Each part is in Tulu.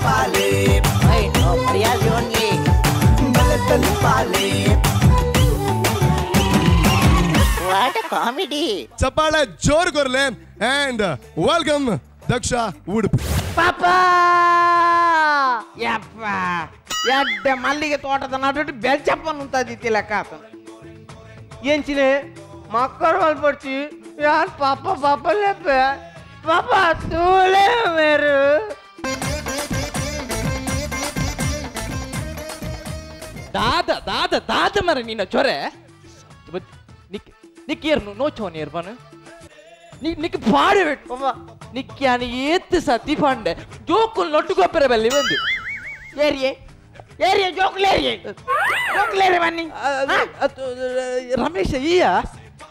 ತಲುಪಾಲೆ ತಲುಪಾಲೆ. What a comedy. ಚಪ್ಪಾಳೆ ಜೋರ್ ಕೊರ್ಲೆ ಅಂಡ್ welcome Daksha Udupi. ಪಾಪಾ ಯಪ್ಪ ಎಡ್ಡ ಮಲ್ಲಿಗೆ ತೋಟದ ನಡುಟು ಬೆಲ್ಚಪ್ಪನ ಉಂತಾದಿತ್ತಿ ಲೆಕ್ಕ ಆತ. ಎಂಚಿನೆ ಮಕ್ಕಳು ಮಲ್ಪಡ್ಚಿ ಯಾರು ಪಾಪ ಪಾಪ ಲೆಪ್ಪೆ ಪಾಪ ತೂಲೆ ಮೇರು. ದಾದ ದಾದ ದಾದ ಮರ ನಿನ್ನ ಚೊರೆ ನಿಕ್ ನಿಕ್ಕೇರ್ನು ನೋಚೋನ್ ಏರ್ಬಾನು ನಿಕ್ ಪಾಡೆ ಪಾಪ ನಿಕ್ಯಾನ ಏತ್ ಸತಿ ಪಾಂಡೆ ಜೋಕುಲ್ ನೊಟ್ಟುಗೊಪ್ಪರೆ ಬಲ್ಲಿ ಬಂದು ಏರಿಯೇ ಏರಿಯೇ ಜೋಕುಲೇರಿಯೇ ಜೋಕುಲೇರಿ ಬನ್ನಿ ರಮೇಶ ಈಯ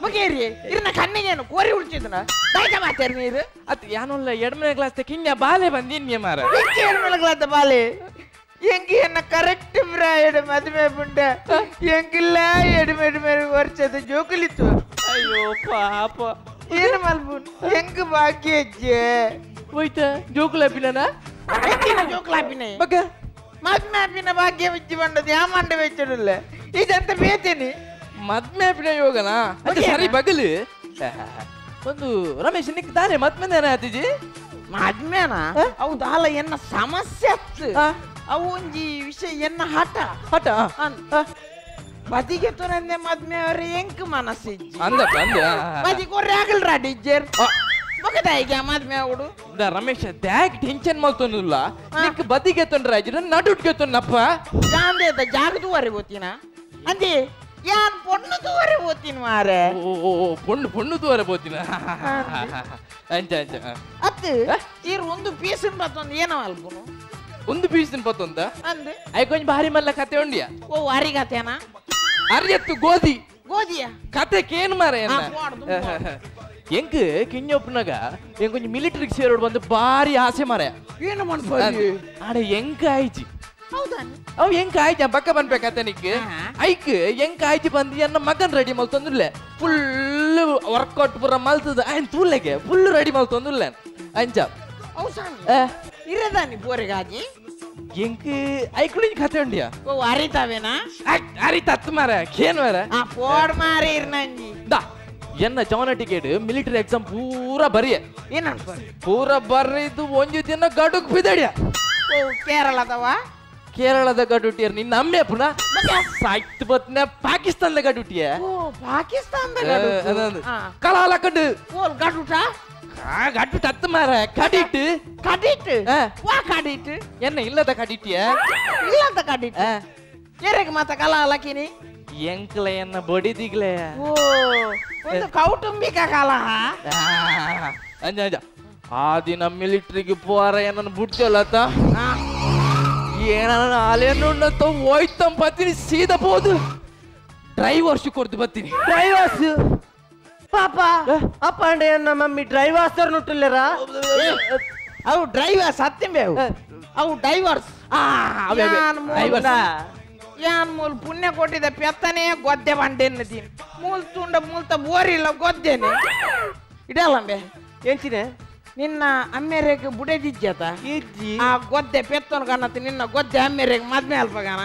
ಮುಗೇರಿಯೇ ಇರ್ನ ಕಣ್ಣಿಗೇನು ಕೋರಿ ಉಳ್ಚಿದ್ನ ದಯಕ ಮಾತಾರ್ ನೀರು ಅತ್ ಯಾನೊಲ್ಲ ಎಡಮನೆ ಕ್ಲಾಸ್ ಕಿನ್ಯ ಬಾಲೆ ಬಂದಿನ್ಯ ಮಾರ ಎಡಮನೆ ಕ್ಲಾಸ್ ಬಾಲೆ ಎಂಗೆ ಎನ್ನ ಕರೆಕ್ಟ್ ಪ್ರಾಯದ ಮದುವೆ ಪುಂಡ ಎಂಗಿಲ್ಲ ಎಡಮೆಡಮೆ ವರ್ಷದ ಜೋಕುಲಿತ್ತು. ಅಯ್ಯೋ ಪಾಪ ಏನು ಮಲ್ಪುನ್ ಎಂಗ್ ಬಾಕಿ ಅಜ್ಜೆ ಹೋಯ್ತ ಜೋಕುಲಾಪಿನ ಜೋಕುಲಾಪಿನ ಬಗ್ಗ ಮದ್ಮೆ ಆಪಿನ ಭಾಗ್ಯ ವಿಚ್ಚಿ ಬಂಡದು ಯಾ ಮಂಡ ವೆಚ್ಚಡಿಲ್ಲ ಇದಂತ ಬೇತೇನಿ ಮದ್ಮೆ ಆಪಿನ ಯೋಗನಾ ಅದು ಸರಿ ಬಗಲು ಒಂದು ರಮೇಶ್ ನಿಕ್ ತಾನೆ ಮದ್ಮೆನೇನ ಆತಿಜಿ ಮದ್ಮೆನಾ ಹೌದು ಅಲ್ಲ ಎನ್ನ ಸಮಸ್ಯೆ ಅತ್ತು ಅವು ಒಂಜಿ ವಿಷಯ ಎನ್ನ ಹಠ ಹಠ ಬದಿಗೆ ತುರಂದೆ ಮದ್ಮೆ ಅವ್ರೆ ಎಂಕ್ ಮನಸ್ಸಿಜ್ಜಿ ಅಂದ ಅಂದ ಬದಿ ಕೊರ್ರೆ ಆಗಲ್ರಾ ಡಿಜ್ಜರ್ ಬಗದಾಯಿಗೆ ಮದ್ಮೆ ಅವಡು ಇಂದ ರಮೇಶ ದ್ಯಾಗ್ ಟೆನ್ಷನ್ ಮಲ್ತೊಂದಿಲ್ಲ ನಿಕ್ ಬದಿಗೆ ತೊಂದ್ರೆ ಆಯ್ತು ನಡುಟ್ಗೆ ತೊಂದಪ್ಪ ಜಾಂದೇದ ಜಾಗ ತೂವರೆ ಓತಿನ ಅಂದೆ ಯಾನ್ ಪೊಣ್ಣು ತೂವರೆ ಓತಿನ ಮಾರೆ ಓ ಓ ಪೊಣ್ಣು ಪೊಣ್ಣು ತೂವರೆ ಓತಿನ ಅಂಚ ಅಂಚ ಅತ್ತು ಈರು ಒಂದು ಪೀಸಿನ ಬತ್ತೊಂದು ಏನೋ ಅಲ್ಪುನು ಒಂದು ಪೀಸಿನ ಬತ್ತೊಂದ ಅಂದೆ I ಕೊಂಚ ಭಾರಿ ಮಲ್ಲ ಕತೆ ಉಂಡಿಯಾ ಓ ವಾರಿ ಕತೆನಾ ಅರಿಯತ್ತು ಗೋಧಿ ಗೋಧಿಯ ಕತೆ ಕೇನು ಮಾರ ಎಂಕ್ ಕಿಂಜೊಪ್ಪನಾಗ ಎಂಕ್ ಕೊಂಚ ಮಿಲಿಟರಿಗೆ ಸೇರೋಡು ಬಂದು ಭಾರಿ ಆಸೆ ಮಾರ ಏನು ಮನ್ಸು ಆಡ ಎಂಕ್ ಆಯ್ಚಿ ಅವ್ ಎಂಕ್ ಆಯ್ಚ ಬಕ್ಕ ಬನ್ಬೇಕತ್ತೆ ನಿಕ್ ಐಕ್ ಎಂಕ್ ಆಯ್ಚಿ ಬಂದು ಎನ್ನ ಮಗನ್ ರೆಡಿ ಮಲ್ತೊಂದಿಲ್ಲ ಫುಲ್ ವರ್ಕೌಟ್ ಪೂರ ಮಲ್ತದ ಆಯ್ನ್ ತೂಲೆಗೆ ಫುಲ್ ರೆಡಿ ಮಲ್ತೊಂದಿಲ್ಲ ಅಂಚ ಇರದಾನಿ ಪೋರೆಗಾಜಿ ಎಂಕ್ ಐಕುಳಿಂಜ್ ಕತೆ ಉಂಡಿಯಾ ಓ ಅರಿತಾವೇನಾ ಅರಿತತ್ತು ಮಾರ ಕೇನ್ ಮಾರ ಆ ಪೋಡ್ ಮಾರ ಇರ್ನಂಜಿ ದಾ ಎನ್ನ ಜವನ ಟಿಕೆಟ್ ಮಿಲಿಟರಿ ಎಕ್ಸಾಮ್ ಪೂರ ಬರಿಯ ಏನನ್ಪ ಪೂರ ಬರಿದು ಒಂಜಿ ದಿನ ಗಡುಕ್ ಬಿದಡಿಯ ಓ ಕೇರಳದವ ಕೇರಳದ ಗಡುಟಿಯರ್ ನಿನ್ನ ಅಮ್ಮೆ ಪುನಃ ಸಾಯ್ತು ಬತ್ನ ಪಾಕಿಸ್ತಾನದ ಗಡುಟಿಯ ಓ ಪಾಕಿಸ್ತಾನದ ಗಡು ಕಲಾಲ ಕಂಡು ಓ ಗಡುಟ ಗಟ್ಟು ತತ್ತು ಮಾರ ಕಡಿಟ್ಟು ಕಡಿಟ್ಟು ವಾ ಕಡಿಟ್ಟು என்ன ಇಲ್ಲದ ಕಡಿಟಿಯ ಇಲ್ಲದ ಕಡಿಟ್ಟು ಏರೆಗೆ ಮಾತ ಕಲಾಲ ಕಿನಿ ಎಂಕ್ಲ ಎನ್ನ ಬಡಿದಿಗ್ಲೆ ಓ ಒಂದು ಕೌಟುಂಬಿಕ ಕಲಹ ಅಂಜ ಅಂಜ ಆ ದಿನ ಮಿಲಿಟರಿಗೆ ಪೋರ ಏನನ್ನು ಬಿಡ್ತಿಯಲ್ಲತ್ತ ಏನ ಅಲೇನು ಹೋಯ್ತಂ ಬತ್ತೀನಿ ಸೀದಾ ಬೋದು ಡ್ರೈವರ್ಸ್ ಕೊಡ್ದು ಬತ್ತೀನಿ ಡ್ರೈವರ್ಸ್ ಪಾಪ ಅಪ್ಪ ಅಂಡೆ ನಮ್ಮ ಮಮ್ಮಿ ಡ್ರೈವರ್ಸ್ ನುಟ್ಟುಲ್ಲೇರಾ ಅವು ಡ್ರೈವರ್ಸ್ ಅತ್ತಿಂಬೆ ಅವು ಅವು ಡೈವರ್ಸ್ ಯಾನ್ ಮೂಲ್ ಪುಣ್ಯ ಕೊಟ್ಟಿದ್ದ ಪೆತ್ತನೇ ಗೊದ್ದೆ ಬಂಡೆನ್ನ ದೀನ್ ಮೂಲ್ ತುಂಡ ಮೂಲ್ತ ಬೋರಿಲ್ಲ ಗೊದ್ದೇನೆ ಇಡಲ್ಲಂಬೆ ಎಂಚಿನೆ ನಿನ್ನ ಅಮ್ಮೆರೆಗೆ ಬುಡೆದಿಜ್ಜತ ಇಜ್ಜಿ ಆ ಗೊದ್ದೆ ಪೆತ್ತನ ಕಾಣತ್ತ ನಿನ್ನ ಗೊದ್ದೆ ಅಮ್ಮೆರೆಗೆ ಮದ್ಮೆ ಅಲ್ಪಗಾನ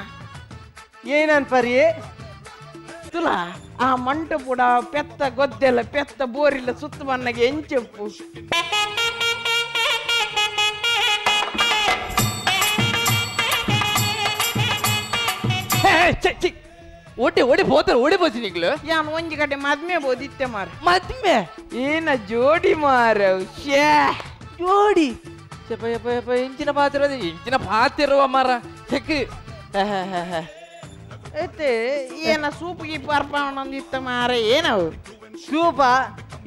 ಏನನ್ ಪರಿ ತುಲ ಆ ಮಂಟಪುಡ ಪೆತ್ತ ಗೊದ್ದೆಲ್ಲ ಪೆತ್ತ ಬೋರಿಲ್ಲ ಸುತ್ತ ಬಣ್ಣಗೆ ಎಂಚೆಪ್ಪು ಓಡಿ ಓಡಿ ಹೋತಾರೆ ಓಡಿ ಬೋಸಿ ನಿಗ್ಲು ಯಾನ್ ಒಂಜಿ ಕಡೆ ಮದ್ಮೆ ಬೋದಿತ್ತೆ ಮಾರ ಮದ್ಮೆ ಏನ ಜೋಡಿ ಮಾರ ಶ್ಯೇ ಜೋಡಿ ಚಪ ಯಪ ಯಪ ಇಂಚಿನ ಪಾತಿರ ಇಂಚಿನ ಪಾತಿರುವ ಮಾರ ಚೆಕ್ ಐತೆ ಏನ ಸೂಪ್ ಗೀಪ್ ಅರ್ಪಣಂದಿತ್ತ ಮಾರ ಏನವು ಸೂಪ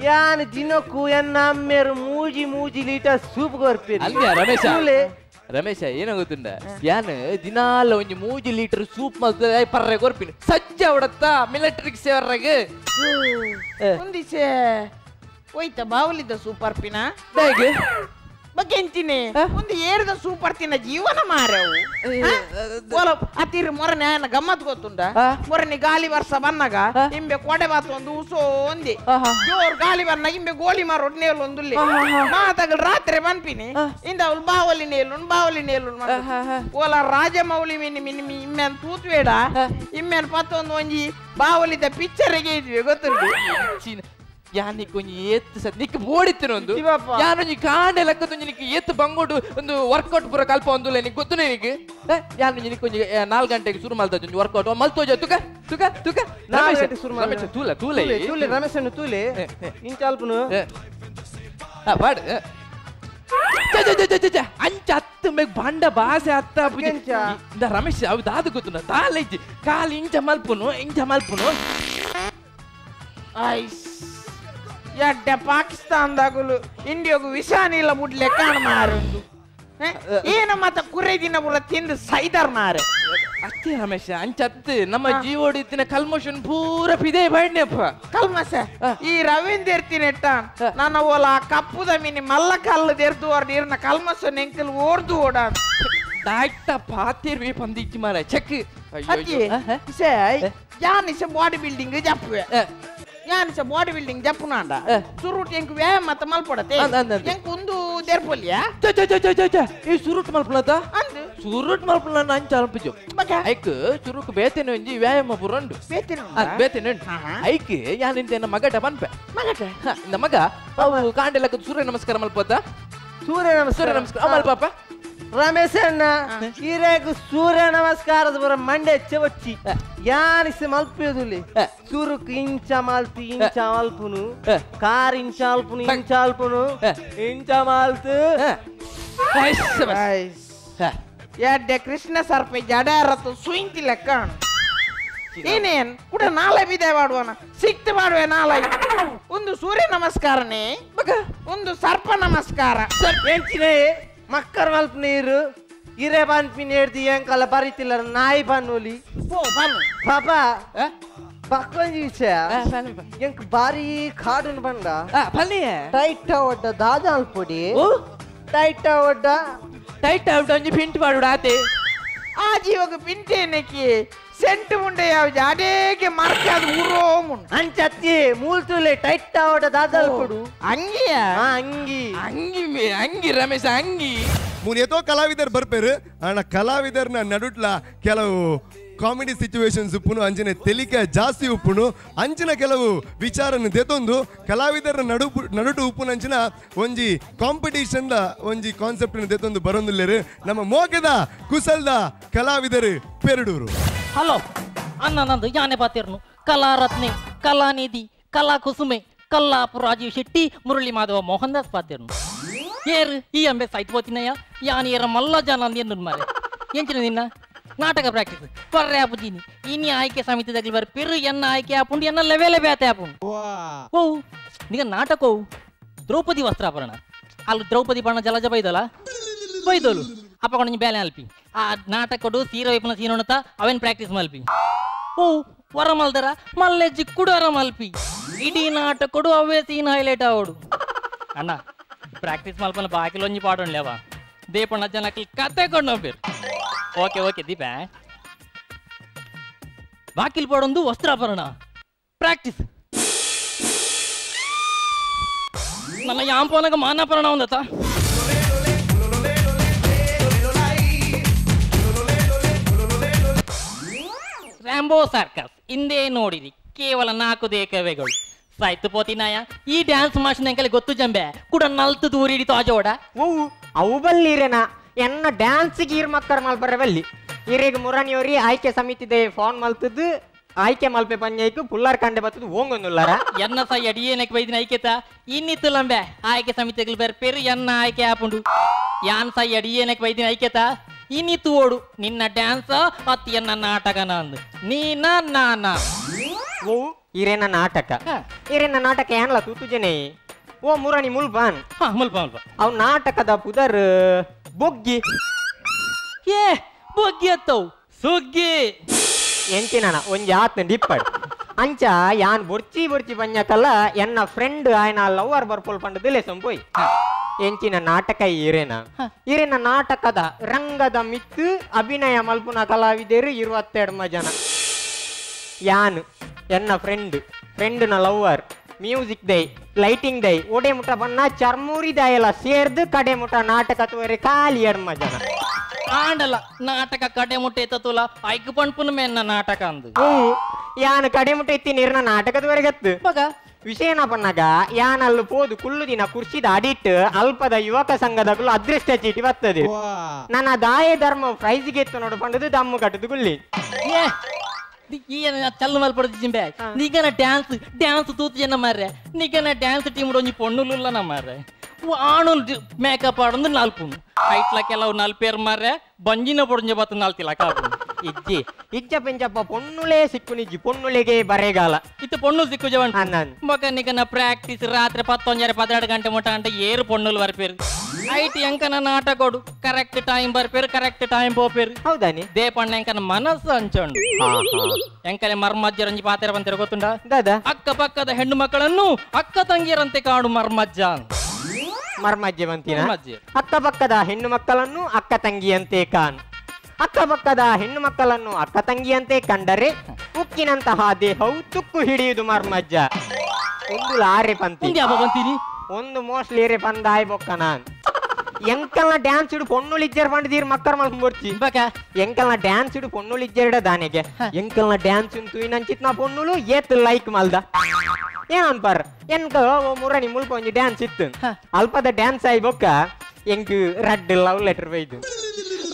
ಯಾನ್ ದಿನಕ್ಕೂ ಎನ್ನ ಅಮ್ಮೇರು ಮೂಜಿ ಮೂಜಿ ಲೀಟರ್ ಸೂಪ್ ಕೊರ್ಪೇರು ಅಲ್ಲ ರಮೇಶ ರಮೇಶ ಏನ ಗೊತ್ತುಂಡ ಯಾನ್ ದಿನಾಲ ಒಂಜಿ ಮೂಜಿ ಲೀಟರ್ ಸೂಪ್ ಮಲ್ತದೆ ಪರ್ರೆ ಕೊರ್ಪಿನಿ ಸಜ್ಜ ಅವಡತ್ತ ಮಿಲಿಟರಿಗೆ ಸೇರ್ರಾಗ ಒಂದಿಸೆ ಹೋಯ್ತ ಬಾವುಲಿದ್ದ ಸೂಪ್ ಅರ್ಪಿನ ಹೇಗೆ ಬಗ್ಗೆಂಚಿನಿ ಒಂದು ಏರ್ದ ಸೂಪರ್ ತಿನ್ನ ಜೀವನ ಮಾರವು ಅತಿರು ಮೊರನೆ ಗಮ್ಮತ್ ಗೊತ್ತುಂಡ ಮೊರನೆ ಗಾಲಿ ವರ್ಷ ಬನ್ನಾಗ ಇಂಬೆ ಕೊಡೆ ಬಾತು ಒಂದು ಉಸೋ ಒಂದಿ ಜೋರ್ ಗಾಲಿ ಬನ್ನಾಗ ಇಂಬೆ ಗೋಲಿ ಮಾರೋಡ್ ನೇಲು ಒಂದುಲ್ಲಿ ಮಾತಗಳು ರಾತ್ರಿ ಬನ್ಪಿನಿ ಇಂದ ಅವಳು ಬಾವಲಿ ನೇಲು ಬಾವಲಿ ನೇಲು ಓಲ ರಾಜಮೌಳಿ ಮಿನಿ ಮಿನಿ ಇಮ್ಮೆನ್ ತೂತ್ವೇಡ ಇಮ್ಮೆನ್ ಪತ್ತೊಂದು ಒಂಜಿ ಬಾವಲಿದ ಪಿಕ್ಚರ್ಗೆ ಇದ್ವಿ ಗೊತ್ತುಂಟು ಯಾನಿಕ್ ಒಂಜಿ ಏತ್ ಸತ್ ನಿಕ್ ಬೋಡಿತ್ತಿನ ಒಂದು ಯಾನೊಂಜಿ ಕಾಂಡೆ ಲೆಕ್ಕದೊಂಜಿ ನಿಕ್ ಏತ್ ಬಂಗೋಡು ಒಂದು ವರ್ಕೌಟ್ ಪೂರ ಕಲ್ಪ ಒಂದುಲ್ಲ ನಿಕ್ ಗೊತ್ತುನೆ ನಿಕ್ ಯಾನೊಂಜಿ ನಿಕ್ ಒಂಜಿ 4 ಗಂಟೆಗೆ ಶುರು ಮಲ್ತದ ಒಂಜಿ ವರ್ಕೌಟ್ ಮಲ್ತೋಜ ತುಕ ತುಕ ತುಕ ರಮೇಶ್ ರಮೇಶ್ ತೂಲ ತೂಲೆ ತೂಲೆ ರಮೇಶ್ ಅನ್ನು ತೂಲೆ ಇಂಚಾಲ್ಪನು ಪಾಡ್ ಅಂಚ ಅತ್ತು ಮೇಗ್ ಬಂಡ ಬಾಸೆ ಅತ್ತ ಇಂದ ರಮೇಶ್ ಅವು ದಾದ ಗೊತ್ತುನ ತಾಲೈಜಿ ಕಾಲು ಇಂಚ ಮಲ್ಪುನು ಇಂಚ ಮಲ್ಪುನು ಐಸ್ ಎಡ್ಡೆ ಪಾಕಿಸ್ತಾನದಾಗಲು ಇಂಡಿಯಾಗು ವಿಷಾನಿಲ್ಲ ಬುಡ್ಲೆ ಕಾಣ ಮಾರುಂದು ಏನ ಮತ್ತ ಕುರೆ ದಿನ ಬುರ ತಿಂದು ಸೈದರ್ ಮಾರೆ ಅತ್ತೆ ರಮೇಶ ಅಂಚತ್ತು ನಮ್ಮ ಜೀವೋಡಿ ತಿನ್ನ ಕಲ್ಮಶನ್ ಪೂರ ಪಿದೆ ಬಣ್ಣಪ್ಪ ಕಲ್ಮಶ ಈ ರವೀಂದ್ರ ತಿನೆಟ್ಟ ನನ್ನ ಓಲ ಕಪ್ಪುದ ಮಿನಿ ಮಲ್ಲ ಕಲ್ಲು ದೆರ್ದು ಓರ್ದು ಇರ್ನ ಕಲ್ಮಶ ನೆಂಕಲ್ ಓರ್ದು ಓಡ ಡಾಕ್ಟ ಪಾತಿರ್ವಿ ಪಂದಿಚ್ಚಿ ಮಾರ ಚೆಕ್ ಅತ್ತಿ ಯಾನಿಸ ಬಾಡಿ ಬಿಲ್ಡಿಂಗ್ ಜಪ್ಪುವೆ ಯಾನಿಸ ಬಾಡಿ ಬಿಲ್ಡಿಂಗ್ ಜಪ್ಪುನಾಂಡ ಸುರುಟ್ ಎಂಕ್ ವ್ಯಾಯಾಮ ಮತ್ತ ಮಲ್ಪಡತೆ ಎಂಕ್ ಒಂದು ದೇರ್ಪೊಲಿಯಾ ಈ ಸುರುಟ್ ಮಲ್ಪುನತ ಸುರುಟ್ ಮಲ್ಪುನ ಅಂಚ ಅಲ್ಪಜು ಐಕ್ ಚುರುಕ್ ಬೇತೇನೆ ಒಂಜಿ ವ್ಯಾಯಾಮ ಪೂರ ಉಂಡು ಬೇತೇನೆ ಉಂಡು ಐಕ್ ಯಾನಿಂತ ಮಗಟ ಪನ್ಪೆ ಮಗಟ ಇಂದ ಮಗ ಅವು ಕಾಂಡೆಲಕ್ಕ ಸೂರ್ಯ ನಮಸ್ಕಾರ ಮಲ್ಪದ ಸೂರ್ಯ ನಮಸ್ಕಾರ ನಮಸ್ಕಾರ ಮಲ್ಪಾಪ ರಮೇಶ್ ಅಣ್ಣ ಹಿರೇಗು ಸೂರ್ಯ ನಮಸ್ಕಾರದ ಬರ ಮಂಡೆ ಚೆವಚ್ಚಿ ಯಾನಿಸ್ ಮಲ್ಪಿಯೋದುಲಿ ಸುರುಕ್ ಇಂಚ ಮಾಲ್ತು ಇಂಚ ಮಲ್ಪುನು ಕಾರ್ ಇಂಚ ಅಲ್ಪುನು ಇಂಚ ಅಲ್ಪುನು ಇಂಚ ಮಾಲ್ತು ಎಡ್ಡೆ ಕೃಷ್ಣ ಸರ್ಪೆ ಜಡಾರತ್ತು ಸುಯಿಂತಿ ಲೆಕ್ಕ ಏನೇನ್ ಕೂಡ ನಾಳೆ ಬಿದೆ ಮಾಡುವನ ಸಿಕ್ತು ಮಾಡುವೆ ನಾಳೆ ಒಂದು ಸೂರ್ಯ ನಮಸ್ಕಾರನೇ ಒಂದು ಸರ್ಪ ನಮಸ್ಕಾರ ಎಂಚಿನೇ ಮಕ್ಕರ್ ಮಲ್ಪ ನೀರು ಇರೆ ಪನ್ಪಿನ ಹಿಡ್ದು ಎಂಕಲ್ಲ ಬರಿತಿಲ್ಲ ನಾಯಿ ಪನ್ನೋಲಿ ಪಾಪ ಪಕ್ಕೊಂಜಿ ವಿಷಯ ಎಂಕ್ ಬಾರಿ ಕಾಡುನ್ ಬಂಡ ಟೈಟ್ ಒಡ್ಡ ದಾದ ಅಲ್ಪೊಡಿ ಟೈಟ್ ಒಡ್ಡ ಟೈಟ್ ಔಟ್ ಒಂಜಿ ಪಿಂಟ್ ಪಾಡುಡ ಆತೆ ಆ ಜೀವಗ ಪಿಂಟೇನಕ್ಕೆ ಸೆಂಟು ಮುಂಡೆ ಯಾವ ಅಡೇಗೆ ಮರ್ಕಾದ ಊರೋ ಮುಂಡು ಅಂಚತ್ತಿ ಮೂಲ್ತುಲೆ ಟೈಟ್ ಆವಡ ದಾದಲ್ಪಡು ಅಂಗಿಯ ಅಂಗಿ ಅಂಗಿ ಅಂಗಿ ರಮೇಶ ಅಂಗಿ ಮೂರು ಕಲಾವಿದರು ಬರ್ಪೇರು ಅಣ್ಣ ಕಲಾವಿದರ್ನ ನಡುಟ್ಲ ಕೆಲವು ಕಾಮಿಡಿ ಸಿಚುವೇಶನ್ಸ್ ಉಪ್ಪುನು ಅಂಚಿನ ತೆಲಿಕೆ ಜಾಸ್ತಿ ಉಪ್ಪುನು ಅಂಚಿನ ಕೆಲವು ವಿಚಾರನ ದೆತೊಂದು ಕಲಾವಿದರ ನಡುಟು ಉಪ್ಪುನಂಚಿನ ಒಂಜಿ ಕಾಂಪಿಟೇಷನ್ the ಒಂಜಿ ಕಾನ್ಸೆಪ್ಟ್ ದೆತೊಂದು ಬರೊಂದುಲ್ಲೇರು ನಮ್ಮ ಮೋಗದ ಕುಸಲ್ದ ಕಲಾವಿದರು ಪೆರಡೂರು. ಹಲೋ ಅಣ್ಣ ನಂದು ಯಾನೆ ಪಾತಿರ್ನು ಕಲಾರತ್ನೆ ಕಲಾನಿಧಿ ಕಲಾ ಕುಸುಮೆ ಕಲ್ಲಾಪು ರಾಜೀವ್ ಶೆಟ್ಟಿ ಮುರಳಿ ಮಾಧವ ಮೋಹನ್ ದಾಸ್ ಪಾತಿರ್ನು ಏರು ಈ ಅಂಬೆ ಸೈತ್ ಪೋತಿನಯ್ಯ ಯಾನ್ ಏರ ಮಲ್ಲ ಜನ ಎನ್ನು ಮಾರೆ ಎಂಚಿನ ನಿನ್ನ ನಾಟಕ ಪ್ರಾಕ್ಟೀಸ್ ಪರ್ರೆ ಆಪುಜೀನಿ ಇನಿ ಆಯ್ಕೆ ಸಮಿತಿದಾಗಲಿ ಬರ್ ಪೆರು ಎನ್ನ ಆಯ್ಕೆ ಆಪುಂಡು ಎನ್ನ ಲೆವೆಲೆ ಬೇತೆ ಆಪುಂಡು ಓ ನಿಗ ನಾಟಕವು ದ್ರೌಪದಿ ವಸ್ತ್ರಾಭರಣ ಅಲ್ಲಿ ದ್ರೌಪದಿ ಬಣ್ಣ ಜಲಜ ಬೈದಲ್ಲ ಬೈದೋಲು ಅಪ್ಪಕೊಂಡು ಬೇಲೆ ಅಲ್ಪಿ ಆ ನಾಟಕಡು ಸೀರೆ ವೈಪನ ಸೀನೋಣತ ಅವೇನು ಪ್ರಾಕ್ಟೀಸ್ ಮಲ್ಪಿ ಓ ವರ ಮಲ್ದರ ಮಲ್ಲೆ ಜಿಕ್ಕುಡು ಅರ ಮಲ್ಪಿ ಇಡೀ ನಾಟಕಡು ಅವೇ ಸೀನ್ ಹೈಲೈಟ್ ಆವಡು ಅಣ್ಣ ಪ್ರಾಕ್ಟೀಸ್ ಮಲ್ಪನ ಬಾಕಿಲೊಂಜಿ ಪಾಡೋಣ್ಲೇವಾ ದೇಪಣ್ಣ ಜನಕ್ಕೆ ಕತೆ ಕೊಂಡು ಹೋಗ್ಬೇರು ಓಕೆ ಓಕೆ ದೀಪ ಬಾಕಿಲ್ ಪಾಡೊಂದು ವಸ್ತ್ರಾಭರಣ ಪ್ರಾಕ್ಟೀಸ್ ನನ್ನ ಯಾಂಪೋನಾಗ ಮಾನಾಭರಣ ಒಂದತ್ತ ರ್ಯಾಂಬೋ ಸರ್ಕಸ್ ಹಿಂದೆ ನೋಡಿರಿ ಕೇವಲ 4 ದೇಕವೆಗಳು ಸಾಯ್ತು ಪೋತಿನಾಯ ಈ ಡ್ಯಾನ್ಸ್ ಮಾಸ್ಟರ್ ಅಂಕಲ್ ಗೊತ್ತು ಜಂಬೆ ಕೂಡ ನಲ್ತು ದೂರಿ ಹಿಡಿತು ಆಜೋಡ ಓ ಅವು ಬಲ್ಲಿರೇನಾ ಎನ್ನ ಡ್ಯಾನ್ಸ್ ಗೀರ್ ಮಕ್ಕರ್ ಮಲ್ಪರೆ ಬಲ್ಲಿ ಇರೇಗ ಮುರಾನಿಯೋರಿ ಆಯ್ಕೆ ಸಮಿತಿದೆ ಫೋನ್ ಮಲ್ತದ್ದು ಆಯ್ಕೆ ಮಲ್ಪೆ ಪಂಜಾಯ್ತು ಪುಲ್ಲಾರ್ ಕಂಡೆ ಬತ್ತದು ಓಂಗೊಂದುಲ್ಲಾರ ಎನ್ನ ಸೈ ಅಡಿಯೇನಕ್ಕೆ ಬೈದಿನ ಐಕೆತ ಇನ್ನಿತ್ತು ಲಂಬೆ ಆಯ್ಕೆ ಸಮಿತಿಗಳು ಬೇರೆ ಪೆರು ಎನ್ನ ಆಯ್ಕೆ ಆಪುಂಡು ಯಾನ್ ಸೈ ಅಡಿಯೇನಕ್ಕೆ ಬೈದಿನ ಐಕೆತ ಇನ್ನಿತ್ತು ಓಡು ನಿನ್ನ ಡ್ಯಾನ್ಸ್ ಅತ್ತಿ ಎನ್ನ ನಾಟಕನ ಅಂದು ನೀನ ನಾನ ಓ ಇರೇನ ನಾಟಕ ಇರೇನ ನಾಟಕ ಏನ್ಲ ತೂತುಜನೆ ಓ ಮುರಾಣಿ ಮುಲ್ಬಾನ್ ಮುಲ್ಪ ಮುಲ್ಪ ಅವ್ ನಾಟಕದ ಪುದರ್ ಬೊಗ್ಗಿ ಏ ಬೊಗ್ಗಿ ಅತ್ತವು ಸುಗ್ಗಿ ಎಂಚಿನ ಒಂಜಿ ಆತ್ನ ಡಿಪ್ಪಡ್ ಅಂಚ ಯಾನ್ ಬೊರ್ಚಿ ಬೊರ್ಚಿ ಪಂಜಕಲ್ಲ ಎನ್ನ ಫ್ರೆಂಡ್ ಆಯ್ನ ಲವರ್ ಬರ್ಪೋಲ್ ಪಂಡದು ಲೇಸಂ ಪೋಯ್ ಎಂಚಿನ ನಾಟಕ ಈರೇನ ಈರೇನ ನಾಟಕದ ರಂಗದ ಮಿತ್ತು ಅಭಿನಯ ಮಲ್ಪುನ ಕಲಾವಿದರು 22 ಜನ. ಯಾನು ಎನ್ನ ಫ್ರೆಂಡ್ ಫ್ರೆಂಡ್ನ ಲವರ್ ಮ್ಯೂಸಿಕ್ ದೈ ಲೈಟಿಂಗ್ ದೈ ಒಡೆ ಮುಟ ಬಣ್ಣ ಚರ್ಮೂರಿ ದಯಲ ಸೇರ್ದು ಕಡೆ ಮುಟ ನಾಟಕ ತೋರೆ ಖಾಲಿ 2 ಜನ. ಆಂಡಲ ನಾಟಕ ಕಡೆ ಮುಟ್ಟ ಎತ್ತುಲ ಐಕ್ ಪಣ್ಪುನ ಮೇನ್ನ ನಾಟಕ ಅಂದು ಯಾನು ಕಡೆ ಮುಟ್ಟ ಎತ್ತಿ ನೀರಿನ ನಾಟಕದವರೆಗತ್ತು ಬಗ ವಿಷಯನ ಪಣ್ಣಾಗ ಯಾನಲ್ಲು ಪೋದು ಕುಲ್ಲು ದಿನ ಕುರ್ಚಿದ ಅಡಿಟ್ಟು ಅಲ್ಪದ ಯುವಕ ಸಂಘದಗಳು ಅದೃಷ್ಟ ಚೀಟಿ ಬರ್ತದೆ. ನನ್ನ ದಾಯ ಧರ್ಮ ಪ್ರೈಸ್ಗೆ ಎತ್ತು ನೋಡು ಪಂಡದು ದಮ್ಮು ಕಟ್ಟದು ಗುಲ್ಲಿ. ಚಲ್ಲು ಮಲ್ಪಡ್ದು ಜಿಂಬೆ ನಿಗನ ಡ್ಯಾನ್ಸ್ ಡ್ಯಾನ್ಸ್ ತೂತು ಜನ ಮಾರ್ರೆ ನಿಗನ ಡ್ಯಾನ್ಸ್ ಟೀಮ್ ಒಂಜಿ ಪೊಣ್ಣುಲುಲ್ಲ ನ ಮಾರ್ರೆ ಆಣು ಮೇಕಪ್ ಆಡೊಂದು ನಾಲ್ಪುನು ಐಟ್ಲ ಕೆಲವು ನಾಲ್ಪೇರ್ ಮಾರ್ರೆ ಬಂಜಿನ ಪೊಡಂಜ ಬತ್ತು ನಾಲ್ತಿಲಕ ಇಜ್ಜಿ ಇಜ್ಜ ಪೆಂಜಪ್ಪ ಪೊಣ್ಣುಲೇ ಸಿಕ್ಕು ನಿಜ್ಜಿ ಪೊಣ್ಣುಲೆಗೆ ಬರೆಗಾಲ ಇತ್ತು ಪೊಣ್ಣು ಸಿಕ್ಕು ಜವನ್ ಮಗ ನಿಗನ ಪ್ರಾಕ್ಟೀಸ್ ರಾತ್ರಿ 11 12 ಗಂಟೆ ಮುಟ್ಟ ಅಂಟ ಏರು ಪೊಣ್ಣುಲು ಬರ್ಪೇರು ಐಟ್ ಎಂಕನ ನಾಟಕೋಡು ಕರೆಕ್ಟ್ ಟೈಮ್ ಬರ್ಪೇರು ಕರೆಕ್ಟ್ ಟೈಮ್ ಪೋಪೇರು. ಹೌದಾನಿ ದೇಪಣ್ಣ ಎಂಕನ ಮನಸ್ಸು ಅಂಚೊಂಡು ಎಂಕನೆ ಮರ್ಮಜ್ಜರಂಜಿ ಪಾತೆರ ಬಂತಿರ ಗೊತ್ತುಂಡ ದಾದಾ ಅಕ್ಕ ಪಕ್ಕದ ಹೆಣ್ಣು ಮಕ್ಕಳನ್ನು ಅಕ್ಕ ತಂಗಿಯರಂತೆ ಕಾಡು ಮರ್ಮಜ್ಜ ಮರ್ಮಜ್ಜೆ ಬಂತೀನ ಅಕ್ಕಪಕ್ಕದ ಹೆಣ್ಣು ಮಕ್ಕಳನ್ನು ಅಕ್ಕ ತಂಗಿಯಂತೆ ಕಾಣು ಅಕ್ಕಪಕ್ಕದ ಹೆಣ್ಣು ಮಕ್ಕಳನ್ನು ಅಕ್ಕ ತಂಗಿಯಂತೆ ಕಂಡರೆ ಉಕ್ಕಿನಂತಹ ದೇಹವು ತುಕ್ಕು ಹಿಡಿಯುವುದು ಮರ್ಮಜ್ಜ. ಒಂದು ಲಾರೆ ಪಂತಿ ಒಂದು ಮೋಸ್ಟ್ಲಿ ಏರೆ ಪಂದ ಆಯ್ಬೊಕ್ಕ ನಾನ್ ಎಂಕಲ್ನ ಡ್ಯಾನ್ಸ್ ಇಡು ಪೊಣ್ಣುಲಿಜ್ಜರ್ ಪಂಡದೀರ್ ಮಕ್ಕರ್ ಮಲ್ಕೊಂಬರ್ಚಿ ಎಂಕಲ್ನ ಡ್ಯಾನ್ಸ್ ಇಡು ಪೊಣ್ಣುಲಿಜ್ಜರ್ಡ ದಾನೆಗೆ ಎಂಕಲ್ನ ಡ್ಯಾನ್ಸ್ ತುಯಿನಂಚಿತ್ ನಾ ಪೊಣ್ಣುಲು ಏತ್ ಲೈಕ್ ಮಲ್ದ ಏನನ್ಪರ್ ಎನ್ಕ ಮುರಣಿ ಮುಲ್ಪ ಒಂಜಿ ಡ್ಯಾನ್ಸ್ ಇತ್ತು ಅಲ್ಪದ ಡ್ಯಾನ್ಸ್ ಆಯ್ಬೊಕ್ಕ ಎಂಕ್ ರಡ್ಡ್ ಲವ್ ಲೆಟರ್ ಬೈದು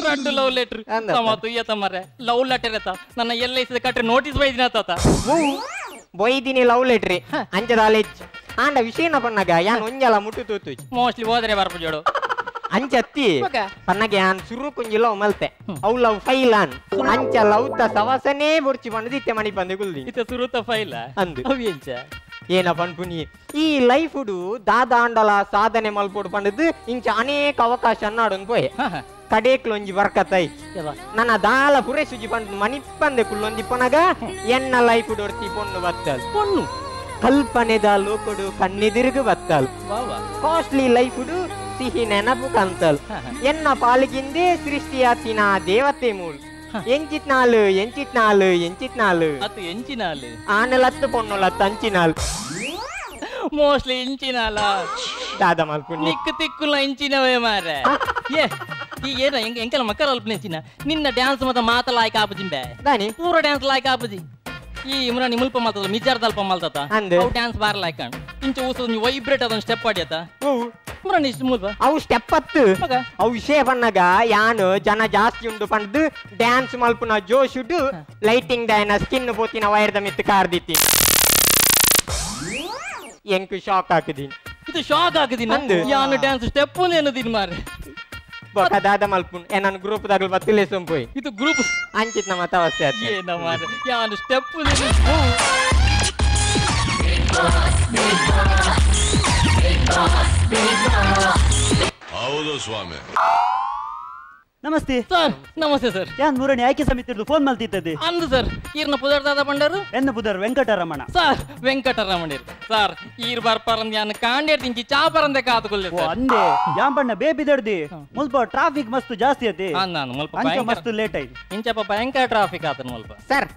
ರಡ್ಡ್ ಲವ್ ಲೆಟರ್ ತಮ್ಮ ಮಾರ್ರೆ ಲವ್ ಲೆಟರ್ ಎತ್ತ ನನ್ನ ಎಲ್ಲ ಇಸಿದ ಕಟ್ರೆ ನೋಟಿಸ್ ಬೈದಿನ ತಾತ ಬೊಯ್ದಿನಿ ಲವ್ ಲೆಟ್ರಿ ಅಂಚದ ಆಂಡ ವಿಷಯನ ಪಣ್ಣಾಗ ಯಾನ್ ಒಂಜಲ ಮುಟ್ಟು ತೂತು ಮೋಸ್ಟ್ಲಿ ಹೋದ್ರೆ ಬರ್ಪ ಜೋಡು ಅಂಚತ್ತಿ ಪನ್ನಗೆ ಯಾನ್ ಸುರು ಕುಂಜಿ ಲವ್ ಮಲ್ತೆ ಅವು ಲವ್ ಫೈಲ್ ಅನ್ ಅಂಚ ಲವ್ತ ಸವಸನೇ ಬೊರ್ಚಿ ಪಂಡದು ಇತ್ತೆ ಮಣಿ ಪಂದೆ ಗುಲ್ದಿ ಇತ್ತೆ ಸುರುತ ಫೈಲ ಅಂದು ಅವು ಎಂಚ ಏನ ಪನ್ಪುನಿ ಈ ಲೈಫುಡು ದಾದಾಂಡಲ ಸಾಧನೆ ಮಲ್ಪೋಡು ಪಂಡದು ಇಂಚ ಅನೇಕ ಅವಕಾಶ ಅನ್ನಾಡೊಂದು ಪೋಯೆ ಕಡೇಕ್ಲೊಂಜಿ ಬರ್ಕತೈ ನನ್ನ ದಾಲ ಪುರೆ ಸುಜಿ ಪಂಡು ಮಣಿಪ್ಪಂದೆ ಕುಲ್ಲೊಂದಿಪ್ಪನಗ ಎನ್ನ ಲೈಫ್ ಡೊರ್ತಿ ಪೊಣ್ಣು ಬತ್ತಲ್ ಪೊಣ್ಣು ಕಲ್ಪನೆದ ಲೋಕಡು ಕಣ್ಣೆದಿರುಗು ಬತ್ತಲ್ ಕಾಸ್ಟ್ಲಿ ಲೈಫುಡು ಸಿಹಿ ನೆನಪು ಕಂತಲ್ ಎನ್ನ ಪಾಲಿಗಿಂದೇ ಸೃಷ್ಟಿಯಾತಿನ ದೇವತೆ ಮೂಲ್ ಎಂಚಿತ್ನಾಲು ಎಂಚಿತ್ನಾಲು ಎಂಚಿತ್ನಾಲು ಅದು ಎಂಚಿನಾಲು ಆನಲತ್ತು ಪೊಣ್ಣುಲತ್ತು ಅಂಚಿನಾಲು ಮೋಸ್ಟ್ಲಿ ಇಂಚಿನಾಲ ದಾದ ಮಲ್ಪುನಿ ನಿಕ್ಕು ತಿಕ್ಕುಲ ಇಂಚಿನವೇ ಮಾರ್ರೆ ಏ ಈ ಏನ ಎಂಕಲ ಮಕ್ಕಳ ಅಲ್ಪನೆ ನಿನ್ನ ಡ್ಯಾನ್ಸ್ ಮತ್ತ ಮಾತ ಲಾಯ್ಕ ಆಪುಜಿಂಬೆ ದಾನಿ ಪೂರ ಡ್ಯಾನ್ಸ್ ಲಾಯ್ಕ ಆಪುಜಿ ಈ ಇಮ್ರಾನಿ ಮುಲ್ಪ ಮಾತದ ಮಿಜಾರ್ದ ಅಲ್ಪ ಮಾಲ್ತಾತ ಅವು ಡ್ಯಾನ್ಸ್ ಬಾರ್ ಲಾಯ್ಕ ಇಂಚ ಊಸು ವೈಬ್ರೇಟ್ ಅದೊಂದು ಸ್ಟೆಪ್ ಆಡಿಯತ ಇಮ್ರಾನಿ ಇಷ್ಟು ಮುಲ್ಪ ಅವು ಸ್ಟೆಪ್ ಅತ್ತು ಅವು ವಿಷಯ ಪಣ್ಣಾಗ ಯಾನು ಜನ ಜಾಸ್ತಿ ಉಂಡು ಪಂಡ್ದು ಡ್ಯಾನ್ಸ್ ಮಲ್ಪುನ ಜೋಶುಡು ಲೈಟಿಂಗ್ ಡೈನ ಸ್ಕಿನ್ ಪೋತಿನ ವೈರ್ದ ಮಿತ್ತು ಕಾರ್ದಿತ್ತಿ ಎಂಕು ಶಾಕ್ ಹಾಕಿದೀನಿ ಇದು ಶಾಕ್ ಹಾಕಿದೀನಿ ಯಾನು ಡ್ಯಾನ್ಸ್ ಸ್ಟೆಪ್ ಏನದಿನ್ ಮಾರ್ರೆ ಬೊಕ ದಾದ ಮಲ್ಪುನ್ ನನ್ನ ಗ್ರೂಪ್ ದಾಗಲು ಬತ್ತಿಲೆ ಸೊಂಪೋಯ್ ಇದು ಗ್ರೂಪ್ ಅಂಚಿತ್ ನಮ್ಮ ತವಸ್ಸೆ ಏನ ಮಾರ್ರೆ ಯಾನು ಸ್ಟೆಪ್ ಹೌದು ಸ್ವಾಮಿ. ನಮಸ್ತೆ ಸರ್. ನಮಸ್ತೆ ಸರ್. ಯಾನ್ ಮುರಣಿ ಆಯ್ಕೆ ಸಮಿತಿ ಫೋನ್ ಮಲ್ತಿದ್ದದೆ ಅಂದು ಸರ್. ಈರ್ನ ಪುದರ್ ದಾದ ಪಂಡರು ಎನ್ನ ಪುದರ್ ವೆಂಕಟರಮಣ ಸರ್. ವೆಂಕಟರಮಣರು ಸರ್ ಈರ್ ಬರ್ಪರಂದ ಯಾನ್ ಕಾಂಡೇರ್ ತಿಂಚಿ ಚಾಪರಂದೆ ಕಾತುಕೊಲ್ಲೆ ಸರ್. ಅಂದೆ ಯಾನ್ ಬಣ್ಣ ಬೇಬಿ ದಡ್ದಿ ಮುಲ್ಪ ಟ್ರಾಫಿಕ್ ಮಸ್ತ್ ಜಾಸ್ತಿ ಅತಿ ನಾನು ಮುಲ್ಪ ಅಂಚ ಮಸ್ತ್ ಲೇಟ್ ಆಯ್ತು ಇಂಚಪ್ಪ ಭಯಂಕರ ಟ್ರಾಫಿಕ್ ಆತನ ಮುಲ್ಪ ಸರ್.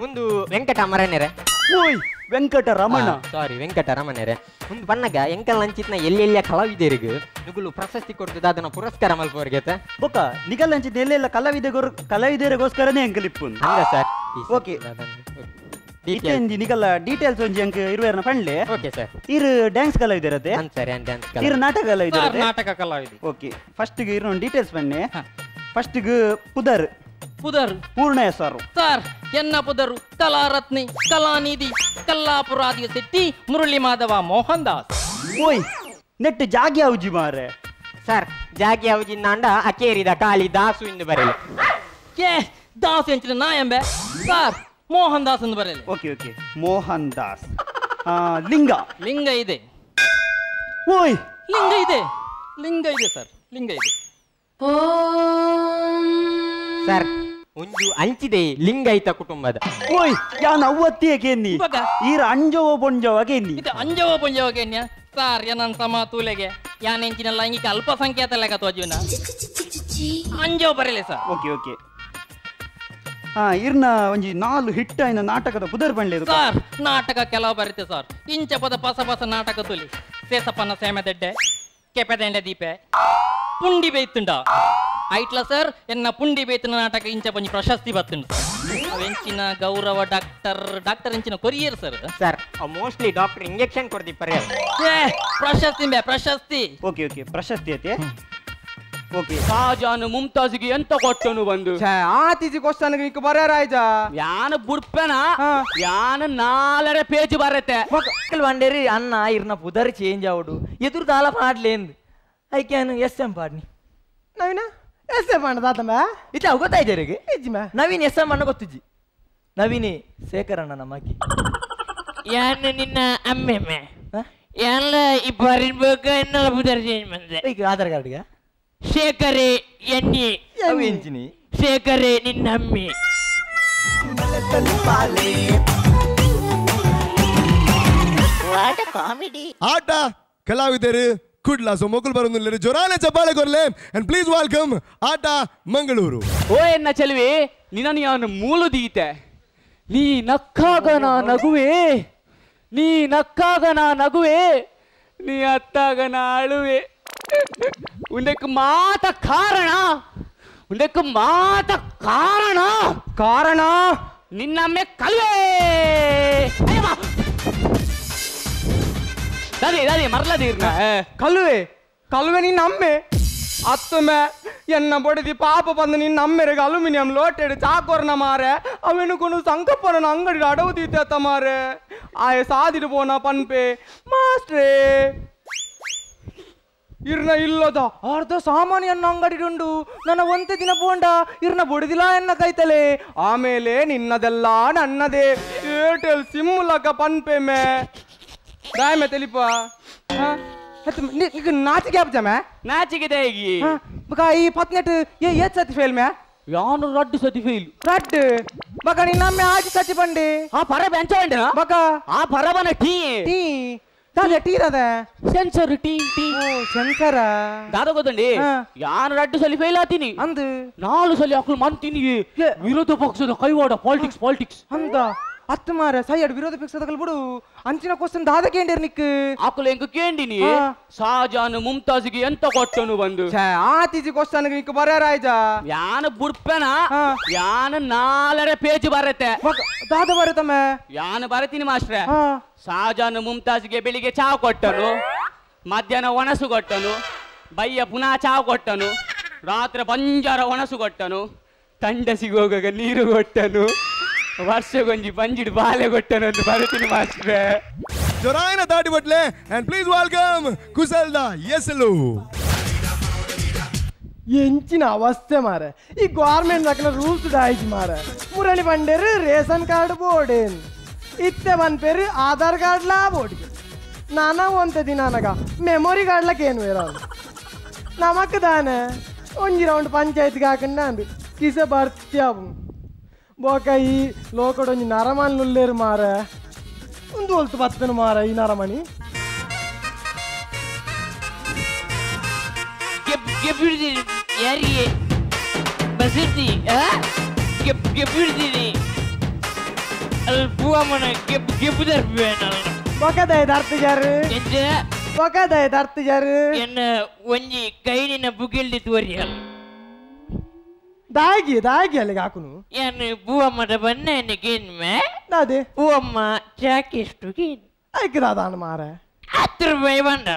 ಒಂದು ವೆಂಕಟರಮಣರೇ ಓಯ್ ವೆಂಕಟರಮಣ ಸಾರಿ ವೆಂಕಟರಮಣರೇ ಒಂದು ಬಣ್ಣಗ ಎಂಕಲ್ ಅಂಚಿತ್ನ ಎಲ್ಲೆಲ್ಲ ಕಲಾವಿದರಿಗೆ ನುಗುಲು ಪ್ರಶಸ್ತಿ ಕೊಡ್ತದ ಅದನ್ನ ಪುರಸ್ಕಾರ ಮಲ್ಪವರಿಗೆ ಬೊಕ್ಕ ನಿಗಲ್ ಅಂಚಿತ್ ಎಲ್ಲೆಲ್ಲ ಕಲಾವಿದರಿಗೋಸ್ಕರನೇ ಎಂಕಲ್ ಇಪ್ಪು ಹಂಗ ಸರ್. ಓಕೆ ನಿಗಲ್ಲ ಡೀಟೇಲ್ಸ್ ಒಂಜಿ ಅಂಕ ಇರುವೇರ್ನ ಪಂಡ್ಲೆ. Okay sir. ಇರು ಡ್ಯಾನ್ಸ್ ಕಲಾವಿದರತೆ ಸರ್ ಡ್ಯಾನ್ಸ್ ಇರು ನಾಟಕ ಕಲಾವಿದರತೆ ನಾಟಕ ಕಲಾವಿದ. ಓಕೆ ಫಸ್ಟ್ ಗೆ ಇರು ಡೀಟೇಲ್ಸ್ ಬನ್ನಿ. ಫಸ್ಟ್ ಗೆ ಪುದರ್ ಪುದರ್ ಪೂರ್ಣ ಹೆಸರು ಸರ್. ಎನ್ನ ಪುದರು ಕಲಾರತ್ನಿ ಕಲಾನಿಧಿ ಕಲ್ಲಾಪುರಾದಿಯ ಶೆಟ್ಟಿ ಮುರಳಿ ಮಾಧವ ಮೋಹನ್ ದಾಸ್. ಓಯ್ ನೆಟ್ ಜಾಗಿ ಅವಜಿ ಮಾರೆ ಸರ್. ಜಾಗಿ ಅವಜಿ ನಾಂಡ ಅಕೇರಿದ ಕಾಲಿ ದಾಸು ಎಂದು ಬರಲಿ. ಏ ದಾಸು ಎಂಚಿನ ನಾ ಎಂಬೆ ಸರ್ ಮೋಹನ್ ದಾಸ್ ಎಂದು ಬರಲಿ. Okay okay Mohan Das. ಲಿಂಗ ಲಿಂಗ ಇದೆ. ಓಯ್ ಲಿಂಗ ಇದೆ ಲಿಂಗ ಇದೆ ಸರ್ ಲಿಂಗ ಇದೆ ಸರ್. ಒಂದು ಅಂಚಿದೆ ಲಿಂಗಾಯತ ಕುಟುಂಬದ. ಓಯ್ ಯಾನ್ ಅವ್ವತ್ತಿಯ ಕೇನ್ನಿ ಈರ ಅಂಜವ ಪೊಂಜವ ಕೇನ್ನಿ ಇದು ಅಂಜವ ಪೊಂಜವ ಕೇನ್ಯ ಸರ್ ಏನನ್ ಸಮ ತೂಲೆಗೆ ಯಾನ್ ಎಂಚಿನ ಲೈಂಗಿಕ ಅಲ್ಪಸಂಖ್ಯಾತ ಲೆಕ್ಕ ತೋಜುನ ಅಂಜೋ ಬರಲಿ sir. Okay okay. ಹಾ ಇರ್ನ ಒಂಜಿ 4 ಹಿಟ್ ಆಯ್ನ ನಾಟಕದ ಪುದರ್ ಬಂಡ್ಲೆ ಸರ್. ನಾಟಕ ಕೆಲವು ಬರುತ್ತೆ ಸರ್. ಇಂಚ ಪದ ಪಸ ಪಸ ನಾಟಕ ತುಲಿ ಸೇಸಪ್ಪನ ಸೇಮದೆಡ್ಡೆ ಕೆಪೆದಂಡೆ ದೀಪೆ ಪುಂಡಿ ಬೇಯ್ತುಂಡ ಐಟ್ಲ ಸರ್. ಎನ್ನ ಪುಂಡಿ ಬೇಯ್ತುನ ನಾಟಕ ಇಂಚ ಪಂಜಿ ಪ್ರಶಸ್ತಿ ಬತ್ತುಂಡು ಸರ್. ಎಂಚಿನ ಗೌರವ ಡಾಕ್ಟರ್ ಡಾಕ್ಟರ್ ಎಂಚಿನ courier sir. Sir mostly doctor injection ಕೊಡ್ದಿಪ್ಪರೆ ಪ್ರಶಸ್ತಿ ಬೇ ಪ್ರಶಸ್ತಿ. ಓಕೆ ಓಕೆ ಪ್ರಶಸ್ತಿ ಐತೆ. ಓಕೆ. ಶಾಜಾನ್ ಮುಮ್ತಾಜ್ಗೆ ಎಂತ ಕೊಟ್ಟನು ಬಂದು ಆತಿಜಿ ಕ್ವಶನ್ ನಿಕ್ ಬರರಾಯ್ಜ ಯಾನ ಬುಡ್ಪೆನ ಯಾನ 4.5 ಪೇಜ್ ಬರತ್ತೆ వండేరి అన్న ఇర్న పుదరి చేంజ్ అవుడు ఎదురు దాల పాడలేదు ఐక్యాను ఎస్ ఎం పాడిని ನವೀನ ಎಸ್ ಎಂ ಅಣ್ಣ ದಾತಮ್ಮ ಇట్లా ಗೊತ್ತಾಯ್ತು ನವೀನ್ ಎಸ್ ಎಂ ಅಣ್ಣ ಗೊತ್ತಿಜ್ಜಿ ನವೀನಿ ಶೇಖರ್ ಅಣ್ಣ ನಮ್ಮಕ್ಕಿ ಯಾನು ನಿನ್ನ ಅಮ್ಮೆಮ್ಮೆ ಎಲ್ಲ ಈ ಬರಿಬೇಕು ಎನ್ನೆಲ್ಲ ಪುದರ್ ಚೇಂಜ್ ಬಂದೆ ಈಗ ಆಧಾರ್ ಕಾರ್ಡ್ಗೆ ಶೇಖರೇ ಎನ್ನಿ ಎಂಜಿನಿ ಶೇಖರೇ ನಿನ್ನ ಅಮ್ಮಿ. ಆಟ ಕಲಾವಿದರು ಕುಡ್ಲ ಸೊ ಮೊಕುಲ್ ಬರೋದಿಲ್ಲ ಜೊರಾನೆ ಚಪ್ಪಾಳೆ ಕೊರ್ಲೆ and please welcome ಆಟ ಮಂಗಳೂರು. ಓ ಎನ್ನ ಚೆಲುವೆ ನಿನ್ನ ಯಾನು ಮೂಲು ದೀತೆ ನೀ ನಕ್ಕಾಗ ನಾ ನಗುವೆ ನೀ ನಕ್ಕಾಗ ನಾ ನಗುವೆ ನೀ ಅತ್ತಾಗ ನಾ ಅಳುವೆ ಉಂದಕ್ಕೆ ಮಾತ ಕಾರಣ ಉಂದಕ್ಕೆ ಮಾತ ಕಾರಣ ಕಾರಣ ನಿನ್ನಮ್ಮೆ ಕಲ್ವೇ. ದಾದಿ ದಾದಿ ಮರಲದೀರ್ನ ಕಲ್ವೆ ಕಲ್ವೆ ನಿನ್ನ ಅಮ್ಮೆ ಅತ್ತುಮೆ ಎನ್ನ ಬಡದಿ ಪಾಪ ಬಂದು ನಿನ್ನ ಅಮ್ಮೆರೆಗೆ ಅಲ್ಯೂಮಿನಿಯಂ ಲೋಟೆಡು ಚಾಕೋರ್ನ ಮಾರೆ ಅವೆನುಕುನು ಸಂಕಪ್ಪನ ಅಂಗಡಿ ಅಡವು ತೀತ ಮಾರೆ ಆಯ ಸಾದಿಡು ಪೋನ ಪನ್ಪೆ ಮಾಸ್ಟ್ರೇ ಇರ್ನ ಇಲ್ಲದ ಅರ್ಧ ಸಾಮಾನ್ಯನ್ನ ಅಂಗಡಿಡುಂಡು ನನ್ನ ಒಂತೆ ದಿನ ಪೋಂಡ ಇರ್ನ ಬೊಡಿದಿಲ್ಲ ಎನ್ನ ಕೈತಲೆ ಆಮೇಲೆ ನಿನ್ನದೆಲ್ಲ ನನ್ನದೇ ಏರ್ಟೆಲ್ ಸಿಮ್ ಲಕ ಪನ್ಪೆ ಮೇ ದಾಯಮೆ ತೆಲಿಪ ಈಗ ನಾಚಿಕೆ ಆಪ್ಜಮೆ ನಾಚಿಕೆ ದೇಗಿ ಬಕ ಈ ಪತ್ನೆಟ್ ಏ ಏತ್ ಸತಿ ಫೇಲ್ ಮೇ ಯಾನು ರಡ್ಡು ಸತಿ ಫೇಲ್ ರಡ್ಡು ಬಕ ನಿನ್ನಮ್ಮೆ ಆಜಿ ಸತಿ ಬಂಡಿ ಆ ಪರ ಬೆಂಚ ಬಂಡ ಬಕ ಆ ಪರಬನ ಟೀ ಟೀ ದಾದ ಟೀ ದಾದ sensor tea tea sensor ದಾದ ಗೊತ್ತಂಡಿ ಯಾನು ರಡ್ಡು ಸಲಿ ಫೇಲ್ ಆತೀನಿ ಅಂದು 4 ಸಲಿ ಅಕ್ಲು ಮಂತೀನಿ ವಿರೋಧ ಪಕ್ಷದ ಕೈವಾಡ ಪಾಲಿಟಿಕ್ಸ್ ಪಾಲಿಟಿಕ್ಸ್ ಅಂದ ಅತ್ತು ಮಾರ ಸೈಯಡ್ ವಿರೋಧ ಪಕ್ಷದ ಬಿಡು ಅಂಚಿನ ಕ್ವಶನ್ ದಾದ ಕೇಂಡಿರ್ ನಿಕ್ ಆಕುಲು ಎಂಕ ಕೇಂಡಿನಿ ಶಾಜಾನ್ ಮುಮ್ತಾಜ್ಗೆ ಎಂತ ಕೊಟ್ಟನು ಬಂದು ಆತಿಜಿ ಕ್ವಶನ್ ನಿಕ್ ಬರರಾಯ್ಜ ಯಾನು ಬುಡ್ಪೆನ ಯಾನು 4.5 ಪೇಜ್ ಬರತ್ತೆ ದಾದ ಬರತಮ್ಮ ಯಾನು ಬರತೀನಿ ಮಾಸ್ಟ್ರೆ. ಶಾಜಾನ್ ಮುಮ್ತಾಜ್ಗೆ ಬೆಳಿಗ್ಗೆ ಚಾ ಕೊಟ್ಟನು ಮಧ್ಯಾಹ್ನ ಒಣಸು ಕೊಟ್ಟನು ಬಯ್ಯ ಪುನಃ ಚಾ ಕೊಟ್ಟನು ರಾತ್ರಿ ಬಂಜಾರ ಒಣಸು ಕೊಟ್ಟನು ತಂಡಸಿಗೆ ಹೋಗಾಗ ನೀರು ಕೊಟ್ಟನು ವರ್ಷಗೊಂಜಿ ಬಂಜಿಡು ಬಾಲೆ ಕೊಟ್ಟನು ಅಂತ ಬರತೀನಿ ಮಾಸ್ಟ್ರೆ. ಜೊರಾಯನ ದಾಟಿ ಬಟ್ಲೆ and please welcome ಕುಸಲ್ದ ಎಸಲು. ಎಂಚಿನ ಅವಸ್ಥೆ ಮಾರೆ ಈ ಗೌರ್ಮೆಂಟ್ ದಕ್ಕಲ ರೂಲ್ಸ್ ಡಾಯ್ಜ್ ಮಾರೆ ಮುರಳಿ ಬಂಡೇರು ರೇಷನ್ ಕಾರ್ಡ್ ಬೋರ್ಡೇನ್ ಇತ್ತೆ ಪನ್ಪೇರು ಆಧಾರ್ ಕಾರ್ಡ್ಲಾ ಬೋರ್ಡ್ ನಾನಾ ಒಂತೆ ದಿನ ಅನಗ ಮೆಮೊರಿ ಕಾರ್ಡ್ಲಕ್ಕೆ ಏನು ಬೇರೆ ನಮಕ್ ದಾನೆ ಒಂಜಿ ರೌಂಡ್ ಪಂಚಾಯತ್ಗೆ ಹಾಕಂಡ ಅಂದು ಕಿಸೆ ಬರ್ತ್ಯಾವು ಬೋಕ ಈ ಲೋಕಡೊಂಜಿ ನರಮನ್ ಮಾರ ಒಂದು ಒಲ್ತು ಬತ್ತನು ಮಾರ ಈ ನರಮಣಿ ಯಾರಿಗೆ ಬಸಿರ್ತಿ ಗೆಬ್ಬಿಡ್ತೀನಿ ಅಲ್ಲಿ ಪೂವಮ್ಮನ ಗೆಬ್ ಗೆಬ್ಬುದರ್ಪು ಬೊಕದಯ ದರ್ತಿಜಾರು ಬೊಕದಯ ದರ್ತಿಜಾರು ಎನ್ನ ಒಂಜಿ ಕೈನಿನ ಬುಗಿಲ್ದಿ ತೋರಿಯಲ್ಲ ದಾಗಿ ದಾಗಿ ಅಲ್ಲಿಗೆ ಹಾಕುನು ಏನು ಪೂವಮ್ಮದ ಬಣ್ಣ ಎನ್ನೆ ದಾದೆ ಪೂವಮ್ಮ ಚಾಕಿಷ್ಟು ಗೇನ್ ಐಕ್ ದಾದಾನ ಮಾರ 10 ರೂಪಾಯಿ ಬಂಡ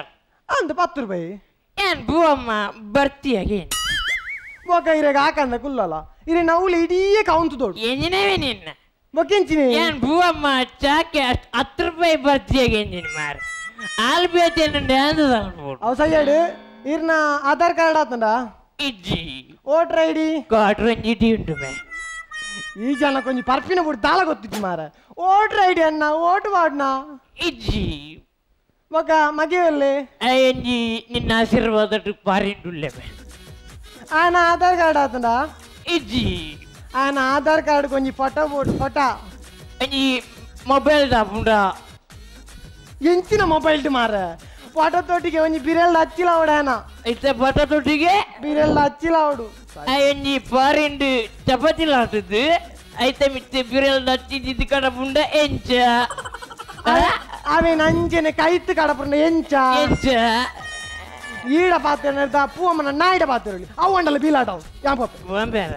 ಅಂದ 10 ರೂಪಾಯಿ ಏನ್ ಪೂವಮ್ಮ ಬರ್ತೀಯ ಗೇನ್ ಬೊಕ ಇರೆಗ ಹಾಕಂದ ಕುಲ್ಲಲ್ಲ ಇರೆ ನೌಲಿ ಇಡೀ ಕೌಂತು ದೊಡ್ಡ ಎಂಜಿನವೇ ನಿನ್ನ ಬೊಕೆಂಚಿನಿ ಏನ್ ಪೂವಮ್ಮ ಚಾಕೆ 10 ರೂಪಾಯಿ ಬರ್ತೀಯ ಗೇಂಜಿನ ಮಾರ ಆಲ್ ಬೇತೇನು ಡ್ಯಾನ್ಸ್ ಅವ್ ಸಯ್ಯಾಡು ಇರ್ನ ಆಧಾರ್ ಕಾರ್ಡ್ ಆತಂಡ ಇಜ್ಜಿ voter ID quarter ಒಂಜಿ ಉಂಟು ಮೇ ಈ ಜನ ಕೊಂಚ ಪರ್ಪಿನ ಬಿಟ್ಟು ದಾಲ ಗೊತ್ತಿತ್ತು ಮಾರ ವೋಟರ್ ಐಡಿ ಅಣ್ಣ ವೋಟ್ ವಾಡ್ನ ಇಜ್ಜಿ ಮಗ ಮಗೆಯಲ್ಲಿ ಎಂಜಿ ನಿನ್ನ ಆಶೀರ್ವಾದ ಪಾರಿಂಡುಲ್ಲೆ ಮೇ ಆನ ಆಧಾರ್ ಕಾರ್ಡ್ ಆತಂಡ ಇಜ್ಜಿ ಆನ ಆಧಾರ್ ಕಾರ್ಡ್ ಕೊಂಚ photo boat photo ಒಂಜಿ ಮೊಬೈಲ್ ದಾಪುಂಡ ಎಂಚಿನ ಮೊಬೈಲ್ ಮಾರ ಪಟತೊಟ್ಟಿಗೆ ಒಂಜಿ ಬಿರೆಲ್ ಹಚ್ಚಿಲಾವಡಾನ ಇತ್ತ ಪಟತೊಟ್ಟಿಗೆ ಬಿರೆಲ್ ಹಚ್ಚಿಲಾವಡು ಒಂಜಿ ಪಾರಿಂಡು ಚಪಾತಿ ಲಾತದ್ದು ಐತ ಮಿತ್ತೆ ಬಿರೆಲ್ ಹಚ್ಚಿದ್ದು ಕಡಪುಂಡ ಎಂಚ ಅವೇನ ಅಂಜನೆ ಕೈತ್ತು ಕಡಪುಂಡ ಎಂಚ ಎಂಚ ಈಡ ಪಾತ್ರ ಪೂವಮ್ಮನ ನಾಯಿಡ ಪಾತ್ರ ಅವು ಅಂಡಲ ಬೀಲಾಟವು ಯಾ ಪೋಪೆ ಬಂಬೇರ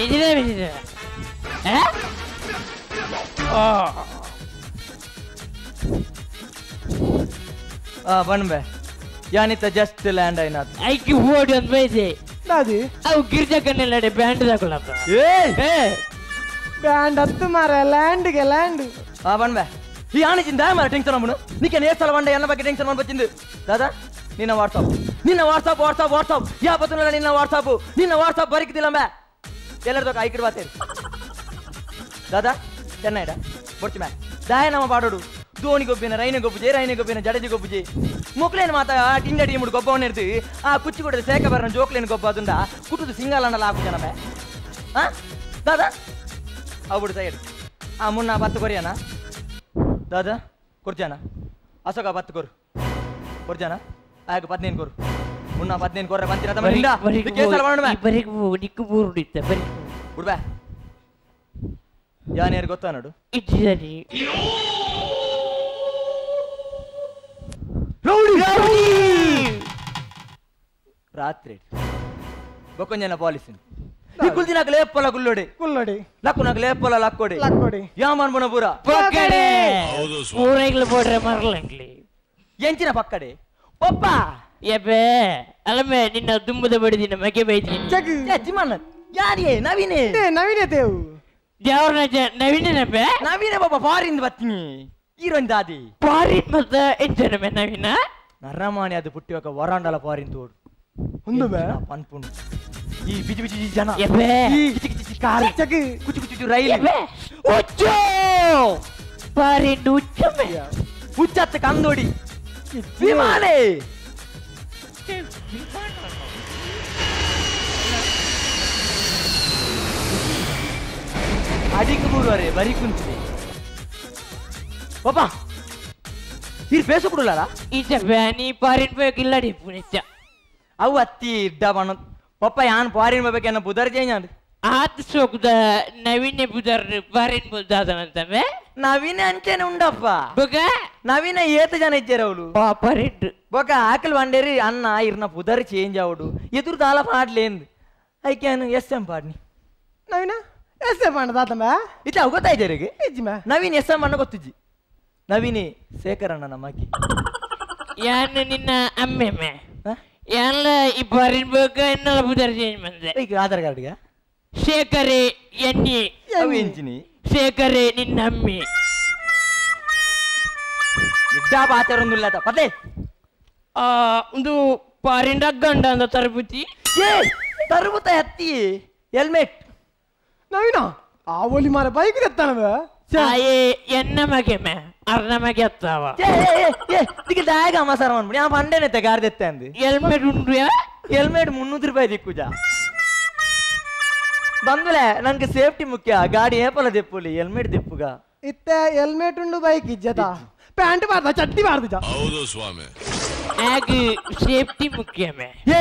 ಏಜಿದೆ ಬಿಜಿದೆ ಬನ್ಬೆ ಯಾನಿತ್ತ ಜಸ್ಟ್ ಲ್ಯಾಂಡ್ ಆಯ್ನಾತ್ ಐಕಿ ಓಡಿ ಒಂದು ಬೈದೆ ದಾದಿ ಅವು ಗಿರ್ಜಾ ಕಣ್ಣೆಲ್ಲಡೆ ಬ್ಯಾಂಡ್ ತಗೊಳ್ಳಪ್ಪ ಏ ಬ್ಯಾಂಡ್ ಹತ್ತು ಮಾರ ಲ್ಯಾಂಡ್ಗೆ ಲ್ಯಾಂಡ್ ಬನ್ಬೆ ಈ ಆಣಿಚಿಂದ ಮಾರ ಟೆನ್ಷನ್ ಅಮ್ಮನು ನೀಕೆ ನೇಸಲ ಬಂಡೆ ಎನ್ನ ಬಗ್ಗೆ ಟೆನ್ಷನ್ ಬಂದು ದಾದಾ ನಿನ್ನ ವಾಟ್ಸಪ್ ನಿನ್ನ ವಾಟ್ಸಪ್ ವಾಟ್ಸಪ್ ವಾಟ್ಸಪ್ ಯಾ ಬತ್ತುನಲ್ಲ ನಿನ್ನ ವಾಟ್ಸಪ್ ನಿನ್ನ ವಾಟ್ಸಪ್ ಬರಿಕಿದಿಲ್ಲ ಮೇ ಎಲ್ಲರದೊಕ್ಕ ಐಕಡೆ ಬಾತೇರಿ ದಾದಾ ಚೆನ್ನೈಡ ಬೊಡ್ಚಿ ಮ್ಯಾ ದಾಯ ನಮ್ಮ ಪಾಡೋಡು ಧೋನಿ ಗೊಬ್ಬಿನ ರೈನ ಗೊಬ್ಬುಜೆ ರೈನ ಗೊಬ್ಬಿನ ಜಡಜಿ ಗೊಬ್ಬುಜೆ ಮೊಕ್ಲೇನು ಮಾತ ಆ ಟಿಂಡ ಟೀಮುಡು ಗೊಬ್ಬವನ್ನ ಇರ್ತು ಆ ಕುಚ್ಚಿ ಕೊಡದ ಸೇಕ ಬರನ ಜೋಕ್ಲೇನು ಗೊಬ್ಬ ಅದುಂಡ ಕುಟುದು ಸಿಂಗಾಲಂಡಲ ಹಾಕು ಜನ ಮೇ ಆ ದಾದಾ ಅವು ಸೈಡ್ ಆ ಮುನ್ನ ಬತ್ತು ಕೊರಿಯಾನ ದಾದಾ ಕೊರ್ಜಾನ ಅಶೋಕ ಬತ್ತು ಕೊರು ಕೊರ್ಜಾನ ಆಗ 15 ಕೊರು ಮುನ್ನ 15 ಕೊರ್ರೆ ಬಂತಿನ ತಮ್ಮ ನಿಂದ ಕೇಸಲ ಮಾಡೋಣ ಮೇ ಬರಿಗೆ ನಿಕ್ಕು ಬೂರುಡು ಇತ್ತ ಬರಿ ಬಿಡ್ಬಾ ಯಾನೇರು ಗೊತ್ತಾ ನೋಡು ಇಜ್ಜನಿ ರೌಡಿ ರೌಡಿ ರಾತ್ರಿ ಬೊಕೊಂಜನ ಪಾಲಿಸಿ ಈ ಕುಲ್ದಿನಾಗ ಲೇಪಲ ಗುಲ್ಲೋಡೆ ಕುಲ್ಲೋಡೆ ಲಕ್ಕುನಾಗ ಲೇಪಲ ಲಕ್ಕೋಡೆ ಲಕ್ಕೋಡೆ ಯಾಮನ್ ಬುಣಪುರ ಪಕ್ಕಡೆ ಊರೈಗ್ಲ ಬೋಡ್ರೆ ಮರಲಂಗ್ಲಿ ಎಂಚಿನ ಪಕ್ಕಡೆ ಪಪ್ಪ ಎಬೆ ಅಲ್ಲಮೆ ನಿನ್ನ ದುಂಬದ ಬಡಿದಿನ ಮಗೆ ಬೈದಿನಿ ಜಿಮನ್ನ ಯಾರಿಯೇ ನವೀನೇ ನವೀನೇ ದೇವು ದೇವ್ರನ ನವೀನನಪ್ಪೆ ನವೀನ ಬಾಬಾ ಫಾರಿನ್ ಬತ್ತೀನಿ ಹೀರೋಯಿನ್ ದಾದಿ ಫಾರಿನ್ ಮತ್ತ ಎಂಚನಮೆ ನವೀನ ನರಮಾಣಿ ಅದು ಪುಟ್ಟಿವಾಗ ವರಾಂಡಲ ಫಾರಿನ್ ತೋಡು ಒಂದು ಬೇ ಪನ್ಪುಂಡು ಈ ಬಿಜಿ ಬಿಜಿ ಜನ ಎಬೆ ಈ ಕಿಚಿ ಕಿಚಿ ಕಾರ್ ಕುಚು ಕುಚು ರೈಲ್ ಎಬೆ ಉಚ್ಚು ಫಾರಿನ್ ಉಚ್ಚಮೆ ಉಚ್ಚತ್ತ ಕಂದೋಡಿ ವಿಮಾನೇ ಅಡಿಕ್ ಬೂರುವರೆ ಬರಿ ಕುಂತಿದೆ ಪಾಪಾ ನೀರು ಬೇಸು ಕೊಡಲ್ಲ ಈಚ ಬ್ಯಾನಿ ಫಾರಿನ್ ಬೇಕು ಪುನಿಚ ಅವು ಅತ್ತಿ ಇಡ್ಡ ಬಣ್ಣ ಪಪ್ಪ ಯಾನ್ ಫಾರಿನ್ ಹೋಗ್ಬೇಕೇನ ಬುದರ್ ಚೇಂಜ್ ಆಂಡ್ ಆತ್ ಸೋಕುದ ನವೀನ ಬುದರ್ ಫಾರಿನ್ ಬುದಾದನಂತಮೆ ನವೀನ ಅಂಚೆನೆ ಉಂಡಪ್ಪ ಬೊಕ ನವೀನ ಏತ ಜನ ಇచ్చారు ಅವಳು ಫಾರಿನ್ ಬೊಕ ಆಕಲ್ వండేరి అన్న ఇర్న బుదర్ చేంజ్ అవడు ఎదురు దాల పాడలేదు ఐక్యాను ఎస్ ఎం పాడిని ನವೀನ ಎಸ್ ಎಂ ಅಣ್ಣ ದಾತಮ್ಮ ಇట్లా ಗೊತ್ತಾಯ್ತು ಇಜ್ಜಿಮ ನವೀನ್ ಎಸ್ ಎಂ ಅಣ್ಣ ಗೊತ್ತಿಜ್ಜಿ ನವೀನಿ ಶೇಖರ್ ಅಣ್ಣ ನಮ್ಮಕ್ಕಿ ಯಾನು ನಿನ್ನ ಅಮ್ಮೆಮ್ಮೆ ಯಾನ್ಲ ಈ ಫಾರಿನ್ ಬೋಕ ಎನ್ನಲ ಬುದರ್ ಚೇಂಜ್ ಬಂದೆ ಈಗ ಆಧಾರ್ ಕಾರ್ಡ್ಗೆ ಶೇಖರೇ ಎನ್ನಿ ಅವು ಎಂಚಿನಿ ಶೇಖರೇ ನಿನ್ನ ಅಮ್ಮಿ ಇಡ್ಡಾ ಪಾತ್ರ ಪದೇ ಒಂದು ಫಾರಿನ್ ಗಂಡ ಅಂದ ತರಬುತಿ ಏ ತರಬುತ ಹತ್ತಿ ಹೆಲ್ಮೆಟ್ ನವೀನ ಆ ಒಲಿ ಮಾರ ಬೈಕ್ ತೆತ್ತಾನವ ಆಯೇ ಎನ್ನ ಮಗೆಮೆ ಅರ್ನ ಮಗೆ ಅತ್ತಾವ ದಿಕ್ಕ ದಾಗ ಅಮಸಾರ ಅನ್ಬಿಡಿ ಆ ಬಂಡೇನೆ ಗಾರ್ ತೆತ್ತೆ ಅಂದು ಹೆಲ್ಮೆಟ್ ಉಂಡು ಹೆಲ್ಮೆಟ್ 300 ರೂಪಾಯಿ ದಿಕ್ಕುಜ ಬಂದುಲೆ ನನ್ಗೆ ಸೇಫ್ಟಿ ಮುಖ್ಯ ಗಾಡಿ ಏಪಲ ದೆಪ್ಪುಲಿ ಹೆಲ್ಮೆಟ್ ದೆಪ್ಪುಗ ಇತ್ತೆ ಹೆಲ್ಮೆಟ್ ಉಂಡು ಬೈಕ್ ಇಜ್ಜದ ಪ್ಯಾಂಟ್ ಬಾರ್ದ ಚಟ್ಟಿ ಬಾರ್ದ ಹೌದು ಸ್ವಾಮಿ ಆಗ ಸೇಫ್ಟಿ ಮುಖ್ಯಮೆ ಏ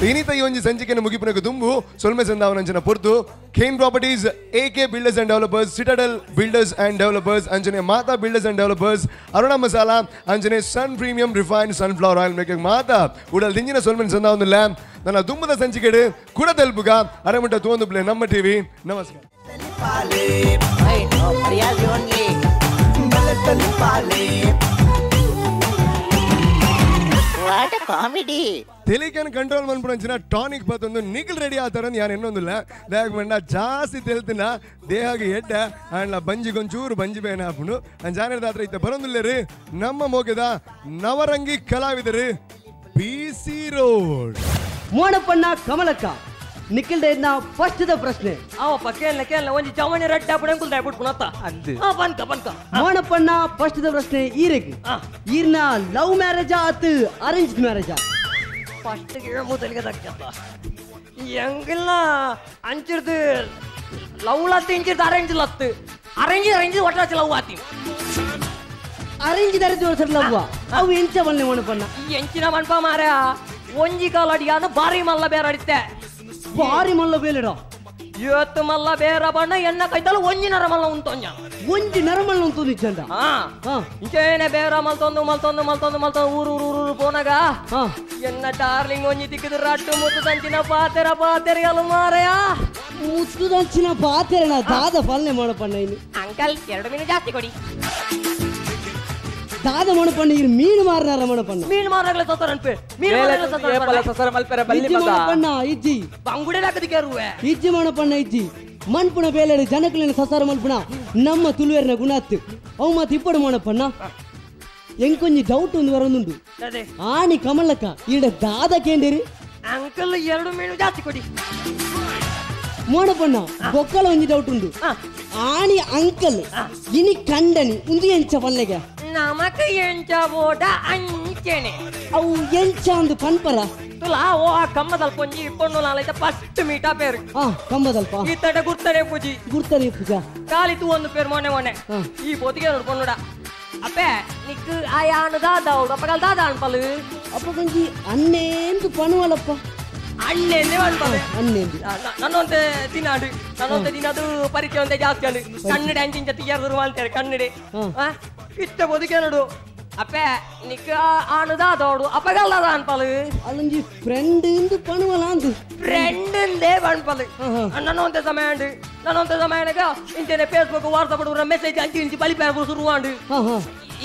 ಇನಿತ ಈ ಒಂಜಿ ಸಂಚಿಕೆಯನ್ನು ಮುಗಿಪುನకు ದುಂಬು ಸೊಲ್ಮೆ ಸಂದಾವನಂಚನ ಪೊರ್ತು Kane properties AK builders and developers citadel builders and developers ಅಂಚನೆ Mata builders and developers Aruna masala ಅಂಚನೆ sun premium refined sunflower oil making ಮಾತಾ ಉಡಲ್ ದಿಂಜಿನ ಸೊಲ್ಮೆನ್ ಸಂದಾವೊಂದುಲ್ಲ ನನ್ನ ದುಂಬುದ ಸಂಚಿಕೆಡು ಕುಡ ತೆಲ್ಪುಗ ಅರೆಮುಟ್ಟ ತೂವೊಂದು ಪ್ಲೇ ನಮ್ಮ ಟಿವಿ ನಮಸ್ಕಾರ. What a comedy. ತೆಲಿಕೆನ್ ಕಂಟ್ರೋಲ್ ಮನ್ಪುನಂಚಿನ ಟಾನಿಕ್ ಬತ್ತೊಂದು ನಿಖಲ್ ರೆಡಿ ಆತಾರ ಯಾರು ಎನ್ನೊಂದಿಲ್ಲ ದಾಯಕ ಜಾಸ್ತಿ ತೆಲ್ತಿನ ದೇಹಗೆ ಎಡ್ಡ ಅಂಡ್ಲ ಬಂಜಿಗೊಂಚೂರು ಬಂಜಿ ಬೇನ ಹಾಪುನು ಅಂಜಾನೆ ದಾತ್ರ ಇತ್ತ ಬರೊಂದಿಲ್ಲ ರೀ ನಮ್ಮ ಮೋಗದ ನವರಂಗಿ ಕಲಾವಿದರು ಬಿ ಸಿ ರೋಡ್ ಮೋಣಪ್ಪಣ್ಣ ಕಮಲಕ್ಕ ನಿಖಿಲ್ ಡೈರ್ನ ಫಸ್ಟ್ the ಪ್ರಶ್ನೆ ಅವಪ್ಪ ಕೇಳಲ್ಲ ಕೇಳಲ್ಲ ಒಂಜಿ ಚವಣಿ ರಡ್ಡ ಪುಣಂಕುಲ್ ದಾಯ್ ಬಿಟ್ಕೊಳತ್ತ ಆ ಬನ್ಕ ಬನ್ಕ ಮೋಣಪ್ಪಣ್ಣ ಫಸ್ಟ್ the ಪ್ರಶ್ನೆ ಈರೆಗ್ ಈರ್ನ ಲವ್ ಮ್ಯಾರೇಜಾ ಆತ್ ಅರೇಂಜ್ಡ್ ಮ್ಯಾರೇಜಾ ಫಸ್ಟ್ ಮೊದಲಿಗೆ ದಕ್ಕತ್ತ ಎಂಗಿಲ್ಲ ಅಂಚಿರ್ದು ಲವ್ ಲತ್ತು ಇಂಚಿರ್ದು ಅರೇಂಜ್ ಲತ್ತು ಅರೇಂಜ್ ಅರೇಂಜ್ ಒಟ್ರಾಸಿ ಲವ್ ಆತೀನಿ ಅರೇಂಜ್ ದರಿದ ವರ್ಷ ಲವ್ವ ಅವು ಎಂಚ ಬಲ್ಲೆ ಮಣಪಣ್ಣ ಎಂಚಿನ ಮನ್ಪ ಮಾರ ಒಂಜಿ ಕಾಲ ಅಡಿಯಾನ ಬಾರಿ ಮಲ್ಲ ಬೇರೆ ಅಡಿತೆ ಬಾರಿ ಮಲ್ಲ ಬೇಲೆಡ ಇವತ್ತು ಮಲ್ಲ ಬೇರ ಬಣ್ಣ ಎಣ್ಣ ಕೈತಲ್ಲ ಒಂಜಿ ನರಮಲ್ಲ ಉಂಟೊಂಜ ಒಂಜಿ ನರಮಲ್ಲ ಉಂಟು ನಿಜಂಡ ಇಂಚೇನೆ ಬೇರ ಮಲ್ತೊಂದು ಮಲ್ತೊಂದು ಮಲ್ತೊಂದು ಮಲ್ತೊಂದು ಊರು ಊರು ಊರು ಪೋನಾಗ ಎನ್ನ ಡಾರ್ಲಿಂಗ್ ಒಂಜಿ ತಿಕ್ಕಿದು ರಟ್ಟು ಮುತ್ತು ತಂಚಿನ ಪಾತೆರ ಪಾತೆರೆಗಳು ಮಾರಯ ಮುತ್ತು ತಂಚಿನ ಪಾತೆರನ ದಾದ ಪಾಲನೆ ಮಾಡಪಣ್ಣ ಇನ್ನು ಅಂಕಲ್ 2 ಮೀನು ಜಾಸ್ತಿ ಕೊಡಿ ದಾದ ಮಣಪಣ್ಣ ಇರು ಮೀನು ಮಾರನಾರ ಮಣಪಣ್ಣ ಮೀನು ಮಾರನಾಗಲೇ ಸಸರ ಅನ್ಪೆ ಮೀನು ಮಾರನಾಗಲೇ ಸಸರ ಏಪಲ ಸಸರ ಮಲ್ಪೆರ ಬಲ್ಲಿ ಮಗ ಮಣಪಣ್ಣ ಇಜ್ಜಿ ಬಂಗುಡೆ ಹಾಕದಿಕ್ಕೆ ರುವೆ ಇಜ್ಜಿ ಮಣಪಣ್ಣ ಇಜ್ಜಿ ಮನ್ಪುಣ ಬೇಲೆಡು ಜನಕಲಿನ ಸಸಾರ ಮಲ್ಪುಣ ನಮ್ಮ ತುಳುವೇರಿನ ಗುಣಾತ್ತು ಅವು ಮಾತು ಇಪ್ಪಡು ಮಣಪಣ್ಣ ಎಂಕೊಂಜಿ ಡೌಟ್ ಒಂದು ಬರೋದುಂಡು ಆನಿ ಕಮಲಕ್ಕ ಈಡ ದಾದ ಕೇಂದಿರಿ ಅಂಕಲ್ 2 ಮೀನು ಜಾಸ್ತಿ ಕೊಡಿ ಮೋಣಪಣ್ಣ ಬೊಕ್ಕಲ ಒಂಜಿ ಡೌಟ್ ಉಂಡು ಆನಿ ಅಂಕಲ್ ಇನಿ ಕಂಡನಿ ಉಂದು ಎಂಚ ಪಲ್ಲೆಗೆ ನಮಕ್ ಎಂಚ ಬೋಡ ಅಂಚೆನೆ ಅವು ಎಂಚ ಅಂದು ಪನ್ಪರ ತುಲಾ ಓ ಆ ಕಮ್ಮದಲ್ಪ ಒಂಜಿ ಪೊಣ್ಣು ನಾಲೈತ ಫಸ್ಟ್ ಮೀಟಾ ಪೇರು ಕಮ್ಮದಲ್ಪ ಈತಡ ಗುರ್ತನೆ ಪೂಜಿ ಗುರ್ತನೆ ಪೂಜಾ ಕಾಲಿ ತೂ ಒಂದು ಪೇರು ಮೊನ್ನೆ ಮೊನ್ನೆ ಈ ಪೊತಿಗೆ ನೋಡು ಪೊಣ್ಣುಡ ಅಪ್ಪೆ ನಿಕ್ ಆಯಾನು ದಾದ ಅವಳು ಅಪ್ಪಗಲ್ ದಾದ ಅನ್ಪಲು ಅಪ್ಪ ಕಂಜಿ ಅನ್ನೇಂದು ಪಣುವಲಪ್ಪ ಅಣ್ಣೆಂದೇ ಅನ್ಪಲು ಅಣ್ಣೆಂದು ನನ್ನೊಂತೆ ತಿನ್ನಾಡು ನನ್ನೊಂತೆ ತಿನ್ನದು ಪರಿಚಯ ಒಂದೇ ಜಾಸ್ತಿ ಅಂಡು ಕನ್ನಡ ಅಂಚಿಂಚ ತಿಯಾರು ಮಾಡ್ತಾರೆ ಕನ್ನಡ ಇತ್ತ ಬದುಕೆ ನೋಡು ಅಪ್ಪೆ ನಿಕ್ಕ ಆಣುದಾದೋಡು ಅಪ್ಪಗಲ್ಲದ ಅನ್ಪಲು ಅಲ್ಲೊಂಜಿ ಫ್ರೆಂಡ್ ಇಂದು ಪಣುವಲ ಅಂದು ಫ್ರೆಂಡ್ ಇಂದೇ ಪಣ್ಪಲು ನನ್ನೊಂತೆ ಸಮಯ ಅಂಡು ನನ್ನೊಂತೆ ಸಮಯ ಇಂಚನೆ ಫೇಸ್ಬುಕ್ ವಾಟ್ಸಪ್ ಮೆಸೇಜ್ ಅಂಚಿ ಇಂಚಿ ಬಲಿಪೆ ಶುರುವಾಂಡು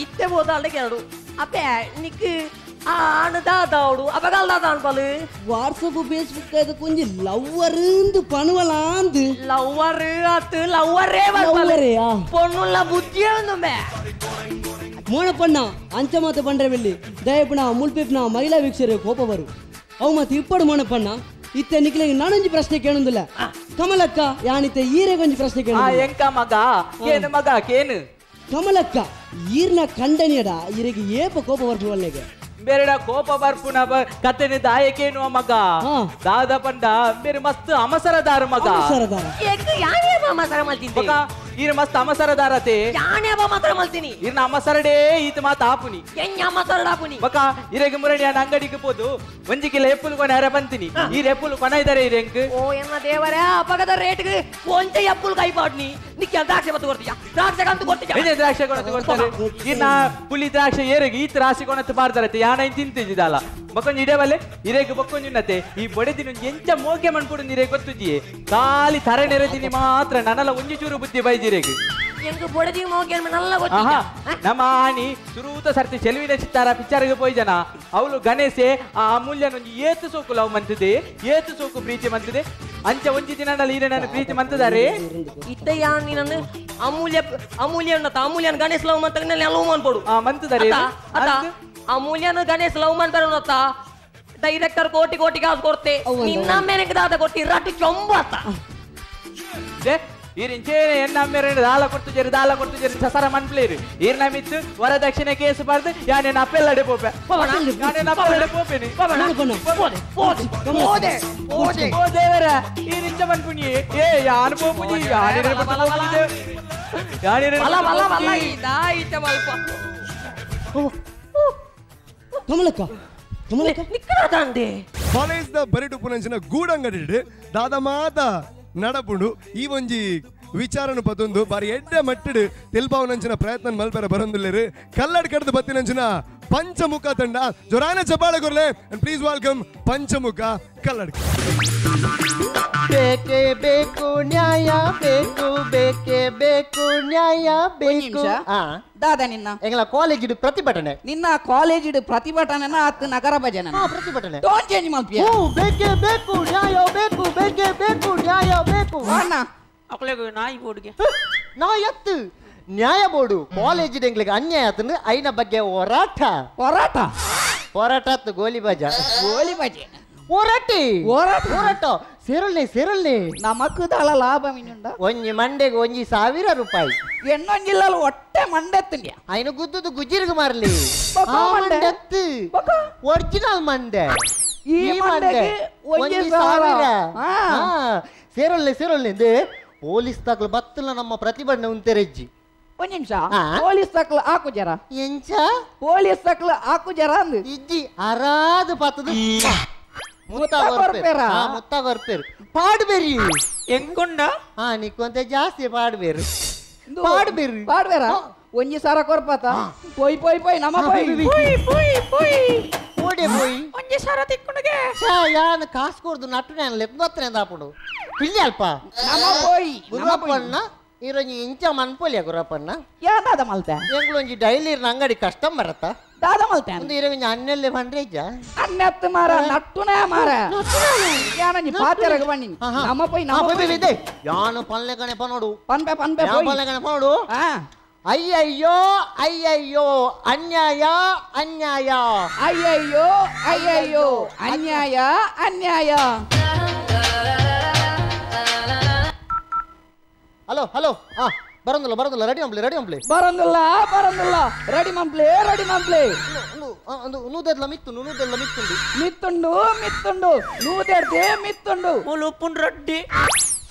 ಇತ್ತೆ ಬೋದಾಲ್ಡೆ ಕೇಳು ಅಪ್ಪೆ ನಿಕ್ ಆಣುದಾದೋಡು ಅಪ್ಪಗಲ್ಲದ ಅನ್ಪಲು ವಾಟ್ಸಪ್ ಫೇಸ್ಬುಕ್ ಅದು ಕೊಂಜಿ ಲವ್ವರ್ ಇಂದು ಪಣುವಲ ಅಂದು ಲವ್ವರ್ ಅತ್ತು ಲವ್ವರೇ ಲವ್ವರೇ ಪೊಣ್ಣುಲ್ಲ ಬುದ್ಧಿಯೇ ಒಂದೊಮ್ಮೆ ಮೋಣಪಣ್ಣ ಅಂಚ ಮಾತು ಬಂಡ್ರೆ ಬೆಳ್ಳಿ ದಯಪಣ ಮುಲ್ಪಿಪ್ನ ಮಹಿಳಾ ವೀಕ್ಷಕರು ಕೋಪ ಬರು ಅವು ಮಾತು ಇಪ್ಪಡು ಮೋಣಪಣ್ಣ ಇತ್ತೆ ನಿಕ್ಲೆಗೆ ನಾನೊಂಜಿ ಪ್ರಶ್ನೆ ಕೇಳುದಿಲ್ಲ ಕಮಲಕ್ಕ ಯಾನಿತ್ತೆ ಈರೆಗೊಂಜಿ ಪ್ರಶ್ನೆ ಕೇಳು ಎಂಕ ಮಗ ಕೇನು ಮಗ ಕೇನು ಕಮಲಕ್ಕ ಈರ್ನ ಕಂಡನಿಯಡ ಈರೆಗೆ ಏಪ ಕೋಪ ಬರ್ಪು ಅಲ್ಲೆಗೆ ಬೇರೆಡ ಕೋಪ ಬರ್ಪುನ ಕತೆನೆ ದಾಯಕೇನು ಮಗ ದಾದ ಪಂಡ ಬೇರೆ ಮಸ್ತ್ ಅಮಸರದಾರ ಮಗ ಈರ ಮಸ್ತ್ ಅಮಸರದಾರತೆ ಇರ್ನ ಅಮಸರಡೇ ಈತ ಮಾತ ಆಪುನಿ ಬಕ ಇರೆಗೆ ಮುರಣಿ ಅಂಗಡಿಗೆ ಪೋದು ಒಂಜಿ ಕಿಲೋ ಎಪ್ಪುಲು ಕೊನೆ ಅರೆ ಬಂತೀನಿ ಈ ಎಪ್ಪುಲು ಕೊನ ಇದ್ದಾರೆ ಇರೆಂಕ್ ಓ ಎನ್ನ ದೇವರೇ ಅಪಗದ ರೇಟ್ಗೆ ಒಂಚೆ ಎಪ್ಪುಲು ಕೈ ಪಾಡ್ನಿ ನಿಕ್ಕೆ ದ್ರಾಕ್ಷಿ ಬತ್ತು ಕೊಡ್ತೀಯ ದ್ರಾಕ್ಷಿ ಕಂತು ಕೊಡ್ತೀಯ ದ್ರಾಕ್ಷಿ ಕೊನತ್ತು ಕೊಡ್ತಾರೆ ಇನ್ನ ಪುಲಿ ದ್ರಾಕ್ಷಿ ಏರೆಗೆ ಈತ ರಾಶಿ ಕೊನತ್ತು ಪಾಡ್ತಾರತೆ ಯಾನ ತಿಂತಿದ್ದಾಲ ಬಕ್ಕೊಂಜಿ ಇಡೇ ಇರೇಗ ಬಕ್ಕೊಂಜುನ್ನತೆ ಈ ಬೊಡೆದಿನ ಎಂಚ ಮೋಕೆ ಮಣ್ಪುಡು ನೀರೇ ಗೊತ್ತುಜಿಯೇ ಖಾಲಿ ತರೆ ನೆರೆದಿನಿ ಮಾತ್ರ ನನ್ನಲ್ಲ ಒಂಜಿ ಚೂರು ಬುದ್ಧಿ ಬೈಜಿರೇಗ್ ನಮ್ಮ ಆನಿ ಸುರೂತ ಸರ್ತಿ ಚೆಲುವಿನ ಚಿತ್ತಾರ ಪಿಕ್ಚರ್ಗೆ ಪೋಯ್ ಜನ ಅವಳು ಗಣೇಶೆ ಆ ಅಮೂಲ್ಯನೊಂಜಿ ಏತು ಸೋಕು ಲವ್ ಮಂತದೆ ಏತು ಸೋಕು ಪ್ರೀತಿ ಮಂತದೆ ಅಂಚ ಒಂಜಿ ದಿನ ಈರೆ ನನ್ನ ಪ್ರೀತಿ ಮಂತದಾರೆ ಇತ್ತಯ್ಯ ನೀನನ್ನು ಅಮೂಲ್ಯ ಅಮೂಲ್ಯ ಅಮೂಲ್ಯನ ಗಣೇಶ್ ಲವ್ ಮಂತ ಲವ್ ಮನ್ಪೋಡು ಮಂತದಾರೆ ಅಮೂಲ್ಯನ ಗಣೇಶ್ ಲವ್ ಮಾಡ್ತಾರ ಡೈರೆಕ್ಟರ್ ಕೋಟಿ ಕೋಟಿ ಕಾಸು ಕೊಡ್ತೆ ನಿನ್ನ ಮೇನೆಗೆ ದಾದ ಕೊಟ್ಟಿ ರಟ್ಟು ಚೊಂಬತ್ತ ಈರಿಂಚೇನೆ ಎನ್ನ ಅಮ್ಮೆರೆ ದಾಲ ಕೊಡ್ತು ಜರಿ ದಾಲ ಕೊಡ್ತು ಜರಿ ಸಸರ ಮನ್ಪ್ಲೇರು ಈರ್ ನಮಿತ್ತು ವರದಕ್ಷಿಣೆ ಕೇಸು ಬಾರ್ದು ಯಾನೇನು ಅಪ್ಪೆಲ್ಲಡೆ ಪೋಪೆ ಯಾನೇನು ಅಪ್ಪೆಲ್ಲಡೆ ಪೋಪೆನಿ ಓ ದೇವರ ಈರಿಂಚ ಮನ್ಪುಣಿ ಏ ಯಾನು ಪೋಪುಜಿ ಯಾನೇನು ಯಾನೇನು ಕಮಲಕ್ಕ ಕಮಲಕ್ಕ ಕಾಲೇಜ್ ದ ಬರಿಟು ಪುನಂಚಿನ ಗೂಡಂಗಡಿ ದಾದ ಮಾತ ನಡಪುಂಡು ಈ ಒಂಜಿ ವಿಚಾರನು ಪತೊಂದು ಬಾರಿ ಎಡ್ಡೆ ಮಟ್ಟಿಡು ತೆಲ್ಪಾವನಂಚಿನ ಪ್ರಯತ್ನ ಮಲ್ಪೆರ ಬರೊಂದುಲ್ಲೇರು ಕಲ್ಲಡ್ ಕಡ್ದು ಬತ್ತಿನಂಚಿನ ಪಂಚಮುಖ ತಂಡ ಜೊರಾನ ಚಪಾಳೆ ಕೊರ್ಲೆ ಅಂಡ್ ಪ್ಲೀಸ್ welcome ಪಂಚಮುಖ ಕಲ್ಲಡ್ಕ. ಬೇಕೇ ಬೇಕು ನ್ಯಾಯ ಬೇಕು ಬೇಕೇ ಬೇಕು ನ್ಯಾಯ ಬೇಕು. ದಾದಾ ನಿನ್ನ ಎಂಗಳ ಕಾಲೇಜ್ ಪ್ರತಿಭಟನೆ ನಿನ್ನ ಕಾಲೇಜ್ ಪ್ರತಿಭಟನೆ ಆತ್ ನಗರ ಭಜನೆ ಪ್ರತಿಭಟನೆ ಟೋನ್ ಚೇಂಜ್ ಮಲ್ಪಿಯ. ಬೇಕೇ ಬೇಕು ನ್ಯಾಯ ಬೇಕು ಬೇಕೇ ಬೇಕು ನ್ಯಾಯ ಬೇಕು. ಅಣ್ಣ ಅಕ್ಲೆಗೆ ನಾಯಿ ಬೋರ್ಡ್ಗೆ ನಾಯಿ ಎತ್ತು ನ್ಯಾಯ ಬೋರ್ಡು ಕಾಲೇಜ್ ಎಂಗ್ಲಿಗೆ ಅನ್ಯಾಯ ಆತಂದ್ರೆ ಐನ ಬಗ್ಗೆ ಹೋರಾಟ ಹೋರಾಟ ಹೋರಾಟ ಆತು ಗೋಲಿ ಬಾಜ ಗೋಲಿ ಬಾಜೆ ಹೋರಾಟಿ ಹೋರಾಟ ಹೋರಾಟ ಸೇರಲ್ನೆ ಸೇರಲ್ನೆ ನಮಕ್ ದಾಳ ಲಾಭ ಮಿನುಂಡ ಒಂಜಿ ಮಂಡೆಗೆ ಒಂಜಿ 1000 ರೂಪಾಯಿ ಎಣ್ಣೊಂಜಿಲ್ಲ ಒಟ್ಟೆ ಮಂಡೆತ್ತಂಡ್ಯ ಐನ ಗುದ್ದುದು ಗುಜಿರ್ಗ್ ಮಾರ್ಲಿ ಮಂಡೆತ್ತು ಒರಿಜಿನಲ್ ಮಂಡೆ ಈ ಮಂಡೆಗೆ ಒಂಜಿ 1000 ಸೇರಲ್ನೆ ಸೇರಲ್ನೆ Police ತಕ್ಲು ಬತ್ತಲ ನಮ್ಮ ಪ್ರತಿಭಟನೆ ಉಂತೆರೆಜ್ಜಿ. ಒಂದ್ ನಿಮಿಷ, ಪೊಲೀಸ್ ತಕ್ಲು ಹಾಕು ಜರ. ಎಂಚ ಪೊಲೀಸ್ ತಕ್ಲು ಹಾಕು ಜರ ಅಂದ್ ಇಜ್ಜಿ ಅರಾದ ಪತ್ತದ ಮುತ್ತ ಕೊರ್ಪೇರ, ಮುತ್ತ ಕೊರ್ಪೇರು ಪಾಡ್ಬೇರಿ ಎಂಕೊಂಡ. ಹಾ ನಿಕ್ಕೊಂತೆ ಜಾಸ್ತಿ ಪಾಡ್ಬೇರು ಪಾಡ್ಬೇರು ಪಾಡ್ಬೇರ. ಒಂಜಿ ಸಾರ ಕೊರ್ಪಾತ ಪೋಯ್ ಪೋಯ್ ಪೋಯ್ ನಮ್ಮ ಪೋಯ್ ಪೋಯ್ ಪೋಯ್ ಪೋಯ್ ಓಡೆ ಪೋಯ್ ಒಂಜಿ ಸಾರ ತಿಕ್ಕುಂಡುಗೆ. ಯಾನ್ ಕಾಸು ಕೊರ್ದು ನಟ್ಟು ನಾನು ಲೆಪ್ಪತ್ತನೆ ದಾಪುಂಡು ಪಿಲ್ಲಿ ಅಲ್ಪ ನಮ್ಮ ಪೋಯ್ ಗುರುವಪ್ಪಣ್ಣ ಈರೊಂಜಿ ಇಂಚ ಮನ್ಪೊಲಿಯ ಗುರುವಪ್ಪಣ್ಣ. ಯಾ ದಾದ ಮಲ್ತೆ ಎಂಗ್ಲೊಂಜಿ ಡೈಲಿ ಅಂಗಡಿ ಕಸ್ಟಮರ್ ಅತ್ತ ದಾದ ಮಲ್ತೆ ಒಂದು ಈರೊಂಜಿ ಅನ್ನೆಲ್ಲೆ ಬಂಡ್ರೇಜ ಅನ್ನೆತ್ತು ಮಾರ ನಟ್ಟುನೇ ಮಾರ. ಯಾನಂಜಿ ಪಾತೆರಗ ಬನ್ನಿ ನಮ್ಮ ಪೋಯ್ ನಮ್ಮ ಪೋಯ್ ಇದೆ. ಯಾನು ಪನ್ಲೆ ಕಣೆ ಪನೋಡು ಪನ್ಪೆ ಪನ್ಪೆ ಪೋಯ್ ಪನ್ಲೆ ಕಣೆ ಪನೋಡು. ಅಯ್ಯಯ್ಯೋ ಅಯ್ಯಯ್ಯೋ ಅನ್ಯಾಯ ಅನ್ಯಾಯ, ಅಯ್ಯಯ್ಯೋ ಅಯ್ಯಯ್ಯೋ ಅನ್ಯಾಯ ಅನ್ಯಾಯ. ಹಲೋ ಹಲೋ, ಹಾ ಬರಂದಿಲ್ಲ ಬರಂದಿಲ್ಲ, ರೆಡಿ ಅಂಬ್ಲಿ ರೆಡಿ ಅಂಬ್ಲಿ, ಬರಂದಿಲ್ಲ ಬರಂದಿಲ್ಲ, ರೆಡಿ ಮಂಪ್ಲೆ ರೆಡಿ ಮಂಪ್ಲೆ. ನೂದೆಲ್ಲ ಮಿತ್ತು ನೂದೆಲ್ಲ ಮಿತ್ತುಂಡು ಮಿತ್ತುಂಡು ಮಿತ್ತುಂಡು ನೂದೆಡ್ದೆ ಮಿತ್ತುಂಡು ಮುಲುಪುನ್ ರಡ್ಡಿ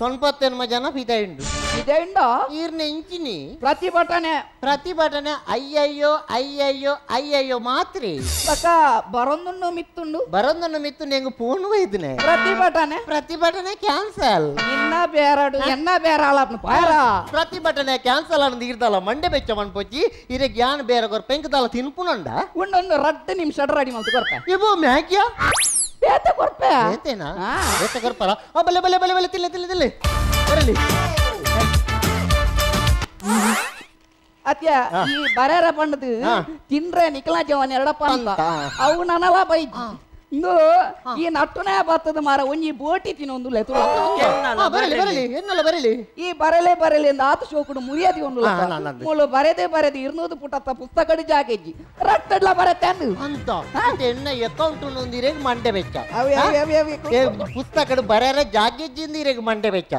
ಸೊನ್ಪತ್ತೆನ್ಮ ಜನ ಪಿದಾಯುಂಡು ಪಿದಾಯುಂಡು. ಈರ್ನ ಇಂಚಿನಿ ಪ್ರತಿಭಟನೆ ಪ್ರತಿಭಟನೆ ಅಯ್ಯಯ್ಯೋ ಅಯ್ಯಯ್ಯೋ ಅಯ್ಯಯ್ಯೋ ಮಾತ್ರಿ ಬಕ ಬರೊಂದುಂಡು ಮಿತ್ತುಂಡು ಬರೊಂದುಂಡು ಮಿತ್ತುಂಡು ಹೆಂಗ ಫೋನ್ ಒಯ್ದನೆ. ಪ್ರತಿಭಟನೆ ಪ್ರತಿಭಟನೆ ಕ್ಯಾನ್ಸಲ್ ಇನ್ನ ಬೇರಡು ಎನ್ನ ಬೇರ ಆಳಪ್ನ ಪಾಯರ ಪ್ರತಿಭಟನೆ ಕ್ಯಾನ್ಸಲ್ ಅನ್ನೋದು ಇರ್ದಲ್ಲ ಮಂಡೆ ಬೆಚ್ಚ ಮನ್ಪೊಚ್ಚಿ ಇರೆ ಜ್ಞಾನ ಬೇರೆ ಕೊರ್ ಪೆಂಕದಾಲ ತಿನ್ಪುನಂಡ ಉಂಡೊಂದು ರಡ್ಡು ನಿಮಿಷ ರೆಡಿ ಮಲ್ತು ಕೊರ್ಪೆ ಇವು ಮ್ಯಾಗ್ಯಾ ಬೇತೆ ಕೊರ್ಪೆ ಬೇತೆನಾ ಬೇತೆ ಕೊರ್ಪರ. ಆ ಬಲೆ ಬಲೆ ಬಲೆ ಬಲೆ ತಿಲ್ಲೆ ತಿಲ್ಲೆ ತಿಲ್ಲೆ ಬರಲಿ ಅತ್ಯ. ಈ ಬರೇರ ಪಂಡದು ತಿಂದ್ರೆ ನಿಕ್ಲಾ ಜವನ್ ಎರಡಪ್ಪ ಅಂತ ಅವು ನನಲ ಬೈ ಇಂದು ಈ ನಟ್ಟುನೇ ಬರ್ತದ ಮಾರ ಒಂಜಿ ಬೋಟಿ ತಿನ್ನೊಂದು ಬರಲಿ ಬರಲಿ ಎನ್ನಲ್ಲ ಬರಲಿ ಈ ಬರಲೆ ಬರಲಿ ಅಂದ ಆತ ಶೋಕುಡು ಮುರಿಯದಿ ಒಂದು ಮೂಲು ಬರೆದೆ ಬರೆದು 200 ಪುಟತ್ತ ಪುಸ್ತಕಡು ಜಾಗೆಜ್ಜಿ ರಟ್ಟಡ್ಲ ಬರತ್ತೆ ಅಂತ ಎನ್ನ ಅಕೌಂಟ್ ಒಂದಿರೇಗ ಮಂಡೆ ಬೆಚ್ಚ ಪುಸ್ತಕಡು ಬರೆರ ಜಾಗೆಜ್ಜಿಂದ ಇರೇಗ ಮಂಡೆ ಬೆಚ್ಚ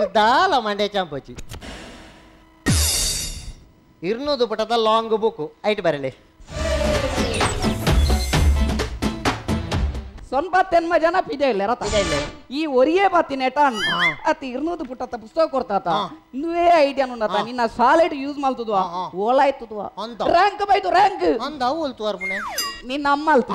ಇರ್ದಾಲ ಮಂಡೆ ಚಾಂಪೋಚಿ 200 ಪುಟದ long book ಐಟ್ ಬರಲಿ. ಸೊನ್ಪತ್ತೆನ್ಮ ಜನ ಪಿದೆ ಇಲ್ಲ ರಥ ಈ ಒರಿಯೇ ಬಾತಿನ ಎಟಾನ್ ಅತಿ 200 ಪುಟತ್ತ ಪುಸ್ತಕ ಕೊಡ್ತಾತ ಇನ್ನುವೇ ಐಡಿಯಾ ಉಂಡತ ನಿನ್ನ ಸಾಲೆಡ್ ಯೂಸ್ ಮಾಡ್ತದ್ವಾ ಓಲಾಯ್ತದ್ವಾ ರ್ಯಾಂಕ್ ಬೈದು ರ್ಯಾಂಕ್ ಅಂದ ಹೋಲ್ತು ಅರ್ಪಣೆ ನಿನ್ನ ಅಮ್ಮ ಅಲ್ತ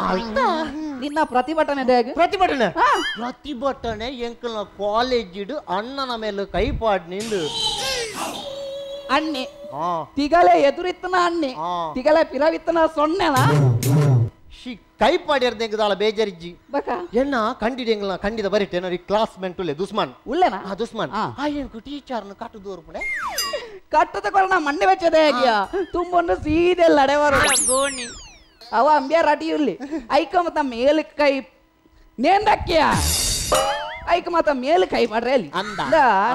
ನಿನ್ನ ಪ್ರತಿಭಟನೆ ಪ್ರತಿಭಟನೆ ಪ್ರತಿಭಟನೆ ಎಂಕಲ್ನ ಕಾಲೇಜ್ ಅಣ್ಣನ ಮೇಲೆ ಕೈಪಾಡ್ ನಿಂದು ಅಣ್ಣೆ ತಿಗಲೆ ಎದುರಿತ್ತನ ಅಣ್ಣೆ ತಿಗಲೆ ಪಿರವಿತ್ತನ ಸೊನ್ನೆನ ಕೈ ಪಾಡಿರ್ದೆಂಗದಾಳ ಬೇಜಾರಿಜ್ಜಿ ಎನ್ನ ಕಂಡಿಡೆಂಗ್ಲ ಕಂಡಿದ ಬರಿಟೆ ಏನೋ ಕ್ಲಾಸ್ ಮೆಂಟ್ ಉಲ್ಲೆ ದುಸ್ಮಾನ್ ಉಲ್ಲೆನಾ ಆ ದುಸ್ಮಾನ್ ಆ ಎಂಕು ಟೀಚರ್ನ ಕಟ್ಟು ದೂರ್ಪುಣೆ ಕಟ್ಟದ ಕೊರಣ ಮಂಡೆ ಬೆಚ್ಚದೆ ಆಗಿಯ ತುಂಬೊಂದು ಸೀದೆ ಲಡೆವರು ಗೋಣಿ ಅವ ಅಂಬ್ಯ ರಟಿ ಉಲ್ಲಿ ಐಕ ಮತ್ತ ಮೇಲ್ ಕೈ ನೇಂದಕ್ಕಿಯ ಐಕ ಮತ್ತ ಮೇಲ್ ಕೈ ಪಾಡ್ರೆ ಅಲ್ಲಿ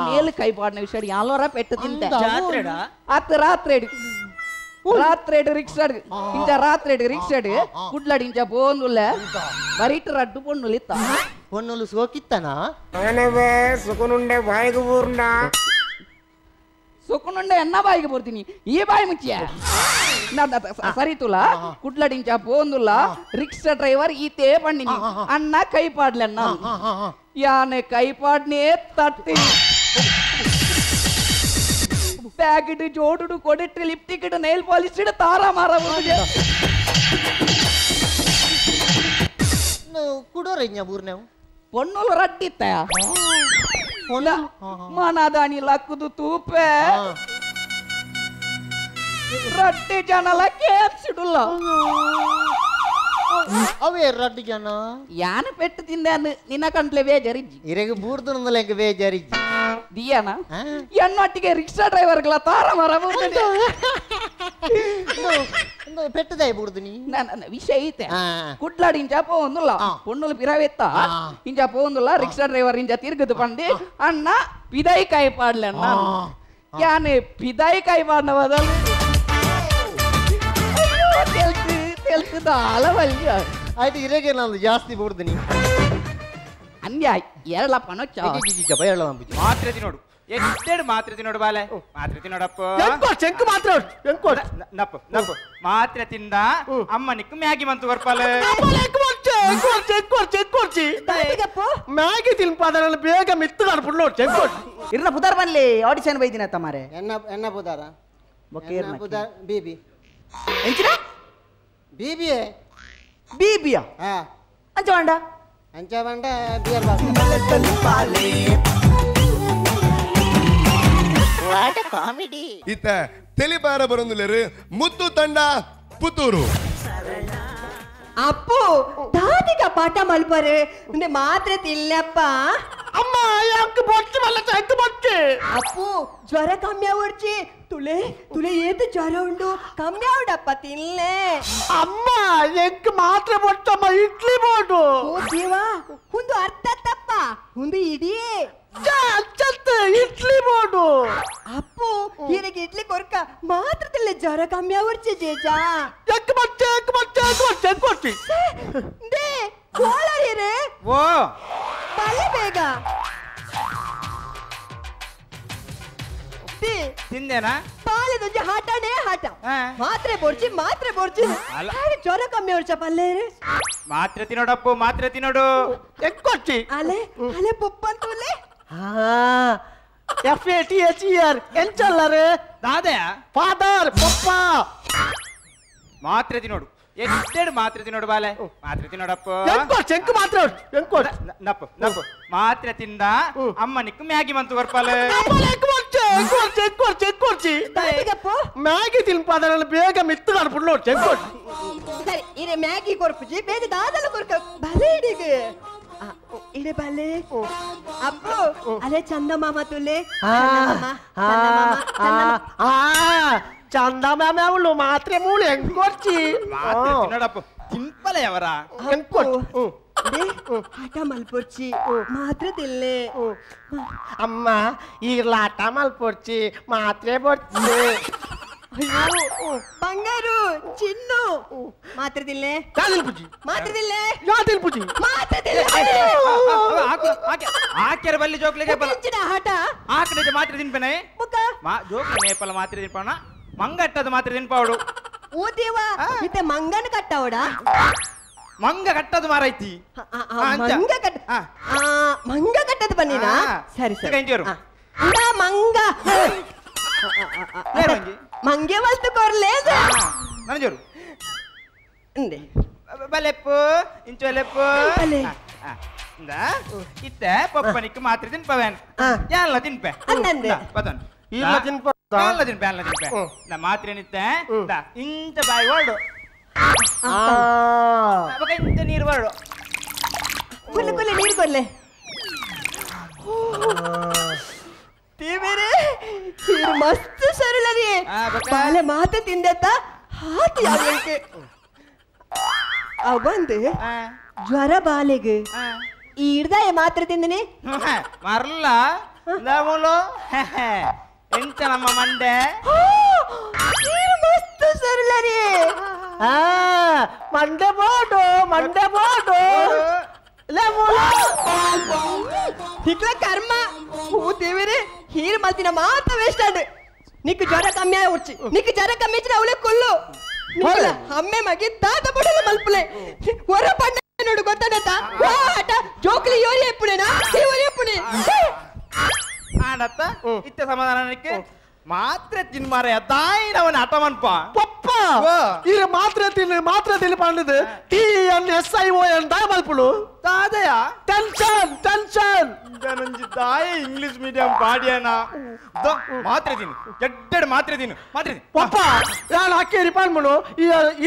ಮೇಲ್ ಕೈ ಪಾಡ್ನ ವಿಷಯ ಯಾಲೋರ ಪೆಟ್ಟು ತಿಂತೆ ಅತ್ತ ರಾತ್ರಿ ರಾತ್ರಿ ರಿಕ್ಷಾ ಇಂಚ ರಾತ್ರಿ ರಿಕ್ಷಾ ಕುಡ್ಲಾಡಿ ಇಂಚ ಬೋಂದುಲ್ಲ ಬರೀಟ್ ರಡ್ಡು ಪೊಣ್ಣುಲು ಇತ್ತ ಪೊಣ್ಣುಲು ಸೋಕಿತ್ತನ ಸುಕುನುಂಡೆ ಬಾಯಿಗೆ ಬೂರ್ನ ಸುಕುನುಂಡೆ ಎನ್ನ ಬಾಯಿಗೆ ಬೋರ್ತೀನಿ ಈ ಬಾಯಿ ಮುಚ್ಚಿಯ ಸರಿ ತುಲ ಕುಡ್ಲಡಿಂಚ ಪೋಂದುಲ್ಲ ರಿಕ್ಷಾ ಡ್ರೈವರ್ ಈತೇ ಪಣ್ಣಿನಿ ಅಣ್ಣ ಕೈ ಪಾಡ್ಲಣ್ಣ ಯಾನೆ ಕೈ ಪಾಡ್ನೇ ತಟ್ಟಿ ಪ್ಯಾಕೆಟ್ ಜೋಡುಡು ಕೊಡಿಟ್ಟು ಲಿಪ್ಟಿಕ್ ನೈಲ್ ಪಾಲಿಶ್ ತಾರ ಮಾರ ಕುಡೋರಜ್ಞ ಬೂರ್ನೆವು ಪೊಣ್ಣುಲು ರಡ್ಡಿತ್ತ ಮನದಾನಿ ಲಕ್ಕುದು ತೂಪೆ ರಡ್ಡಿ ಜನಲ ಕೇಪ್ಸಿಡುಲ್ಲ ಅವೇ ರಡ್ಡಿ ಜನ ಯಾನ ಪೆಟ್ಟು ತಿಂದೆ ನಿನ್ನ ಕಂಟ್ಲೆ ಬೇಜಾರಿಜ್ಜಿ ಇರೆಗೆ ಬೂರ್ದುನಂದಲ ಎಂಕ ಬೇಜಾರಿಜ್ಜಿ ದಿಯಾನ ಎನ್ನೊಟ್ಟಿಗೆ ರಿಕ್ಷಾ ಡ್ರೈವರ್ಗಳ ತಾರ ಮರ ಪೆಟ್ಟದಾಯಿ ಬೂರ್ದು ನೀ ವಿಷಯ ಐತೆ ಕುಡ್ಲಾಡಿ ಇಂಚ ಪೋಂದುಲ್ಲ ಪೊಣ್ಣುಲು ಪಿರವೆತ್ತ ಇಂಚ ಪೋಂದುಲ್ಲ ರಿಕ್ಷಾ ಡ್ರೈವರ್ ಇಂಚ ತಿರ್ಗದು ಪಂಡಿ ಅಣ್ಣ ಪಿದಾಯಿ ಕಾಯಿ ಪಾಡ್ಲೆ ಅಣ್ಣ ಯಾನೆ ಪಿದಾಯಿ ಕಾಯಿ ಪಾಡ್ನ ಬದಲು ತೆಲ್ತು ತೆಲ್ತು ದಾಲ ವಲ್ಯ ಆಯ್ತು ಇರೆಗೆ ನಾನು ಜಾಸ್ತಿ ಬೂರ್ದು ನೀ ಅಂದ್ಯ ಎರಳ ಪಣೊಚ್ಚ ಮಾತ್ರೆ ತಿನ್ನೋಡು ಎಷ್ಟೆರಡು ಮಾತ್ರೆ ತಿನ್ನೋಡು ಬಾಲೆ ಮಾತ್ರೆ ತಿನ್ನೋಡಪ್ಪ ಚೆಂಕು ಮಾತ್ರೆ ನಪ್ಪ ನಪ್ಪ ಮಾತ್ರೆ ತಿಂದ ಅಮ್ಮ ನಿಕ್ಕು ಮ್ಯಾಗಿ ಮಂತು ಕೊರ್ಪಾಲೆ ಎಂಕೊರ್ಚಿ ಎಂಕೊರ್ಚಿ ಮ್ಯಾಗಿ ತಿನ್ಪಾದರಲ್ಲಿ ಬೇಗ ಮಿತ್ತು ಕಡ್ಪುಡ್ಲು ಎಂಕೊರ್ಚಿ ಇರ್ನ ಪುದಾರ್ ಬನ್ಲಿ ಆಡಿಷನ್ ಬೈದಿನ ತಮಾರೆ ಎನ್ನ ಎನ್ನ ಪುದಾರ ಬೊಕ್ಕ ಪುದಾರ್ ಬಿಬಿ ಎಂಚಿನ ಬಿಬಿಯೇ ಬಿಬಿಯಾ ಹಾ ಅಂಚ ಬಂಡ ಅಂಚ ಬಂಡ beer box. What a comedy. ಇತ್ತ ತೆಲಿಪಾರ ಬರೊಂದುಲೇರು ಮುತ್ತು ತಂಡ ಪುತ್ತೂರು. ಅಪ್ಪು ದಾದಿಗ ಪಾಠ ಮಲ್ಪರೆ ಉಂದೆ ಮಾತ್ರ ತಿಲ್ಲಪ್ಪ. ಅಮ್ಮ ಯಾಕೆ ಬೊಚ್ಚು ಮಲ್ಲ ಚಂಕ ಬೊಚ್ಚು. ಅಪ್ಪು ಜ್ವರ ಕಮ್ಮಿ ಆವಡ್ಚಿ ತುಲೆ ತುಲೆ ಏತು ಜ್ವರ ಉಂಡು ಕಮ್ಮಿ ಆವಡಪ್ಪ ತಿನ್ಲೆ. ಅಮ್ಮ ಎಂಕ್ ಮಾತ್ರ ಬೊಚ್ಚಮ್ಮ ಇಡ್ಲಿ ಬೋಡು. ಓ ದೇವಾ ಒಂದು ಅರ್ಥ ತಪ್ಪ ಒಂದು ಇಡೀ ಇಡ್ಲಿ ಬೋಡು. ಅಪ್ಪು ಈರಿಗೆ ಇಡ್ಲಿ ಕೊರ್ಕ ಮಾತ್ರ ತಿನ್ಲೆ ಜ್ವರ ಕಮ್ಮಿ ಆವಡ್ಚಿ ಜೇಜಾ. ಎಕ್ ಬೊಚ್ಚೆ ಎಕ್ ಬೊಚ್ಚೆ ಎಕ್ ಬೊಚ್ಚೆ ಎಕ್ ಬೊಚ್ಚಿ. They ಕೋಳರಿರೆ ಓ ಬಲೆ ಬೇಗ ತಿಂದೇನಾ ಪಾಲೆದೊಂಜಿ ಹಾಟನೇ ಹಾಟ ಮಾತ್ರೆ ಬೋರ್ಚಿ ಮಾತ್ರೆ ಬೋರ್ಚಿ ಹಾಗೆ ಜ್ವರ ಕಮ್ಮಿ ಹೊರ್ಚ ಪಲ್ಲೇರೆ ಮಾತ್ರೆ ತಿನ್ನೋಡಪ್ಪು ಮಾತ್ರೆ ತಿನ್ನೋಡು ಎಂಕೊರ್ಚಿ ಅಲೆ ಅಲೆ ಪೊಪ್ಪಂತುಲೆ F A T H E R ಎಂಚಲ್ಲರೆ ದಾದಯ father papa ಮಾತ್ರೆ ತಿನ್ನೋಡು ಎಷ್ಟೆರಡು ಮಾತ್ರೆ ತಿನ್ನೋಡು ಬಾಲೆ ಮಾತ್ರೆ ತಿನ್ನೋಡಪ್ಪ ಎಂಕೊರ್ಚಿ ಎಂಕ್ ಮಾತ್ರೆ ಎಂಕೊರ್ಚಿ ನಪ್ಪು ನಪ್ಪು ಮಾತ್ರೆ ತಿಂದ ಅಮ್ಮನಿಕ್ ಮ್ಯಾಗಿ ಮಂತು ಕೊರ್ಪಾಲೆ ಮ್ಯಾಗಿ ತಿನ್ಪಾದರಲ್ಲಿ ಬೇಗ ಮಿತ್ತು ಕಡ್ಪುಡ್ಲು ಎಂಕೊರ್ಚಿ. ಸರಿ ಇರೆ ಮ್ಯಾಗಿ ಕೊರ್ಪುಜಿ ಬೇಗ ದಾದಲ ಕೊರ್ಕ ಬಲೆ ಇಡಿಗೆ ಇಡೆ ಬಲೆ ಅಪ್ಪು ಅಲೆ ಚಂದ ಮಾಮ ತುಲೆ ಚಂದ ಮಾಮ ಅವಳು ಮಾತ್ರೆ ಮೂಳು ಎಂಕೊರ್ಚಿ ಮಾತ್ರೆ ತಿನ್ನೋಡಪ್ಪ ತಿನ್ಪಲೆ ಅವರ ಎಂಕೊರ್ಚಿ ಆಟ ಮಲ್ಪೊರ್ಚಿ ಮಾತ್ರೆ ತಿಲ್ಲೆ. ಅಮ್ಮ ಈರ್ಲ ಆಟ ಮಲ್ಪೊರ್ಚಿ ಮಾತ್ರೆ ಬೊರ್ಚಿ. ಅಯ್ಯೋ ಬಂಗಾರು ಚಿನ್ನು ಮಾತ್ರೆ ತಿಲ್ಲೆ ಮಾತ್ರೆ ತಿಲ್ಲೆ ಮಾತ್ರೆ ತಿಲ್ಲೆ. ಆಕೆರ ಬಲ್ಲಿ ಜೋಕ್ಲಿಗೆ ಆಟ ಆಕಡೆ ಮಾತ್ರೆ ತಿನ್ಪೆನೆ ಜೋಕ್ಲಿ ನೇಪಲ ಮಾತ್ರೆ ತಿನ್ಪಣ ಮಂಗಟ್ಟದ ಮಾತ್ರೆ ತಿನ್ಪಾವಡು. ಓ ದೇವಾ ಇತ್ತೆ ಮಂಗನ ಕಟ್ಟವಡ ಮಂಗ ಕಟ್ಟದು ಮಾರೈತಿ ಮಂಗ ಕಟ್ಟ ಮಂಗ ಕಟ್ಟದು ಬನ್ನಿನಾ ಸರಿ ಸರಿ ಮಂಗ ಮಂಗೆ ವಸ್ತು ಕೊರ್ಲೇ ನನಜೋರು ಬಲೆಪ್ಪು ಇಂಚು ಬಲೆಪ್ಪು ಇತ್ತೆ ಪಪ್ಪನಿಕ್ ಮಾತ್ರೆ ತಿನ್ಪವೇನ್ ಎಲ್ಲ ತಿನ್ಪೆ ಇಲ್ಲ ತಿನ್ಪ ಎಲ್ಲ ತಿನ್ಪೆ ಎಲ್ಲ ತಿನ್ಪೆ ನಾ ಮಾತ್ರೆ ನಿತ್ತೆ ಇಂಚ ಬಾಯಿ ಹೊರಡು ಇಂಚ ನೀರು ಹೊರಡು ಕೊಲ್ಲೆ ಕೊಲ್ಲೆ ನೀರು ಕೊಲ್ಲೆ ಮಸ್ತ್ ಸರಳರಿ ಬಾಲೆ ಮಾತೆ ತಿಂದತ್ತ ಹಾತಿ ಆಗ್ಲಿಕ್ಕೆ ಬಂದು ಜ್ವರ ಬಾಲೆಗೆ ಈ ಹಿಡ್ದಾಯ ಮಾತ್ರ ತಿಂದನೆ ಮರಲ್ಲ ಎಂತ ನಮ್ಮ ಮಂಡೆ ಮಸ್ತ್ ಸರಳರಿ ಮಂಡೆ ಬೋಡು ಮಂಡೆ ಬೋಡು ಇಕ್ಲ ಕರ್ಮ ಹೂ ದೇವರೇ here ಮಲ್ತಿನ ಮಾತ್ರ ವೇಸ್ಟ್ ಆಡ್ ನಿಕ್ ಜ್ವರ ಕಮ್ಮಿ ಆಯ್ತು ನಿಕ್ ಜ್ವರ ಕಮ್ಮಿ ಇದ್ರೆ ಅವಳೆ ಕೊಲ್ಲು ಅಮ್ಮೆ ಮಗಿ ತಾತ ಬಡಲ ಮಲ್ಪುಲೆ ಹೊರ ಪಣ್ಣ ನೋಡು ಗೊತ್ತಾಡತ್ತ ಆಟ ಜೋಕ್ಲಿ ಯೋರಿ ಎಪ್ಪುಣೆನಾ ಯೋರಿ ಎಪ್ಪುಣೆ ಆಡತ್ತ ಇತ್ತ ಸಮಾಧಾನಕ್ಕೆ ಮಾತ್ರೆ ತಿನ್ಮಾರೆ ತಾಯಿನವನ ಆಟ ಮನ್ಪ ಪಪ್ಪ ಈ ಮಾತ್ರೆ ತಿನ್ನು ಮಾತ್ರೆ ತಿನ್ನು ಪಂಡದು T N S I O N ದಾಯ ಮಲ್ಪುಳು ದಾದಯ ಟೆನ್ಷನ್ ಟೆನ್ಷನ್ ನಂಜಿ ತಾಯಿ ಇಂಗ್ಲಿಷ್ ಮೀಡಿಯಂ ಪಾಡ್ಯನ ಮಾತ್ರೆ ತಿನ್ನು ಎಡ್ಡೆಡ್ ಮಾತ್ರೆ ತಿನ್ನು ಮಾತ್ರೆ ತಿನ್ನು ಪಪ್ಪ ನಾನು ಹಾಕೇರಿ ಪನ್ಮುನು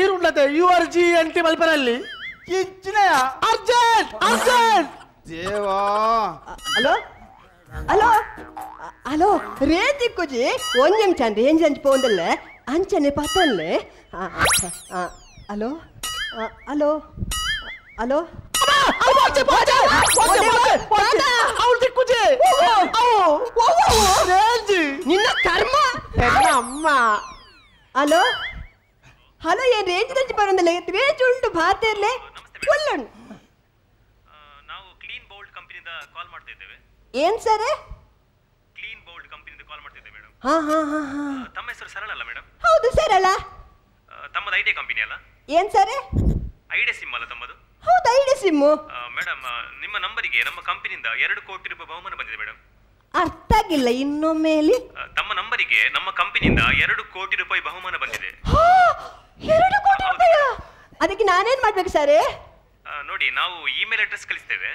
ಈರುಂಡತೆ U R G N T ಮಲ್ಪರಲ್ಲಿ ಕಿಂಚಿನಯ urgent urgent ದೇವಾ hello hello hello ರೇತಿ ಕುಜಿ ಒಂಜ್ ನಿಮಿಷ ರೇಂಜ್ ಅಂಚ್ ಪೋಂದಲ್ಲೆ ಅಂಚನೆ ಪತ್ತೊನ್ಲೆ hello hello hello ನಿನ್ನ ಕರ್ಮ ಅಮ್ಮ ಹಲೋ ಹಲೋ ಏನ್ ರೇಂಜ್ ದಂಚ್ ಬರೋದಲ್ಲ ರೇಂಜ್ ಉಂಟು ಭಾರತೀಯರ್ಲೆ ಫುಲ್ ನಾವು ಕ್ಲೀನ್ ಬೌಲ್ಡ್ ಕಂಪನಿಯಿಂದ ಕಾಲ್ ಮಾಡ್ತಾ ಇದ್ದೇವೆ. ಏನ್ sir? Clean bowled ಕಂಪನಿಯಿಂದ ಕಾಲ್ ಮಾಡ್ತಿದ್ದೆ ಮೇಡಮ್. ಹಾ ಹಾ ಹಾ ಹಾ. ತಮ್ಮ ಹೆಸರು ಸರಳ ಅಲ್ಲ ಮೇಡಮ್? ಹೌದು ಸರಳ. ತಮ್ಮದು ಐಡಿಯಾ ಕಂಪನಿ ಅಲ್ಲ? ಏನ್ sir? Idea sim ಅಲ್ಲ ತಮ್ಮದು? ಹೌದು ಐಡಿಯಾ Sim? Madam, ನಿಮ್ಮ ನಂಬರಿಗೆ ನಮ್ಮ ಕಂಪನಿಯಿಂದ 2 ಕೋಟಿ ರೂಪಾಯಿ ಬಹುಮಾನ ಬಂದಿದೆ ಮೇಡಮ್. ಅರ್ಥ ಆಗಿಲ್ಲ, ಇನ್ನೊಮ್ಮೆ ಹೇಳಿ. ತಮ್ಮ ನಂಬರಿಗೆ ನಮ್ಮ ಕಂಪನಿಯಿಂದ 2 ಕೋಟಿ ರೂಪಾಯಿ ಬಹುಮಾನ ಬಂದಿದೆ. 2 ಕೋಟಿ ರೂಪಾಯಿ? ಅದಕ್ಕೆ ನಾನೇನ್ ಮಾಡ್ಬೇಕು ಸರ್? ನೋಡಿ, ನಾವು ಇಮೇಲ್ ಅಡ್ರೆಸ್ ಕಳಿಸ್ತೇವೆ.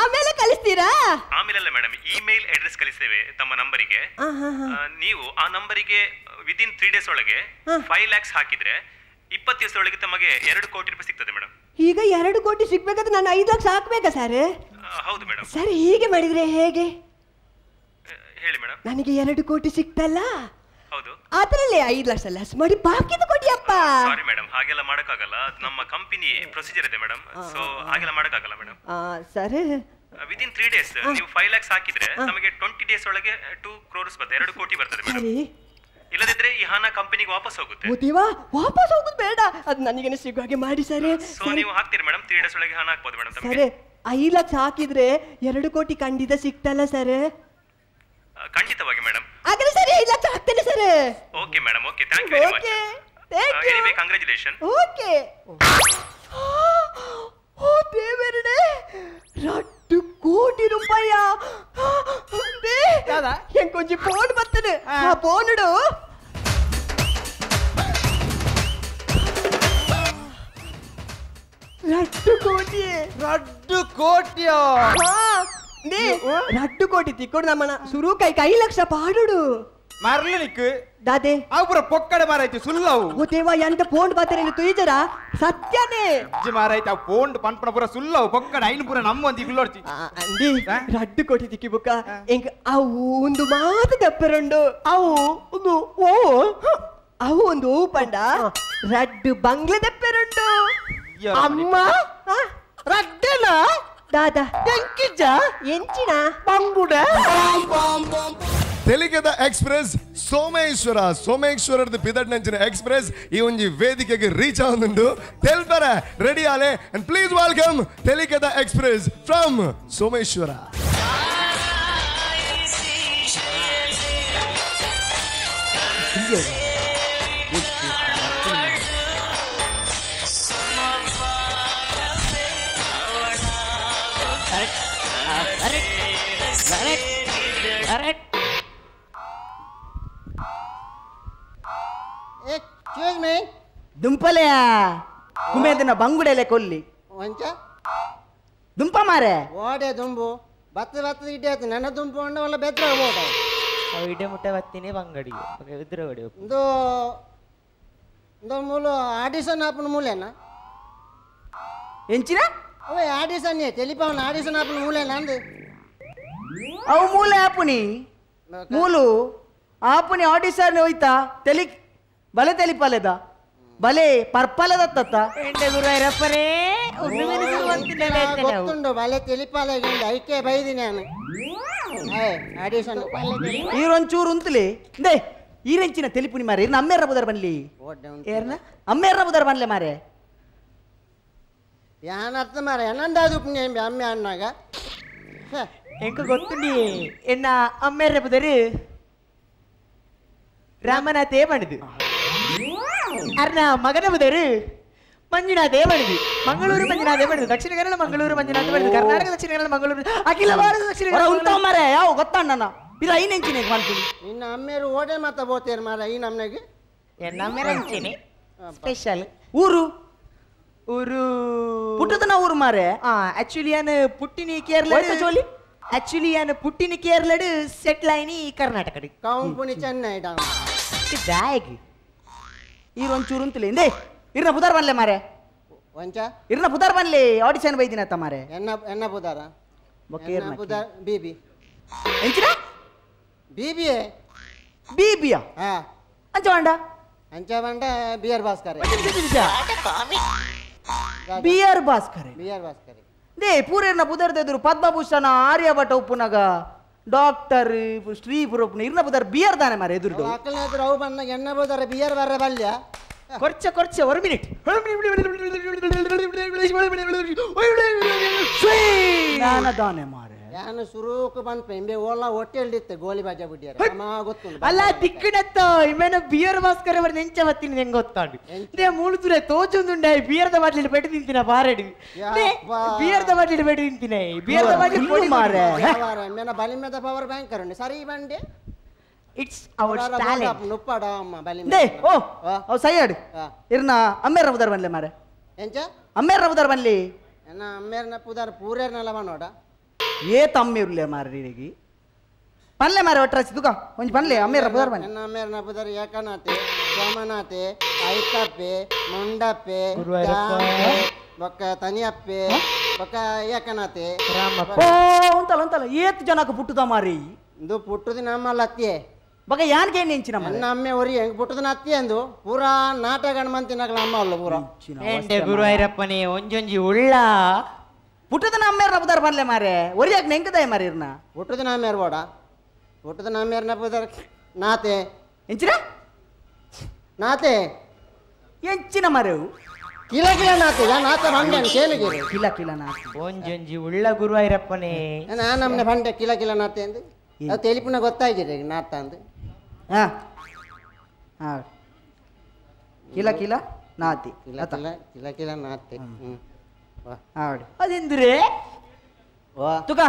ಆಮೇಲೆ ಕಳಿಸ್ತೀರಾ? ಆಮೇಲೆ ಅಲ್ಲ madam, email address ಕಳಿಸ್ತೇವೆ ತಮ್ಮ ನಂಬರಿಗೆ. ನೀವು ಆ ನಂಬರಿಗೆ ವಿದಿನ್ 3 ಡೇಸ್ ಒಳಗೆ 5 lakhs ಹಾಕಿದ್ರೆ 20 ದಿವಸ ಒಳಗೆ ತಮಗೆ 2 ಕೋಟಿ ರೂಪಾಯಿ ಸಿಗ್ತದೆ ಮೇಡಮ್. ಈಗ 2 ಕೋಟಿ ಸಿಗ್ಬೇಕಾದ್ರೆ ನಾನು 5 ಲಕ್ಷ ಹಾಕ್ಬೇಕಾ ಸರ್? ಹೌದು ಮೇಡಮ್. ಸರ್, ಹೀಗೆ ಮಾಡಿದ್ರೆ ಹೇಗೆ ಹೇಳಿ ಮೇಡಮ್? ನನಗೆ 2 ಕೋಟಿ ಸಿಕ್ತಲ್ಲ, ಹೌದು, ಅದರಲ್ಲಿ 5 ಲಕ್ಷ ಲೆಸ್ ಮಾಡಿ ಬಾಕಿದು ಕೊಡಿಯಪ್ಪ. ಸಾರಿ ಮೇಡಮ್, ಹಾಗೆಲ್ಲ ಮಾಡಕ್ಕಾಗಲ್ಲ, ನಮ್ಮ ಕಂಪನಿ ಪ್ರೊಸೀಜರ್ ಇದೆ ಮೇಡಮ್, ಸೊ ಹಾಗೆಲ್ಲ ಮಾಡಕ್ಕಾಗಲ್ಲ madam. Sir, within 3 days ನೀವು 5 lakhs ಹಾಕಿದ್ರೆ ನಮಗೆ 20 ಡೇಸ್ ಒಳಗೆ 2 crores ಬರ್ತದೆ, 2 ಕೋಟಿ ಬರ್ತದೆ ಮೇಡಮ್. ಇಲ್ಲದಿದ್ರೆ ಈ ಹಣ ಕಂಪನಿಗೆ ವಾಪಸ್ ಹೋಗುತ್ತೆ. ಓ ದೇವಾ, ವಾಪಸ್ ಹೋಗುದು ಬೇಡ, ಅದು ನನಗೇನೆ ಸಿಗೋ ಹಾಗೆ ಮಾಡಿ ಸರ್. ಸೊ ನೀವು ಹಾಕ್ತೀರಿ ಮೇಡಮ್, 3 ಡೇಸ್ ಒಳಗೆ ಹಣ ಹಾಕ್ಬೋದು ಮೇಡಮ್ ತಮಗೆ. ಸರ್, 5 ಲಕ್ಷ ಹಾಕಿದ್ರೆ 2 ಕೋಟಿ ಖಂಡಿತ ಸಿಗ್ತಲ್ಲ ಸರ್? ಖಂಡಿತವಾಗಿ ಮೇಡಮ್. ಹಾಗಾದ್ರೆ ಸರ್, 5 ಲಕ್ಷ ಹಾಕ್ತೇನೆ sir. Okay madam, okay, thank you very much. Thank you. Anyway, congratulation. Okay. ಓ ದೇವರೇ, 2 ಕೋಟಿ ರೂಪಾಯ! ಎಂಕೊಂಚಿ ಫೋನ್ ಬರ್ತದೆ, ಆ ಫೋನ್ ಇಡು. 2 ಕೋಟಿ, 2 ಕೋಟಿಯಾ? 2 ಕೋಟಿ ತಿಕ್ಕೊಡು ನಮ್ಮನ ಸುರು ಕೈ 5 ಲಕ್ಷ ಪಾಡುಡು. ಮರ್ಲಿನಿಕ್ ದಾದೆ ಅವು ಪೂರ ಪೊಕ್ಕಡೆ ಮಾರಾಯ್ತು, ಸುಲ್ಲವು. ಓ ದೇವ, ಎಂತ ಫೋನ್ ಬಾತಾರೆ ತುಯ್ಜರ ಸತ್ಯನೇ ಅಜ್ಜಿ ಮಾರಾಯ್ತು. ಆ ಫೋನ್ ಪನ್ಪಣ ಪೂರ ಸುಲ್ಲವು, ಪೊಕ್ಕಡೆ ಐನು ಪೂರ ನಮ್ಮ ಒಂದು ಇಲ್ಲೋಡ್ಚಿ. ಅಂದಿ 2 ಕೋಟಿ ತಿಕ್ಕಿ ಬುಕ್ಕ ಎಂಕ್ ಅವು ಒಂದು ಮಾತು ತಪ್ಪರುಂಡು. ಅವು ಒಂದು ಓ, ಅವು ಒಂದು ಓ ಪಂಡ 2 ಬಂಗ್ಲೆ ತಪ್ಪರುಂಡು. ಅಮ್ಮ, ರಡ್ಡನ ದಾದಾ ಎಂಕಿಜ ಎಂಚಿನ ಬಂಗುಡ. ತೆಲಿಗೆದ ಎಕ್ಸ್ಪ್ರೆಸ್ ಸೋಮೇಶ್ವರ, ಸೋಮೇಶ್ವರದ ಪಿದಡ್ನಂಚಿನ ಎಕ್ಸ್ಪ್ರೆಸ್ ಈ ಒಂಜಿ ವೇದಿಕೆಗೆ ರೀಚ್ ಆವೊಂದುಂಡು. ತೆಲ್ಪರ ready Aale and please welcome ತೆಲಿಗೆದ express from Someshwara. Excuse me. ದುಂಪಲೆಯ ಕುಮೇದನ ಬಂಗುಡೆಲೆ ಕೊಲ್ಲಿ ಒಂಚ ದುಂಪ ಮಾರೆ ಓಡೆ ದುಂಬು ಬತ್ತ ಬತ್ತ ಇಡ್ಡೆ ಆಯ್ತು. ನನ್ನ ದುಂಪು ಉಂಡವಲ್ಲ ಬೆದ್ರ ಹೋದ ಇಡ್ಡೆ ಮುಟ್ಟೆ ಬತ್ತೀನಿ ಬಂಗಡಿ ಎದುರುಗಡೆ ಒಂದು ಒಂದು ಮೂಲು ಆಡಿಷನ್ ಆಪನ ಮೂಲೆನಾ ಎಂಚಿನ ಅವೇ ಆಡಿಷನ್ ಟೆಲಿಫೋನ್ ಆಡಿಷನ್ ಆಪನ ಮೂಲೆನಾ ಅಂದು ಅವು ಮೂಲೆ ಆಪುನಿ ಮೂಲು ಆಪುನಿ ಆಡಿಷನ್ ಹೋಯ್ತಾ ತೆಲಿ ಬಲೆ ತೆಲಿಪಾಲೆದ ಬಲೆ ಪರ್ಪಲದತ್ತ ಗೊತ್ತುಂಡು ಬಲೆ ತೆಲಿಪಾಲೆ ಐಕೆ ಬೈದಿ ನಾನು ಆಡಿಷನ್ ಈರೊಂಚೂರು ಉಂತಲಿ they ಈರೆಂಚಿನ ತೆಲಿಪುನಿ ಮಾರೆ ಅಮ್ಮೇರ ಬುದರ್ ಬನ್ಲಿ ಏರ್ನ ಅಮ್ಮೇರ ಬುದರ್ ಬನ್ಲೆ ಮಾರೆ ಯಾನ್ ಅರ್ಥ ಮಾರೆ ನಂದಾದು ಅಮ್ಮೆ ಅಣ್ಣಾಗ ಎಂಕ ಗೊತ್ತುಂಡಿ ಎನ್ನ ಅಮ್ಮೇರ ಬುದರು ರಾಮನಾಥೇ ಬಣದು ಅರ್ನ ಮಗನ ಬುದರು ಮಂಜುನಾಥೇ ಬಣದು ಮಂಗಳೂರು ಮಂಜುನಾಥೇ ಬಣದು ದಕ್ಷಿಣ ಕನ್ನಡ ಮಂಗಳೂರು ಮಂಜುನಾಥ ಬಣದು ಕರ್ನಾಟಕ ದಕ್ಷಿಣ ಕನ್ನಡ ಮಂಗಳೂರು ಅಖಿಲ ಭಾರತ ದಕ್ಷಿಣ ಕನ್ನಡ ಮಾರೆ ಯಾವ ಗೊತ್ತಣ್ಣ ಇಲ್ಲ ಐನೆಂಚಿನ ಮಾಡ್ತೀನಿ ನಿನ್ನ ಅಮ್ಮೇರು ಓಡೆ ಮಾತ ಬೋತೇರು ಮಾರ ಈ ನಮ್ಮನೆಗೆ ಎನ್ನ ಅಮ್ಮೇರ ಅಂಚಿನಿ ಸ್ಪೆಷಲ್ ಊರು ಊರು ಪುಟ್ಟದನ ಊರು ಮಾರೆ ಆಕ್ಚುಲಿ ಯಾನು ಪುಟ್ಟಿನಿ ಕೇರಳ ಚೋಲಿ ಆಕ್ಚುಲಿ ಯಾನು ಪುಟ್ಟಿನಿ ಕೇರಳಡು ಸೆಟ್ಲ್ ಆಯ್ನಿ ಕರ್ನಾಟಕ ಕೌಂಪುನಿ ಚೆನ್ನೈ ಡಾಮ್ ಬ್ಯಾಗ್ ಈರೊಂಚೂರು ಅಂತಲೇ ಇಂದೇ ಇರ್ನ ಬುಧಾರ್ ಬನ್ಲೆ ಮಾರೆ ಒಂಚ ಇರ್ನ ಬುಧಾರ್ ಬನ್ಲೆ ಆಡಿಷನ್ ಬೈದಿನ ಮಾರೆ ಎನ್ನ ಎನ್ನ ಬುಧಾರ ಬೊಕ್ಕೆ ಬುಧಾರ್ ಬಿಬಿ ಎಂಚಿನ ಬಿಬಿ ಬಿಬಿಯಾ ಹಾ ಅಂಚ ಬಂಡ ಅಂಚ ಬಂಡ B R Bhaskar B R Bhaskar B R Bhaskar they ಪೂರೇರ್ನ ಬುಧರ್ದೆದುರು Padma Bhushan Aryabhata ಉಪ್ಪುನಗ ಡಾಕ್ಟರ್ ಶ್ರೀ ಪುರಪ್ಪನ ಇರ್ನ ಬುಧರ್ ಬಿಯರ್ ದಾನೆ ಮಾರೆ ಎದುರು ಅಕ್ಕನ ಎದುರು ಅವು ಬಣ್ಣ ಎನ್ನ ಬುಧಾರ ಬಿಯರ್ ಬರ್ರೆ ಬಲ್ಯ ಕೊರ್ಚ ಕೊರ್ಚ ಒಂದು ಮಿನಿಟ್ ನಾನ ದಾನೆ ಮಾರೆ ಯಾನು ಸುರುಕು ಬಂದ್ಪೆ ಇಂಬೆ ಓಲ ಹೋಟೆಲ್ ಇತ್ತೆ ಗೋಲಿ ಬಾಜಾ ಬಿಡ್ಯಾರ ಅಮ್ಮ ಗೊತ್ತುಂಡು. ಅಲ್ಲ ದಿಕ್ಕಿನತ್ತ ಇಮೇನ ಬಿಯರ್ ಭಾಸ್ಕರ ಬರ್ ನೆಂಚ ಬತ್ತೀನಿ ಹೆಂಗ್ ಗೊತ್ತಾಂಡು they ಮೂಳು ತುರೆ ತೋಚೊಂದುಂಡ ಬಿಯರ್ದ ಬಾಟ್ಲಿ ಪೆಟ್ಟು ತಿಂತಿನ ಬಾರೆಡು ಬಿಯರ್ದ ಬಾಟ್ಲಿ ಪೆಟ್ಟು ತಿಂತಿನ ಬಿಯರ್ದ ಬಾಟ್ಲಿ ಪೊಡಿ ಮಾರೆ ಮೇನ ಬಲಿಮೆದ ಪವರ್ ಬ್ಯಾಂಕ್ ಅರುಂಡು ಸರಿ ಬಂಡೆ. It's our talent. ನುಪ್ಪಡ ಅಮ್ಮ ಬಲಿಮೆ they ಓ ಅವ್ ಸೈಯಾಡು ಇರ್ನ ಅಮ್ಮೇರ ಪುದರ್ ಬನ್ಲೆ ಮಾರೆ. ಎಂಚ ಅಮ್ಮೇರ ಪುದರ್ ಬನ್ಲಿ? ಎನ್ನ ಅಮ್ಮೇರ್ನ ಪುದರ್ ಪೂರೇರ್ನಲ ಬನ್ನೋಡ ಏ ತಮ್ಮಿರ್ಲೆ ಮಾರೆ ಇರೆಗಿ ಪನ್ಲೆ ಮಾರೆ ಒಟ್ರಾಸಿ ತುಕ ಒಂಜಿ ಪನ್ಲೆ ಅಮ್ಮೇರ ಪುದರ್ ಬನ್ನಿ. ಎನ್ನ ಅಮ್ಮೇರ್ನ ಪುದರ್ ಏಕನಾಥೆ ಸೋಮನಾಥೆ ಐತಪ್ಪೆ ಮುಂಡಪ್ಪೆ ಬೊಕ್ಕ ತನಿಯಪ್ಪೆ ಬೊಕ್ಕ ಏಕನಾಥೆ ರಾಮಪ್ಪ. ಓ ಉಂತಲ್ಲ ಉಂತಲ್ಲ ಏತ್ ಜನಕ್ಕೆ ಪುಟ್ಟುದ ಮಾರಿ ಇಂದು ಪುಟ್ಟುದಿ ನಮ್ಮಲ್ಲ ಅತ್ತಿಯೆ ಬಗ ಯಾನ್ಗೆ ನೆಂಚಿನ ನನ್ನ ಅಮ್ಮೆ ಒರಿ ಹೆಂಗ್ ಪುಟ್ಟುದನ ಅತ್ತಿ ಅಂದು ಪೂರಾ ನಾಟಕ ಮಂತಿನಗಳ ಅಮ್ಮ ಅಲ್ಲ ಪೂರಾ ಎಂಡೆ ಗುರುವಾಯೂರಪ್ಪನೇ ಒಂಜೊಂಜಿ ಉಳ್ಳ ಪುಟ್ಟುದನ ಅಮ್ಮೇರ್ನ ಪುದರ್ ಬನ್ಲೆ ಮಾರೆ ಒರಿಯಾಗ ನೆಂಕದಾಯ ಮಾರಿ ಇರ್ನ ಪುಟ್ಟುದನ ಅಮ್ಮೇರ್ ಬೋಡ ಪುಟ್ಟುದನ ಅಮ್ಮೇರ್ನ ಪುದರ್ ನಾತೆ ಎಂಚಿನ ನಾತೆ ಎಂಚಿನ ಮಾರೇವು ಕಿಲ ಕಿಲ ನಾತೆ ನಾತೆ ಬಂಡೆ ಕೇಳಿಗಿರು ಕಿಲ ಕಿಲ ನಾತೆ ಒಂಜೊಂಜಿ ಉಳ್ಳ ಗುರುವಾಯೂರಪ್ಪನೇ ನಾನು ನಮ್ಮನೆ ಬಂಡೆ ಕಿಲ ಕಿಲ ನಾತೆ ಅಂದು ಅದು ತೆಲಿಪುನ ಗೊತ್ತಾಗಿದೆ ನಾತ ಅಂದು. ಹಾ ಹಾ ಕಿಲ ಕಿಲ ನಾತಿ ಕಿಲ ಕಿಲ ಕಿಲ ಕಿಲ ನಾತೆ. ಅದೆಂದ್ರೆ ತುಕ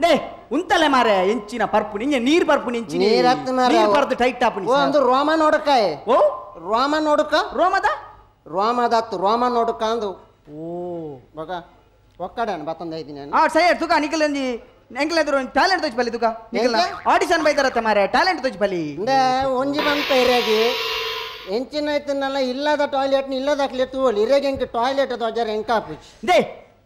ನೇ ಉಂತಲೆ ಮಾರೆ ಎಂಚಿನ ಪರ್ಪು ನಿಂಜೆ ನೀರ್ ಪರ್ಪು ನಿಂಚಿ ನೀರ್ ಪರ್ದು ಟೈಟ್ ಆಪು. ಓ ಅಂದು ರೋಮ ನೋಡಕಾಯ್. ಓ ರೋಮ ನೋಡಕ ರೋಮದ ರೋಮದತ್ತು ರೋಮ ನೋಡಕ ಅಂದು. ಓ ಬಗ ಒಕ್ಕಡೆ ಬತ್ತಂದ ಇದ್ದೀನಿ. ಆ ಸರಿ ತುಕ ನಿಕಲಂಜಿ ಎಂಕ್ಲೆದ್ರು ಟ್ಯಾಲೆಂಟ್ ತೋಚ್ ಬಲಿ ತುಕ ನಿಕಲ ಆಡಿಷನ್ ಬೈತಾರತ್ತೆ ಮಾರೆ ಟ್ಯಾಲೆಂಟ್ ತೋಚ್ ಬಲಿ. ಅಂದೆ ಒಂಜಿ ಬಂತ ಇರಾಗಿ ಎಂಚಿನ ಐತನಲ್ಲ ಇಲ್ಲದ ಟಾಯ್ಲೆಟ್ ಇಲ್ಲದಾಕ್ಲೆ ತೂವಲಿ ಇರಾಗಿ ಎಂಕ್ ಟಾಯ್ಲೆಟ್ ತೋಜಾರ ಎಂಕ ಆಪುಜಿ. They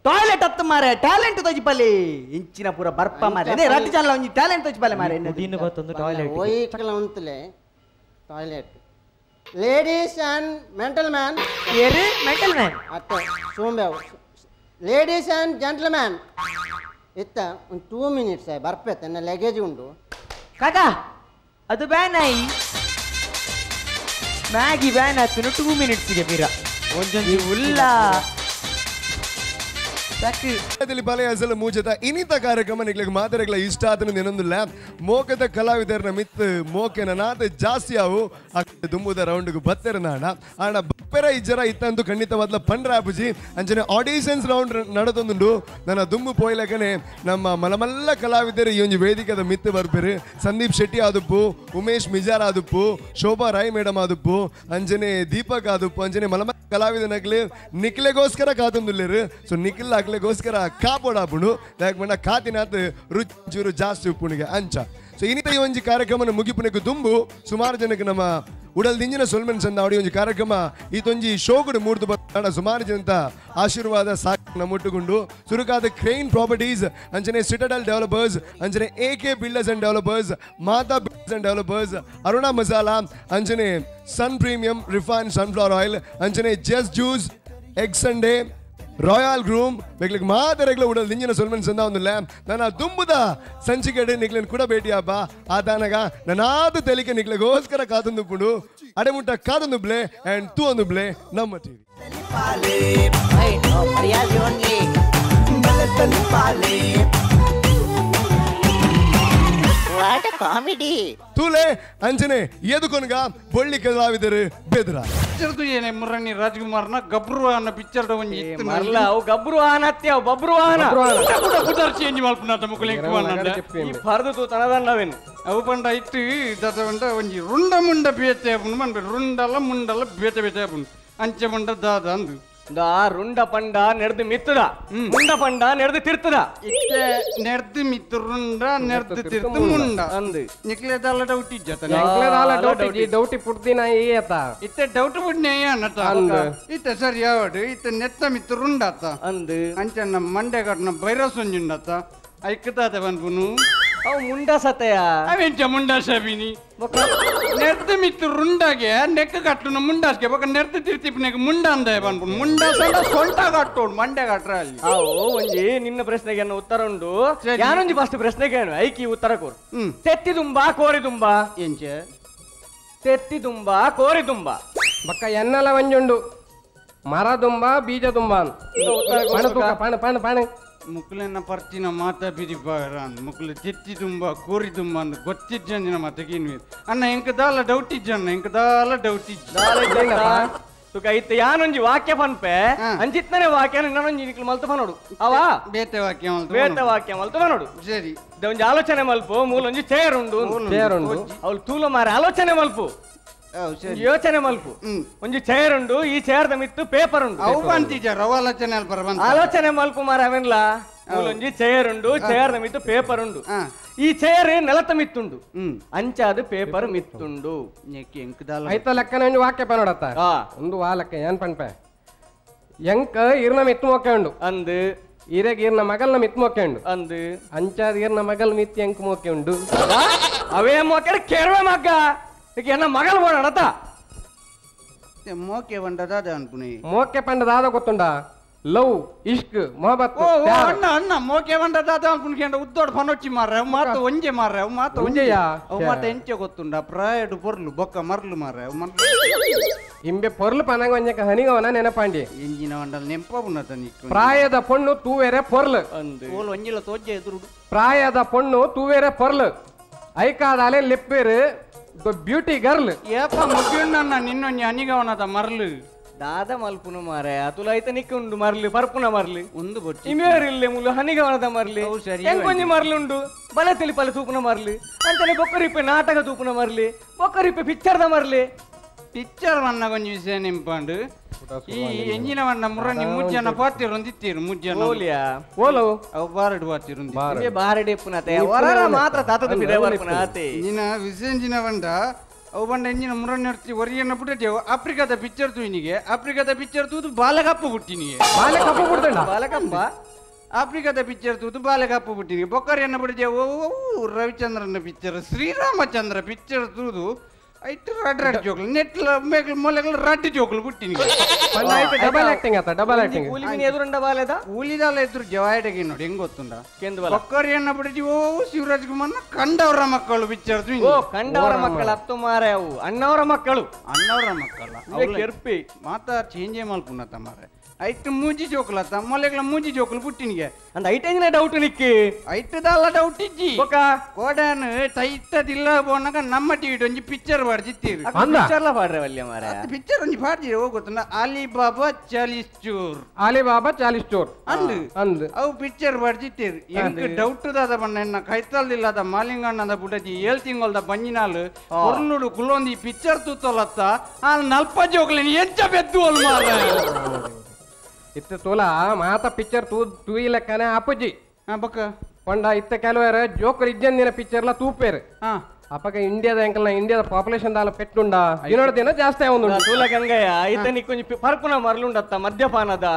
toilet ಅತ್ತು ಮಾರೆ ಟ್ಯಾಲೆಂಟ್ ತೋಚ್ ಬಲಿ ಎಂಚಿನ ಪೂರ ಬರ್ಪ ಮಾರೆ they ರಟ್ಟಿ ಚಾಲ ಒಂಜಿ ಟ್ಯಾಲೆಂಟ್ ತೋಚ್ ಬಲಿ ಮಾರೆ ದಿನ ಗೊತ್ತೊಂದು ಟಾಯ್ಲೆಟ್ ಓಯ್ಕಲ ಉಂತಲೆ toilet. Ladies and mental man ಏರು ಮೆಂಟಲ್ ಮ್ಯಾನ್ ಅತ್ತೆ ಸೋಂಬೇವು ladies and gentle man ಇತ್ತ ಒಂದು 2 ಮಿನಿಟ್ಸ್ ಬರ್ಪೆತ್ತ ನನ್ನ ಲಗೇಜ್ ಉಂಡು ಕಾಕಾ ಅದು ಬ್ಯಾನ್ ಆಯಿ ಮ್ಯಾಗಿ ಬ್ಯಾನ್ ಆಯ್ತು 2 ಮಿನಿಟ್ಸ್ಗೆ ಬೀರ ಒಂಜೊಂಜಿ ಉಲ್ಲ ಬಲೆ ಮೂಜದ ಇನ್ನಿತ ಕಾರ್ಯಕ್ರಮ ನಿಗ್ಲಿಗೆ ಮಾತಾಡಗ್ಲ ಇಷ್ಟ ಆತನ ಏನೊಂದಿಲ್ಲ. ಮೋಕದ ಕಲಾವಿದರನ ಮಿತ್ ಮೋಕೆನ ನಾತ ಜಾಸ್ತಿ ಅವು ದುಂಬುದ ರೌಂಡ್ಗೆ ಬತ್ತೆರ ನಾಣ ಆಣ ಬಪ್ಪೆರ ಇಜ್ಜರ ಇತ್ತಂತೂ ಖಂಡಿತವಾದ ಪಂಡ್ರ ಆಪುಜಿ ಅಂಚನೆ ಆಡಿಷನ್ಸ್ ರೌಂಡ್ ನಡೆದೊಂದುಂಡು. ನನ್ನ ದುಂಬು ಪೋಯ್ಲಕನೆ ನಮ್ಮ ಮಲಮಲ್ಲ ಕಲಾವಿದರು ಈ ಒಂದು ವೇದಿಕದ ಮಿತ್ತು ಬರ್ಪೆರು. ಸಂದೀಪ್ ಶೆಟ್ಟಿ ಆದುಪ್ಪು, ಉಮೇಶ್ ಮಿಜಾರ್ ಆದುಪ್ಪು, ಶೋಭಾ ರಾಯ್ ಮೇಡಮ್ ಆದುಪ್ಪು, ಅಂಜನೆ ದೀಪಕ್ ಆದುಪ್ಪು, ಅಂಜನೆ ಮಲಮಲ್ಲ ಕಲಾವಿದನಗ್ಲಿ ನಿಕ್ಲೆಗೋಸ್ಕರ ಕಾತೊಂದುಲ್ಲೇರು. ಸೊ ನಿಖಿಲ್ ಗೋಸ್ಕರ ಕಾಪೋಡಾಪುಂಡು ಯಾಕೆ ಕಾತಿನಾತ್ ರುಚಿ ಚೂರು ಜಾಸ್ತಿ ಉಪ್ಪುಣಿಗೆ ಅಂಚ. ಸೊ ಇನ್ನಿತ ಈ ಒಂಜಿ ಕಾರ್ಯಕ್ರಮನ ಮುಗಿಪುನಕ್ಕೆ ದುಂಬು ಸುಮಾರು ಜನಕ್ಕೆ ನಮ್ಮ ಉಡಲ್ ದಿಂಜಿನ ಸೊಲ್ಮೆನ್ ಸಂದ ಅವಡಿ ಒಂಜಿ ಕಾರ್ಯಕ್ರಮ ಈತೊಂಜಿ ಶೋಗುಡು ಮೂರ್ದು ಬಂದ ಸುಮಾರು ಜನತ ಆಶೀರ್ವಾದ ಸಾಕು ನಮ್ಮೊಟ್ಟುಗೊಂಡು ಸುರುಕಾದ ಕ್ರೇನ್ ಪ್ರಾಪರ್ಟೀಸ್ ಅಂಚನೆ ಸಿಟಡಲ್ ಡೆವಲಪರ್ಸ್ ಅಂಚನೆ A K builders and developers, Mata builders and developers, Aruna masala ಅಂಚನೆ Sun premium refine sunflower oil ಅಂಚನೆ just juice, egg sundae, royal groom ಬೇಕ್ಲಿಕ್ಕೆ ಮಾತರೆಗ್ಲ ಉಡಲ್ ದಿಂಜಿನ ಸೊಲ್ಮೆನ್ ಸಂದ ಒಂದು ಲ್ಯಾಮ್. ನನ್ನ ದುಂಬುದ ಸಂಚಿಕೆಡೆ ನಿಕ್ಲೆನ್ ಕೂಡ ಭೇಟಿಯಾಪ ಆತಾನಗ ನನಾದ ತೆಲಿಕೆ ನಿಕ್ಲೆಗೋಸ್ಕರ ಕಾತೊಂದುಪ್ಪುಂಡು ಅಡೆಮುಟ್ಟ ಕಾತೊಂದುಬ್ಲೆ ಆ್ಯಂಡ್ ತೂ ಒಂದುಬ್ಲೆ ನಮ್ಮ ಟಿವಿ. ಕಾಮಿಡಿ ತೂಲೆ ಅಂಚನೆ ಎದುಕೊನ್ಗ ಬೊಳ್ಳಿ ಕಲಾವಿದರು ಬೆದ್ರ ಏನೇ ಮುರಣಿ ರಾಜ್ಕುಮಾರ್ನ ಗಬ್ರು ಅನ್ನೋ ಪಿಕ್ಚರ್ ಒಂಜಿ ಮರ್ಲ ಅವು ಗಬ್ರು ಆನತ್ತೆ ಅವು ಬಬ್ರು ಆನ ಪುದರ್ ಚೇಂಜ್ ಮಲ್ಪುನಾತ ಮುಕುಲೆ ಈ ಫರ್ದು ತೂ ತನದನ್ನವೇನು ಅವು ಪಂಡ ಇತ್ತು ದತ ಪಂಡ ಒಂಜಿ ರುಂಡ ಮುಂಡ ಬೇತೆ ಆಪುಂಡು ಮನ್ಪೆ ರುಂಡಲ ಮುಂಡಲ ಬೇತೆ ಬೇತೆ ಆಪುಂಡು ಅಂಚೆ ಮುಂಡ ದಾದ ಅಂದು ದಾ ರುಂಡ ಪಂಡ ನೆಡ್ದು ಮಿತ್ತದ ಮುಂಡ ಪಂಡ ನೆಡ್ದು ತಿರ್ತದ ಇತ್ತೆ ನೆಡ್ದು ಮಿತ್ತು ರುಂಡ ನೆಡ್ದು ತಿರ್ತು ಮುಂಡ ಅಂದು ನಿಕ್ಲೆ ದಾಲ ಡೌಟ್ ಇಜ್ಜತ ನಿಕ್ಲೆ ದಾಲ ಡೌಟ್ ಇಜ್ಜಿ ಡೌಟಿ ಪುಡ್ದಿನ ಏತ ಇತ್ತೆ ಡೌಟ್ ಪುಡ್ನೆ ಅನ್ನತ ಇತ್ತೆ ಸರಿ ಯಾವಡು ಇತ್ತೆ ನೆತ್ತ ಮಿತ್ತು ರುಂಡಾತ ಅಂದು ಅಂಚೆ ನಮ್ಮ ಮಂಡೆ ಕಟ್ನ ಬೈರಸ್ ಒಂಜುಂಡಾತ ಐಕ್ತಾತ ಪನ್ಪುನು ಅವು ಮುಂಡ ಸತೆಯ ಅವೆಂಚ ಮುಂಡ ಸಬಿನಿ ನೆರ್ದು ಮಿತ್ತು ರುಂಡಾಗೆ ನೆಕ್ ಕಟ್ಟುನ ಮುಂಡಾಸ್ಗೆ ಬೊಕ ನೆರ್ದು ತಿರ್ತಿಪ್ನೆಗ್ ಮುಂಡ ಅಂದ ಪನ್ಪುನು ಮುಂಡ ಸೊಂಟ ಸೊಂಟ ಕಟ್ಟೋಡು ಮಂಡೆ ಕಟ್ರ ಅಲ್ಲಿ ಅವು ಒಂಜಿ ನಿನ್ನ ಪ್ರಶ್ನೆಗೆ ಅನ್ನ ಉತ್ತರ ಉಂಡು ಯಾನೊಂಜಿ ಫಸ್ಟ್ ಪ್ರಶ್ನೆಗೆ ಏನು ಐಕಿ ಉತ್ತರ ಕೋರು ತೆತ್ತಿ ತುಂಬಾ ಕೋರಿ ತುಂಬಾ ಎಂಚೆ ತೆತ್ತಿ ತುಂಬಾ ಕೋರಿ ತುಂಬಾ ಬಕ್ಕ ಎನ್ನಲ ಒಂಜುಂಡು ಮರ ತುಂಬಾ ಬೀಜ ತುಂಬಾ ಪಣ ಪಣ ಪಣ ಪಣ ಮುಕ್ಲೆನ ಪರ್ಚಿನ ಮಾತಾ ಬಿರಿ ಬಾರಾನ್ ಮುಕ್ಲೆ ತೆತ್ತಿ ತುಂಬ ಕೋರಿ ತುಂಬ ಅಂದ್ ಗೊತ್ತಿಜ್ಜಂದಿನ ಮಾತ ಕಿನ್ವಿ ಅಣ್ಣ ಎಂಕ ದಾಲ ಡೌಟ್ ಇಜ್ಜಣ್ಣ ಎಂಕ ದಾಲ ಡೌಟ್ ಇಜ್ಜ ತುಕ ಇತ್ತೆ ಯಾನೊಂಜಿ ವಾಕ್ಯ ಪನ್ಪೆ ಅಂಚಿತ್ತನೆ ವಾಕ್ಯ ನಾನೊಂಜಿ ನಿಕ್ಲು ಮಲ್ತು ಪನೋಡು ಅವಾ ಬೇತೆ ವಾಕ್ಯ ಮಲ್ತು ಬೇತೆ ವಾಕ್ಯ ಮಲ್ತು ಪನೋಡು ಸರಿ ಒಂಜಿ ಆಲೋಚನೆ ಮಲ್ಪು ಮೂಲೊಂಜಿ ಚೇರ್ ಉಂಡು ಚೇರ್ ಉಂಡು ಅವಳು ತೂಲ ಮಾರ ಆಲೋಚನೆ ಮಲ್ಪು ಯೋಚನೆ ಮಲ್ಪು ಒಂಜಿ ಚೇರ್ ಉಂಡು ಈ ಚೇರ್ದ ಮಿತ್ತು ಪೇಪರ್ ಉಂಡು ಅವು ಬಂತಿಜಾರ ಅವು ಆಲೋಚನೆ ಅಲ್ಪರ ಬಂತ ಆಲೋಚನೆ ಮಲ್ಪು ಮಾರ ಅವೆನ್ಲ ಮೂಲೊಂಜಿ ಚೇರ್ ಉಂಡು ಚೇರ್ದ ಮಿತ್ತು ಪೇಪರ್ ಉಂಡು ಈ ಚೇರ್ ನೆಲತ ಮಿತ್ತುಂಡು ಅಂಚಾದ ಪೇಪರ್ ಮಿತ್ತುಂಡು ಐತ ಲೆಕ್ಕನ ಒಂಜಿ ವಾಕ್ಯ ಪನೋಡತ್ತ ಒಂದು ವಾ ಲೆಕ್ಕ ಏನ್ ಪನ್ಪೆ ಎಂಕ ಇರ್ನ ಮಿತ್ತು ಮೋಕೆ ಉಂಡು ಅಂದು ಇರೆಗ್ ಇರ್ನ ಮಗಲ್ನ ಮಿತ್ ಮೋಕೆ ಉಂಡು ಅಂದು ಅಂಚಾದ ಇರ್ನ ಮಗಲ್ ಮಿತ್ ಎಂಕ್ ಮೋಕೆ ಉಂಡು ಅವೇ ಮೋಕೆ ಕೇರ್ವೆ ಮಗ್ಗ ಎನ್ನ ಮಗಲ್ ಬೋಡಣತ ಮೋಕೆ ಪಂಡದಾದ ಅನ್ಪುನಿ ಮೋಕೆ ಪಂಡದಾದ ಗೊತ್ತುಂಡ ಲವ್ ಇಷ್ಕ್ ಮೊಹಬ್ಬತ್ ಅಣ್ಣ ಅಣ್ಣ ಮೋಕೆ ಪಂಡದಾದ ಅನ್ಪುನಿ ಉದ್ದೋಡ್ ಪನೊಚ್ಚಿ ಮಾರ್ರೆ ಮಾತ ಒಂಜೆ ಮಾರ್ರೆ ಮಾತ ಒಂಜೆಯಾ ಅವು ಮಾತ ಎಂಚೆ ಗೊತ್ತುಂಡ ಪ್ರಾಯಡು ಪೊರ್ಲು ಬೊಕ್ಕ ಮರ್ಲು ಮಾರ್ರೆ ಇಂಬೆ ಪೊರ್ಲು ಪನಂಗ ಒಂಜಕ ಹನಿಗವನ ನೆನಪಾಂಡಿ ಎಂಜಿನ వండಲ್ ನೆಂಪಬುನತ ನಿಕ್ಕು ಪ್ರಾಯದ ಪೊಣ್ಣು ತೂವೆರೆ ಪೊರ್ಲು ಓಲ್ ಒಂಜಿಲ ತೋಜೆ ಎದುರುಡು ಪ್ರಾಯದ ಪೊಣ್ಣು ತೂವೆರೆ ಪೊರ್ಲು ಐಕಾದಾಲೆ ಲೆಪ್ಪೇರು ಬ್ಯೂಟಿ ಗರ್ಲ್ ಏಪ ಮುಗಿಯುಣ್ಣ ನಿನ್ನೊಂಜಿ ಅನಿಗವನದ ಮರ್ಲು ದಾದ ಮಲ್ಪುನು ಮಾರೆ ಅತುಲ ಐತ ನಿಕ್ಕುಂಡು ಮರ್ಲು ಪರ್ಪುನ ಮರ್ಲು ಒಂದು ಬೊಟ್ಟಿ ಇಮೇರಿಲ್ಲೆ ಮುಲು ಹನಿಗವನದ ಮರ್ಲಿ ಎಂಕೊಂಜಿ ಮರ್ಲುಂಡು ಬಲ ತಿಳಿಪಲೆ ತೂಪುನ ಮರ್ಲು ಅಂಚನೆ ಬೊಕ್ಕರಿಪ್ಪೆ ನಾಟಕ ತೂಪುನ ಮರ್ಲಿ ಬೊಕ್ಕರಿಪ್ಪೆ ಪಿಕ್ಚರ್ದ ಮರ್ಲಿ ಪಿಕ್ಚರ್ ವನ್ನ ಕೊಂಚ ವಿಷಯ ನಿಂಪಾಂಡು ಈ ಎಂಜಿನ ವನ್ನ ಮುರನಿ ಮುಜ್ಜನ ಪಾತಿರು ಒಂದಿತ್ತೀರು ಮುಜ್ಜನ ಓಲಿಯಾ ಓಲೋ ಅವು ಬಾರಡು ಪಾತಿರು ಬಾರಡೆ ಪುನತೆ ಹೊರರ ಮಾತ್ರ ತಾತದ ಬಿಡೆ ಬರ್ಪುನಾತೆ ನಿನ್ನ ವಿಷಯ ಬಂಡ ಅವು ಬಂಡ ಎಂಜಿನ ಮುರನಿ ಹೊರ್ತಿ ಒರಿಯನ್ನ ಪುಟ್ಟೇವು ಆಫ್ರಿಕಾದ ಪಿಕ್ಚರ್ ತೂಯಿನಿಗೆ ಆಫ್ರಿಕಾದ ಪಿಕ್ಚರ್ ತೂದು ಬಾಲಕಪ್ಪ ಹುಟ್ಟಿನಿಗೆ ಬಾಲಕಪ್ಪ ಬಿಡ್ತಂಡ ಬಾಲಕಪ್ಪ ಆಫ್ರಿಕಾದ ಪಿಕ್ಚರ್ ತೂದು ಬಾಲಕಪ್ಪ ಹುಟ್ಟಿನಿಗೆ ಬೊಕ್ಕರಿಯನ್ನ ಬಿಡ್ತೇವು ರವಿಚಂದ್ರನ ಪಿಕ್ಚರ್ ಶ್ರೀರಾಮಚಂದ್ರ ಪಿಕ್ಚರ್ ತೂದು ಐಟ್ ರಡ್ ರಡ್ ಜೋಕ್ಲು ನೆಟ್ಲ ಮೇಗ್ಲು ಮೊಲೆಗಳು ರಡ್ಡು ಜೋಕ್ಲು ಬಿಟ್ಟಿನಿ ಡಬಲ್ ಆಕ್ಟಿಂಗ್ ಆತ ಡಬಲ್ ಆಕ್ಟಿಂಗ್ ಕೂಲಿ ಮೀನು ಎದುರುಂಡ ಬಾಲೆದ ಕೂಲಿದಾಲ ಎದುರು ಜವಾಯಡಗೆ ನೋಡಿ ಹೆಂಗ್ ಗೊತ್ತುಂಡ ಕೆಂದು ಬಲ ಬೊಕ್ಕರಿಯನ್ನ ಬಿಡಿಸಿ ಓ ಶಿವರಾಜ್ ಕುಮಾರ್ನ ಕಂಡವರ ಮಕ್ಕಳು ಪಿಕ್ಚರ್ ಓ ಕಂಡವರ ಮಕ್ಕಳು ಅತ್ತು ಮಾರೆ ಅವು ಅಣ್ಣವರ ಮಕ್ಕಳು ಅಣ್ಣವರ ಮಕ್ಕಳ ಕೆರ್ಪಿ ಮಾತಾ ಚೇಂಜೇ ಮಲ್ಪುನತ ಮಾರೆ ಐಟ್ ಮೂಜಿ ಜೋಕ್ಲತ್ತ ಮೊಲೆಗಳ ಮೂಜಿ ಜೋಕ್ಲು ಪುಟ್ಟಿನಿಗೆ ಅಂದ ಐಟ್ ಎಂಜಿನ ಡೌಟ್ ನಿಕ್ಕಿ ಐಟದಲ್ಲ ಡೌಟ್ ಇಜ್ಜಿ ಕೋಡನ್ ಟೈಟದಿಲ್ಲ ಬೋನಾಗ ನಮ್ಮ ಟಿವಿ ಒಂಜಿ ಪಿಕ್ಚರ್ ಪಾಡ್ದಿತ್ತೀರು ಪಿಕ್ಚರ್ಲ ಪಾಡ್ರೆ ವಲ್ಯ ಮಾರೆ ಪಿಕ್ಚರ್ ಒಂಜಿ ಪಾಡ್ದಿರ ಹೋಗುತ್ತಂಡ ಅಲಿಬಾಬಾ ಚಾಲೀಸ್ ಚೋರ್ ಅಲಿಬಾಬಾ ಚಾಲೀಸ್ ಚೋರ್ ಅಂದು ಅಂದು ಅವು ಪಿಕ್ಚರ್ ಪಾಡ್ದಿತ್ತೀರು ಎಂಕ್ ಡೌಟ್ ದಾದ ಬಣ್ಣ ಎನ್ನ ಕೈತಲ್ದಿಲ್ಲದ ಮಾಲಿಂಗಣ್ಣದ ಬುಡಜಿ ಏಳ್ ತಿಂಗಳದ ಬಂಜಿನಾಲು ಹೊರ್ನುಡು ಕುಲೊಂದು ಈ ಪಿಕ್ಚರ್ ತೂತೊಲತ್ತ ಆ ನಲ್ಪ ಜೋಕ್ಲಿನ ಎಂಚ ಬೆದ್ದು ಅಲ್ ಮಾರೆ ಇತ್ತ ತೋಲ ಮಾತ ಪಿಕ್ಚರ್ ತೂ ತೂಯಿಲೆಕ್ಕನೆ ಅಪ್ಪುಜಿ ಬೊಕ್ಕ ಪಂಡ ಇತ್ತ ಕೆಲವರು ಜೋಕರ್ ಇಜ್ಜಂದಿನ ಪಿಕ್ಚರ್ಲ ತೂಪೇರು ಅಪ್ಪಕ ಇಂಡಿಯಾದ ಎಂಕಲ್ನ ಇಂಡಿಯಾದ ಪಾಪ್ಯುಲೇಷನ್ ದಾಲ ಪೆಟ್ಟುಂಡ ದಿನೋಡ ದಿನ ಜಾಸ್ತಿ ಆವೊಂದುಂಡು ತೂಲ ಗಂಗಯ್ಯ ಇತ್ತ ನಿಕ್ಕೊಂಜಿ ಪರ್ಪುನ ಮರ್ಲುಂಡತ್ತ ಮದ್ಯಪಾನದ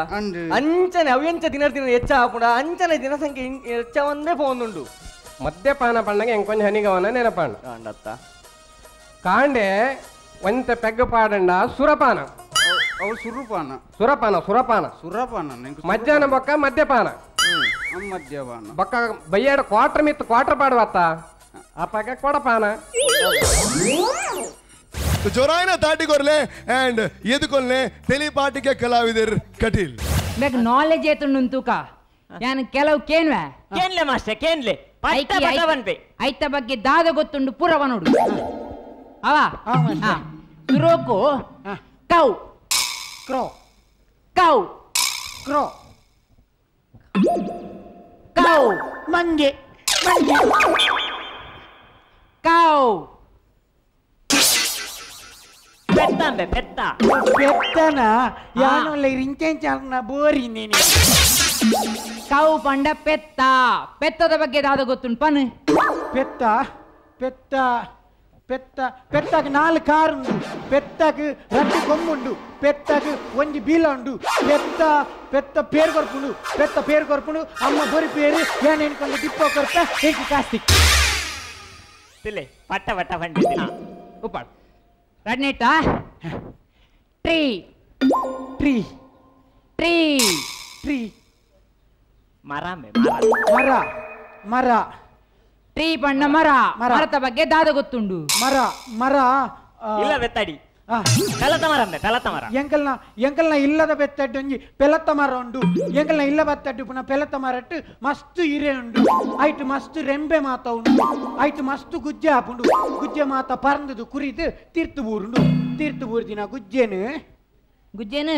ಅಂಚನೆ ಅವೆಂಚ ದಿನ ದಿನ ಹೆಚ್ಚ ಆಪುಂಡ ಅಂಚನೆ ಜನಸಂಖ್ಯೆ ಹೆಚ್ಚ ಒಂದೇ ಪೋಂದುಂಡು ಮದ್ಯಪಾನ ಪಂಡಗ ಎಂಕೊಂಜಿ ಹನಿಗವನ ನೆನಪಾಂಡ ಅಂಡತ್ತ ಕಾಂಡೆ ಒಂತೆ ಪೆಗ್ಗ ಪಾಡಂಡ ಸುರಪಾನ ಅವು ಸುರಪಾನ ಸುರಪಾನ ಸುರಪಾನ ಸುರಪಾನ ಮಧ್ಯಾಹ್ನ ಬೊಕ್ಕ ಮದ್ಯಪಾನ ಮದ್ಯಪಾನ ಬೊಕ್ಕ ಬಯ್ಯಾಡ ಕ್ವಾರ್ಟರ್ ಮಿತ್ತು ಕ್ವಾರ್ಟರ್ ಪಾಡುವತ್ತ ಅಪ್ಪಗ ಕೊಡಪಾನ ಜೋರಾಯನ ತಾಟಿಕೊರ್ಲೆ ಅಂಡ್ ಎದುಕೊಲ್ಲೆ ತೆಲಿಪಾಟಿಕೆ ಕಲಾವಿದರ್ ಕಟೀಲ್ ಬೇಗ ನಾಲೆಜ್ ಏತುಂಡು ತೂಕ ಯಾನ್ ಕೆಲವು ಕೇನ್ವೆ ಕೇನ್ಲೆ ಮಾಸ್ಟರ್ ಕೇನ್ಲೆ ಪಟ್ಟ ಪಟ್ಟ ಬನ್ಪೆ ಐತ ಬಗ್ಗೆ ದಾದ ಗೊತ್ತುಂಡು ಪೂರ ಬನೋಡು ಅವ ಸುರೋಕು cow crow cow crow cow ಮಂಗೆ ಮಂಗೆ ಕೌ ಪೆತ್ತ ಪೆತ್ತ ಪೆತ್ತನ ಯಾನೊಲ್ಲ ಇಂಚೆಂಚಾಲ್ನ ಬೋರಿ ನೀನು ಕೌ ಪಂಡ ಪೆತ್ತ ಪೆತ್ತದ ಬಗ್ಗೆ ದಾದ ಗೊತ್ತುಂಡು ಪನ್ ಪೆತ್ತ ಪೆತ್ತ ಪೆತ್ತ ಪೆತ್ತಕ್ಕೆ ನಾಲ್ಕು ಕಾರ್ ಉಂಡು ಪೆತ್ತಕ್ಕೆ ರಡ್ಡು ಕೊಂಬುಂಡು ಪೆತ್ತಕ್ಕೆ ಒಂಜಿ ಬೀಲ ಉಂಡು ಪೆತ್ತ ಪೆತ್ತ ಪೇರು ಕೊರ್ಪುಂಡು ಪೆತ್ತ ಪೇರು ಕೊರ್ಪುಂಡು ಅಮ್ಮ ಬೊರಿ ಪೇರು ಏನ್ ಎನ್ಕೊಂಡು ಡಿಪ್ಪೋ ಕೊರ್ಪ ಎಂಕು ಕಾಸ್ತಿ ತಿಲ್ಲೆ ಪಟ್ಟ ಪಟ್ಟ ಬಂಡಿ ಉಪ್ಪಾಡು ರಡ್ನೇಟ tree tree tree tree ಮರ ಮರ ಮರ ಟ್ರೀ ಬಣ್ಣ ಮರ ಮರದ ಬಗ್ಗೆ ದಾದ ಗೊತ್ತುಂಡು ಮರ ಮರ ಇಲ್ಲ ಬೆತ್ತಡಿ ಪೆಲತ ಮರ ಅಂಬೆ ಪೆಲತ ಮರ ಎಂಕಲ್ನ ಎಂಕಲ್ನ ಇಲ್ಲದ ಬೆತ್ತಡ್ಡು ಒಂಜಿ ಪೆಲತ್ತ ಮರ ಉಂಡು ಎಂಕಲ್ನ ಇಲ್ಲ ಬತ್ತಡ್ಡು ಪುನಃ ಪೆಲತ್ತ ಮರಟ್ಟು ಮಸ್ತ್ ಇರೆ ಉಂಡು ಐಟ್ ಮಸ್ತ್ ರೆಂಬೆ ಮಾತ ಉಂಡು ಐಟ್ ಮಸ್ತ್ ಗುಜ್ಜೆ ಆಪುಂಡು ಗುಜ್ಜೆ ಮಾತ ಪರಂದುದು ಕುರಿದು ತೀರ್ತು ಬೂರುಂಡು ತೀರ್ತು ಬೂರ್ದಿನ ಗುಜ್ಜೆನು ಗುಜ್ಜೆನು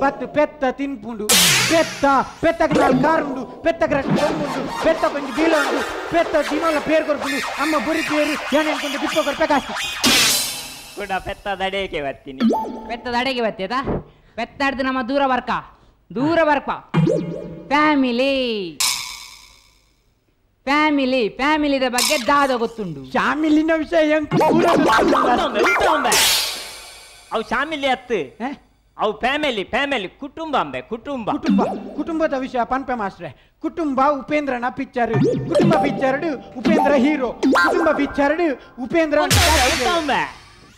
ಬತ್ತು ಪೆತ್ತ ತಿನ್ಪುಂಡು ಪೆತ್ತ ಪೆತ್ತಕ್ಕೆ ನಾಲ್ ಕಾರ್ ಉಂಡು ಪೆತ್ತಕ್ಕೆ ರಟ್ಟು ಕೊಂಬುಂಡು ಪೆತ್ತ ಕೊಂಚ ಬೀಲ ಉಂಡು ಪೆತ್ತ ದಿನೋಲ ಪೇರು ಕೊರ್ಪುಂಡು ಅಮ್ಮ ಬುರಿ ಪೇರು ಏನೇನ್ಕೊಂಡು ಬಿಪ್ಪ ಕೊರ್ಪೆ ಕೂಡ ಪೆತ್ತದ ಅಡೇಗೆ ಬರ್ತೀನಿ ಪೆತ್ತದ ಅಡೆಗೆ ಬರ್ತೀಯಾ ಪೆತ್ತಾಡ್ದು ನಮ್ಮ ದೂರ ಬರ್ಕ ದೂರ ಬರ್ಕ ಫ್ಯಾಮಿಲಿ ಫ್ಯಾಮಿಲಿ ಫ್ಯಾಮಿಲಿದ ಬಗ್ಗೆ ದಾದ ಗೊತ್ತುಂಡು ಫ್ಯಾಮಿಲಿನ ವಿಷಯ ಅವು ಫ್ಯಾಮಿಲಿ ಅತ್ತು ಅವು ಫ್ಯಾಮಿಲಿ ಫ್ಯಾಮಿಲಿ ಕುಟುಂಬ ಅಂಬೆ ಕುಟುಂಬ ಕುಟುಂಬ ಕುಟುಂಬದ ವಿಷಯ ಪನ್ಪೆ ಮಾಸ್ಟ್ರೆ ಕುಟುಂಬ ಉಪೇಂದ್ರನ ಪಿಕ್ಚರ್ ಕುಟುಂಬ ಪಿಕ್ಚರ್ ಉಪೇಂದ್ರ ಹೀರೋ ಕುಟುಂಬ ಪಿಕ್ಚರ್ ಉಪೇಂದ್ರ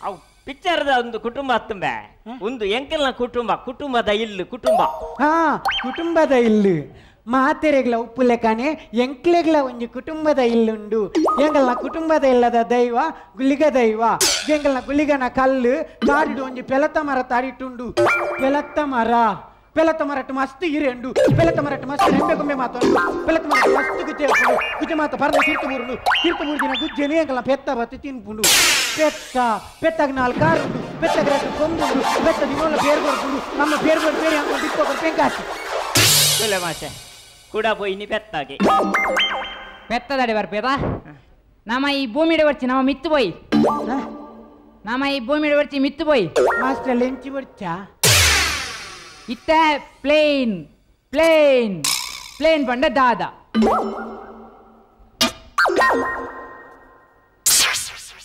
ಅವು ಪಿಕ್ಚರ್ದ ಒಂದು ಕುಟುಂಬ ಅತ್ತುಂಬೆ ಒಂದು ಎಂಕಲ್ನ ಕುಟುಂಬ ಕುಟುಂಬದ ಇಲ್ಲು ಕುಟುಂಬ ಹಾ ಕುಟುಂಬದ ಇಲ್ಲು ಮಾತೆರೆಗ್ಲ ಉಪ್ಪುಲೆಕಾನೆ ಎಂಕ್ಲೆಗ್ಲ ಒಂಜಿ ಕುಟುಂಬದ ಇಲ್ಲುಂಡು ಎಂಕಲ್ನ ಕುಟುಂಬದ ಇಲ್ಲದ ದೈವ ಗುಳಿಗ ದೈವ ಎಂಕಲ್ನ ಗುಳಿಗನ ಕಲ್ಲು ಕಾಡಿಡು ಒಂಜಿ ಪೆಲತ ಮರ ತಾಡಿಟ್ಟುಂಡು ಪೆಲತ್ತ ಮರ ಪೆಲತ ಮರಟ್ಟು ಮಸ್ತ್ ಇರೆಂಡು ಪೆಲತ ಮರಟ್ಟು ಮಸ್ತ್ ರೆಂಬೆ ಗೊಂಬೆ ಮಾತುಂಡು ಪೆಲತ ಮರಟ್ಟು ಮಸ್ತ್ ಗುಜ್ಜೆ ಉಪ್ಪುಂಡು ಗುಜ್ಜೆ ಮಾತ ಪರ್ದ ತೀರ್ತು ಬೂರುಂಡು ತೀರ್ತು ಮೂರು ದಿನ ಗುಜ್ಜೆನೆ ಎಂಕಲ್ನ ಪೆತ್ತ ಬತ್ತಿ ತಿನ್ಪುಂಡು ಪೆತ್ತ ಪೆತ್ತಗ್ ನಾಲ್ ಕಾರುಂಡು ಪೆತ್ತಗ್ ರಟ್ಟು ಕೊಂಬುಂಡು ಪೆತ್ತ ದಿನೋಲ ಬೇರ್ ಕೊರ್ಪುಂಡು ನಮ್ಮ ಬೇರ್ ಬೇರೆ ಬೇರೆ ಅಂಕೊಂಡು ಬಿಪ್ಪೋ ಕೊರ್ಪೆಂಕಾಸಿ ಮಾಸೆ ಕೂಡ ಪೋಯಿನಿ ಪೆತ್ತಾಗೆ ಪೆತ್ತದಡೆ ಬರ್ಪೇದ ನಮ್ಮ ಈ ಭೂಮಿಡೆ ಬರ್ಚಿ ನಮ್ಮ ಮಿತ್ತು ಪೋಯಿ ನಮ್ಮ ಈ ಭೂಮಿಡೆ ಬರ್ಚಿ ಮಿತ್ತು ಪೋಯಿ ಮಾಸ್ಟರ್ ಲೆಂಚಿ ಬರ್ಚಾ ಇತ್ತ plane plane plane ಪಂಡ ದಾದ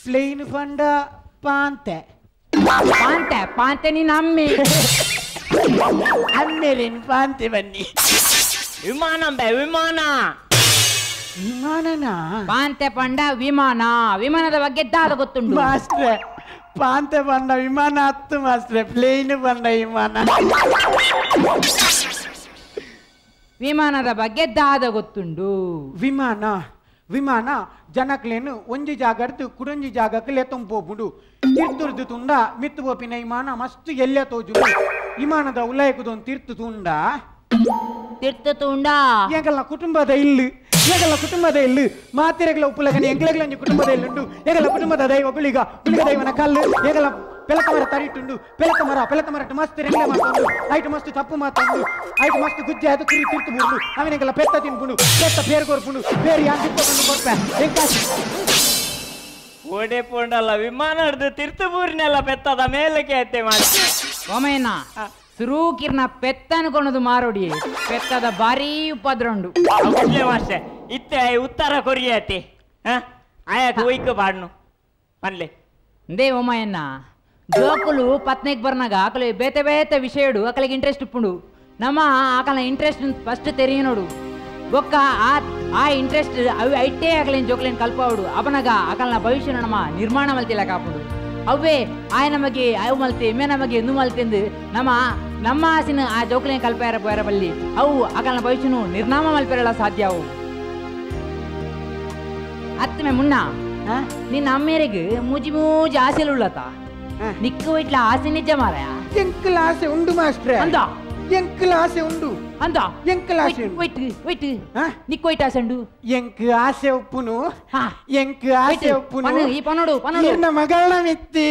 ಪ್ಲೇನ್ ಪಂಡ ಪಾಂತೆ ಪಾಂತೆ ಪಾಂತೆ ನೀನು ಅಮ್ಮಿ ಅಮ್ಮೇರೇನು ಪಾಂತೆ ಬನ್ನಿ ವಿಮಾನ ಬೆ ವಿಮಾನ ವಿಮಾನನ ಪಾಂತೆ ಪಂಡ ವಿಮಾನ ವಿಮಾನದ ಬಗ್ಗೆ ದಾದ ಗೊತ್ತುಂಟು ಮಾಸ್ಟ್ರೆ ಪಾಂತೆ ಪಂಡ ವಿಮಾನ ಹತ್ತು ಮಾಸ್ಟ್ರೆ ಪ್ಲೇನ್ ಪಂಡ ವಿಮಾನ ವಿಮಾನದ ಬಗ್ಗೆ ದಾದ ಗೊತ್ತುಂಡು ವಿಮಾನ ವಿಮಾನ ಜನಕ್ಲೇನು ಒಂಜಿ ಜಾಗಡ್ದು ಕುಡೊಂಜಿ ಜಾಗಕ್ಕೆ ಲೆತ್ತೊಂಪೋಪುಂಡು ತಿರ್ತುರ್ದು ತುಂಡ ಮಿತ್ತು ಪೋಪಿನ ವಿಮಾನ ಮಸ್ತ್ ಎಲ್ಲೆ ತೋಜುಂಡು ವಿಮಾನದ ಉಲ್ಲಯಕುದೊಂದು ತಿರ್ತು ತುಂಡ ತಿರ್ತು ತುಂಡ ಎಂಕಲ್ನ ಕುಟುಂಬದ ಇಲ್ಲು ಎಂಕಲ್ನ ಕುಟುಂಬದ ಇಲ್ಲು ಮಾತಿರೆಗಳ ಉಪ್ಪುಲಗನೆ ಎಂಕ್ಲೆಗಳ ಒಂಜಿ ಕುಟುಂಬದ ಇಲ್ಲುಂಡು ಎಂಕಲ್ನ ಕುಟುಂಬದ ದೈವ ಗುಳಿಗ ಗುಳಿಗ ದೈವನ ಕಲ್ಲು ಎಂಕಲ್ನ ಪೆಲಕ ಮರ ತರಿಟ್ಟುಂಡು ಪೆಲಕ ಮರ ಪೆಲಕ ಮರಟ್ಟು ಮಸ್ತ್ ರೆಂಗ್ಲೆ ಮಾತುಂಡು ಐಟು ಮಸ್ತ್ ತಪ್ಪು ಮಾತುಂಡು ಐಟು ಮಸ್ತ್ ಗುಜ್ಜೆ ಅದು ಕುರಿ ತಿರ್ತು ಬುಂಡು ಅವನಿಗೆಲ್ಲ ಪೆತ್ತ ತಿನ್ಪುಂಡು ಪೆತ್ತ ಪೇರು ಕೊರ್ಪುಂಡು ಪೇರು ಯಾನ್ ತಿಪ್ಪಕೊಂಡು ಕೊರ್ಪೆ ಎಂಕಾಸಿ ಓಡೆ ಪೋಂಡಲ್ಲ ವಿಮಾನ ಹಿಡ್ದು ತಿರ್ತು ಬೂರಿನೆಲ್ಲ ಪೆತ್ತದ ಮೇಲಕ್ಕೆ ಐತೆ ಮಾಸ್ತಿ ಓಮಯ್ಯನ ಸುರೂಕಿರ್ನ ಪೆತ್ತ ಅನ್ಕೊಳೋದು ಮಾರೋಡಿ ಪೆತ್ತದ ಭಾರೀ ಉಪದ್ರಂಡು ಮಾಸ್ಟೆ ಇತ್ತೆ ಉತ್ತರ ಕೊರಿಯತಿ ಆಯಾಕ ಒಯ್ಕ ಬಾಡ್ನು ಪನ್ಲೆ they ಓಮಯ್ಯನ ಜೋಕುಲು ಪತ್ನಿಗೆ ಬರ್ನಾಗ ಆಕಲು ಬೇತೆ ಬೇತೆ ವಿಷಯಡು ಆಕಲಿಗೆ ಇಂಟ್ರೆಸ್ಟ್ ಉಪ್ಪುಂಡು ನಮ್ಮ ಆಕಲ ಇಂಟ್ರೆಸ್ಟ್ ಫಸ್ಟ್ ತೆರಿಯನೋಡು ಬೊಕ್ಕ ಆ ಆ ಇಂಟ್ರೆಸ್ಟ್ ಅవి ಐಟೇ ಆಗಲಿನ ಜೋಕ್ಲಿನ ಕಲ್ಪಾವಡು ಅವನಾಗ ಆಕಲ್ನ ಭವಿಷ್ಯ ನಮ್ಮ ನಿರ್ಮಾಣ ಮಲ್ತಿಲ್ಲ ಕಾಪುಡು ಅವೇ ಆಯ ನಮಗೆ ಅವು ಮಲ್ತೆ ಮೇ ನಮಗೆ ಎಂದು ಮಲ್ತೆಂದು ನಮ್ಮ ನಮ್ಮ ಆಸಿನ ಆ ಜೋಕ್ಲಿನ ಕಲ್ಪಾರ ಪೋಯರ ಬಲ್ಲಿ ಅವು ಆಕಲ್ನ ಭವಿಷ್ಯನು ನಿರ್ನಾಮ ಮಲ್ಪೆರಳ ಸಾಧ್ಯ ಅವು ಅತ್ತಮೆ ಮುನ್ನ ನಿನ್ನ ಅಮ್ಮೇರಿಗೆ ಮೂಜಿ ಮೂಜಿ ಆಸೆಲು ಉಳ್ಳತ ನಿಕ್ಕು ಇಟ್ಲ ಆಸೆ ನಿಜ ಮಾರಾಯ ಎಂಕಲ್ ಆಸೆ ಉಂಡು ಮಾಸ್ಟ್ರೆ ಅಂದ ಎಂಕಲ್ ಆಸೆ ಉಂಡು ಅಂದ ಎಂಕಲ್ ಆಸೆ ವೈಟ್ ವೈಟ್ ನಿಕ್ಕು ವೈಟ್ ಆಸೆ ಉಂಡು ಎಂಕ್ ಆಸೆ ಉಪ್ಪುನು ಎಂಕ್ ಆಸೆ ಉಪ್ಪುನು ಈ ಪನೋಡು ಪನೋಡು ನಿನ್ನ ಮಗಳನ್ನ ಮಿತ್ತಿ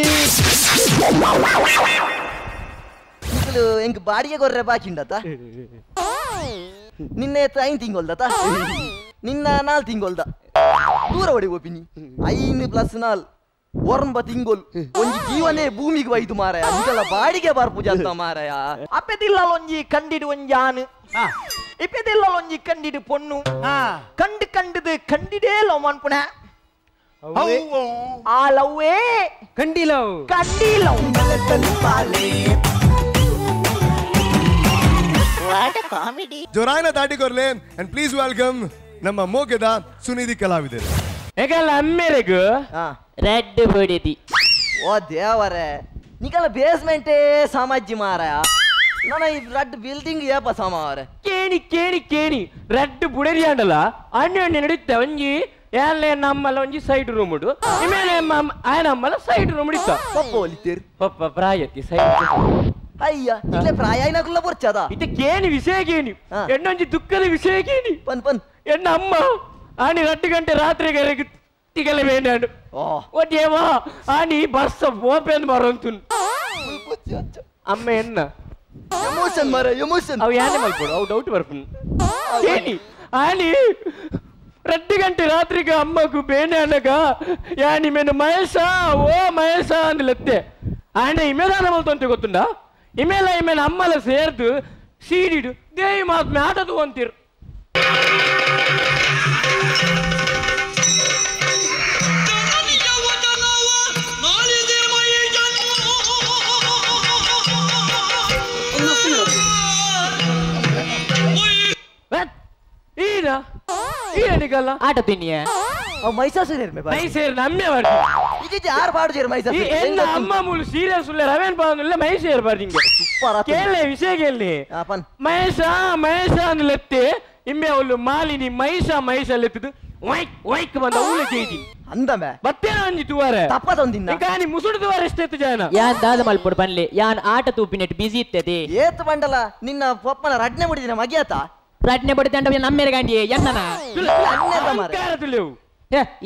ಎಂಕ್ ಬಾಡಿಗೆ ಕೊರ್ರೆ ಬಾಕಿ ಉಂಡತ ನಿನ್ನೆ 5 ತಿಂಗೊಲ್ದತ ನಿನ್ನ 4 ತಿಂಗೊಲ್ದ ದೂರ ಒಡಿ ಹೋಪಿನಿ 5 + 4 ಒರ್ಂಬ ತಿಂಗೊಲ್ ಒಂಜಿ ಜೀವನೇ ಭೂಮಿಗೆ ವೈದು ಮಾರಾಯ ನಿಗಲ ಬಾಡಿಗೆ ಬರ್ಪುಜ ಅಂತ ಮಾರಾಯ ಅಪ್ಪೆದಿಲ್ಲೊಂಜಿ ಕಂಡಿಡು ಒಂಜಿ ಆನು ಇಪ್ಪೆದಿಲ್ಲೊಂಜಿ ಕಂಡಿಡು ಪೊಣ್ಣು ಕಂಡು ಕಂಡದು ಕಂಡಿಡೇ ಲವ್ ಮನ್ಪುಣ ಆ ಲವ್ವೇ ಕಂಡಿ ಲವ್ ಕಂಡಿ love what comedy ಜೋರಾಯನ ದಾಟಿಕೊರ್ಲೆ and please welcome ನಮ್ಮ ಮೋಗೆದ ಸುನಿಧಿ ಕಲಾವಿದರು ಎಗಲ್ಲ ಅಮ್ಮೆರೆಗು ರೆಡ್ ಬಡಿದಿ ಓ ದೇವರೇ ನಿಕಲ ಬೇಸ್ಮೆಂಟೇ ಸಾಮಾಜಿ ಮಾರಾಯ ನನ್ನ ಈ ರಡ್ ಬಿಲ್ಡಿಂಗ್ ಏಪ ಸಾಮಾವರೆ ಕೇಣಿ ಕೇಣಿ ಕೇಣಿ ರಡ್ಡು ಬುಡರಿ ಆಂಡಲ ಅಣ್ಣ ಅಣ್ಣ ನಡುತ್ತೆ ಒಂಜಿ ಯಾನ್ಲೆ ನಮ್ಮಲ್ಲ ಒಂಜಿ ಸೈಡ್ ರೂಮ್ ಉಡು ಇಮೇಲೆ ಆಯನ ಅಮ್ಮಲ ಸೈಡ್ ರೂಮ್ ಇತ್ತ ಪಪ್ಪ ಒಲಿತೇರ್ ಪಪ್ಪ ಪ್ರಾಯತಿ ಸೈಡ್ ಅಯ್ಯ ಇಲ್ಲೇ ಪ್ರಾಯ ಐನಕುಲ್ಲ ಬೊರ್ಚದ ಇತ್ತೆ ಕೇನಿ ವಿಷಯ ಕೇನಿ ಎಣ್ಣೊಂಜಿ ದುಃಖದ ವಿಷಯ ಕೇನಿ ಪನ್ ಪನ್ ಎಣ್ಣ ಅಮ್ಮ ಆನಿ 2 ಗಂಟೆ ರಾತ್ರಿಗೆ ತಿಗಲೆ ಬೇಂಡಾಡು ಓ ಆನಿ ಬರ್ಸ ಓಪೆನ್ ಬರಂತು ಅಮ್ಮ ಎನ್ನ ಎಮೋಷನ್ ಮಾರ ಎಮೋಷನ್ ಅವು ಯಾನೆ ಮಲ್ಪಡು ಅವು ಡೌಟ್ ಬರ್ಪುನ್ ಕೇನಿ ಆನಿ 2 ಗಂಟೆ ರಾತ್ರಿಗೆ ಅಮ್ಮಗೂ ಬೇನೆ ಅನ್ನಗ ಯಾನಿ ಮೇನು ಮಹೇಶ ಓ ಮಹೇಶ ಅಂದ್ಲತ್ತೆ ಆಂಡ ಇಮೇದಾನ ಮಲ್ತಂತೆ ಗೊತ್ತುಂಡ ಇಮೇಲ ಇಮೇಲೆ ಅಮ್ಮಲ ಸೇರ್ದು ಸೀಡಿಡು ದೇವಿ ಮಾತ್ಮೆ ಆಟದು ಅಂತೀರು ಈನಿಗಲ್ಲ ಆಟ ತಿನ್ನಿಯ ಅವ್ ಮೈಸಾಸುರ ಮೈಸೂರು ನಮ್ಮೆ ಬರ್ತಿ ಇಜಿ ಆರ್ ಪಾಡು ಮೈಸಾಸುರ ಎನ್ನ ಅಮ್ಮ ಮೂಲು ಸೀರಿಯಸ್ ಉಲ್ಲ ರವೇನ್ ಪಾಂದುಲ್ಲ ಮೈಸೂರು ಬರ್ದಿಂಗೆ ಕೇಳಿ ವಿಷಯ ಕೇಳಿ ಮಹೇಶ ಮಹೇಶ ಅಂದ್ಲೆತ್ತೆ ಇಮ್ಮೆ ಅವಳು ಮಾಲಿನಿ ಮಹಿಷ ಮಹಿಷ ಲೆತ್ತದು ವೈಕ್ ವೈಕ್ ಬಂದ ಊಲ చేయి ಅಂದಮೆ ಬತ್ತೇನ ಅಂಜಿ ತುವಾರೆ ತಪ್ಪದೊಂದಿನ ಕಾನಿ ಮುಸುಡು ತುವಾರೆ ಎಷ್ಟೆತ್ತು ಜನ ಯಾನ್ ದಾದ ಮಲ್ಪೊಡು ಪನ್ಲೆ ಯಾನ್ ಆಟ ತೂಪಿನೆಟ್ ಬಿಸಿ ಇತ್ತದೆ ಏತ್ ಬಂಡಲ ನಿನ್ನ ಪಪ್ಪನ ರಡ್ನೆ ಮುಡಿದಿನ ಮಗಿಯಾತ ರಡ್ನೆ ಬಡಿದಂಡ ನಮ್ಮೆರೆ ಗಾಂಡಿ ಎನ್ನನ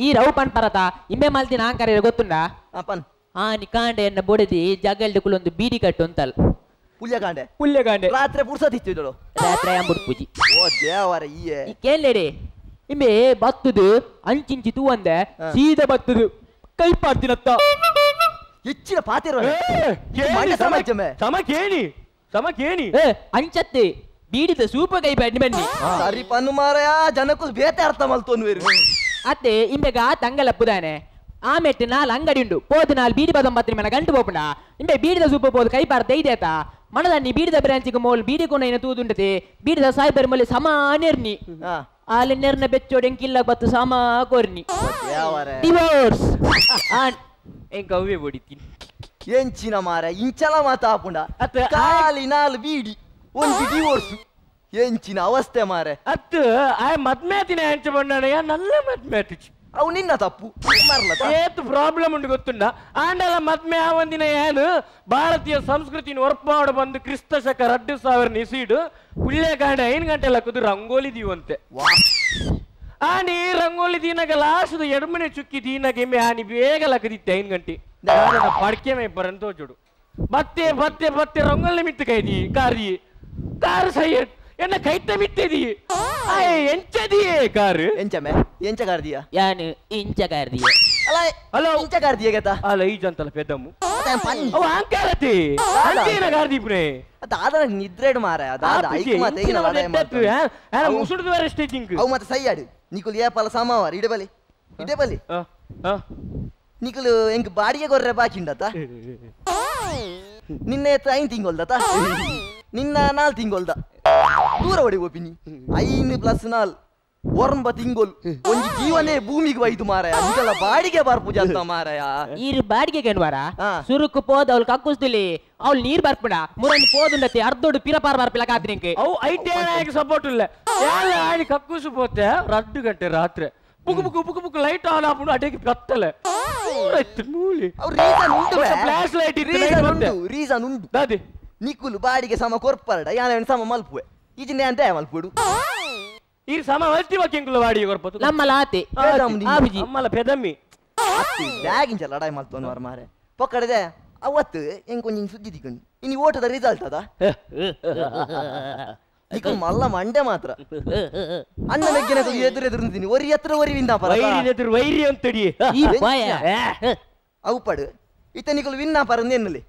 ಈ ರವು ಪನ್ ಪರತ ಇಂಬೆ ಮಲ್ತಿನ ಆಂಕರ ಗೊತ್ತುಂಡ ಆನಿ ಕಾಂಡೆ ಎನ್ನ ಬೊಡೆದಿ ಜಗಲ್ಡ್ ಕುಲೊಂದು ಬೀಡಿ ಕಟ್ಟು ಅಂತಲ್ ಪುಲ್ಯಕಾಂಡೆ ಪುಲ್ಯಕಾಂಡೆ ರಾತ್ರಿ ಪುರ್ಸತ್ ಇತ್ತಿದ್ದಳು ರಾತ್ರಿ ಅಂಬುಡ್ ಪೂಜಿ ಓ ದೇವರ ಈಯೆ ಈ ಕೇಳಲೇಡೆ ಇಂಬೆ ಬತ್ತದು ಅಂಚಿಂಚಿ ತೂವಂದೆ ಸೀದಾ ಬತ್ತದು ಕೈ ಪಾಡ್ತಿನತ್ತ ಹೆಚ್ಚಿನ ಪಾತಿರ ಸಮ ಕೇಣಿ ಸಮ ಕೇಣಿ ಅಂಚತ್ತೆ ಬೀಡಿದ ಸೂಪ ಕೈ ಬನ್ನಿ ಬನ್ನಿ ಸರಿ ಪನ್ನು ಮಾರಾಯ ಜನಕ್ಕೂ ಬೇತೆ ಅರ್ಥ ಮಲ್ತೋನ್ವೇರು ಅತ್ತೆ ಇಂಬೆಗ ತಂಗಲಪ್ಪುದಾನೆ ಆಮೆಟ್ಟು ನಾಲ್ ಅಂಗಡಿ ಉಂಡು ಪೋದು ನಾಲ್ ಬೀಡಿ ಬದಂಬತ್ರಿ ಮನ ಗಂಟು ಪೋಪುಂಡ ಇಂಬೆ ಬೀಡಿದ ಸೂಪ ಪೋದು ಕೈ ಪಾರ್ತ ಐದೇತ ಮನದನ್ನಿ ಬೀಡಿದ ಬ್ರಾಂಚಿಗೆ ಮೋಲ್ ಬೀಡಿ ಕೊನ ತೂದುಂಡತೆ ಬೀಡಿದ ಸಾಯ್ಬರ್ ಮೊಲೆ ಸಮಾನೆರ್ನಿ ಆಲೆ ನೆರ್ನ ಬೆಚ್ಚೋಡು ಎಂಕಿಲ್ಲ ಬತ್ತು ಸಮ ಕೊರ್ನಿ ಡಿವೋರ್ಸ್ ಎಂಕ ಅವೇ ಬಡಿತೀನಿ ಎಂಚಿನ ಮಾರ ಇಂಚಲ ಮಾತಾಪುಂಡ ಖಾಲಿ ನಾಲ್ ಬೀಡಿ ಒಂಜಿ ಡಿವೋರ್ಸ್ ಎಂಚಿನ ಅವಸ್ಥೆ ಮಾರೆ ಅತ್ತು ಆ ಮದ್ಮೇತಿನ ಎಂಚ ಬಣ್ಣಯ ನಲ್ಲ ಮದ್ಮೇತಿಚಿ ಅವು ನಿನ್ನ ತಪ್ಪು ಏತ್ ಪ್ರಾಬ್ಲಮ್ ಉಂಟು ಗೊತ್ತುಂಡ ಆಂಡಲ ಮದ್ಮೆ ಆವಂದಿನ ಏನು ಭಾರತೀಯ ಸಂಸ್ಕೃತಿನ ಒರ್ಪಾಡು ಬಂದು ಕ್ರಿಸ್ತ ಶಕ 2000 ಇಸೀಡು ಪುಳ್ಯಕಾಂಡ 5 ಗಂಟೆ ಲಕ್ಕದು ರಂಗೋಲಿ ದೀವಂತೆ ಆನಿ ರಂಗೋಲಿ ದೀನಾಗ ಲಾಸ್ಟ್ ಎಡಮನೆ ಚುಕ್ಕಿ ದೀನಾಗ ಎಮ್ಮೆ ಆನಿ ಬೇಗ ಲಕ್ಕದಿತ್ತೆ 5 ಗಂಟೆ ಪಡ್ಕೆ ಮೇ ಬರಂತ ತೋಚುಡು ಬತ್ತೆ ಬತ್ತೆ ಬತ್ತೆ ರಂಗೋಲಿ ಮಿತ್ತು ಕೈದಿ ಕಾರಿ ಕಾರು ಸೈಯಡ್ ಎನ್ನ ಕೈತ ಮಿತ್ತೆದಿ ಎಂಚದಿಯೇ ಕಾರು ಎಂಚಮೆ ಎಂಚ ಕಾರ್ದಿಯ ಯಾನು ಇಂಚ ಕಾರ್ದಿಯ ಅಲ್ಲ ಹಲೋ ಇಂಚ ಕಾರ್ದಿಯ ಗತ ಅಲ್ಲ ಈ ಜಂತಲ ಪೆದ್ದಮ್ಮು ಅವ ಅಂಕಾರತಿ ಅಂತಿನ ಕಾರ್ದಿಪುನೆ ದಾದ ನಿದ್ರೆಡ್ ಮಾರಾಯ ದಾದ ಐಕ್ ಮಾತೆ ಈಗಿನ ಲಡಾಯಿ ಮಾಡ್ತಾನೆ ಮುಸುಡುದವರ ಸ್ಟೇಜಿಂಗ್ ಅವು ಮತ್ತೆ ಸೈಯಾಡು ನಿಕುಲ್ ಏಪಲ ಸಮಾವಾರ ಇಡೆ ಬಲಿ ಇಡೆ ಬಲಿ ನಿಕುಲು ಎಂಕ್ ಬಾಡಿಗೆ ಕೊರ್ರೆ ಬಾಕಿ ಉಂಡತ ನಿನ್ನೆ 5 ತಿಂಗೊಲ್ದತ ನಿನ್ನ 4 ತಿಂಗೊಲ್ದ ದೂರ ಹೊಡಿ ಒಪಿನಿ 5 + 4 9 ತಿಂಗೊಲ್ ಒಂಜಿ ಜೀವನೇ ಭೂಮಿಗೆ ವೈದು ಮಾರಾಯ ನಿಕಲ ಬಾಡಿಗೆ ಬರ್ಪು ಜಂತ ಮಾರಾಯ ಈರು ಬಾಡಿಗೆ ಗನ್ವಾರ ಸುರುಕು ಪೋದ ಅವಳು ಕಕ್ಕುಸ್ತಿಲಿ ಅವಳು ನೀರ್ ಬರ್ಪುಂಡ ಮುರನಿ ಪೋದುಂಡತಿ ಅರ್ಧೋಡು ಪಿರಪಾರ ಬರ್ಪಿಲ್ಲ ಕಾದ್ರಿಂಕ್ ಅವು IT support ಇಲ್ಲ ಯಾಲ ಆಡಿ ಕಕ್ಕುಸು ಪೋತೆ 2 ಗಂಟೆ ರಾತ್ರಿ book book book book light on ಆಪುಂಡು ಅಡೇಗೆ ಕತ್ತಲೆ ಮೂಲಿ ರೀಸನ್ ಉಂಟು ಫ್ಲಾಶ್ ಲೈಟ್ ರೀಸನ್ ಉಂಟು ರೀಸನ್ ಉಂಟು ದಾದಿ ನಿಕುಲು ಬಾಡಿಗೆ ಸಮ ಕೊರ್ಪರಡ ಯಾನ ಸಮ ಮಲ್ಪುವೆ ಈಜಿನ ಅಂತ ಮಲ್ಪುಡು ಈ ಸಮ ಮಲ್ತಿ ಕೆಂಕುಲ ಬಾಡಿಗೆ ಕೊರ್ಪತು ನಮ್ಮಲ ಆತೆ ನಮ್ಮಲ ಪೆದಮ್ಮಿ ಬ್ಯಾಗಿಂಚ ಲಡಾಯಿ ಮಲ್ತೋನು ಮಾರೆ ಪೊಕ್ಕಡದೆ ಅವತ್ತು ಎಂಕೊಂಜಿ ಸುದ್ದಿ ದಿಕ್ಕುಂಡು ಇನಿ ಓಟದ ರಿಸಲ್ಟ್ ಅದ ನಿಕುಲು ಮಲ್ಲ ಮಂಡೆ ಮಾತ್ರ ಅಣ್ಣ ಮೆಗ್ಗಿನ ಎದುರು ಎದುರು ನಿಂತೀನಿ ಒರಿ ಎತ್ತರ ಒರಿ ವಿನ್ನ ಎದುರು ವೈರಿ ಅಂತಡಿ ಅವು ಪಡು ಇತ್ತ ನಿಕುಲು ವಿನ್ನ ಪರಂದು ಎನ್ನಲಿ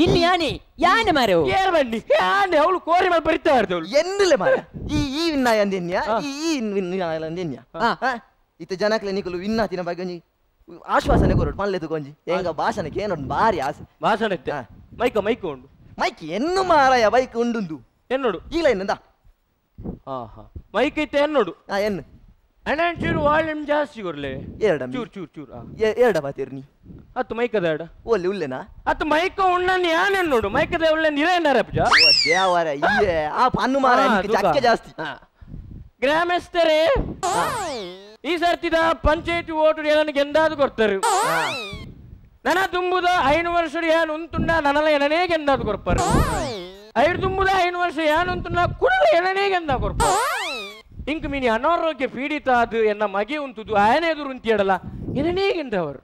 ಇಲ್ಲಿ ಯಾನೆ ಯಾನೆ ಮಾರೆ ಏರ್ ಬನ್ನಿ ಯಾನೆ ಅವಳು ಕೋರಿ ಮೇಲೆ ಬರಿತಾ ಇರ್ದವಳು ಎನ್ನಲೆ ಮಾರೆ ಈ ಈ ವಿನ್ನ ಅಂದೆನ್ಯ ಈ ಈ ವಿನ್ನ ಅಂದೆನ್ಯ ಇತ್ತ ಜನಕ್ಲೆ ನಿಕುಲು ವಿನ್ನ ತಿನ ಬಗ್ಗೆ ಒಂಜಿ ಆಶ್ವಾಸನೆ ಕೊರಡು ಪಲ್ಲೆ ಕೊಂಜಿ ಎಂಗ ಭಾಷಣಕ್ಕೆ ಏನೊಂದು ಭಾರಿ ಆಸೆ ಭಾಷಣ ಮೈಕ ಮೈಕ್ ಉಂಡು ಮೈಕ್ ಎನ್ನು ಮಾರಾಯ ಬೈಕ್ ಉಂಡುಂದು ಎನ್ನೋಡು ಇಲ್ಲ ಎನ್ನದ ಮೈಕ್ ಐತೆ ಎನ್ನೋಡು ಎನ್ನು ಅಣ್ಣ ಚೂರು ವಾಲ್ಯೂಮ್ ಜಾಸ್ತಿ ಕೊರ್ಲೆ ಎರಡ ಚೂರು ಚೂರು ಚೂರು ಎರಡ ಬಾತಿರ್ನಿ ಹತ್ತು ಮೈಕದ ಎರಡ ಒಲ್ಲೆ ಉಲ್ಲೆನಾ ಹತ್ತು ಮೈಕ ಉಣ್ಣನ್ ಯಾನ್ ಎನ್ನೋಡು ಮೈಕದ ಉಳ್ಳೆ ನಿರೇನಾರ ಪೂಜಾ ದೇವರ ಇಯೇ ಆ ಪನ್ನು ಮಾರ ಜಕ್ಕೆ ಜಾಸ್ತಿ ಗ್ರಾಮಸ್ಥರೇ ಈ ಸರ್ತಿದ ಪಂಚಾಯತಿ ಓಟು ಏನನ್ನು ಗೆಂದಾದು ಕೊಡ್ತಾರೆ. ನನ ತುಂಬುದ 5 ವರ್ಷ ಏನು ಉಂಟುಂಡ ನನಲ ಏನನೇ ಗೆಂದಾದು ಕೊರ್ಪರು. ಐದು ತುಂಬುದ 5 ವರ್ಷ ಏನು ಉಂಟುಂಡ ಕುಡಲ ಏನನೇ ಗೆಂದ ಕೊರ್ಪರು. ಇಂಕ್ ಮಿನಿ ಅನಾರೋಗ್ಯ ಪೀಡಿತ ಅದು ಎನ್ನ ಮಗೆ ಉಂಟುದು ಆಯನ ಎದುರು ಉಂತಿಯಡಲ ಏನನೇ ಗೆಂದವರು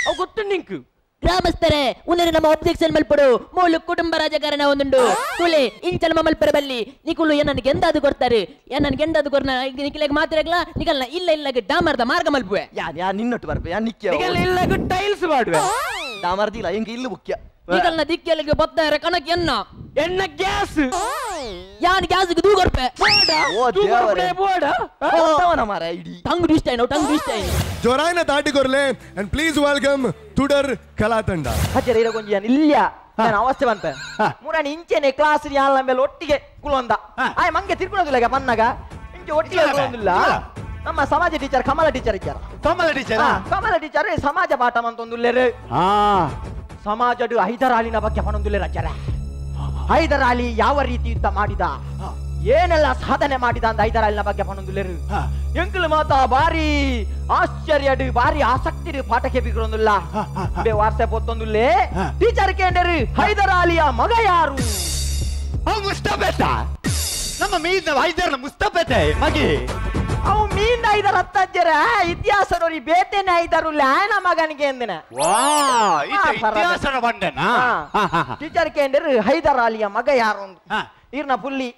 ಅವು ಗೊತ್ತುಂಡು ಇಂಕು. ಗ್ರಾಮಸ್ಥರೇ ಉನ್ನರು ನಮ್ಮ ಒಬ್ಜೆಕ್ಷನ್ ಮಲ್ಪಡು ಮೂಲು ಕುಟುಂಬ ರಾಜಕಾರಣ ಒಂದುಂಡು ಕುಲೆ ಇಂಚಲ ಮಲ್ಪರ ಬಲ್ಲಿ ನಿಕುಲು ಏನನ್ನು ಗೆಂದಾದು ಕೊಡ್ತಾರೆ ಏನನ್ನು ಗೆಂದಾದು ಕೊರ್ನ ನಿಕಿಲೆಗ್ ಮಾತ್ರ ನಿಕಲ್ನ ಇಲ್ಲ ಇಲ್ಲ ಡಾಮರ್ದ ಮಾರ್ಗ ಮಲ್ಪುವೆ. ಯಾ ಯಾ ನಿನ್ನೊಟ್ಟು ಬರ್ಪೆ ಯಾ ನಿಕ್ಕೆ ನಿಕಲ್ ಇಲ್ಲ ಟೈಲ್ಸ್ ಮಾಡುವೆ ಡಾಮರ್ದಿಲ್ಲ ಇಂಕ ಇಲ್ಲ ಮುಖ್ಯ. ನಿಕಲ್ನ ದಿಕ್ಕೆಲಿಗೆ ಬತ್ತಾರೆ ಕಣಕ್ ಎನ್ನ ಎನ್ನ ಗ್ಯಾಸ್ ಯಾನ್ ಗ್ಯಾಸ್ ದೂ ಕೊರ್ಪೆ ಟಂಗ್ ಡಿಸ್ಟ್ ಆಯ್ನು ಟಂಗ್ ಡಿಸ್ಟ್ ಆಯ್ನು. ಜೋರಾಯಿನ ತಾಟಿ ಕೊರ್ಲೆ ಅಂಡ್ ಪ್ಲೀಸ್ welcome ತುಡರ್ ಕಲಾತಂಡ. ಹಚ್ಚರ ಇರಗೊಂಜಿ ಇಲ್ಲ ನಾನು ಅವಸ್ಥೆ ಬಂತ ಮುರಾಣಿ ಇಂಚೆನೆ ಕ್ಲಾಸ್ ಯಾಲ ಮೇಲೆ ಒಟ್ಟಿಗೆ ಕುಲೊಂದ ಆಯ್ ಮಂಗೆ ತಿರ್ಕೊಳೋದಿಲ್ಲ ಪನ್ನಾಗ ಇಂಚೆ ಒಟ್ಟಿಗೆ ಕುಲೊಂದಿಲ್ಲ. ನಮ್ಮ ಸಮಾಜ ಟೀಚರ್ ಕಮಲ ಟೀಚರ್ ಇದ್ದಾರ. ಕಮಲ ಟೀಚರ್ ಕಮಲ ಟೀಚರ್ ಸಮಾಜ ಪಾಠ ಅಂತೊಂದುಲ್ಲೇರು. ಸಮಾಜಡು ಹೈದರಾಲಿನ ಬಗ್ಗೆ ಪಣೊಂದುಲ್ಲೇರ ಅಜ್ಜರ. ಹೈದರಾಲಿ ಯಾವ ರೀತಿ ಯುದ್ಧ ಮಾಡಿದ ಏನೆಲ್ಲ ಸಾಧನೆ ಮಾಡಿದ ಅಂತ ಹೈದರಾಲಿನ ಬಗ್ಗೆ ಪಣೊಂದುಲ್ಲೇರು. ಎಂಕಲು ಮಾತ ಭಾರಿ ಆಶ್ಚರ್ಯಡು ಭಾರಿ ಆಸಕ್ತಿ ಪಾಠಕ್ಕೆ ಬಿಗ್ರೊಂದುಲ್ಲ. ವಾಟ್ಸ್ಆಪ್ ಒತ್ತೊಂದುಲ್ಲೇ ಟೀಚರ್ ಕೇಂದ್ರ ಹೈದರಾಲಿಯ ಮಗ ಯಾರು? ಮುಸ್ತಫೆತ ನಮ್ಮ ಮೀನ ಹೈದರ್ನ ಮುಸ್ತಫೆತೆ ಮಗಿ ಅವು ಮೀನ್ ಐದರ ಹತ್ತಜ್ಜರ ಇತಿಹಾಸ ನೋಡಿ ಬೇತೇನೆ ಐದರು ಲ್ಯಾನ ಮಗನಿಗೆ ಎಂದಿನ ಟೀಚರ್ ಕೇಂದ್ರ ಹೈದರಾಲಿಯ ಮಗ ಯಾರು ಇರ್ನ ಪುಲ್ಲಿ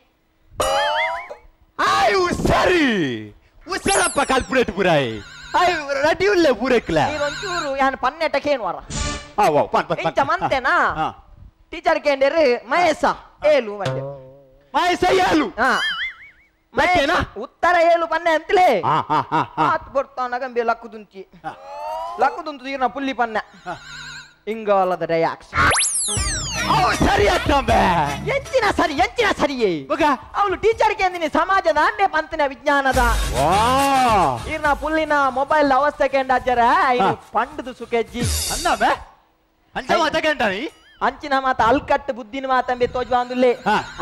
ಸರಿ ಉಸರಪ್ಪ ಕಾಲ್ಪುರೇಟ್ ಪುರಾಯಿ ರೆಡಿ ಉಲ್ಲೆ ಪೂರೈಕ್ಲ ಒಂಚೂರು ಯಾನ್ ಪನ್ನೆಟಕೇನು ವಾರ ಇಂಚ ಮಂತೆನಾ ಟೀಚರ್ ಕೇಂದ್ರ ಮಹೇಶ ಏಲು ಮತ್ತೆ ಮಹೇಶ ಏಲು ಉತ್ತರ ಏಳು ಪನ್ನೆ ಅಂತಲೇ ಆತ್ ಬರ್ತಾನ ಗಂಬೆ ಲಕ್ಕುದುಂಚಿ ಲಕ್ಕುದುಂತು ಈರ್ನ ಪುಲ್ಲಿ ಪನ್ನೆ ಇಂಗಾಲದ ಡೈಆಕ್ಸೈಡ್. ಸರಿ ಅತ್ತಂಬೆ ಎಂಚಿನ ಸರಿ ಎಂಚಿನ ಸರಿಯೇ ಅವಳು ಟೀಚರ್ ಕೇಂದಿನಿ ಸಮಾಜದ ಅಂಡೆ ಪಂತಿನ ವಿಜ್ಞಾನದ ಈರ್ನ ಪುಲ್ಲಿನ ಮೊಬೈಲ್ ಅವಸ್ಥೆ ಕೆಂಡಾಚರ ಪಂಡದು ಸುಕೆಜ್ಜಿ ಅಂದಬೆ ಅಂಚ ಮಾತ ಕೆಂಡಾನಿ ಅಂಚಿನ ಮಾತ ಅಲ್ಕಟ್ಟು ಬುದ್ಧಿನ ಮಾತಂಬೆ ತೋಜ್ವಾಂದುಲ್ಲೆ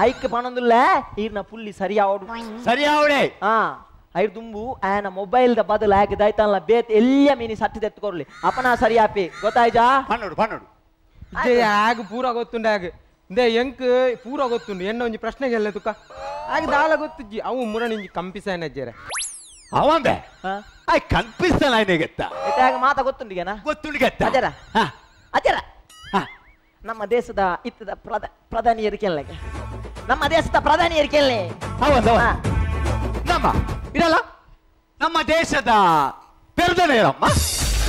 ಐಕ್ ಪಣೊಂದುಲ್ಲೆ ಈರ್ನ ಪುಲ್ಲಿ ಸರಿಯಾವಡು ಸರಿಯಾವಡೆ. ಹಾ ಐರ್ ದುಂಬು ಆಯನ ಮೊಬೈಲ್ the ಬದಲು ಆಗ ದೈತಲ್ಲ ಬೇತ್ ಎಲ್ಲಿಯ ಮೀನಿ ಸಟ್ಟಿ ತೆತ್ತುಕೊರ್ಲಿ ಅಪನಾ ಸರಿಯಾಪಿ ಗೊತ್ತಾಯ್ತಾ? ಪನ್ನೋಡು ಪನ್ನೋಡು ಆಗ ಪೂರ ಗೊತ್ತುಂಡು ಆಗ ಇಂದೇ ಎಂಕ್ ಪೂರ ಗೊತ್ತುಂಡು ಎನ್ನ ಒಂಜಿ ಪ್ರಶ್ನೆಗೆ ಎಲ್ಲ ತುಕ್ಕ ಆಗ ದಾಲ ಗೊತ್ತುಜ್ಜಿ ಅವು ಮುರಣಿಂಜಿ ಕಂಪಿಸಾಯನ ಅಜ್ಜರ ಅವಂಬೆ ಆಯ್ ಕನ್ಪಿಸ್ತಾನ ಆಯ್ನೆ ಆಗ ಮಾತ ಗೊತ್ತುಂಡಿಗೆನಾ ಗೊತ್ತುಂಡು ಗೆತ್ತ ಅಜರ ಅಜರ ನಮ್ಮ ದೇಶದ ಇತ್ತದ ಪ್ರಧಾನಿಯರು ಕೇಳಲೆ ನಮ್ಮ ದೇಶದ ಪ್ರಧಾನಿಯರು ಕೇಳಲೆ ನಮ್ಮ ಇರಲ್ಲ ನಮ್ಮ ದೇಶದ ಪ್ರಧಾನಿಯರಮ್ಮ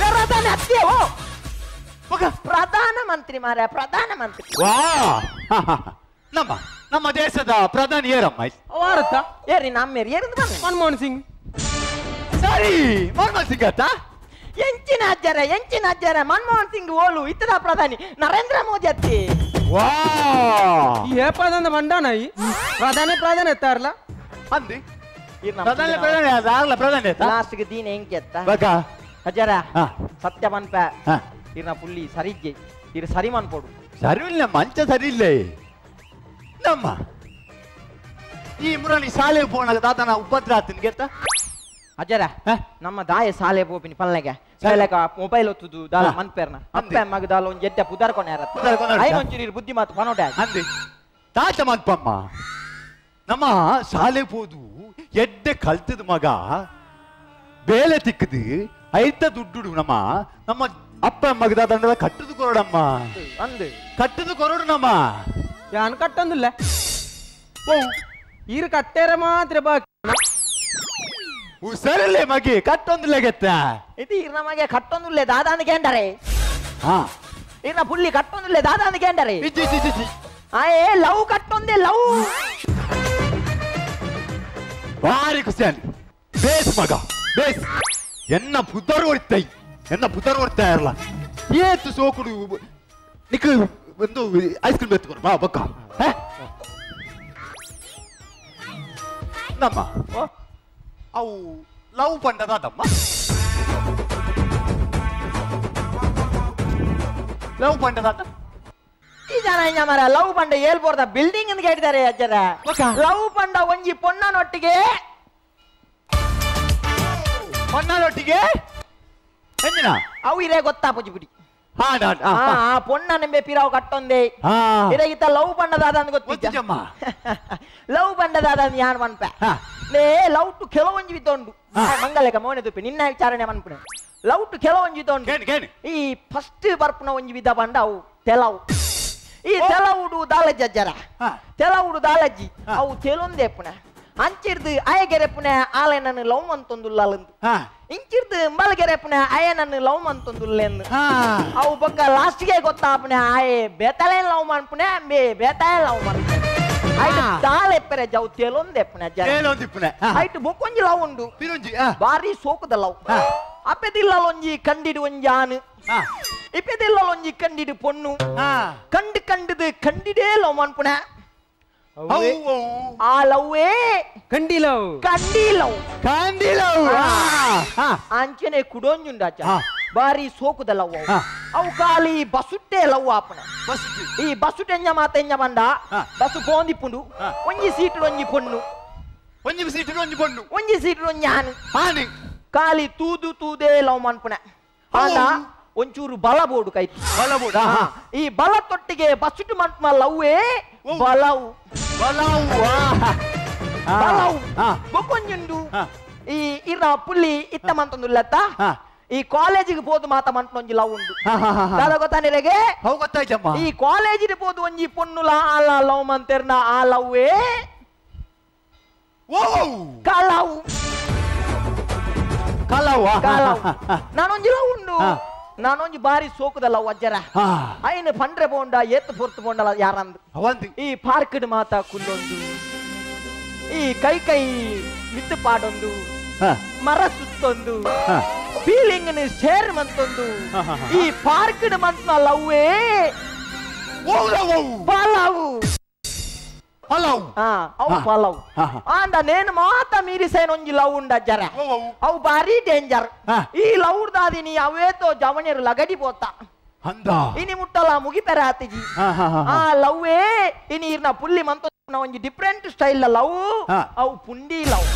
ಪ್ರಧಾನಿ ಅತ್ತೆ ಓ ಪ್ರಧಾನ ಮಂತ್ರಿ ಮಾರ ಪ್ರಧಾನ ಮಂತ್ರಿ ವಾ ನಮ್ಮ ನಮ್ಮ ದೇಶದ ಪ್ರಧಾನಿ ಏರಮ್ಮ ಭಾರತ ಏರಿ ನಮ್ಮೇರಿ ಏರಿಂದ ಬಂದ ಮನಮೋಹನ್ ಸಿಂಗ್ ಸರಿ ಮನಮೋಹನ್ ಸಿಂಗ್ ಅತ್ತ ಎಂಚಿನ ಅಜ್ಜರ ಎಂಚಿನ ಅಜ್ಜರ ಮನಮೋಹನ್ ಸಿಂಗ್ ಓಲು ಇತರ ಪ್ರಧಾನಿ ನರೇಂದ್ರ ಮೋದಿ ಅತ್ತಿ ವಾ ಈ ಹೇಪದಂದ ಬಂಡಾನ ಈ ಪ್ರಧಾನಿ ಪ್ರಧಾನಿ ಎತ್ತಾರಲ್ಲ ಅಂದಿ ಪ್ರಧಾನಿ ಪ್ರಧಾನಿ ಅದಾಗಲ ಪ್ರಧಾನಿ ಎತ್ತ ಲಾಸ್ಟ್ಗೆ ದೀನ ಹೆಂಗೆ ಎತ್ತ ಬಕ ಅಜ್ಜರ ಸತ್ಯ ಮನ್ಪ ಇರ್ನ ಪುಲ್ಲಿ ಸರಿಜ್ಜೆ ಇರ್ ಸರಿ ಮನ್ಪೋಡು ಸರಿ ಇಲ್ಲ ಮಂಚ ಸರಿ ಇಲ್ಲ ನಮ್ಮ ಈ ಮುರಳಿ ಶಾಲೆ ಪೋಣಗ ತಾತನ ಉಪದ್ರ ಆತನಿಗೆ ಗೆತ್ತ ಅಜ್ಜರ ನಮ್ಮ ದಾಯ ಶಾಲೆ ಪೋಪಿನಿ ಪಲ್ಲೆಗೆ ಶಾಲೆಗ ಮೊಬೈಲ್ ಒತ್ತುದು ದಾಲ ಮನ್ಪೇರ್ನ ಅಪ್ಪ ಅಮ್ಮಗ ದಾಲ ಒಂಜಿ ಎಡ್ಡೆ ಪುದರ್ಕೊನೆ ಐನೊಂಚೂರು ಬುದ್ಧಿ ಮಾತು ಪನೋಟ ಅಂದಿ ತಾತ ಮನ್ಪಮ್ಮ ನಮ್ಮ ಶಾಲೆ ಪೋದು ಎಡ್ಡೆ ಕಲ್ತದ ಮಗ ಬೇಲೆ ತಿಕ್ಕದು ಐತ ದುಡ್ಡು ನಮ್ಮ ನಮ್ಮ ಅಪ್ಪ ಅಮ್ಮಗ ದಾದಂಡ ಕಟ್ಟದು ಕೊರಡಮ್ಮ ಅಂದು ಕಟ್ಟದು ಕೊರಡು ನಮ್ಮ ಯಾನ್ ಕಟ್ಟೊಂದಿಲ್ಲ ಓ ಈರು ಕಟ್ಟೇರ ಮಾತ್ರ ಬಾಕಿ ಹುಷಾರಿಲ್ಲೇ ಮಗಿ ಕಟ್ಟೊಂದಿಲ್ಲ ಗೆತ್ತ ಇದು ಇರ್ನ ಮಗೆ ಕಟ್ಟೊಂದಿಲ್ಲ ದಾದಾ ಅಂದ ಕೇಂಡರೆ ಇರ್ನ ಪುಲ್ಲಿ ಕಟ್ಟೊಂದಿಲ್ಲ ದಾದಾ ಅಂದ ಕೇಂಡರೆ ಆಯೇ ಲವ್ ಕಟ್ಟೊಂದೆ ಲವ್ ಭಾರಿ ಖುಷಿ ಅಲ್ಲಿ ಬೇಸ್ ಮಗ ಬೇಸ್ ಎನ್ನ ಪುದರ್ ಹೊಡಿತೈ ಎನ್ನ ಪುದರ್ ಹೊಡಿತಾ ಇರಲ್ಲ ಏತು ಸೋಕುಡು ನಿಕ್ ಒಂದು ಐಸ್ ಕ್ರೀಮ್ ಎತ್ಕೊಡು ಬಾ ಬಕ್ಕ ನಮ್ಮ ಅವು ಲವ್ ಪಂಡದಾದಮ್ಮ ಲವ್ ಪಂಡದಾದ ಈ ಜನ ಇಂಜ ಮಾರ ಲವ್ ಪಂಡ ಏಳ್ಬೋರ್ದ ಬಿಲ್ಡಿಂಗ್ ಅಂತ ಕೇಳಿದ್ದಾರೆ ಅಜ್ಜರ ಲವ್ ಪಂಡ ಒಂಜಿ ಪೊಣ್ಣನೊಟ್ಟಿಗೆ ಪೊನ್ನಲೊಟ್ಟಿಗೆ ಎಂದಿನ ಅವು ಇರೇ ಗೊತ್ತಾಪುಜಿ ಬಿಡಿ. ಆ ಪೊಣ್ಣ ನಿಂಬೆ ಪಿರಾವ್ ಕಟ್ಟೊಂದೆ ಇರಗಿತ್ತ ಲವ್ ಬಣ್ಣದಾದ ಅಂದ್ ಗೊತ್ತಿಜ್ಜಮ್ಮ. ಲವ್ ಬಂಡದಾದ ಯಾನ್ ಮನ್ಪೆ ಲೇ ಲವ್ ಟು ಕೆಲವೊಂಜಿ ವಿತೊಂಡು ಮಂಗಲೇಕ ಮೋನೆ ತುಪ್ಪಿ ನಿನ್ನ ವಿಚಾರಣೆ ಮನ್ಪುಣೆ ಲವ್ ಟು ಕೆಲವೊಂಜಿ ವಿತೊಂಡು ಈ ಫಸ್ಟ್ ಬರ್ಪುನ ಒಂಜಿ ವಿಧ ಬಂಡ ಅವು ತೆಲವು. ಈ ತೆಲವುಡು ದಾಲಜ್ಜ ಜರ ತೆಲವುಡು ದಾಲಜ್ಜಿ ಅವು ತೆಲೊಂದೇಪುಣ ಅಂಚಿರ್ದು ಆಯಗೆರೆಪುಣೆ ಆಲೆ ನನ್ನ ಲವ್ ಮಂತೊಂದುಲ್ಲಂದು ಇಂಚಿರ್ದು ಅಂಬಲ್ಗೆರೆಪುಣೆ ಆಯ ನನ್ನ ಲವ್ ಮಂತೊಂದುಲ್ಲೆಂದು ಅವು ಬೊಕ್ಕ ಲಾಸ್ಟ್ಗೆ ಗೊತ್ತಾಪುಣೆ ಆಯೆ ಬೇತಲೆ ಲವ್ ಮನ್ಪುಣೆ ಬೇ ಬೇತಾಯ ಲವ್ ಮನ್ಪುಣೆ ಐಟ್ ದಾಲೆಪ್ಪರೆ ಜವು ತೇಲೊಂದೆಪ್ಪುಣೆ ತೇಲೊಂದಿಪ್ಪುಣೆ ಐಟ್ ಬೊಕ್ಕೊಂಜಿ ಲವ್ ಉಂಡು ಬಾರಿ ಸೋಕುದ ಲವ್. ಅಪ್ಪೆದಿಲ್ಲಲೊಂಜಿ ಕಂಡಿಡು ಒಂಜಿ ಆನು ಇಪ್ಪೆದಿಲ್ಲಲೊಂಜಿ ಕಂಡಿಡು ಪೊಣ್ಣು ಕಂಡು ಕಂಡುದು ಕಂಡಿಡೇ ಲವ್ ಮನ್ಪುಣೆ ಆ ಲವ್ವೇ ಕಂಡಿ ಲವ್ ಕಂಡಿ ಲವ್ ಕಂಡಿ ಲವ್. ಅಂಚನೆ ಕುಡೊಂಜುಂಡಾಚ ಬಾರಿ ಸೋಕುದ ಲವ್ ಅವು ಖಾಲಿ ಬಸುಟ್ಟೆ ಲವ್ ಆಪಣ. ಈ ಬಸುಟೆಂಜ ಮಾತೆಂಜ ಬಂಡ ಬಸ್ಸು ಪೋಂದಿಪ್ಪುಂಡು ಒಂಜಿ ಸೀಟು ಒಂಜಿ ಪೊಣ್ಣು ಒಂಜಿ ಸೀಟು ಒಂಜಿ ಪೊಣ್ಣು ಒಂಜಿ ಸೀಟು ಒಂಜಿ ಆನು ಆನು ಖಾಲಿ ತೂದು ತೂದೇ ಲವ್ ಮನ್ಪುಣೆ. ಆಂಡ ಒಂಚೂರು ಬಲ ಬೋಡು ಕೈತು ಬಲ ಬೋಡು ಈ ಬಲ ತೊಟ್ಟಿಗೆ ಬಸುಟು ಮನ್ಪುನ ಲವ್ವೇ ಬಲವು ಬಲವು ಬಲವು ಬೊಕ್ಕೊಂಜುಂಡು. ಈ ಇರ ಪುಲ್ಲಿ ಇತ್ತ ಮಂತೊಂದುಲ್ಲತ್ತ ಈ ಕಾಲೇಜಿಗೆ ಪೋದು ಮಾತ ಮಂಟ್ನೊಂಜಿ ಲವ್ ಉಂಡು ದಾದ ಗೊತ್ತಾ ನಿನಗೆ? ಗೊತ್ತಾಯ್ತಮ್ಮ. ಈ ಕಾಲೇಜಿಗೆ ಪೋದು ಒಂಜಿ ಪೊನ್ನುಲ ಆಲ ಲವ್ ಮಂತೆರ್ನ ಆ ಲವ್ವೇ ಕಲವು ಕಲವು ಕಲವು. ನಾನೊಂಜಿ ಲವ್ ಉಂಡು ನಾನೊಂಜಿ ಬಾರಿ ಸೋಕುದ ಲವ್ ಅಜ್ಜರ ಐನು ಪಂಡ್ರೆ ಬೋಂಡ ಏತ್ ಪೊರ್ತು ಬೋಂಡಲ ಯಾರಂದು ಈ ಪಾರ್ಕ್ಡ್ ಮಾತ ಕುಲ್ಲೊಂದು ಈ ಕೈ ಕೈ ಮಿತ್ತು ಪಾಡೊಂದು ಮರ ಸುತ್ತೊಂದು ಫೀಲಿಂಗ್ ಶೇರ್ ಮಂತೊಂದು ಈ ಪಾರ್ಕ್ಡ್ ಮಂತ್ನ ಲವ್ವೇ ಪಲವು ಪಲವು ಅವು ಪಲವು. ಆಂಡ ನೇನು ಮಾತ ಮೀರಿಸೇನ ಒಂಜಿ ಲವ್ ಉಂಡ ಜರ ಅವು ಬಾರಿ ಡೇಂಜರ್. ಈ ಲವ್ ದಾದಿನಿ ಅವೇತೋ ಜವಣಿಯರು ಲಗಡಿ ಪೋತ ಇನಿ ಮುಟ್ಟಲ ಮುಗಿಪೆರ ಆತಿಜಿ ಆ ಲವ್ವೇ ಇನಿ ಇರ್ನ ಪುಲ್ಲಿ ಮಂತ ಒಂಜಿ ಡಿಫರೆಂಟ್ ಸ್ಟೈಲ್ ಲವ್ ಅವು ಪುಂಡಿ ಲವ್.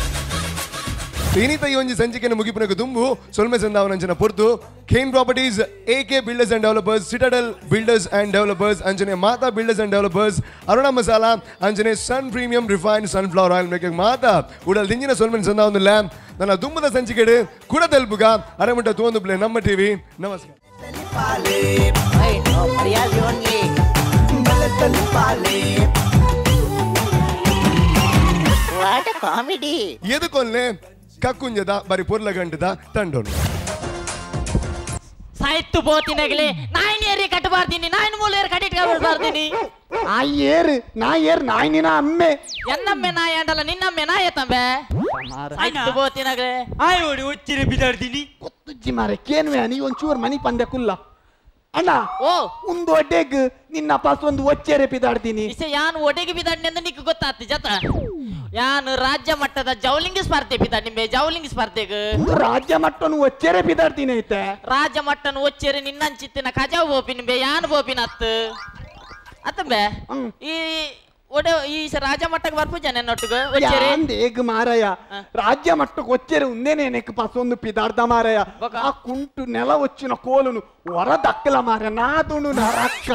ಇನಿತ ಈ ಒಂಜಿ ಸಂಚಿಕೆಯನ್ನು ಮುಗಿಪುನకు ದುಂಬು ಸೊಲ್ಮೆ ಸಂದಾವನಂಚನ ಪೊರ್ತು Kane properties AK builders and developers citadel builders and developers ಅಂಚನೆ Mata builders and developers Aruna masala ಅಂಚನೆ sun premium refined sunflower oil making ಮಾತಾ ಉಡಲ್ ದಿಂಜಿನ ಸೊಲ್ಮೆನ್ ಸಂದಾವೊಂದುಲ್ಲ ನನ್ನ ದುಂಬುದ ಸಂಚಿಕೆಡು ಕುಡ ತೆಲ್ಪುಗ ಅರೆಮುಟ್ಟ ತೂವೊಂದುಪ್ಲೆ ನಮ್ಮ ಟಿವಿ. ನಮಸ್ಕಾರ. What a comedy. ಎದುಕೊಲ್ಲೆ ಕಕ್ಕುಂಜದ ಬರಿ ಪೊರ್ಲ ಗಂಟದ ತಂಡೋನು ಸಾಯ್ತು ಪೋತಿನಗಲೆ ನಾಯಿನ ಏರಿ ಕಟ್ಟಬಾರ್ದಿನಿ ನಾಯಿನ ಮೂಲ ಏರಿ ಕಟ್ಟಿಟ್ಕೊಳ್ಬಾರ್ದಿನಿ ನಾಯಿ ಏರು ನಾಯಿ ಏರು ನಾಯಿ ನಿನ್ನ ಅಮ್ಮೆ ಎನ್ನಮ್ಮೆ ನಾಯಿ ಅಂಡಲ್ಲ ನಿನ್ನಮ್ಮೆ ನಾಯಿ ತಂಬೆ ಸಾಯ್ತು ಪೋತಿನಗಲೆ ಆಯ್ ಓಡಿ ಒಚ್ಚಿರೆ ಬಿದಾಡ್ದಿನಿ ಗೊತ್ತುಜ್ಜಿ ಮಾರೆ ಕೇನ್ವೆ ನೀ ಒಂಚೂರು ಮನಿ ಪಂದೆ ಕುಲ್ಲ ಅಣ್ಣ ಓ ಒಂದು ಒಡ್ಡೆಗ್ ನಿನ್ನ ಪಾಸ್ ಒಂದು ಒಚ್ಚೆರೆ ಬಿದಾಡ್ತೀನಿ ಇಸೆ ಯಾನು ಒಡೆಗೆ ಬಿದಾಡ್ನಿ ಅಂತ ನಿಕ್ ಗೊತ್ತಾತಿ ಜತ ಯಾನು ರಾಜ್ಯ ಮಟ್ಟದ ಜೌಲಿಂಗ್ ಸ್ಪರ್ಧೆ ಬಿದಾಡ್ನಿ ಜೌಲಿಂಗ್ ಸ್ಪರ್ಧೆಗೆ ರಾಜ್ಯ ಮಟ್ಟನು ಒಚ್ಚೆರೆ ಬಿದಾಡ್ತೀನಿ ಐತೆ ರಾಜ್ಯ ಮಟ್ಟನು ಒಚ್ಚೆರೆ ನಿನ್ನಂಚಿತ್ತಿನ ಕಜಾವ್ ಬೋಪಿನ ಬೇ ಯಾನು ಬೋಪಿನ ಅತ್ತು ಅತ್ತಂಬೆ ಈ ಒಡೆ ಈ ರಾಜ್ಯ ಮಟ್ಟಕ್ಕೆ ಬರ್ಪುಜ ನನ್ನೊಟ್ಟಿಗೆ ಒಚ್ಚೆರೆ ಏಗ್ ಮಾರಾಯ ರಾಜ್ಯ ಮಟ್ಟಕ್ಕೆ ಒಚ್ಚೆರೆ ಉಂದೇನೆ ನೆಕ್ ಪಸೊಂದು ಪಿದಾರ್ದ ಮಾರಾಯ ಆ ಕುಂಟು ನೆಲ ಒಚ್ಚಿನ ಕೋಲುನು ಹೊರ ದಕ್ಕಲ ಮಾರ ನಾದುಣು ನರಕ್ಕ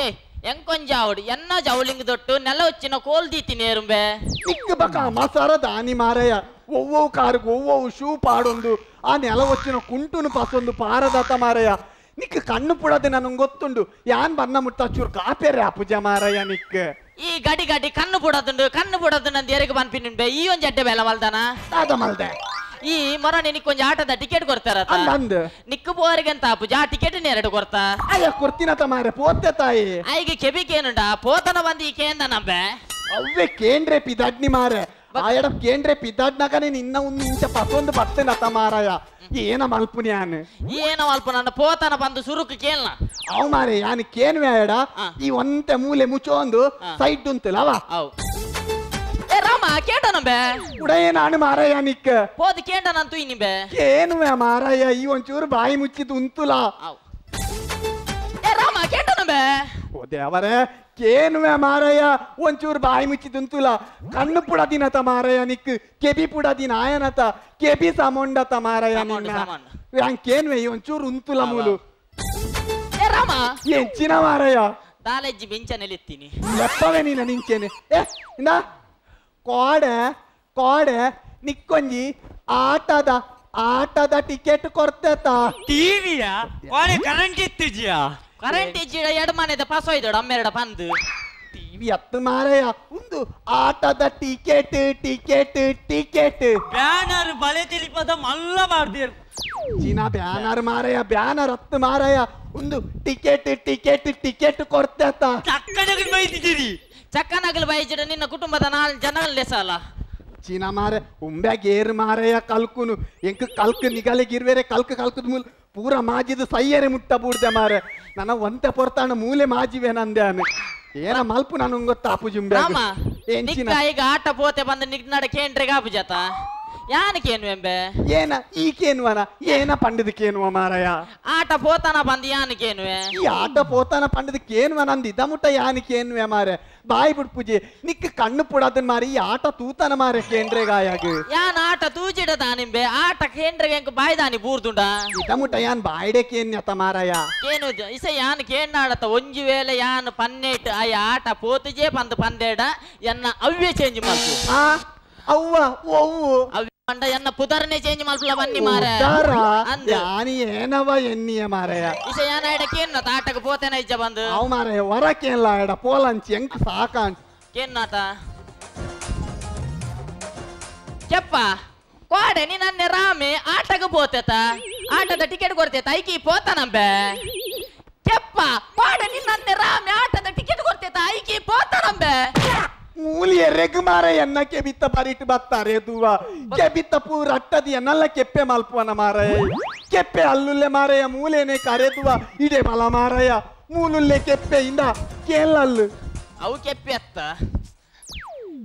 ಏ ಎಂಕೊಂಜ ಆವಡು ಎನ್ನ ಜೌಲಿಂಗ್ ದೊಟ್ಟು ನೆಲ ಒಚ್ಚಿನ ಕೋಲ್ ದೀತಿ ನೇರುಂಬೆ ನಿಕ್ ಬಕ ಮಸಾರ ದಾನಿ ಮಾರಾಯ ಒವ್ವವು ಕಾರುಗು ಒವ್ವವು ಶೂ ಪಾಡೊಂದು ಆ ನೆಲ ಒಚ್ಚಿನ ಕುಂಟುನು ಪಸೊಂದು ಪಾರದಾತ ಮಾರಾಯ ನಿಕ್ ಕಣ್ಣು ಪುಡದೆ ನನಗೆ ಗೊತ್ತುಂಡು ಯಾನ್ ಬನ್ನ ಮುಟ್ಟ ಚೂರು ಕಾಪೇರೆ ಅಪುಜ ಮಾರಾಯ ನಿಕ್ ಈ ಗಡಿ ಗಡಿ ಕಣ್ಣು ಪುಡದುಂಡು ಕಣ್ಣು ಪುಡದುಂಡು ಅಂತ ಎರೆಗೆ ಬನ್ಪಿನುಂಬೆ ಈ ಒಂಜಿ ಅಡ್ಡೆ ಬೇಲ ಮಲ್ದಾನ ದಾದ ಮಲ್ದೆ ಈ ಮೊರ ನಿನಕ್ ಒಂಜಿ ಆಟದ ಟಿಕೆಟ್ ಕೊಡ್ತಾರ ನಿಕ್ಕು ಬೋರಿಗೆ ಅಂತ ಅಪುಜ ಆ ಟಿಕೆಟ್ ಎರಡು ಕೊಡ್ತಾ ಅಯ್ಯ ಕೊಡ್ತೀನತ ಮಾರೆ ಪೋತೆ ತಾಯಿ ಐಗೆ ಕೆಬಿಕೇನುಂಡ ಪೋತನ ಬಂದು ಈ ಕೇಂದ ನಂಬೆ ಅವ್ವೆ ಕೇಂದ್ರೆ ಪಿದಾಡ್ನಿ ಮಾರೆ ಆ ಎಡ ಕೇಂದ್ರೆ ಪಿದಾಡ್ನಾಗನೆ ನಿನ್ನ ಒಂದು ಇಂಚ ಪಸೊಂದು ಬರ್ತೇನತ ಮಾರಾಯ ಏನ ಮಲ್ಪುನಿ ಯಾನ್ ಏನ ಮಲ್ಪುನ ಪೋತನ ಬಂದು ಸುರುಕು ಕೇಳ್ನ ಅವ್ ಮಾರೆ ಯಾನ್ ಕೇನ್ವೆ ಎಡ ಈ ಒಂತೆ ಮೂಲೆ ಮುಚ್ಚೊಂದು ಸೈಡ್ ಉಂತಲ್ಲ ಅವ ಏ ರಾಮ ಕೇಂಡನಂಬೆ ಉಡೇ ನಾನು ಮಾರಾಯ ನಿಕ್ಕ ಪೋದು ಕೇಂಡನಂತು ಇನ್ನಿಂಬೆ ಕೇನುವೆ ಮಾರಾಯ ಈ ಒಂಚೂರು ಬಾಯಿ ಮುಚ್ಚಿದ್ದು ಉಂತುಲ ಏ ರಾಮ ಕೇಂಡನಂಬೆ ಓ ದೇವರೇ ಕೇನುವೆ ಮಾರಯ್ಯ ಒಂಚೂರು ಬಾಯಿ ಮುಚ್ಚಿ ದುಂತುಲ ಕಣ್ಣು ಪುಡ ದಿನತ ಮಾರಯ್ಯ ನಿಕ್ ಕೆಬಿ ಪುಡ ದಿನ ಆಯನತ ಕೆಬಿ ಸಮೊಂಡತ ಮಾರಯ್ಯ ನಿನ್ನ ಕೇನುವೆ ಒಂಚೂರು ಉಂತುಲ ಮೂಲು ಎಂಚಿನ ಮಾರಯ್ಯ ದಾಲೆಜ್ಜಿ ಬೆಂಚನೆಲೆತ್ತೀನಿ ಲೆಪ್ಪವೇ ನೀನ ನಿಂಚೇನೆ ಏ ಇಂದ ಕೋಡೆ ಕೋಡೆ ನಿಕ್ಕೊಂಜಿ ಆಟದ ಆಟದ ಟಿಕೆಟ್ ಕೊಡ್ತೇತ ಟಿವಿಯಾ ಕೋಡೆ ಕರೆಂಟ್ ಇತ್ತಿಜಿಯಾ ಕರೆಂಟ್ ಇಜ್ಜಿಡ ಎಡಮನೆದ ಪಾಸೋಯ್ದೋಡ ಅಮ್ಮೆರಡ ಪಂದು ಟಿವಿ ಹತ್ತು ಮಾರಯ್ಯ ಒಂದು ಆಟದ ಟಿಕೆಟ್ ಟಿಕೆಟ್ ಟಿಕೆಟ್ ಬ್ಯಾನರ್ ಬಲೆ ತಿಳಿಪದ ಮಲ್ಲ ಮಾಡ್ದಿರ್ ಚೀನಾ ಬ್ಯಾನರ್ ಮಾರಯ್ಯ ಬ್ಯಾನರ್ ಹತ್ತು ಮಾರಯ್ಯ ಒಂದು ಟಿಕೆಟ್ ಟಿಕೆಟ್ ಟಿಕೆಟ್ ಕೊಡ್ತೇತ ಚಕ್ಕನಗಲ್ ಬೈತಿದ್ದೀರಿ ಚಕ್ಕನಗಲ್ ಬೈಜಿಡ ನಿನ್ನ ಕುಟುಂಬದ ನಾಲ್ ಜನ ಸಾಲ ಚೀನಾ ಮಾರೆ ಉಂಬೆ ಗೇರು ಮಾರಯ್ಯ ಕಲ್ಕುನು ಎಂಕ್ ಕಲ್ಕ್ ನಿಗಲೆ ಗಿರ್ವೇರೆ ಕಲ್ಕ್ ಕಲ್ಕದ ಮೂಲ ಪೂರ ಮಾಜಿದ ಸೈಯರೆ ಮುಟ್ಟ ಬೂಡ್ದೆ ಮಾರೆ ನನ್ನ ಒಂತೆ ಪೊರ್ತಾಣ ಮೂಲೆ ಮಾಜಿವೆ ನಂದೆ ಅನು ಏನ ಮಲ್ಪು ನಾನು ಗೊತ್ತಾಪು ಜುಂಬೆ ನಿಕ್ಕ ಈಗ ಆಟ ಪೋತೆ ಬಂದ ನಿಗ್ನಡ ಕೇಂದ್ರೆಗೆ ಆಪು ಜಾತ ಯಾನಕೇನುವೆಂಬೆ ಏನ ಈ ಕೇನುವನ ಏನ ಪಂಡದ ಕೇನುವ ಮಾರಯ್ಯ ಆಟ ಪೋತಾನ ಬಂದು ಯಾನಕೇನುವೆ ಈ ಆಟ ಪೋತಾನ ಪಂಡದ ಕೇನುವ ನಂದು ಇದ ಮುಟ್ಟ ಯಾನಕೇನುವೆ ಮಾರೆ ಬಾಯಿ ಬಿಡ್ಪುಜಿ ನಿಕ್ಕ ಕಣ್ಣು ಪುಡದನ್ ಮಾರಿ ಈ ಆಟ ತೂತನ ಮಾರೆ ಕೇಂದ್ರೆಗಾಯಾಗ ಯಾನ್ ಆಟ ತೂಜಿಡ ತಾನಿಂಬೆ ಆಟ ಕೇಂದ್ರೆಗೆ ಎಂಕ್ ಬಾಯ್ದಾನಿ ಬೂರ್ದುಂಡ ಇದ ಮುಟ್ಟ ಯಾನ್ ಬಾಯ್ಡೆ ಕೇನ್ಯತ ಮಾರಯ್ಯ ಕೇನು ಇಸ ಯಾನ್ ಕೇಂಡಾಡತ ಒಂಜಿ ವೇಳೆ ಯಾನ್ ಪನ್ನೇಟ್ ಆಯ ಆಟ ಪೋತುಜೆ ಪಂದು ಪಂದೇಡ ಎನ್ನ ಅವ್ವೆ ಚೇಂಜ್ ಮಲ್ಪು ಅವ್ವ ಒವ್ವು ಪಂಡ ಎನ್ನ ಪುದರ್ನೆ ಚೇಂಜ್ ಮಲ್ಪುಲ ಬನ್ನಿ ಮಾರೆ ಯಾನಿ ಏನವ ಎನ್ನಿಯ ಮಾರಯ್ಯ ಇಸ ಯಾನ ಎಡ ಕೇನ್ನ ಆಟಕ್ಕೆ ಪೋತೇನ ಇಜ್ಜ ಬಂದು ಅವ್ ಮಾರಯ್ಯ ಹೊರ ಕೇನ್ಲ ಎಡ ಪೋಲಂಚಿ ಎಂಕ್ ಸಾಕಾಂಚ್ ಕೇನ್ನಾತ ಕೆಪ್ಪ ಕೋಡೆ ನೀ ನನ್ನ ರಾಮೆ ಆಟಕ್ಕೆ ಪೋತೇತ ಆಟದ ಟಿಕೆಟ್ ಕೊಡ್ತೇತ ಐಕಿ ಪೋತಾನಂಬೆ ಕೆಪ್ಪ ಕೋಡೆ ನೀ ನನ್ನ ರಾಮೆ ಆಟದ ಟಿಕೆಟ್ ಕೊಡ್ತೇತ ಐಕಿ ಪೋತಾನಂಬೆ ಮೂಲಿ ಎರೆಗ್ ಮಾರೆ ಎನ್ನ ಕೆಬಿತ್ತ ಬರಿಟ್ ಬತ್ತಾರೆ ದುವ ಕೆಬಿತ್ತ ಪೂರ ಅಟ್ಟದಿ ಎನ್ನಲ್ಲ ಕೆಪ್ಪೆ ಮಲ್ಪುವನ ಮಾರಯ್ಯ ಕೆಪ್ಪೆ ಅಲ್ಲುಲ್ಲೆ ಮಾರಯ್ಯ ಮೂಲೇನೆ ಕರೆದುವ ಇಡೆ ಬಲ ಮಾರಯ್ಯ ಮೂಲುಲ್ಲೆ ಕೆಪ್ಪೆ ಇಂದ ಕೇಳಲ್ಲು ಅವು ಕೆಪ್ಪೆ ಅತ್ತ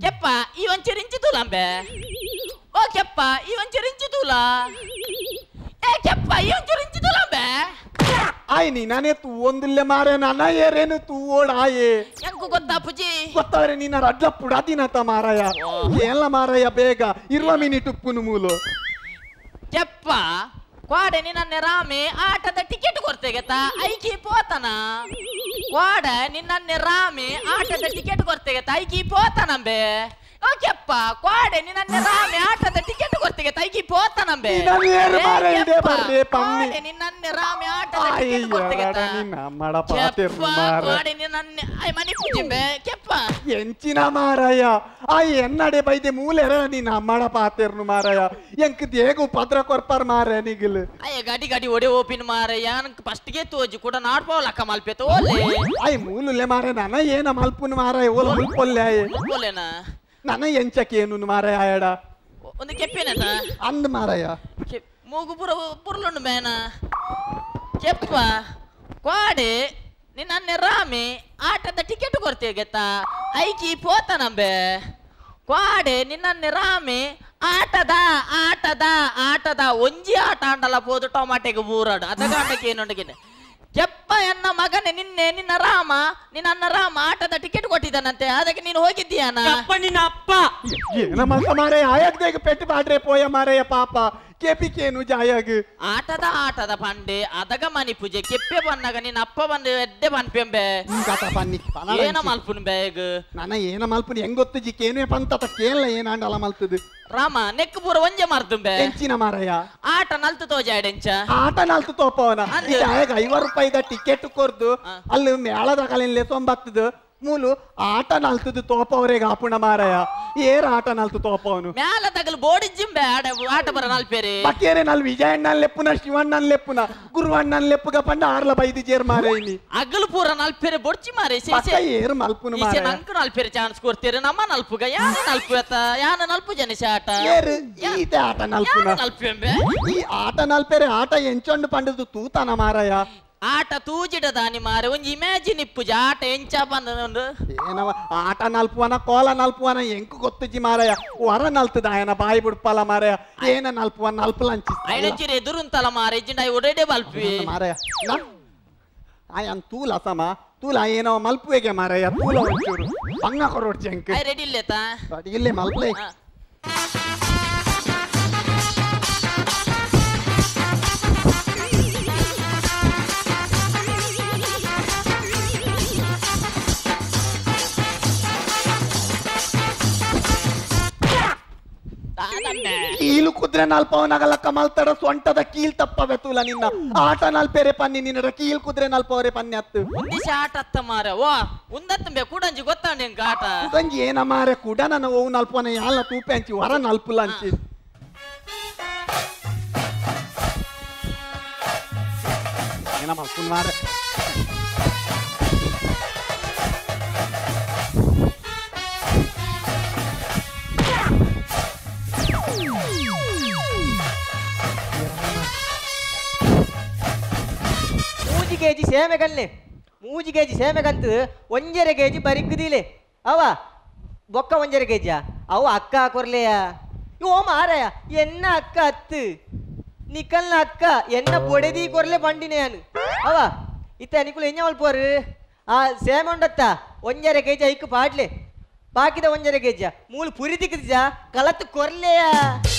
ಕೆಪ್ಪ ಈ ಒಂಚೂರು ಇಂಚು ತೂಲಂಬೆ ಓ ಕೆಪ್ಪ ಈ ಒಂಚೂರು ಇಂಚು ತೂಲ ಏ ಕೆಪ್ಪ ಈ ಒಂಚೂರು ಇಂಚು ತೂಲಂಬೆ ಆಯ್ ನೀನೇ ತೂವೊಂದಿಲ್ಲ ಮಾರೆ ನನ್ನ ಏರೇನು ತೂವೋಡಾಯೇ ಎಂಕು ಗೊತ್ತಾ ಪುಜಿ ಗೊತ್ತವ್ರೆ ನೀನ ರಡ್ಲ ಪುಡಾದಿನತ ಮಾರಯ್ಯ ಏನ್ಲ ಮಾರಯ್ಯ ಬೇಗ ಇರುವ ಮಿನಿಟ್ ಉಪ್ಪುನು ಮೂಲು ಕೆಪ್ಪ ಕ್ವಾಡೆ ನಿನ್ನ ರಾಮೆ ಆಟದ ಟಿಕೆಟ್ ಕೊಡ್ತೇಗೆತ ಐಕಿ ಪೋತನ ಕ್ವಾಡೆ ನಿನ್ನ ರಾಮೆ ಆಟದ ಟಿಕೆಟ್ ಕೊಡ್ತೇಗೆತ ಐಕಿ ಪೋತನಂಬೆ ಓ ಕೆಪ್ಪ ಕ್ವಾಡೆ ನಿನ್ನ ರಾಮೆ ಆಟದ ಟಿಕೆಟ್ ಕೊಡ್ತೇಗೆತ ಐಕಿ ಪೋತನಂಬೆ ಕ್ವಾಡೆ ನಿನ್ನ ರಾಮೆ ಆಟದ ಟಿಕೆಟ್ ಕೊಡ್ತೇಗೆತ ಕ್ವಾಡೆ ನಿನ್ನ I ಮನಿ ಪೂಜಿಂಬೆ ಕೆಪ್ಪ ಎಂಚಿನ ಮಾರಯ್ಯ ಆ ಎನ್ನಡೆ ಬೈದೆ ಮೂಲೆರ ನಿನ್ನ ಅಮ್ಮಡ ಪಾತೆರ್ನು ಮಾರಯ್ಯ ಎಂಕ್ ದೇಗು ಪದ್ರ ಕೊರ್ಪಾರ್ ಮಾರೆ ನಿಗಿಲ್ ಅಯ್ಯ ಗಡಿ ಗಡಿ ಒಡೆ ಓಪಿನ ಮಾರೆ ಯಾನ್ ಫಸ್ಟ್ ಗೆ ತೋಜಿ ಕೂಡ ನಾಡ್ಪೋಲಕ್ಕ ಮಲ್ಪೆತ ಓಲೆ ಅಯ್ಯ ಮೂಲುಲ್ಲೆ ಮಾರೆ ನನ ಏನ ಮಲ್ಪುನು ಮಾರಯ್ಯ ಓಲ ಮುಲ್ಪೊಲ್ಲೆ ಅಯ್ಯ ಮುಲ್ಪೊಲ್ಲೆನಾ ನನ ಎಂಚಕೇನು ಮಾರಯ್ಯ ಆಯಡ ಒಂದು ಕೆಪ್ಪೇನತ ಅಂದ್ ಮಾರಯ್ಯ ಮೂಗು ಪುರ ಪುರ್ಲುಂಡು ಮೇನ ಕೆಪ್ಪ ಕ್ವಾಡೆ ನಿನ್ನ ರಾಮೆ ಆಟದ ಟಿಕೆಟ್ ಕೊಡ್ತೇಗೆತ್ತ ಐಕಿ ಪೋತನಂಬೆ ಕ್ವಾಡೆ ನಿನ್ನ ರಾಮೆ ಆಟದ ಆಟದ ಆಟದ ಒಂಜಿ ಆಟ ಆಂಡಲ ಪೋದು ಟೊಮಾಟೆಗೆ ಬೂರಾಡು ಅದಗಾಟಕ್ಕೆ ಏನುಂಡಗಿನ ಕೆಪ್ಪ ಎನ್ನ ಮಗನೇ ನಿನ್ನೆ ನಿನ್ನ ರಾಮ ನಿನ್ನ ರಾಮ ಆಟದ ಟಿಕೆಟ್ ಕೊಟ್ಟಿದ್ದಾನಂತೆ ಅದಕ್ಕೆ ನೀನು ಹೋಗಿದ್ದೀಯಾನ ನಿನ್ನ ಅಪ್ಪ ಏನ ಮಗ ಮಾರಯ್ಯ ಆಯಾಗ್ದೇಗ ಪೆಟ್ಟು ಬಾಡ್ರೆ ಪೋಯ ಮಾರಯ್ಯ ಪಾಪ ಕೆಪಿಕೇನು ಜಾಯಾಗ ಆಟದ ಆಟದ ಪಂಡೆ ಅದಗ ಮನಿ ಪೂಜೆ ಕೆಪ್ಪೆ ಬನ್ನಾಗ ನಿನ್ನ ಅಪ್ಪ ಬಂದು ಎಡ್ಡೆ ಪನ್ಪೆಂಬೆ ಏನ ಮಲ್ಪುನ್ ಬೇಗ ನನ್ನ ಏನ ಮಲ್ಪುನ್ ಹೆಂಗ್ ಗೊತ್ತು ಜಿ ಕೇನುವೆ ಪಂತತ ಕೇಳಲ್ಲ ಏನಾಂಡಲ ಮಲ್ತದು ರಾಮ ನೆಕ್ ಪೂರ ಒಂಜೆ ಮಾರ್ತುಂಬೆ ಎಂಚಿನ ಮಾರಯ್ಯ ಆಟ ನಲ್ತು ತೋಜಾಡೆಂಚ ಆಟ ನಲ್ತು ತೋಪವನ ಆಯಾಗ 50 ರೂಪಾಯಿದ ಟಿಕೆಟ್ ಕೊರ್ದು ಅಲ್ಲಿ ಮೇಳದ ಕಲೆಯಲ್ಲಿ ತೊಂಬತ್ತದು ಮೂಲು ಆಟ ನಲ್ತದು ತೋಪವರೆಗೆ ಆಪುಣ ಮಾರಯ್ಯ ಏರ್ ಆಟ ನಲ್ತು ತೋಪವನು ಮ್ಯಾಲ ತಗಲು ಬೋಡಿಜ್ಜಿಂಬೆ ಆಟ ಆಟ ಬರ ನಲ್ಪೇರಿ ಬಕ್ಕೇರೆ ನಲ್ ವಿಜಯಣ್ಣನ್ ಲೆಪ್ಪುನ ಶಿವಣ್ಣನ್ ಲೆಪ್ಪುನ ಗುರುವಣ್ಣನ್ ಲೆಪ್ಪುಗ ಪಂಡ ಆರ್ಲ ಬೈದು ಜೇರ್ ಮಾರಯ್ಯ ಅಗಲು ಪೂರ ನಲ್ಪೇರೆ ಬೊಡ್ಚಿ ಮಾರೆ ಪಕ್ಕ ಏರ್ ಮಲ್ಪುನು ಮಾರಯ್ಯ ನಂಕು ನಲ್ಪೇರೆ ಚಾನ್ಸ್ ಕೊಡ್ತೀರಿ ನಮ್ಮ ನಲ್ಪುಗ ಯಾನ ನಲ್ಪು ಎತ್ತ ಯಾನ ನಲ್ಪು ಜನಿಸ ಆಟ ಏರು ಈತೆ ಆಟ ನಲ್ಪುನ ನಲ್ಪೆಂಬೆ ಈ ಆಟ ನಲ್ಪೇರೆ ಆಟ ಎಂಚೊಂಡು ಪಂಡದು ತೂತನ ಮಾರಯ್ಯ ಆಟ ತೂಜಿಡ ದಾನಿ ಮಾರೆ ಒಂಜಿ ಇಮ್ಯಾಜಿನ್ ಇಪ್ಪುಜ ಆಟ ಎಂಚ ಬಂದ ಏನವ ಆಟ ನಲ್ಪುವನ ಕೋಲ ನಲ್ಪುವನ ಎಂಕು ಗೊತ್ತುಜಿ ಮಾರಯ್ಯ ವರ ನಲ್ತದ ಆಯನ ಬಾಯಿ ಬಿಡ್ಪಲ ಮಾರಯ್ಯ ಏನ ನಲ್ಪುವ ನಲ್ಪಲಂಚಿ ಐನಂಚಿರ ಎದುರುಂತಲ ಮಾರೆ ಇಜ್ಜಿಂಡ ಒಡೆಡೆ ಬಲ್ಪಿ ಮಾರಯ್ಯ ಆಯನ್ ತೂಲ ಸಮ ತೂಲ ಏನೋ ಮಲ್ಪುವೆಗೆ ಮಾರಯ್ಯ ತೂಲ ಒಂಚೂರು ಬಂಗ ಕೊರೋಡ್ಚಿ ಅಂಕ ರೆಡಿ ಇಲ್ಲೇತಾ ರೆಡಿ ಇಲ್ಲೇ ಮಲ್ಪ್ಲೆ ಕೀಲು ಕುದ್ರೆ ನಲ್ಪವನಾಗಲ್ಲ ಕಮಲ್ತಡ ಸೊಂಟದ ಕೀಲ್ ತಪ್ಪವೆ ತೂಲ ನಿನ್ನ ಆಟ ನಲ್ಪೇರೆ ಪನ್ನಿ ನಿನ್ನ ಕೀಲ್ ಕುದ್ರೆ ನಲ್ಪವರೆ ಪನ್ನಿ ಅತ್ತು ಒಂದಿಶ ಆಟ ಅತ್ತ ಮಾರ ವಾ ಉಂದತ್ತಂಬೆ ಕೂಡಂಜಿ ಗೊತ್ತಾಂಡ ಎಂಕ ಆಟ ಕೂಡಂಜಿ ಏನ ಮಾರೆ ಕೂಡ ನನ್ನ ಓವು ನಲ್ಪವನ ಯಾಲ ತೂಪೆ ಅಂಚಿ ವರ ನಲ್ಪುಲ ಅಂಚಿ ಏನ ಮಲ್ಪುನ್ ಮಾರೆ ಕೆಜಿ ಸೇಮೆ ಕಲ್ಲೆ 3 ಕೆಜಿ ಸೇಮೆ ಕಂತು 1.5 ಕೆಜಿ ಬರಿಕ್ಕುದಿಲೆ ಅವ ಬೊಕ್ಕ 1.5 ಕೆಜಿಯಾ ಅವು ಅಕ್ಕ ಕೊರ್ಲೆಯ ಓ ಮಾರಾಯ ಎನ್ನ ಅಕ್ಕ ಅತ್ತು ನಿಕಲ್ನ ಅಕ್ಕ ಎನ್ನ ಬೊಡೆದಿ ಕೊರ್ಲೆ ಬಂಡಿನೇನು ಅವ ಇತ್ತ ನಿಕುಲು ಎಂಜ ಮಲ್ಪೋರು ಆ ಸೇಮೆ ಉಂಡತ್ತ 1.5 ಕೆಜಿ ಐಕ್ಕು ಪಾಡ್ಲೆ ಬಾಕಿದ 1.5 ಕೆಜಿಯ ಮೂಲು ಪುರಿ ತಿಕ್ಕದಿಜ ಕಲತ್ತು ಕೊರ್ಲೆಯ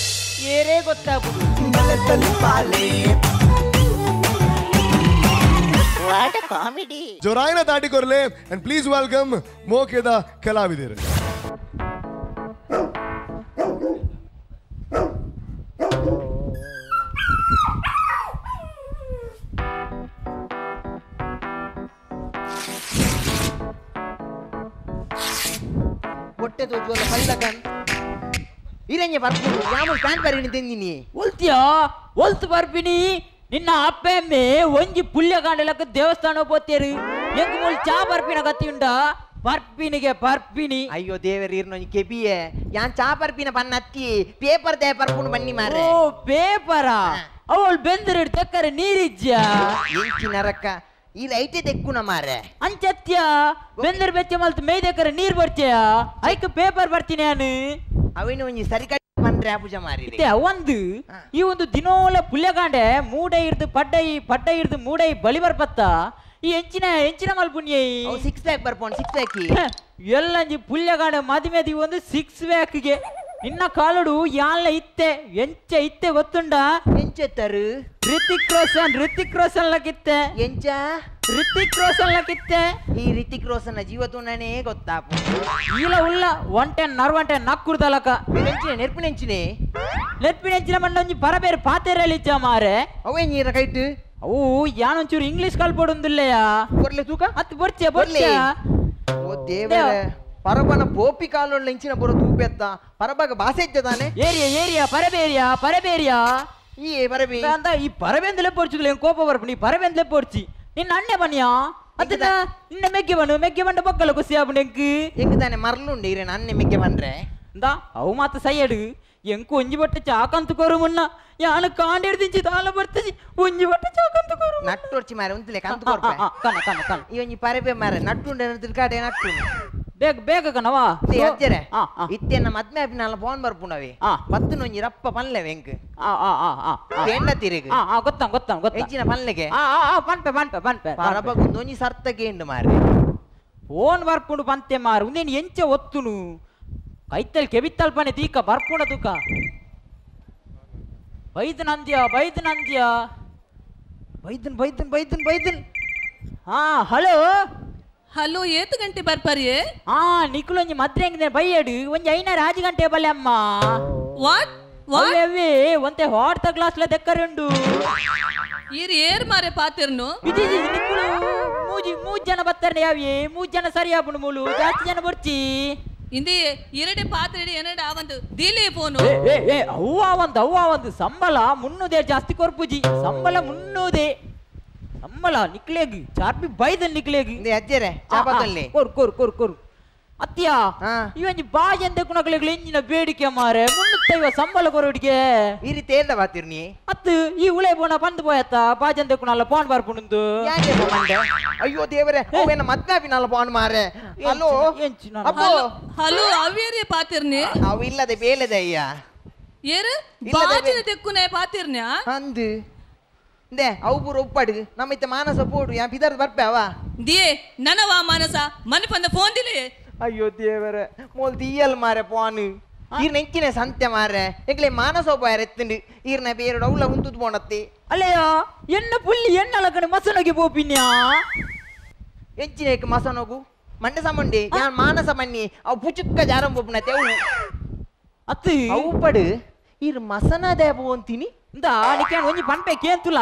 ಏರೇ ಗೊತ್ತಾಗುದು. What a comedy. ಜೋರಾಯಿನ ತಾಟಿ ಕೊರ್ಲೆ ಅಂಡ್ ಪ್ಲೀಸ್ welcome ಮೋಕೆದ ಕಲಾವಿದರು. ಹೊಟ್ಟೆ ತೋಜುವಲ್ಲ ಪಲ್ಲಕನ್ ಇರಂಜೆ ಬರ್ಪುಂಡು ಯಾಮುಲ್ ಪ್ಯಾನ್ ಬರೀನಿ ತಿಂದಿನಿ ಒಲ್ತಿಯಾ ಒಲ್ತು ಬರ್ಪಿನಿ ನಿನ್ನ ಅಪ್ಪೆಮ್ಮೆ ಒಂಜಿ ಪುಲ್ಯ ಕಾಂಡಲಕ್ಕ ದೇವಸ್ಥಾನ ಪೋತೇರು ಎಂಕ್ ಮೂಲ್ ಚಾ ಬರ್ಪಿನ ಗತಿ ಉಂಡ ಬರ್ಪಿನಿಗೆ ಬರ್ಪಿನಿ. ಅಯ್ಯೋ ದೇವರ ಇರ್ನೊಂಜಿ ಕೆಬಿಯೆ ಯಾನ್ ಚಾ ಬರ್ಪಿನ ಪನ್ನ ಅತ್ತಿ ಪೇಪರ್ they ಬರ್ಪುಂಡು ಬನ್ನಿ ಮಾರೆ. ಓ ಪೇಪರಾ ಅವಳು ಬೆಂದಿರು ತೆಕ್ಕರೆ ನೀರಿಜ್ಜ ಎಂಚಿ ನರಕ ಈ ಲೈಟೇ ತೆಕ್ಕುನ ಮಾರೆ ಅಂಚತ್ಯ ಬೆಂದಿರು ಬೆಚ್ಚ ಮಲ್ತು ಮೇಯ್ ತೆಕ್ಕರೆ ನೀರ್ ಬರ್ತೀಯ ಐಕ್ ಪೇಪರ್ ಬರ್ತೀನಿ ನಾನು ಅವಿನ ಒಂಜಿ ಸರಿ ಪಂಡ್ರೆ ಪೂಜೆ ಮಾರಿ ಒಂದು ಈ ಒಂದು ದಿನೋಲ ಪುಲ್ಯಕಾಂಡೆ ಮೂಡೆ ಇರ್ದು ಪಡ್ಡೈ ಪಡ್ಡೈ ಇರ್ದು ಮೂಡೈ ಬಲಿ ಬರ್ಪತ್ತ ಈ ಎಂಚಿನ ಎಂಚಿನ ಮಲ್ಪುಣ್ಯ ಸಿಕ್ಸ್ ಪ್ಯಾಕ್ ಬರ್ಪೋಣ ಸಿಕ್ಸ್ ಪ್ಯಾಕ್ ಎಲ್ಲಂಜಿ ಪುಲ್ಯಕಾಂಡೆ ಮದಿಮೆದಿ ಒಂದು ಸಿಕ್ಸ್ ಪ್ಯಾಕ್ಗೆ ನಿನ್ನ ಕಾಲುಡು ಯಾನ್ಲ ಇತ್ತೆ ಎಂಚ ಇತ್ತೆ ಗೊತ್ತುಂಡ ಎಂಚೆತ್ತರು ರಿತಿಕ್ ರೋಷನ್ ರಿತಿಕ್ ರೋಷನ್ ಲಕಿತ್ತೆ ಎಂಚ ರಿತಿಕ್ ರೋಷನ್ ಲಕಿತ್ತೆ ಈ ರಿತಿಕ್ ರೋಷನ್ ಜೀವ ತುಣ್ಣನೇ ಗೊತ್ತಾಪ ಈಲ ಉಲ್ಲ ಒಂಟೆ ನರ್ವಂಟೆ ನಕ್ಕುರ್ದಲಕ ನೆರ್ಪಿನೆಂಚಿನೆ ನೆರ್ಪಿನೆಂಚಿನ ಮಂಡೊಂಜಿ ಪರಬೇರು ಪಾತೆರಲಿಚ್ಚ ಮಾರೆ ಅವೇ ನೀರ ಕೈಟ್ ಅವು ಯಾನೊಂಚೂರು ಇಂಗ್ಲಿಷ್ ಕಲ್ಪೊಡುಂದುಲ್ಲೆಯಾ ಕೊರ್ಲೆ ತೂಕ ಅತ್ ಬೊರ್ಚೆ ಬೊರ್ಚೆ ಓ ದೇವರೇ ಪರಬನ ಪೋಪಿ ಕಾಲೊಳ್ಳ ಇಂಚಿನ ಬರೋ ತೂಪೆತ್ತ ಪರಬಾಗ ಬಾಸೆ ಇದ್ದಾನೆ ಏರಿಯಾ ಏರಿಯಾ ಪರಬೇರಿಯಾ ಪರಬೇರಿಯಾ ಈ ಪರಬೆ ಅಂತ ಈ ಪರಬೆಂದಲೇ ಪೊರ್ಚುದಲ್ಲ ಕೋಪ ಬರ್ಪು ನೀ ಪರಬೆಂದಲೇ ಪೊರ್ಚಿ ನಿನ್ನ ಅಣ್ಣೆ ಬನ್ನಿಯಾ ಅದನ್ನ ನಿನ್ನ ಮೆಗ್ಗೆ ಬಣ್ಣು ಮೆಗ್ಗೆ ಬಂಡ ಬೊಕ್ಕಲ ಖುಷಿ ಆಪುಂಡು ಎಂಕ್ ಎಂಕ್ ತಾನೆ ಮರ್ಲುಂಡು ಇರೇನ ಅಣ್ಣೆ ಮೆಗ್ಗೆ ಬಂದ್ರೆ ಇಂದಾ ಅವು ಮಾತ ಸೈಯಡು ಎಂಕು ಒಂಜಿ ಬಟ್ಟೆ ಚಾಕಂತ ಕೊರು ಮುನ್ನ ಯಾನು ಕಾಂಡಿಡ್ದಿಂಚಿ ತಾಲ ಬರ್ತಜಿ ಒಂಜಿ ಬಟ್ಟೆ ಚಾಕಂತ ಕೊರು ನಟ್ಟೊರ್ಚಿ ಮಾರೆ ಉಂತಲೆ ಕಂತು ಕೊರ್ಪೆ ಕಣ ಕಣ ಕಣ ಈ ಒಂಜಿ ಪರಬೆ ಮಾರೆ ನಟ್ಟುಂಡೆ ತಿರ್ಗಾಡೆ ನಟ್ಟು ಬೇಗ ಬೇಗ ಕಣವಾ ಅಜ್ಜರೆ ಇತ್ತೆ ಮದ್ಮೆ ಆಪಿನಾಲ ಫೋನ್ ಬರ್ಪುಂಡವೆ ಪತ್ತು ನೊಂಜಿ ರಪ್ಪ ಪನ್ಲೆವೆ ಎಂಕ್ ಕೇಂಡ ತಿರುಗು ಗೊತ್ತ ಗೊತ್ತ ಗೊತ್ತ ಹೆಚ್ಚಿನ ಪನ್ಲೆಗೆ ಪನ್ಪೆ ಪನ್ಪೆ ಪನ್ಪೆ ಪರಬ ಒಂಜಿ ಸರ್ತ ಕೇಂಡು ಮಾರೆ ಫೋನ್ ಬರ್ಪುಂಡು ಪಂತೆ ಮಾರು ಉಂದೇನು ಎಂಚ ಒತ್ತುನು ಕೈತಲ್ ಕೆಬಿತ್ತಲ್ ಪನೆ ತೀಕ ಬರ್ಪುಂಡ ತೂಕ ಬೈದನ್ ಅಂದ್ಯ ಬೈದನ್ ಅಂದ್ಯ ಬೈದನ್ ಬೈದನ್ ಬೈದನ್ ಬೈದನ್ ಹಾ ಹಲೋ ಹಲೋ ಏತು ಗಂಟೆ ಬರ್ಪರಿಯೇ ಆ ನಿಕುಲೊಂಜಿ ಮದ್ರೆಂಗ್ ಬೈಯಡು ಒಂಜಿ 5 6 ಗಂಟೆ ಬಲ್ಲೆ ಅಮ್ಮ what what ಅವೇ ಒಂತೆ ಹಾಟ್ ಗ್ಲಾಸ್ ಲ ದೆಕ್ಕರುಂಡು ಈರ್ ಏರ್ ಮಾರೆ ಪಾತಿರ್ನು ಇಜಿ ನಿಕುಲು ಮೂಜಿ ಮೂಜ್ ಜನ ಬತ್ತರ್ನೆ ಯಾವಿಯೇ ಮೂಜ್ ಜನ ಸರಿಯಾಪುಂಡು ಮೂಲು ಜಾಸ್ತಿ ಜನ ಬರ್ಚಿ ಇಂದಿ ಎರಡೆ ಪಾತ್ರೆಡಿ ಎನಡ ಆವಂದು ದಿಲೆ ಫೋನು ಏ ಏ ಏ ಅವ್ವ ಒಂದು ಅವ್ವ ಒಂದು ಸಂಬಳ ಮುನ್ನೂದೇ ಜಾಸ್ತಿ ಕೊರ್ಪುಜಿ ಸಂಬಳ ಮುನ್ನೂದೇ ಸಂಬಳ ನಿಕ್ಲೇಗ್ ಚಾರ್ಪಿ ಬೈದನ್ ನಿಕ್ಲೇಗ್ ಅಜ್ಜರೆ ಚಾಪತ್ತಲ್ಲಿ ಕೊರ್ ಕೊರ್ ಕೊರ್ ಕೊರ್ ಅತ್ಯಾ ಇವಂಜಿ ಬಾಜ್ ಎಂದ ಕುಣಕ್ಲೆಗ್ ಎಂಜಿನ ಬೇಡಿಕೆ ಮಾರೆ ಮುನ್ನೂತ್ತೈವ ಸಂಬಳ ಕೊರಡಿಗೆ ಈ ರೀತಿ ಏರ್ದ ಬಾತಿರ್ ನೀ ಅತ್ತು ಈ ಉಳೆ ಬೋಣ ಬಂದು ಪೋಯತ್ತ ಬಾಜ್ ಎಂದ ಕುಣಲ್ಲ ಫೋನ್ ಬರ್ಪುಂಡು ಅಯ್ಯೋ ದೇವರೇ ಅವೇನ ಮದ್ವೆ ಫೋನ್ ಮಾರೆ ಹಲೋ ಅಪ್ಪೋ ಹಲೋ ಅವೇರಿ ಪಾತಿರ್ನಿ ಅವು ಇಲ್ಲದೆ ಬೇಲೆದ ಅಯ್ಯ ಏರು ಬಾಜಿನ ತೆಕ್ಕುನೆ ಪಾತಿರ್ನ್ಯಾ ಅಂದು ಇಂದೆ ಅವು ಪೂರ ಒಪ್ಪಾಡು ನಮ್ಮ ಇತ್ತೆ ಮಾನಸ ಪೋಡು ಯಾ ಪಿದರ್ದು ಬರ್ಪೆ ಅವ ದಿಯೇ ನನವಾ ಮಾನಸ ಮನಪಂದ ಫೋನ್ ದಿಲೆ ಅಯ್ಯೋ ದೇವರೇ ಮೋಲ್ ದಿಯಲ್ ಮಾರೆ ಪೋನ್ ಈರ್ನ ಎಂಚಿನ ಸಂತೆ ಮಾರೆ ಎಂಕ್ಲೆ ಮಾನಸ ಒಬ್ಬ ಎತ್ತುಂಡು ಈರ್ನ ಬೇರೆ ಡೌಲ ಉಂತುದು ಪೋಣತ್ತಿ ಅಲ್ಲಯ್ಯ ಎನ್ನ ಪುಲ್ಲಿ ಎನ್ನ ಲಕ್ಕಣ ಮಸನೋಗಿ ಪೋಪಿನ್ಯಾ ಎಂಚಿನ ಮಸನೋಗು ಮಂಡೆ ಸಮಂಡಿ ಯಾನ್ ಮಾನಸ ಮನ್ನಿ ಅವು ಪುಚುಕ್ಕ ಜಾರಂ ಪೋಪುನತ್ತೆ ಅವು ಅತ್ತು ಅವು ಪಡು ಈರ್ ಮಸನದೇ ಪೋಂತೀನಿ ಇಂದ ನಿಕೇನ್ ಒಂಜಿ ಪನ್ಪೆ ಕೇಂತುಲ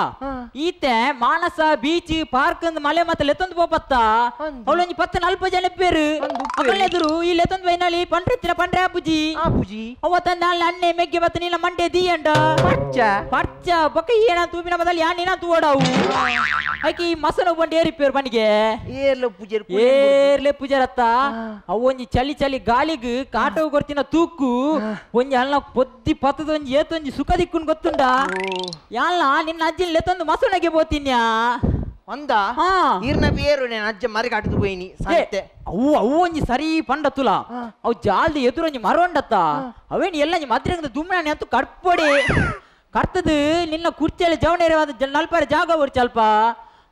ಈತೆ ಮಾನಸ ಬೀಚ್ ಪಾರ್ಕ್ ಅಂದ್ ಮಲೆ ಮತ್ತೆ ಲೆತ್ತೊಂದು ಪೋಪತ್ತ ಅವಳೊಂಜಿ ಪತ್ತು ನಲ್ಪ ಜನ ಪೇರು ಅಕಲೆದುರು ಈ ಲೆತ್ತೊಂದು ಬೈನಾಲಿ ಪಂಡ್ರೆತ್ತಿನ ಪಂಡ್ರೆ ಆಪುಜಿ ಆಪುಜಿ ಅವತ್ತ ನಾಲ್ ಅಣ್ಣೆ ಮೆಗ್ಗೆ ಬತ್ತ ನೀಲ ಮಂಡೆ ದೀಯಂಡ ಪರ್ಚ ಪರ್ಚ ಬೊಕ್ಕ ಏನ ತೂಪಿನ ಬದಲು ಯಾನ್ ನೀನ ತೂಡಾವು ಐಕಿ ಮಸನ ಬಂಡಿ ಏರಿಪೇರು ಬನಿಗೆ ಏರ್ಲೆ ಪೂಜೆರ್ ಏರ್ಲೆ ಪೂಜಾರತ್ತ ಅವು ಒಂಜಿ ಚಳಿ ಚಳಿ ಗಾಳಿಗ್ ಕಾಟೋ ಕೊರ್ತಿನ ತೂಕು ಒಂಜಿ ಅಲ್ಲ ಪೊದ್ದಿ ಪತ್ತದ ಒಂಜಿ ಏತೊಂಜಿ ಸುಖ ದಿಕ್ಕುನ್ ಗೊತ್ತುಂಡ ಯಾಲ್ಲ ನಿನ್ನ ಅಜ್ಜಿನ ಲೆತ್ತೊಂದು ಮಸಣಗೆ ಪೋತಿನ್ಯಾ ಒಂದ ಈರ್ನ ಬೇರು నేను ಅಜ್ಜ ಮರಿ ಕಾಟದು ಪೋಯಿನಿ ಸಂತೆ ಅವು ಅವು ಒಂಜಿ ಸರಿ ಪಂಡ ತುಲ ಅವು ಜಾಲ್ದಿ ಎದುರೊಂಜಿ ಮರೊಂಡತ್ತ ಅವೇನು ಎಲ್ಲ ಮದ್ರಂಗದ ದುಮ್ಮನೆ ಅಂತೂ ಕಡ್ಪೊಡಿ ಕರ್ತದು ನಿನ್ನ ಕುರ್ಚಿಯಲ್ಲಿ ಜವನೇರವಾದ ನಲ್ಪಾರ ಜಾಗ ಒರ್ಚಲ್ಪ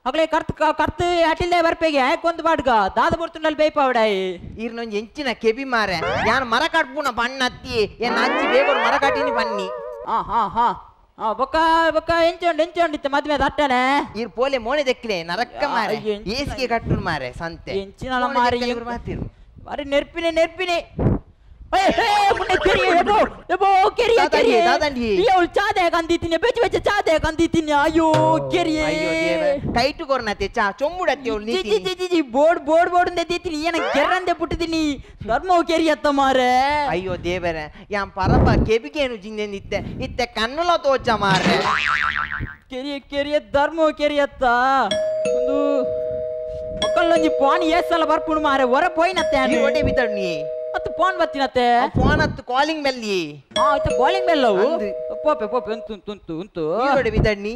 ಅಗಲೇ ಕರ್ತ್ ಕರ್ತು ಅಟಿಲ್ದೆ ಬರ್ಪೆಗೆ ಯಾಕೊಂದು ಬಾಡ್ಗ ದಾದ ಬರ್ತುಂಡಲ್ಲಿ ಬೇಪಾವಡಾಯಿ ಈರ್ನೊಂಜಿ ಎಂಚಿನ ಕೆಬಿ ಮಾರೆ ಯಾನ್ ಮರ ಕಾಟ್ಪುನ ಬಣ್ಣ ಅತ್ತಿ ಏನ್ ಅಜ್ಜಿ ಬೇಗೋಡು ಮರ ಕಾಟಿನಿ ಬನ್ನಿ ಹಾ ಹಾ ಹಾ ಹಾ ಬೊಕ್ಕ ಬೊಕ್ಕ ಎಂಚೊಂಡು ಎಂಚೊಂಡಿತ್ತ ಮದ್ವೆ ದಟ್ಟನೆ ಈರ್ ಪೋಲೆ ಮೋನೆ ದೆಕ್ಲೆ ನರಕ್ಕ ಮಾರೆ ಏಸಿಗೆ ಕಟ್ಟುನ್ ಮಾರೆ ಸಂತೆ ಎಂಚಿನ ಮಾರೆ ಮಾತಿರು ಮಾರೆ ನೆರ್ಪಿನೆ ನೆರ್ಪಿನೆ ಕೈಟು ಕೊರ್ನತೆ ಚಾ ಚೊಂಬುಡತ್ತೆ ಬೋರ್ಡ್ ಬೋರ್ಡ್ ಬೋರ್ಡ್ ದೀತೀನಿ ಏನ ಕೆರ್ರಂದೆ ಪುಟ್ಟಿದ್ದೀನಿ ಧರ್ಮವು ಕೆರಿಯತ್ತ ಮಾರೆ ಅಯ್ಯೋ ದೇವರೇ ಯಾನ್ ಪರಪ ಕೆಬಿಗೇನು ಜಿಂದೆಂದಿತ್ತೆ ಇತ್ತೆ ಕಣ್ಣುಲ ತೋಚ ಮಾರೆ ಕೆರಿಯ ಕೆರಿಯ ಧರ್ಮವು ಕೆರಿಯತ್ತ ಒಂದು ಮಕ್ಕಳೊಂಜಿ ಪಾನಿ ಏಸಲ ಬರ್ಪುಣು ಮಾರೆ ಹೊರ ಪೋಯಿನತ್ತೆ ಒಡೆ ಬಿತ್ತಡು ನೀ ಮತ್ತು ಫೋನ್ ಬತ್ತಿನತ್ತೆ ಫೋನ್ ಹತ್ತು ಕಾಲಿಂಗ್ ಬೆಲ್ ಆಯ್ತು ಕಾಲಿಂಗ್ ಬೆಲ್ ಅವು ಪೋಪೆ ಪೋಪೆ ಉಂತು ಉಂತು ಉಂತು ಈರೋಡೆ ಬಿದ್ದಣ್ಣಿ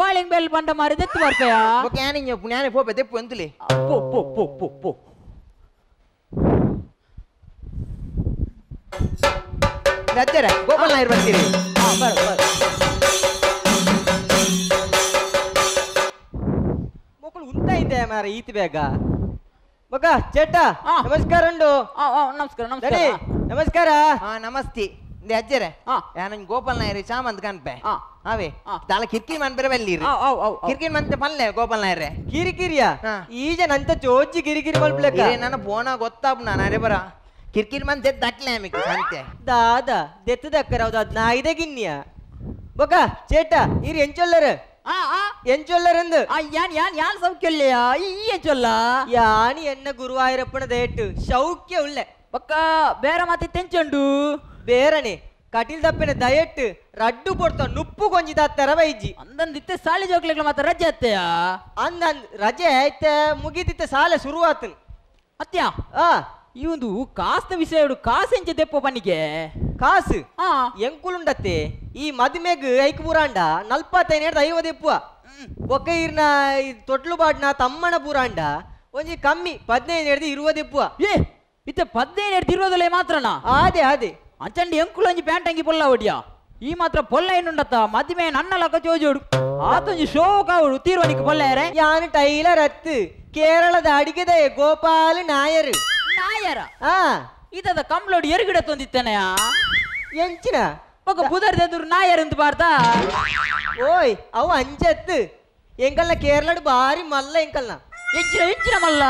ಕಾಲಿಂಗ್ ಬೆಲ್ ಬಂಡ ಮಾರಿ ದೆತ್ತು ಬರ್ಪೆಯಾ ಓಕೆ ಯಾನಿಂಜ ಪುಣ್ಯಾನೆ ಪೋಪೆ ದೆಪ್ಪು ಅಂತಲೇ ಪೋ ಪೋ ಪೋ ಪೋ ಪೋ ರಜ್ಜರ ಗೋಪಾಲ್ ನಾಯರ್ ಬರ್ತೀರಿ ಹಾ ಬರ ಬರ ಮಕ್ಕಳು ಉಂತ ಇದೆ ಮಾರ ಈತ ಬೇಗ ಮಗ ಚೇಟ ನಮಸ್ಕಾರ ಉಂಡು ನಮಸ್ಕಾರ ನಮಸ್ಕಾರ ನಮಸ್ಕಾರ ಹಾ ನಮಸ್ತೆ ಇಂದೆ ಅಜ್ಜರೆ ಯಾನಂಜ್ ಗೋಪಾಲ್ ನಾಯರ್ ಚಾಮಂತ್ ಕನ್ಪೆ ಅವೇ ದಾಲ ಕಿರ್ಕಿರಿ ಮನ್ಪೆರೆ ಬಲ್ಲಿರಿ ಕಿರ್ಕಿರಿ ಮಂತೆ ಪಲ್ಲೆ ಗೋಪಾಲ್ ನಾಯರೇ ಕಿರಿಕಿರಿಯಾ ಈಜ ನಂತ ಚೋಜ್ಜಿ ಕಿರಿಕಿರಿ ಮಲ್ಪ್ಲಕ್ಕ ಇರೇ ನನ್ನ ಫೋನ ಗೊತ್ತಾಪ್ ನಾನು ಅರೆ ಬರ ಕಿರ್ಕಿರಿ ಮಂತೆ ದಕ್ಲೆ ಆಮಿಕ್ ಸಂತೆ ದಾದ ದೆತ್ತು ದಕ್ಕರ ಹೌದು ಅದ್ ನಾಯಿದೆ ಗಿನ್ನಿಯ ಬೊಕ ಚೇಟ ಇರಿ ಎಂಚೊಲ್ಲರು ಎಂಚೊಲ್ಲರಂದು ಯಾನ್ ಯಾನ್ ಯಾನ್ ಸೌಖ್ಯ ಈ ಎಂಚೊಲ್ಲ ಯಾನಿ ಎನ್ನ ಗುರುವಾಯೂರಪ್ಪನ ದಯಟ್ಟು ಸೌಖ್ಯ ಉಳ್ಳೆ ಬಕ್ಕ ಬೇರೆ ಮಾತೆ ತೆಂಚೊಂಡು ಬೇರನೆ ಕಟಿಲ್ ದಪ್ಪನ ದಯಟ್ಟು ರಡ್ಡು ಪೊಡ್ತ ನುಪ್ಪು ಕೊಂಜಿದ ತರ ಬೈಜಿ ಅಂದಂದಿತ್ತೆ ಸಾಲಿ ಜೋಕ್ಲೆಗ್ಲ ಮಾತ್ರ ರಜೆ ಅತ್ತೆಯಾ ಅಂದಂದ್ ರಜೆ ಆಯ್ತ ಮುಗಿದಿತ್ತೆ ಸಾಲೆ ಶುರುವಾತನ್ ಅತ್ಯಾ ಈ ಒಂದು ಕಾಸ್ತ ವಿಷಯ ಕಾಸು ಎಂಚ ದೆಪ್ಪೋ ಪನ್ನಿಗೆ ಕಾಸು ಎಂಕುಲುಂಡತ್ತೆ ಈ ಮದುಮೆಗ್ ಐಕ್ ಪೂರಾಂಡ 45 50 ಎಪ್ಪುವ ಬೊಕ್ಕ ಈರ್ನ ತೊಟ್ಲು ಬಾಡ್ನ ತಮ್ಮನ ಪೂರಾಂಡ ಒಂಜಿ ಕಮ್ಮಿ 15 20 ಎಪ್ಪುವ ಏ ಇತ್ತೆ 15 20 ಮಾತ್ರನಾ ಅದೇ ಅದೇ ಅಂಚಂಡಿ ಎಂಕುಲು ಒಂಜಿ ಪ್ಯಾಂಟ್ ಅಂಗಿ ಪೊಲ್ಲ ಒಡಿಯಾ ಈ ಮಾತ್ರ ಪೊಲ್ಲ ಏನುಂಡತ್ತ ಮದುವೆ ನನ್ನ ಲಕ್ಕ ಚೋಜೋಡು ಆತೊಂಜಿ ಶೋಕ ಅವಳು ತೀರ್ವನಿಗೆ ಪೊಲ್ಲಾರೆ ಯಾನು ಟೈಲರ್ ಅತ್ತು ಕೇರಳದ ಅಡಿಗೆದೆ ಗೋಪಾಲ್ ನಾಯರ್ ನಾಯರ ಇದದ ಕಂಬ್ಲೋಡು ಎರುಗಿಡ ತಂದಿತ್ತನೆಯ ಎಂಚಿನ ಒಕ್ಕ ಬುದರ್ದೆದುರು ನಾಯರ್ ಅಂತ ಬಾರ್ತಾ ಓಯ್ ಅವು ಅಂಚತ್ತು ಎಂಕಲ್ನ ಕೇರಳಡು ಬಾರಿ ಮಲ್ಲ ಎಂಕಲ್ನ ಎಂಚಿನ ಎಂಚಿನ ಮಲ್ಲ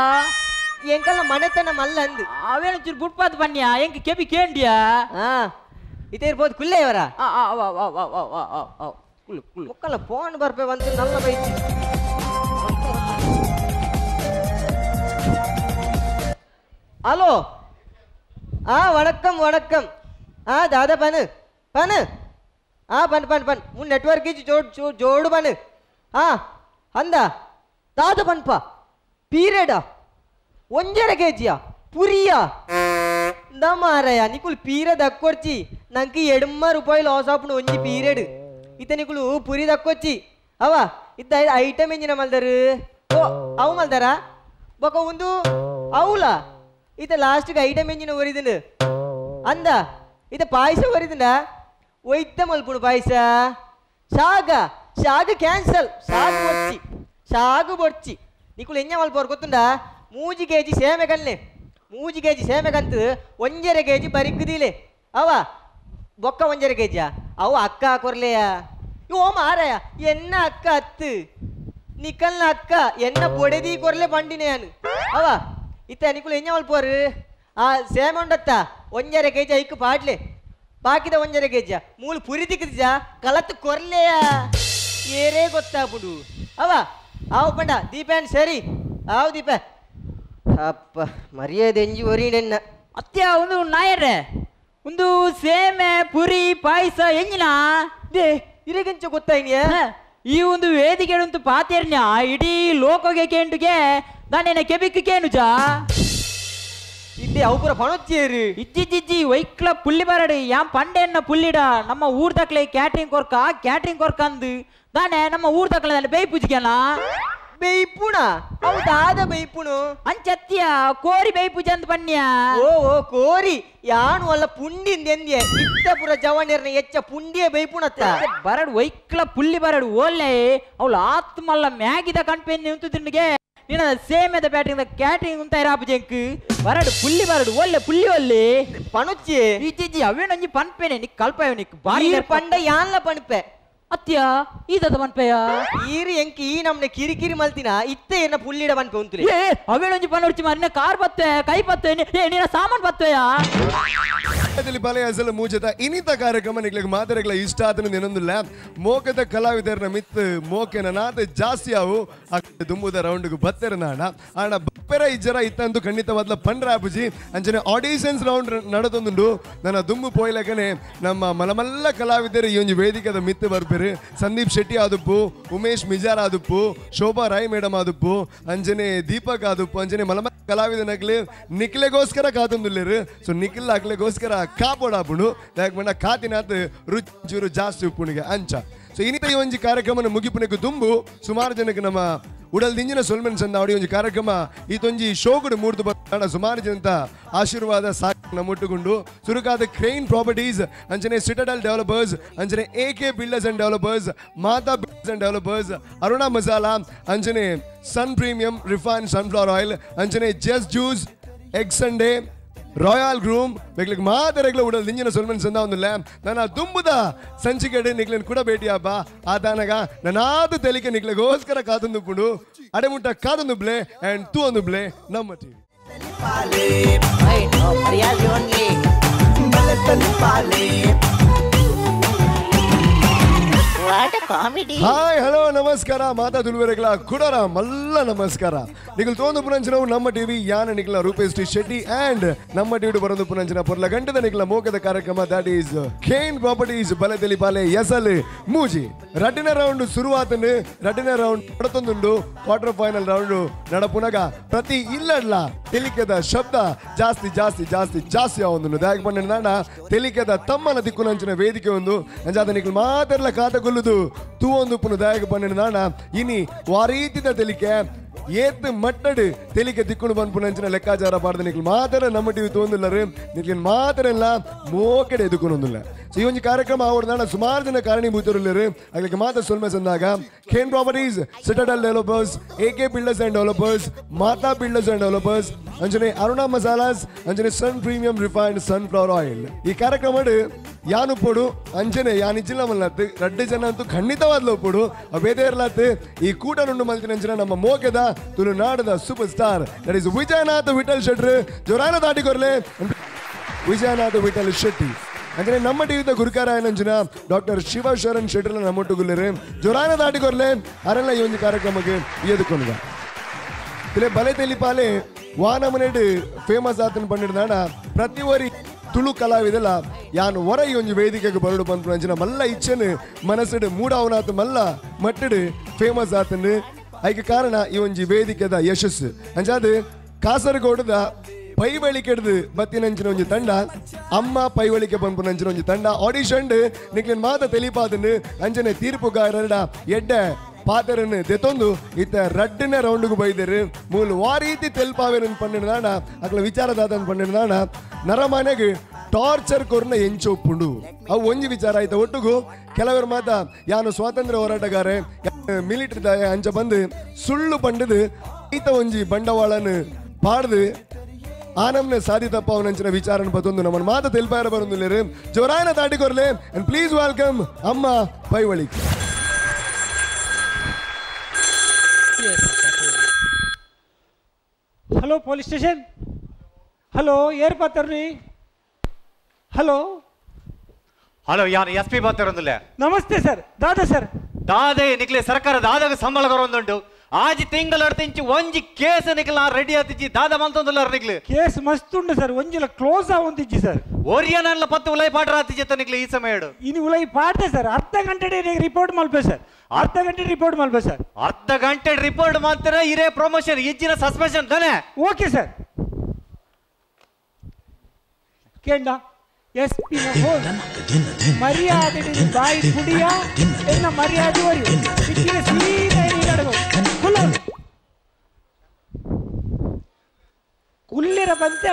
ಎಂಕಲ್ನ ಮನೆತನ ಮಲ್ಲ ಅಂದು ಅವೇನು ಚೂರು ಬುಟ್ಪಾತ್ ಬನ್ನಿಯಾ ಎಂಕ ಕೆಬಿ ಕೇಂಡಿಯಾ ಇದೇ ಇರ್ಬೋದು ಕುಲ್ಲೆ ಇವರ ಮುಕ್ಕಲ್ಲ ಫೋನ್ ಬರ್ಪೆ ಬಂತು ನಲ್ಲ ಬೈತಿ ಹಲೋ ಆ ವಣಕ್ಕಂ ವಣಕ್ಕಂ ಆ ದಾದಾ ಪನ್ ಪನ್ ಆ ಪನ್ ಪನ್ ಪನ್ ಮುನ್ ನೆಟ್ವರ್ಕ್ ಇಜ್ಜಿ ಜೋಡ್ ಜೋಡು ಪನ್ ಆ ಅಂದ ದಾದ ಪನ್ಪ ಪೀರಿಯಡಾ 1.5 ಕೆಜಿಯಾ ಪುರಿಯಾ ಮಾರಾಯ ನಿಕುಲು ಪೀರ ದಕ್ಕೊರ್ಚಿ ನಂಗೆ 80 ರೂಪಾಯಿ ಲಾಸ್ ಆಪುಂಡು ಒಂಜಿ ಪೀರಿಯಡ್ ಇತ್ತ ನಿಕುಲು ಪುರಿ ದಕ್ಕೊಚ್ಚಿ ಅವ ಇತ್ತ ಐಟಮ್ ಎಂಜಿನ ಮಲ್ದರು ಓ ಅವು ಮಲ್ದಾರ ಬೊಕ ಒಂದು అవులా ಇತ ಲಾಸ್ಟ್ಗೆ ಐಟಮ್ ಎಂಜಿನ ಒರಿದಿಂಡು ಅಂದ ಇತ ಪಾಯಸ ಒರಿದಿಂಡ ಒಯ್ತ ಮಲ್ಪುಣು ಪಾಯಸ ಶಾಗ ಶಾಗ್ ಕ್ಯಾನ್ಸಲ್ ಶಾಗ್ ಬೊಡ್ಚಿ ಶಾಗ್ ಬೊಡ್ಚಿ ನಿಕುಲು ಎಂಜ ಮಲ್ಪೋರು ಗೊತ್ತುಂಡಾ 3 ಕೆಜಿ ಸೇಮೆ ಕಲ್ಲೆ 3 ಕೆಜಿ ಸೇಮೆ ಕಂತು 1.5 ಕೆಜಿ ಬರಿಕ್ಕುದಿಲೆ ಅವ ಬೊಕ್ಕ 1.5 ಕೆಜಿಯಾ ಅವು ಅಕ್ಕ ಕೊರ್ಲೆಯ ಓ ಮಾರಾಯ ಎನ್ನ ಅಕ್ಕ ಅತ್ತು ನಿಕಲ್ನ ಅಕ್ಕ ಎನ್ನ ಬೊಡೆದಿ ಕೊರ್ಲೆ ಬಂಡಿನೇನು ಅವ ಇತ್ತ ನಿಕುಲು ಎಂಜ ಮಲ್ಪೋರು ಆ ಸೇಮೆ ಉಂಡತ್ತ 1.5 ಕೆಜಿ ಐಕ್ ಪಾಡ್ಲೆ ಬಾಕಿದ 1.5 ಕೆಜಿಯ ಮೂಲು ಪುರಿ ತಿಕ್ಕದಿಜ ಕಲತ್ತು ಕೊರ್ಲೆಯ ಏರೇ ಗೊತ್ತಾಪುಡು ಅವ ಆವು ಪಂಡ ದೀಪೇನ್ ಸರಿ ಆವು ದೀಪ ಅಪ್ಪ ಮರ್ಯಾದೆ ಎಂಜಿ ಒರಿನೆನ್ನ ಅತ್ಯ ಒಂದು ನಾಯರ್ರೆ ಒಂದು ಸೇಮೆ ಪುರಿ ಪಾಯಸ ಎಂಜಿನ they ಇರಗಂಚ ಗೊತ್ತಾಯ್ನಿಯ ಈ ಒಂದು ವೇದಿಕೆ ಉಂಟು ಪಾತೇರ್ನ ಇಡೀ ಲೋಕಗೆ ಕೇಂಡುಗೆ ದಾನೇನ ಕೆಬಿಕ್ ಕೇನುಜಾ ಇಲ್ಲಿ ಅವು ಪೂರ ಪಣೊಚ್ಚೇರು ಇಜ್ಜಿಜ್ಜಿಜ್ಜಿ ವೈಕ್ಲ ಪುಲ್ಲಿ ಬರಡು ಯಾಂ ಪಂಡೆನ್ನ ಪುಲ್ಲಿಡ ನಮ್ಮ ಊರ್ ತಕ್ಲೆ ಕ್ಯಾಟ್ರಿಂಗ್ ಕೊರ್ಕ ಕ್ಯಾಟ್ರಿಂಗ್ ಕೊರ್ಕ ಅಂದು ದಾನೆ ನಮ್ಮ ಊರ್ ತಕ್ಲೆ ದಾನೆ ಬೇಯ್ಪುಜಿಗೆನಾ ಬೇಯ್ಪುಣ ಹೌದಾದ ಬೇಯ್ಪುಣು ಅಂಚತ್ಯ ಕೋರಿ ಬೇಯ್ಪುಜ ಅಂದ್ ಪನ್ಯ ಓ ಓ ಕೋರಿ ಯಾನು ಅಲ್ಲ ಪುಂಡಿಂದ ಎಂದ್ಯೆ ಇತ್ತ ಪುರ ಜವಣ್ಯರ್ನ ಹೆಚ್ಚ ಪುಂಡಿಯೇ ಬೇಯ್ಪುಣತ್ತ ಬರಡು ವೈಕ್ಲ ಪುಲ್ಲಿ ಬರಡು ಓಲ್ಲೆ ಅವಳು ಆತ್ಮಲ್ಲ ಮ್ಯಾಗಿದ ಕಣ್ಪೆನ್ ನಿಂತು ತಿಂಡಿಗೆ ನಿನ್ನ ಸೇಮೆದ ಬ್ಯಾಟಿಂಗ್ ಕ್ಯಾಟ್ರಿಂಗ್ ಉಂತ ಇರಾಪುಜೆಂಕ್ ಬರಡು ಪುಲ್ಲಿ ಬರಡು ಒಲ್ಲೆ ಪುಲ್ಲಿ ಒಲ್ಲೆ ಪಣುಚ್ಚಿ ಇಜ್ಜಿಜ್ಜಿ ಅವೇನೊಂಜಿ ಪನ್ಪೇನೆ ನಿಕ್ ಕಲ್ಪವೆ ನಿಕ್ ಬಾರಿ ಪಂಡ ಯಾನ್ಲ ಪಣಪೆ ಅತ್ಯ ಈದದ ಪನ್ಪೆಯ ಈರು ಎಂಕ್ ಈ ನಮ್ನೆ ಕಿರಿಕಿರಿ ಮಲ್ತಿನ ಇತ್ತ ಏನ ಪುಲ್ಲಿಡ ಪನ್ಪೆ ಉಂತುಲೆ ಏ ಅವೇನೊಂಜಿ ಪನ್ನುರ್ಚಿ ಮಾರಿ ಕಾರ್ ಬತ್ತೆ ಕೈ ಬತ್ತೆ ಏ ನಿನ್ನ ಸಾಮಾನ್ ಬತ್ತೆಯಾ ಬಲೆ ಮೂಜದ ಇನ್ನಿತ ಕಾರ್ಯಕ್ರಮ ನಿಕ್ಲಿಗೆ ಮಾತಾಡಕ್ಲ ಇಷ್ಟ ಆತನ ಏನೊಂದಿಲ್ಲ ಮೋಕದ ಕಲಾವಿದರನ ಮಿತ್ ಮೋಕೆನ ನಾತ ಜಾಸ್ತಿ ಅವು ದುಂಬುದ ರೌಂಡ್ಗೆ ಬತ್ತೆರ ನಾಣ ಆಣ ಬಪ್ಪೆರ ಇಜ್ಜರ ಇತ್ತಂತೂ ಖಂಡಿತವಾದ್ಲ ಪಂಡ್ರ ಆಪುಜಿ ಅಂಚನೆ ಆಡಿಷನ್ಸ್ ರೌಂಡ್ ನಡತೊಂದುಂಡು ನನ್ನ ದುಂಬು ಪೋಯ್ಲಕನೆ ನಮ್ಮ ಮಲಮಲ್ಲ ಕಲಾವಿದರು ಈ ಒಂದು ವೇದಿಕೆದ ಮಿತ್ತು ಬರ್ಪೆರು ಸಂದೀಪ್ ಶೆಟ್ಟಿ ಆದುಪ್ಪು ಉಮೇಶ್ ಮಿಜಾರ್ ಆದುಪ್ಪು ಶೋಭಾ ರಾಯ್ ಮೇಡಮ್ ಆದುಪ್ಪು ಅಂಜನೆ ದೀಪಕ್ ಆದುಪ್ಪು ಅಂಜನೆ ಮಲಮಲ್ಲ ಕಲಾವಿದನಗ್ಲಿ ನಿಕ್ಲೆಗೋಸ್ಕರ ಕಾತೊಂದುಲ್ಲೇರು ಸೊ ನಿಖಿಲ್ ಅಕ್ಲೆಗೋಸ್ಕರ ಕಾಪೋಡಾಪುಂಡು ಯಾಕೆ ಕಾತಿನಾತ್ ರುಚಿ ಚೂರು ಜಾಸ್ತಿ ಉಪ್ಪುಣಿಗೆ ಅಂಚ ಸೊ ಇನ್ನಿತ ಈ ಒಂಜಿ ಕಾರ್ಯಕ್ರಮನ ಮುಗಿಪುನಕ್ಕೆ ದುಂಬು ಸುಮಾರು ಜನಕ್ಕೆ ನಮ್ಮ ಉಡಲ್ ದಿಂಜಿನ ಸೊಲ್ಮೆನ್ ಸಂದ ಅವಡಿ ಒಂಜಿ ಕಾರ್ಯಕ್ರಮ ಈತೊಂಜಿ ಶೋಗುಡು ಮೂರ್ತು ಬಂದ ಸುಮಾರು ಜನತ ಆಶೀರ್ವಾದ ಸಾಕು ನಮ್ಮೊಟ್ಟುಗೊಂಡು ಸುರುಕಾದ ಕ್ರೈನ್ ಪ್ರಾಪರ್ಟೀಸ್ ಅಂಚನೆ ಸಿಟಡಲ್ ಡೆವಲಪರ್ಸ್ ಅಂಚನೆ A K builders and developers Mata builders and developers Aruna masala ಅಂಚನೆ Sun premium refine sunflower oil ಅಂಚನೆ just juice egg sundae royal groom ಬೇಕ್ಲಿಕ್ಕೆ ಮಾತರೆಗ್ಲ ಉಡಲ್ ದಿಂಜಿನ ಸೊಲ್ಮೆನ್ ಸಂದ ಒಂದು ಲ್ಯಾಮ್ ನನ್ನ ದುಂಬುದ ಸಂಚಿಕೆಡೆ ನಿಕ್ಲೆನ್ ಕೂಡ ಭೇಟಿಯಾಬ ಆದಾನಗ ನನಾದ ತೆಲಿಕೆ ನಿಕ್ಲೆಗೋಸ್ಕರ ಕಾತೊಂದುಪ್ಪುಂಡು ಅಡೆಮುಟ್ಟ ಕಾತೊಂದುಬ್ಲೆ ಆ್ಯಂಡ್ ತೂ ಒಂದುಬ್ಲೆ ನಮ್ಮ ಟಿವಿ. ಹಾಯ್ ಹಲೋ ನಮಸ್ಕಾರ ಮಾತಾ ತುಳುವೆರೆಗಳ ಕುಡರ ಮಲ್ಲ ನಮಸ್ಕಾರ. ನಿಖಲ್ ತೋಂದು ಪುನಂಚಿನವು ನಮ್ಮ ಟಿವಿ ಯಾನ ನಿಖಲ ರೂಪೇಶ್ ಟಿ ಶೆಟ್ಟಿ ಅಂಡ್ ನಮ್ಮ ಟಿವಿ ಬರಂದು ಪುನಂಚಿನ ಪೊರ್ಲ ಗಂಟದ ನಿಖಲ ಮೋಕದ ಕಾರ್ಯಕ್ರಮ that is Kane properties ಬಲದೆಲಿ ಬಾಲೆ ಎಸಲ್ ಮೂಜಿ ರಡ್ಡಿನ ರೌಂಡ್ ಶುರುವಾತನು ರಡ್ಡಿನ ರೌಂಡ್ ನಡತೊಂದುಂಡು ಕ್ವಾರ್ಟರ್ ಫೈನಲ್ ರೌಂಡ್ ನಡಪುನಗ ಪ್ರತಿ ಇಲ್ಲಡ್ಲ ತೆಲಿಕೆದ ಶಬ್ದ ಜಾಸ್ತಿ ಜಾಸ್ತಿ ಜಾಸ್ತಿ ಜಾಸ್ತಿ ಆವೊಂದುಂಡು. ದಾಯಕ ಪಂಡ ತೆಲಿಕೆದ ತಮ್ಮನ ದಿಕ್ಕುನಂಚಿನ ವೇದಿಕೆ ಒಂದು ಅಂಜಾದ ನಿಖಲ್ ಮಾತೆರ್ಲ ಕಾತ ಕೊಲ್ಲುದು ತೂ ಒಂದು ಪುನ ದಾಯಕ ಪಂಡ ಇನಿ ವಾರೀತಿದ ತೆಲಿಕೆ ಏತ್ ಮಟ್ಟಡು ತೆಲಿಕೆ ದಿಕ್ಕುಡು ಬಂದ್ಪುನಂಚಿನ ಲೆಕ್ಕಾಚಾರ ಪಾಡ್ದ ನಿಖಲ್ ಮಾತ್ರ ನಮ್ಮ ಟಿವಿ ತೋಂದಿಲ್ಲರು ನಿಖಲ್ ಮಾತ್ರ ಎಲ್ಲ ಮೋಕೆಡೆ ಎದುಕೊಂದಿಲ್ಲ. ಸೊ ಈ ಒಂದು ಕಾರ್ಯಕ್ರಮ ಅವ್ರನ್ನ ಸುಮಾರು ಜನ ಕಾರಣೀಭೂತರುಲ್ಲರು ಅದಕ್ಕೆ ಮಾತ್ರ ಸೊಲ್ಮೆ ಸಂದಾಗ Kane properties citadel developers A K builders and developers Mata builders and developers Anjane Aruna masalas Anjane Sun premium refined sunflower oil. ಈ ಕಾರ್ಯಕ್ರಮ ಯಾನುಪ್ಪೋಡು ಅಂಜನೆ ಯಾನಿಜ್ಜಿಲ್ಲ ಮಲ್ಲತ್ತು ರಡ್ಡು ಜನ ಅಂತೂ ಖಂಡಿತವಾದ್ಲ ಒಪ್ಪೋಡು ಅವೇದೇ ಇರ್ಲಾತ್ ಈ ಕೂಟ ನುಂಡು ಮಲ್ತಿನಂಚಿನ ನಮ್ಮ ಮೋಕೆದ ತುಳುನಾಡದ super star that is Vijayanath Vittal ಶೆಟ್ರು ಜೋರಾನ ದಾಟಿಕೊರ್ಲೆ ವಿಜಯನಾಥ ವಿಠಲ್ ಶೆಟ್ಟಿ. ಅಂದರೆ ನಮ್ಮ ಟಿವಿದ ಗುರುಕಾರಾಯನಂಚಿನ ಡಾಕ್ಟರ್ ಶಿವ ಶರಣ್ ಶೆಟ್ಟರ್ಲ ನಮ್ಮೊಟ್ಟುಗುಲ್ಲರು ಜೋರಾನ ದಾಟಿಕೊರ್ಲೆ ಅರೆಲ್ಲ ಈ ಒಂದು ಕಾರ್ಯಕ್ರಮಕ್ಕೆ ಎದುಕೊಂಡ ಇಲ್ಲೇ ಬಲೆ ತೆಲಿಪಾಲೆ ವಾನಮನೇಡು ಫೇಮಸ್ ಆತನ ಪಂಡಿಡ್ದಾಣ ಪ್ರತಿ ಒರಿ ತುಳು ಕಲಾವಿದಲ್ಲ ಯಾನ್ ಹೊರ ಈ ಒಂಜಿ ವೇದಿಕೆಗೆ ಬರಡು ಪನ್ಪುನಂಚಿನ ಮಲ್ಲ ಇಚ್ಛೆನು ಮನಸ್ಸುಡು ಮೂಡಾವನಾಥ ಮಲ್ಲ ಮಟ್ಟಡು ಫೇಮಸ್ ಆತನು. ಐಕೆ ಕಾರಣ ಈ ಒಂಜಿ ವೇದಿಕೆದ ಯಶಸ್ಸು. ಅಂಚಾದ ಕಾಸರಗೋಡದ ಪೈವಳಿಕೆಡ್ದು ಬತ್ತಿನಂಚಿನ ಒಂಜಿ ತಂಡ ಅಮ್ಮ ಪೈವಳಿಕೆ ಪನ್ಪುನಂಚಿನ ಒಂಜಿ ತಂಡ ಆಡಿಷನ್ ನಿಕ್ಲಿನ್ ಮಾತ ತೆಲಿಪಾದನು ಅಂಚನೆ ತೀರ್ಪುಗಾರರ ಎಡ್ಡೆ ಪಾತರನ್ನು ದೆತೊಂದು ಇತ್ತ ರಡ್ಡನೇ ರೌಂಡ್ಗೆ ಬೈದರು ಮೂಲ ವಾರೀತಿ ತೆಲ್ಪಾವೇರನ್ ಪನ್ನಿಡ್ದಾಣ ಅಕ್ಲ ವಿಚಾರದಾತನ್ ಪನ್ನಿಡ್ದಾಣ ನರಮನೆಗೆ ಟಾರ್ಚರ್ ಕೊರ್ನ ಎಂಚೊಪ್ಪುಂಡು ಅವು ಒಂಜಿ ವಿಚಾರ ಆಯ್ತ ಒಟ್ಟುಗು ಕೆಲವರು ಮಾತ ಯಾನು ಸ್ವಾತಂತ್ರ್ಯ ಹೋರಾಟಗಾರೆ ಮಿಲಿಟರಿ ದಾಯ ಅಂಚ ಬಂದು ಸುಳ್ಳು ಪಂಡದು ಈತ ಒಂಜಿ ಬಂಡವಾಳನ ಪಾಡ್ದು ಆನಮ್ನೆ ಸಾಧಿತಪ್ಪ ಅವನಂಚಿನ ವಿಚಾರನ ಬತ್ತೊಂದು ನಮ್ಮನ್ನು ಮಾತ ತೆಲ್ಪಾರ ಬರೊಂದುಲ್ಲೇರು ಜೋರಾನ ತಾಟಿಕೊರ್ಲೆ ಅಂಡ್ ಪ್ಲೀಸ್ welcome ಅಮ್ಮ ಪೈವಳಿ. ಹಲೋ ಪೊಲೀಸ್ ಸ್ಟೇಷನ್, ಹಲೋ ಏರ್ ಪಾತರ್ರಿ? ಹಲೋ ಹಲೋ, ಯಾರು ಎಸ್ ಪಿ ಪಾತರೊಂದಿಲ್ಲ? ನಮಸ್ತೆ ಸರ್, ದಾದಾ ಸರ್. ದಾದೆ ನಿಕ್ಲೆ ಸರ್ಕಾರ ದಾದಾಗ ಸಂಬಳ ಬರೋಂದುಂಟು. ಆಜಿ ತಿಂಗಳ ಇಂಚು ಒಂಜಿ ಕೇಸ್ ನಿಕ್ಲ ರೆಡಿ ಆತಿಜಿ ದಾದ ಮಲ್ತೊಂದುಲ್ಲ ನಿಕ್ಲೆ. ಕೇಸ್ ಮಸ್ತ್ ಉಂಡು ಸರ್, ಒಂಜಿಲ ಕ್ಲೋಸ್ ಆವಂತಿಜ್ಜಿ ಸರ್. ಒರಿಯನಲ್ಲ ಪತ್ತು ಉಲೈ ಪಾಠ ಆತಿಜಿ ನಿಕ್ಲೆ ಈ ಸಮಯ ಇನ್ನು ಉಲೈ ಪಾಠ ಸರ್. ಅರ್ಧ ಗಂಟೆ ರಿಪೋರ್ಟ್ ಮಲ್ಪೆ ಸರ್, ಅರ್ಧ ಗಂಟೆ ರಿಪೋರ್ಟ್ ಮಲ್ಪೆ ಸರ್. ಅರ್ಧ ಗಂಟೆ ರಿಪೋರ್ಟ್ ಮಾಡ್ತಾರೆ ಇರೇ ಪ್ರಮೋಷನ್ ಇಜ್ಜಿನ ಸಸ್ಪೆನ್ಷನ್ ತಾನೆ? Okay sir. ಕೇಂದ್ರ ಎಸ್ ಪಿ ಮರ್ಯಾದೆ ಬಾಯಿ ಕುಡಿಯ ಎನ್ನ ಮರ್ಯಾದೆ ಕುಲ್ಲಿರ ಬಂತೆ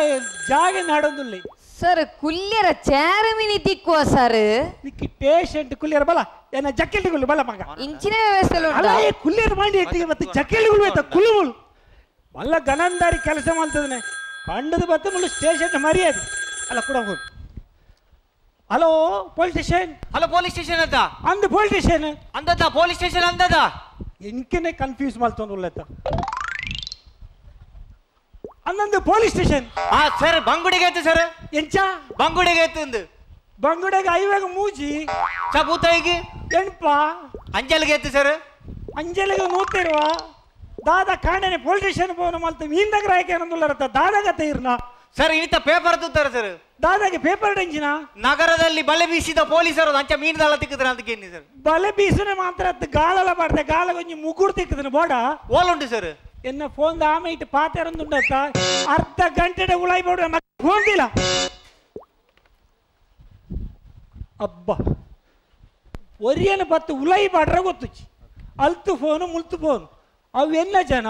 ಜಾಗ ನಾಡೊಂದುಲ್ಲಿ ಸರ್. ಕುಲ್ಲಿರ ಚಾರ ಮಿನಿ ತಿಕ್ಕುವ ಸರ್. ನಿಕ್ಕಿ ಪೇಷಂಟ್ ಕುಲ್ಲಿರ ಬಲ ಎನ್ನ ಜಕ್ಕೆಲ್ಟಿಗಳು ಬಲ ಮಗ ಇಂಚಿನ ವ್ಯವಸ್ಥೆ ಅಲ್ಲ ಕುಲ್ಲಿರ ಮಾಡಿ ಮತ್ತೆ ಜಕ್ಕೆಲ್ಟಿಗಳು ಆಯ್ತಾ ಕುಲ್ಲುಗಳು ಮಲ್ಲ ಗನಂದಾರಿ ಕೆಲಸ ಮಾಡ್ತದನೆ ಕಂಡದ ಬತ್ತ ಮುಳ್ಳು ಸ್ಟೇಷನ್ ಮರ್ಯಾದೆ ಅಲ್ಲ ಕೂಡ ಹೋಗು. Hello police station. Hello police station ಅಂತ ಅಂದ ಪೊಲೀಸ್ ಸ್ಟೇಷನ್ ಅಂದದ ಪೊಲೀಸ್ ಸ್ಟೇಷನ್ ಅಂದದ ಎಂಕನೆ ಕನ್ಫ್ಯೂಸ್ ಮಾಡ್ತೊಂದುಲ್ಲತ್ತ ಅಂದಂದು ಪೊಲೀಸ್ ಸ್ಟೇಷನ್. ಆ ಸರ್ ಬಂಗುಡೆಗೆ ಆಯ್ತು ಸರ್. ಎಂಚ ಬಂಗುಡೆಗೆ ಆಯ್ತು ಅಂದು ಬಂಗುಡೆಗೆ ಐವಾಗ ಮೂಜಿ ಚಬೂತಾಯಿಗೆ ಎಣ್ಪ ಅಂಜಲ್ಗೆ ಆಯ್ತು ಸರ್. ಅಂಜಲಿಗೆ ನೂತಿರುವ ದಾದಾ ಕಾಂಡನೆ ಪೊಲೀಸ್ ಸ್ಟೇಷನ್ ಫೋನ್ ಮಾಡ್ತೀವಿ ಮೀನ್ದಾಗ ರಾಯಕೆ ಅನ್ನೊಂದುಲ್ಲರತ್ತ ದಾದಾಗತ್ತೆ ಇರ್ನ ಸರ್. ಇನ್ನಿತ ಪೇಪರ್ ತೂತಾರೆ ಸರ್. ದಾದಾಗೆ ಪೇಪರ್ ಡಂಜಿನ ನಗರದಲ್ಲಿ ಬಲೆ ಬೀಸಿದ ಪೊಲೀಸರು ಅಂಚ ಮೀನದಲ್ಲ ತಿಕ್ಕಿದ್ರ ಅಂತ ಕೇಳಿ ಸರ್. ಬಲೆ ಬೀಸುನೆ ಮಾತ್ರ ಗಾಲಲ್ಲ ಬಾಡ್ದೆ ಗಾಲ ಕೊಂಚ ಮುಗುರು ತಿಕ್ಕಿದನು ಬೋಡ ಓಲುಂಟು ಸರ್. ಎನ್ನ ಫೋನ್ ಆಮೆ ಇಟ್ಟು ಪಾತೆರಂದುಂಡತ್ತ ಅರ್ಧ ಗಂಟೆ ಉಳಾಯಿ ಬೋಡ ಫೋನ್ ಅಬ್ಬ ಒರಿಯನ ಬತ್ತು ಉಲೈ ಬಾಡ್ರ ಗೊತ್ತುಚ್ಚಿ ಅಲ್ತು ಫೋನು ಮುಲ್ತು ಫೋನು ಅವು ಎನ್ನ ಜನ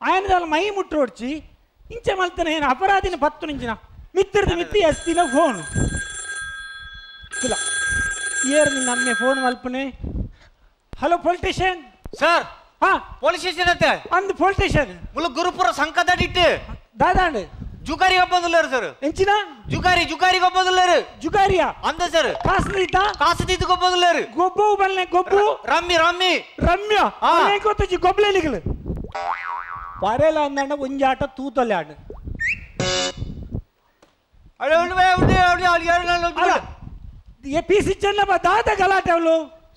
ಆಯನದಲ್ಲ ಮೈ ಮುಟ್ಟೋಡ್ಚಿ ಇಂಚೆ ಮಲ್ತನ ಏನು ಅಪರಾಧಿನ ಪತ್ತು ನಿಂಚಿನ ಮಿತ್ರದ ಮಿತ್ತಿ ಎಸ್ತಿನ ಫೋನ್ ಇಲ್ಲ ಏರ್ ನಿನ್ನ ಅಮ್ಮೆ ಫೋನ್ ಮಲ್ಪನೆ. Hello police station sir. ಹಾ ಪೊಲೀಸ್ ಸ್ಟೇಷನ್ ಅಂತ ಅಂದು ಪೊಲೀಸ್ ಸ್ಟೇಷನ್ ಮುಳು ಗುರುಪುರ ಸಂಕದಡಿಟ್ಟು ದಾದಾಂಡು ಜುಗಾರಿ ಒಬ್ಬಂದುಲ್ಲಾರು ಸರ್. ಎಂಚಿನ ಜುಗಾರಿ ಜುಗಾರಿ ಒಬ್ಬಂದುಲ್ಲಾರು ಜುಗಾರಿಯಾ ಅಂದ ಸರ್. ಕಾಸು ದೀತ ಕಾಸು ದೀತ ಗೊಬ್ಬಂದುಲ್ಲಾರು ಗೊಬ್ಬು ಬಲ್ಲೆ ಗೊಬ್ಬು ರಮ್ಮಿ ರಮ್ಮಿ ರಮ್ಯ ಗೊತ್ತಜ್ಜಿ ಗೊಬ್ಬಲೆಲಿಗಳು ಪರೆಲ ಅಂದಂಡ ಒಂಜಾಟ ತೂತೊಲೆ ಆಡು ದಾದ ಗಲಾಟೆ ಅವಳು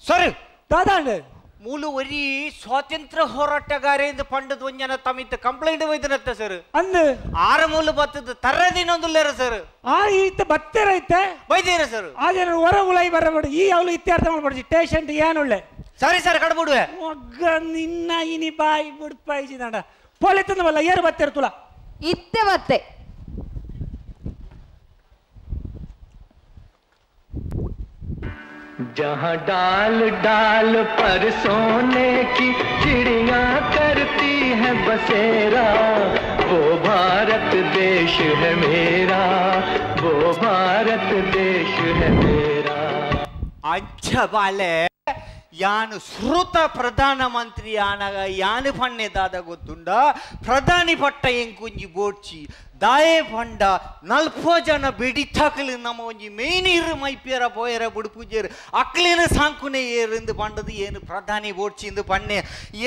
ಸರಿ ದಾದಾಂಡು ಮೂಲು ಒರಿ ಸ್ವಾತಂತ್ರ್ಯ ಹೋರಾಟಗಾರ ಎಂದು ಪಂಡದ ಒಂಜನ ತಮ್ಮಿತ್ತ ಕಂಪ್ಲೇಂಟ್ ಒಯ್ದನತ್ತ ಸರ್. ಅಂದು ಆರ ಮೂಲು ಬತ್ತದ ತರದಿನೊಂದುಲ್ಲೇರ ಸರ್. ಆ ಈತ ಬತ್ತೆರ ಐತೆ ಬೈದೇರ ಸರ್. ಆದ್ರೆ ಹೊರ ಉಳೈ ಬರಬೇಡ ಈ ಅವಳು ಇತ್ಯರ್ಥ ಮಾಡ್ಬೇಡಿ ಸ್ಟೇಷನ್ ಏನುಳ್ಳೆ ಸರಿ ಸರ್ ಕಡ್ಬಿಡುವೆ ಮಗ್ಗ ನಿನ್ನ ಇನಿ ಬಾಯಿ ಬುಡ್ಪಾಯಿಸಿದಂಡ ಪೊಲೆತಂದವಲ್ಲ ಏರು ಬತ್ತೆರ ತುಲ ಇತ್ತೆ ಬತ್ತೆ. जहाँ डाल डाल पर सोने की चिड़िया करती है बसेरा, वो भारत देश है मेरा, वो भारत देश है मेरा. अच्छा बाले ಯಾನು ಶ್ರುತ ಪ್ರಧಾನ ಮಂತ್ರಿ ಆನಗ ಯಾನು ಪಣ್ಣೆ ದಾದ ಗೊತ್ತುಂಡ ಪ್ರಧಾನಿ ಪಟ್ಟ ಎಂಕುಂಜಿ ಬೋಡ್ಚಿ ದಾಯೆ ಪಂಡ ನಲ್ಪೋ ಜನ ಬೆಡಿತಾಕಲು ನಮ್ಮ ಒಂಜಿ ಮೇನೀರು ಮೈಪೇರ ಪೋಯರ ಬುಡುಪೂಜೇರು ಅಕ್ಲೇನು ಸಾಂಕುನೆ ಏರಿಂದು ಪಂಡದು ಏನು ಪ್ರಧಾನಿ ಬೋಡ್ಚಿ ಇಂದು ಪಣ್ಣೆ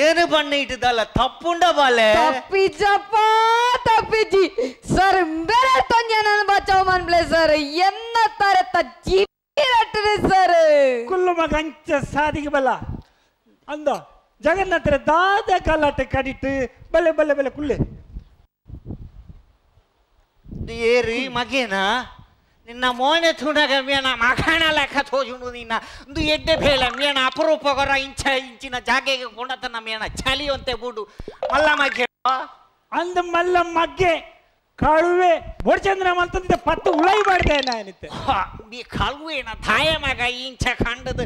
ಏನು ಪಣ್ಣೆ ಇಟ್ಟದಲ್ಲ ತಪ್ಪುಂಡ ಬಾಲೆ ತಪ್ಪಿಜಪ್ಪ ತಪ್ಪಿಜಿ ಸರ್ ಬೇರೆ ತೊಂಜನ ಬಚಾವ್ ಮನ್ಪ್ಲೆ ಸರ್ ಎನ್ನ ತರತ ಜೀ ಸರ್ ಕುಲ್ಲು ಮಗ ಅಂಚ ಸಾದಿಗೆ ಬಲ್ಲ ಅಂದ ಜಗನ್ನಾಥರ ದಾದ ಗಲಾಟೆ ಕಡಿಟ್ಟು ಬಲ್ಲೆ ಬಲ್ಲೆ ಬಲ್ಲೆ ಕುಲ್ಲೆ ಏರಿ ಮಗೇನ ನಿನ್ನ ಮೋನೆ ತುಣಗ ಮೇನ ಮಗನ ಲೆಕ್ಕ ತೋಜುಂಡು ನಿನ್ನ ಒಂದು ಎಡ್ಡೆ ಬೇಳೆ ಮೇನ ಅಪರೂಪಗರ ಇಂಚ ಇಂಚಿನ ಜಾಗೆಗೆ ಕೊಂಡತನ ಮೇನ ಚಲಿಯಂತೆ ಬುಡು ಮಲ್ಲ ಮಗ್ಗೆ ಅಂದ ಮಲ್ಲ ಮಗ್ಗೆ ಕಳುವೆ ಬೋಡ್ಚಂದ್ರ ಮಲ್ತಂದಿದ್ದ ಪತ್ತು ಉಳೈ ಮಾಡ್ದೆ ನಾನಿತ್ತೆ ಈ ಕಳುವೇನ ತಾಯ ಮಗ ಇಂಚ ಕಂಡದ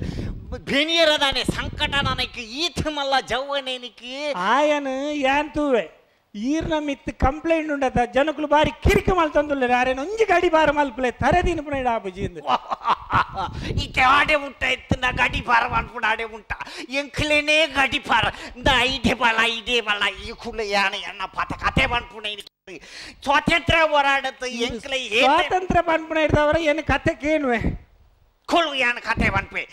ಬೆನಿಯರದಾನೆ ಸಂಕಟ ನನಗೆ ಈತ ಮಲ್ಲ ಜವ್ವನೇನಿಕ್ಕೆ ಆಯನು ಯಾನ್ ತೂವೆ ಈರ್ನ ಮಿತ್ ಕಂಪ್ಲೇಂಟ್ ಉಂಡತ ಜನಕುಲು ಬಾರಿ ಕಿರಿಕ ಮಲ್ತೊಂದುಲ್ಲೆರ್ ಆರೆನ ಒಂಜಿ ಗಡಿ ಬಾರ ಮಲ್ಪುಲೆ ತರೆದಿನ ಪುನ ಇಡಾಪುಜಿ ಇಂದ್ ಇತ್ತೆ ಆಡೆ ಮುಟ್ಟ ಇತ್ತಿನ ಗಡಿ ಪಾರ ಮಲ್ಪುನ ಆಡೆ ಮುಟ್ಟ ಎಂಕ್ಲೆನೇ ಗಡಿ ಪಾರ ಇಂದ ಐಡೆ ಬಲ ಇದೇ ಬಲ ಈ ಕುಲ ಯಾನ ಎನ್ನ ಪಾತ ಕತೆ ಮನ್ಪುನ ಸ್ವಾತಂತ್ರ್ಯ ಹೋರಾಡತ್ತು ಎಂಕ್ಲೆ ಸ್ವಾತಂತ್ರ್ಯ ಪನ್ಪುನ ಇಡ್ದವರ ಏನು ಕತೆ ಕೇಳುವೆ ಕೊಳು ಯಾನ ಕತೆ ಮನ್ಪೆ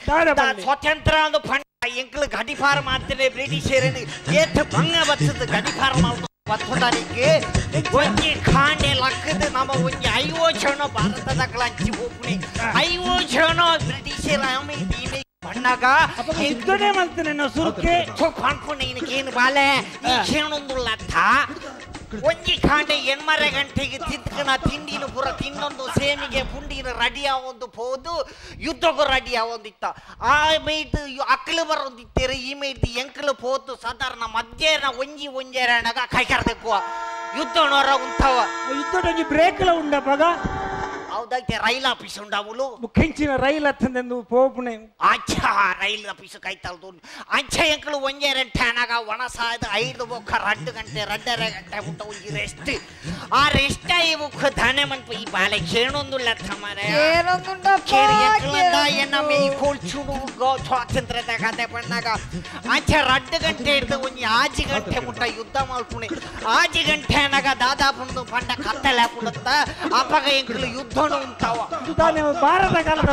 ಸ್ವಾತಂತ್ರ್ಯ ಅಂದು ಪಂಡ ಎಂಕ್ಲು ಗಡಿಪಾರ ಮಾಡ್ತೇನೆ ಬ್ರಿಟಿಷರನ್ನು ಏತ್ ಭಂಗ ಬತ್ತದ ಗಡಿಪಾರ ಮಾಡ್ತು ಬತ್ತುದಾನಿಗೆ ಒಂಜಿ ಖಾಂಡೆ ಲಕ್ಕದ ನಮ್ಮ ಒಂಜಿ ಐವೋ ಜನ ಭಾರತದ ಕ್ಲಾಂಚಿ ಹೋಗ್ನಿ ಐವೋ ಜನ ಬ್ರಿಟಿಷರ ಆಮೆ ಬಣ್ಣಗ ಯುದ್ಧನೇ ಮಾಡ್ತೇನೆ ನಾವು ಸುರುಕೆ ಪನ್ಪುನ ಏನು ಬಾಲೆ ಈ ಕ್ಷಣೊಂದುಲ್ಲತ್ತ ಒಂಜಿ ಖಾಂಡೆ ಎಣ್ಮರೆ ಗಂಟೆಗೆ ತಿದ್ಕಣ ತಿಂಡಿನ ಪೂರ ತಿನ್ನೊಂದು ಸೇಮಿಗೆ ಪುಂಡಿನ ರೆಡಿ ಆವೊಂದು ಪೋದು ಯುದ್ಧಕ್ಕೂ ರೆಡಿ ಆವೊಂದಿತ್ತ ಆ ಮೇಯ್ದು ಅಕ್ಕಲು ಬರೋದಿತ್ತೇರು ಈ ಮೇಯ್ದು ಎಂಕಲು ಪೋತು ಸಾಧಾರಣ ಮಧ್ಯಾಹ್ನ ಒಂಜಿ ಒಂಜೆರಣಗ ಕೈ ಕರ್ದಕ್ಕುವ ಯುದ್ಧ ನೋರ ಉಂಟವ ಯುದ್ಧದೊಂಜಿ ಬ್ರೇಕ್ಲ ಉಂಡಪಗ ಹೌದೈತೆ ರೈಲ್ ಆಫೀಸ್ ಉಂಡಾವುಲು ಮುಖ್ಯಂಚಿನ ರೈಲ್ ಹತ್ತಂದೆಂದು ಪೋಪುಣೆ ಅಚ್ಚಾ ರೈಲ್ ಆಫೀಸ್ ಕೈತಲ್ದು ಅಂಚ ಎಂಕಲು ಒಂಜೆ ರೆಂಟೆ ಅನಾಗ ಒಣಸಾದ ಐದು ಬೊಕ್ಕ 2 ಗಂಟೆ 2.5 ಗಂಟೆ ಬಿಟ್ಟ ಒಂಜಿ ರೆಸ್ಟ್ ಆ ರೆಸ್ಟ್ ಆಯಿ ಬೊಕ್ಕ ದಾನೆ ಮನ್ಪ ಈ ಬಾಲೆ ಕೇಣೊಂದುಲ್ಲ ತಮಾರೆ ಕೇಳಿ ಎನ್ನ ಮೇ ಕೋಲ್ಚುಡು ಸ್ವಾತಂತ್ರ್ಯದ ಕತೆ ಬಣ್ಣಾಗ ಅಂಚ 2 ಗಂಟೆ ಹಿಡ್ದು ಒಂಜಿ 6 ಗಂಟೆ ಮುಟ್ಟ ಯುದ್ಧ ಮಲ್ಪುಣೆ 6 ಗಂಟೆ ಅನಾಗ ದಾದಾ ಪುಂಡು ಪಂಡ ಕತ್ತಲೆ ಹಾಕುಡತ್ತ ಅಪಗ ಎಂಕಲು ಯುದ್ಧ ಭಾರತ ಕಾಲದ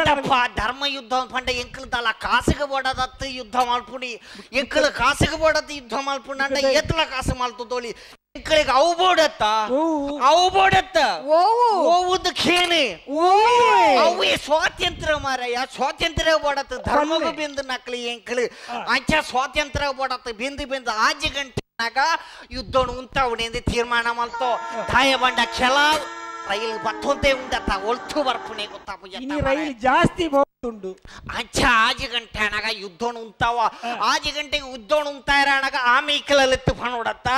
ಧರ್ಮ ಧರ್ಮ ಯುದ್ಧ ಪಂಡ ಎಂಕಲು ತಲ ಕಾಸುಗೆ ಬೋಡದತ್ತು ಯುದ್ಧ ಮಲ್ಪುಣಿ ಎಂಕಲು ಕಾಸುಗೆ ಬೋಡತ್ತು ಯುದ್ಧ ಮಲ್ಪುಣ ಅಂಡ ಏತಲ ಕಾಸು ಮಲ್ತು ತೋಳಿ ಎಂಕಳಿಗೆ ಅವು ಬೋಡತ್ತ ಅವು ಬೋಡತ್ತ ಓವುದು ಖೇಣಿ ಅವೇ ಸ್ವಾತಂತ್ರ್ಯ ಮಾರಯ್ಯ ಸ್ವಾತಂತ್ರ್ಯ ಬೋಡತ್ತು ಧರ್ಮಗೂ ಬಿಂದು ನಕ್ಲಿ ಎಂಕಲು ಅಂಚ ಸ್ವಾತಂತ್ರ್ಯ ಬೋಡತ್ತು ಬಿಂದು ಬಿಂದು 6 ಗಂಟೆನಾಗ ಯುದ್ಧ ಉಂತಾವಣೆ ತೀರ್ಮಾನ ಮಲ್ತೋ ದಾಯ ಬಂಡ ಕೆಲ ರೈಲ್ ಬತ್ತೊಂದೇ ಉಂಡತ್ತ ಒಳ್ತು ಬರ್ಪುಣೆ ಗೊತ್ತಾಪು ರೈಲ್ ಜಾಸ್ತಿ ಉಂಡು ಅಚ್ಚ 6 ಗಂಟೆ ಅಣಗ ಯುದ್ಧೋಣ ಉಂತಾವ 6 ಗಂಟೆಗೆ ಯುದ್ಧೋಣ ಉಂತಾ ಇರೋಣಗ ಆಮೇಕಲಲ್ಲಿತ್ತು ಪಣೋಡತ್ತ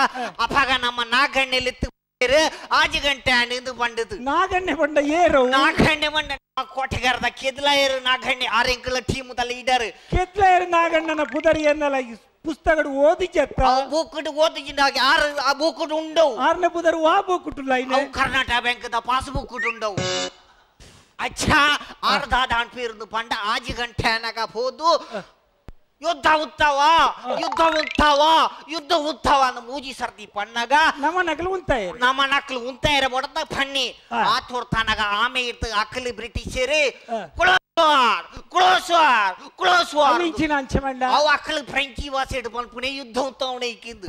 ಅಪಾಗ ನಮ್ಮ ನಾಗಣ್ಣೆಲಿತ್ತು 6 ಗಂಟೆ ಅಣಿದು ಬಂಡದು ನಾಗಣ್ಣೆ ಬಂಡ ಏರು ನಾಗಣ್ಣೆ ಬಂಡ ಕೋಟೆಗಾರದ ಕೆದ್ಲಾಯರು ನಾಗಣ್ಣೆ ಆರೆಂಕಲ ಟೀಮ್ ದ ಲೀಡರ್ ಕೆದ್ಲಾಯರು ನಾಗಣ್ಣನ ಪುದರಿ ಎನ್ನಲ ಪುಸ್ತಕಡು ಓದಿಜತ್ತ ಬೂಕುಡು ಓದಿಜಿಂದಾಗಿ ಆರು ಆ ಬೂಕುಡು ಉಂಡವು ಆರನೇ ಪುದರು ಆ ಬೂಕುಟುಲ್ಲ ಅವು ಕರ್ನಾಟಕ ಬ್ಯಾಂಕ್ the pass ಬೂಕುಡು ಉಂಡವು ಅಚ್ಚಾ ಆರು ದಾದ ಅನ್ಪಿರುದು ಪಂಡ 6 ಗಂಟೆ ಅನಗ ಹೋದು ಯುದ್ಧ ಉತ್ತಾವ ಯುದ್ಧ ಉತ್ತಾವ ಯುದ್ಧ ಉತ್ತಾವ ಅಂದ ಮೂಜಿ ಸರ್ತಿ ಪಣ್ಣಗ ನಮ್ಮ ನಕಲು ಉಂತಾಯ ನಮ್ಮ ನಕಲು ಉಂತಾಯರ ಬಡದ ಪಣ್ಣಿ ಆ ತೋರ್ತಾನಗ ಆಮೆ ಇರ್ತು ಅಕ್ಕಲಿ ಬ್ರಿಟಿಷರೇ ಕ್ಲೋಸ್ವಾರ್ ಕ್ಲೋಸ್ವಾರ್ ಅವು ಅಕ್ಕಲು ಫ್ರೆಂಚಿ ವಾಸೆಡ್ ಪನ್ಪುಣೆ ಯುದ್ಧ ಉತ್ತಾವಣೆ ಇಕ್ಕಿಂದು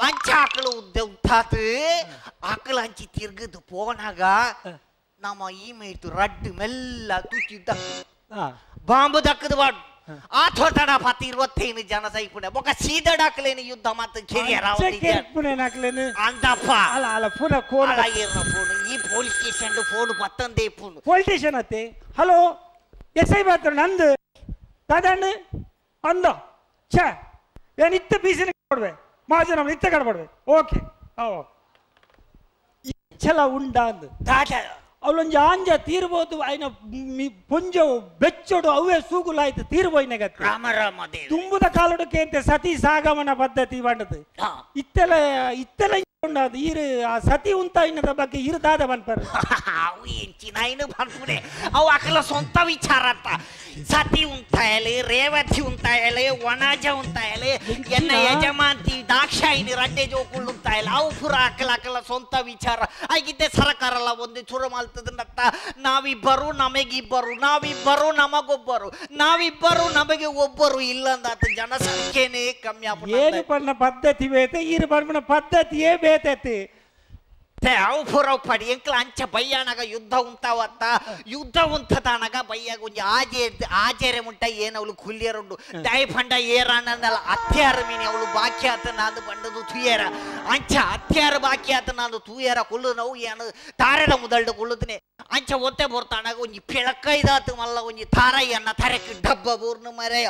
ಅಂಚ ಅಕ್ಕಲು ಉದ್ದ ಉತ್ತಾತು ಅಕ್ಕಲು ಅಂಚಿ ತಿರ್ಗದು ಪೋನಾಗ ನಮ್ಮ ಈ ಮೇಯ್ತು ರಡ್ಡು ಮೆಲ್ಲ ತೂಚಿದ್ದ ಬಾಂಬು ದಕ್ಕದು ಬಾಡು ಆ ತೋಟಣ ಪತ್ತು 25 ಜನ ಸೈಪುಣೆ ಬೊಕ ಸೀದಡಾಕ್ಲೇನು ಯುದ್ಧ ಮಾತು ಕೆರಿಯರ ಅಂದಪ್ಪ ಈ ಪೊಲೀಸ್ ಸ್ಟೇಷನ್ ಫೋನ್ ಪತ್ತಂದೇ ಫೋನ್ ಪೊಲೀಸ್ ಸ್ಟೇಷನ್ ಅತ್ತೆ ಹಲೋ ಎಸ್ I ಮಾತ್ರ ನಂದು ದಾದಣ್ಣ ಅಂದ ಛೇ ಏನು ಇತ್ತ ಪೀಸಿನ ಕೊಡ್ವೆ ಮಹಾಜನ ಇತ್ತ ಕಡ್ಬಡ್ವೆ ಓಕೆ ಛಲ ಉಂಡ ಅಂದು ಅವಳೊಂಜಿ ಆಂಜ ತೀರ್ಬೋದು ಆಯ್ನ ಪೊಂಜವು ಬೆಚ್ಚೋಡು ಅವೇ ಸೂಗುಲಾಯ್ತು ತೀರ್ಬೋಯ್ನ ಗತಿ ರಾಮ ರಾಮ ದೇವ ತುಂಬುದ ಕಾಲುಡಕ್ಕೆ ಅಂತೆ ಸತಿ ಸಾಗಮನ ಪದ್ಧತಿ ಬಂಡದು ಇತ್ತೆಲ್ಲ ಇತ್ತೆಲ್ಲ ಉಂಡದು ಈರು ಆ ಸತಿ ಉಂತಾಯಿನದ ಬಗ್ಗೆ ಇರು ದಾದ ಬನ್ಪರು ಅವು ಎಂಚಿನ ಬನ್ಪುಡೆ ಅವು ಅಕಲ ಸ್ವಂತ ವಿಚಾರ ಅಂತ ಸತಿ ಉಂತಾಯಲೆ ರೇವತಿ ಉಂತಾಯಲೆ ವನಜ ಉಂತಾಯಲೆ ಎನ್ನ ಯಜಮಾಂತಿ ದಾಕ್ಷಾಯಿನಿ ರಡ್ಡೆ ಜೋಕುಳ್ಳು ಉಂತಾಯಲೆ ಅವು ಪೂರ ಅಕಲ ಅಕಲ ಸ್ವಂತ ವಿಚಾರ ಆಗಿದ್ದೆ ಸರಕಾರಲ್ಲ ಒಂದು ಚೂರು ಮಾಡ್ತದನ್ನತ್ತ ನಾವಿಬ್ಬರು ನಮಗಿಬ್ಬರು ನಾವಿಬ್ಬರು ನಮಗೊಬ್ಬರು ನಾವಿಬ್ಬರು ನಮಗೆ ಒಬ್ಬರು ಇಲ್ಲ ಅಂದಾತ ಜನಸಂಖ್ಯೆನೇ ಕಮ್ಮಿ ಆಗ್ಬಿಟ್ಟು ಏನು ಬಣ್ಣ ಪದ್ಧತಿ ಬೇತೆ ಈರು ಬಣ್ಣ ಪದ್ಧತಿಯೇ ಬೇತೈತಿ ಅವು ಪೂರ ಪಡಿ ಎಂಕ್ಲ ಅಂಚ ಬಯ್ಯಾನಾಗ ಯುದ್ಧ ಉಂತಾವತ್ತ ಯುದ್ಧ ಉಂತದಾನಾಗ ಬಯ್ಯಾಗ ಒಂಜಿ ಆಜೆ ಆಜೆರೆ ಮುಟ್ಟ ಏನು ಅವಳು ಕುಲ್ಲಿಯರುಂಡು ದಯ ಪಂಡ ಏರಾನಂದಲ್ಲ ಅತ್ಯಾರ ಮೀನಿ ಅವಳು ಬಾಕಿ ಆತ ನಾದು ಬಂಡದು ತುಯೇರ ಅಂಚ ಅತ್ಯಾರ ಬಾಕಿ ಆತ ನಾದು ತೂಯೇರ ಕುಲ್ಲು ನೋವು ಏನು ತಾರೆದ ಮುದಲ್ಡು ಕುಳ್ಳುದನೆ ಅಂಚ ಒತ್ತೆ ಬೊರ್ತಾನಾಗ ಒಂಜಿ ಪಿಳಕೈದಾತು ಮಲ್ಲ ಒಂಜಿ ತಾರಯ್ಯನ್ನ ತರೆಕ್ ಡಬ್ಬ ಬೂರ್ನು ಮರೆಯ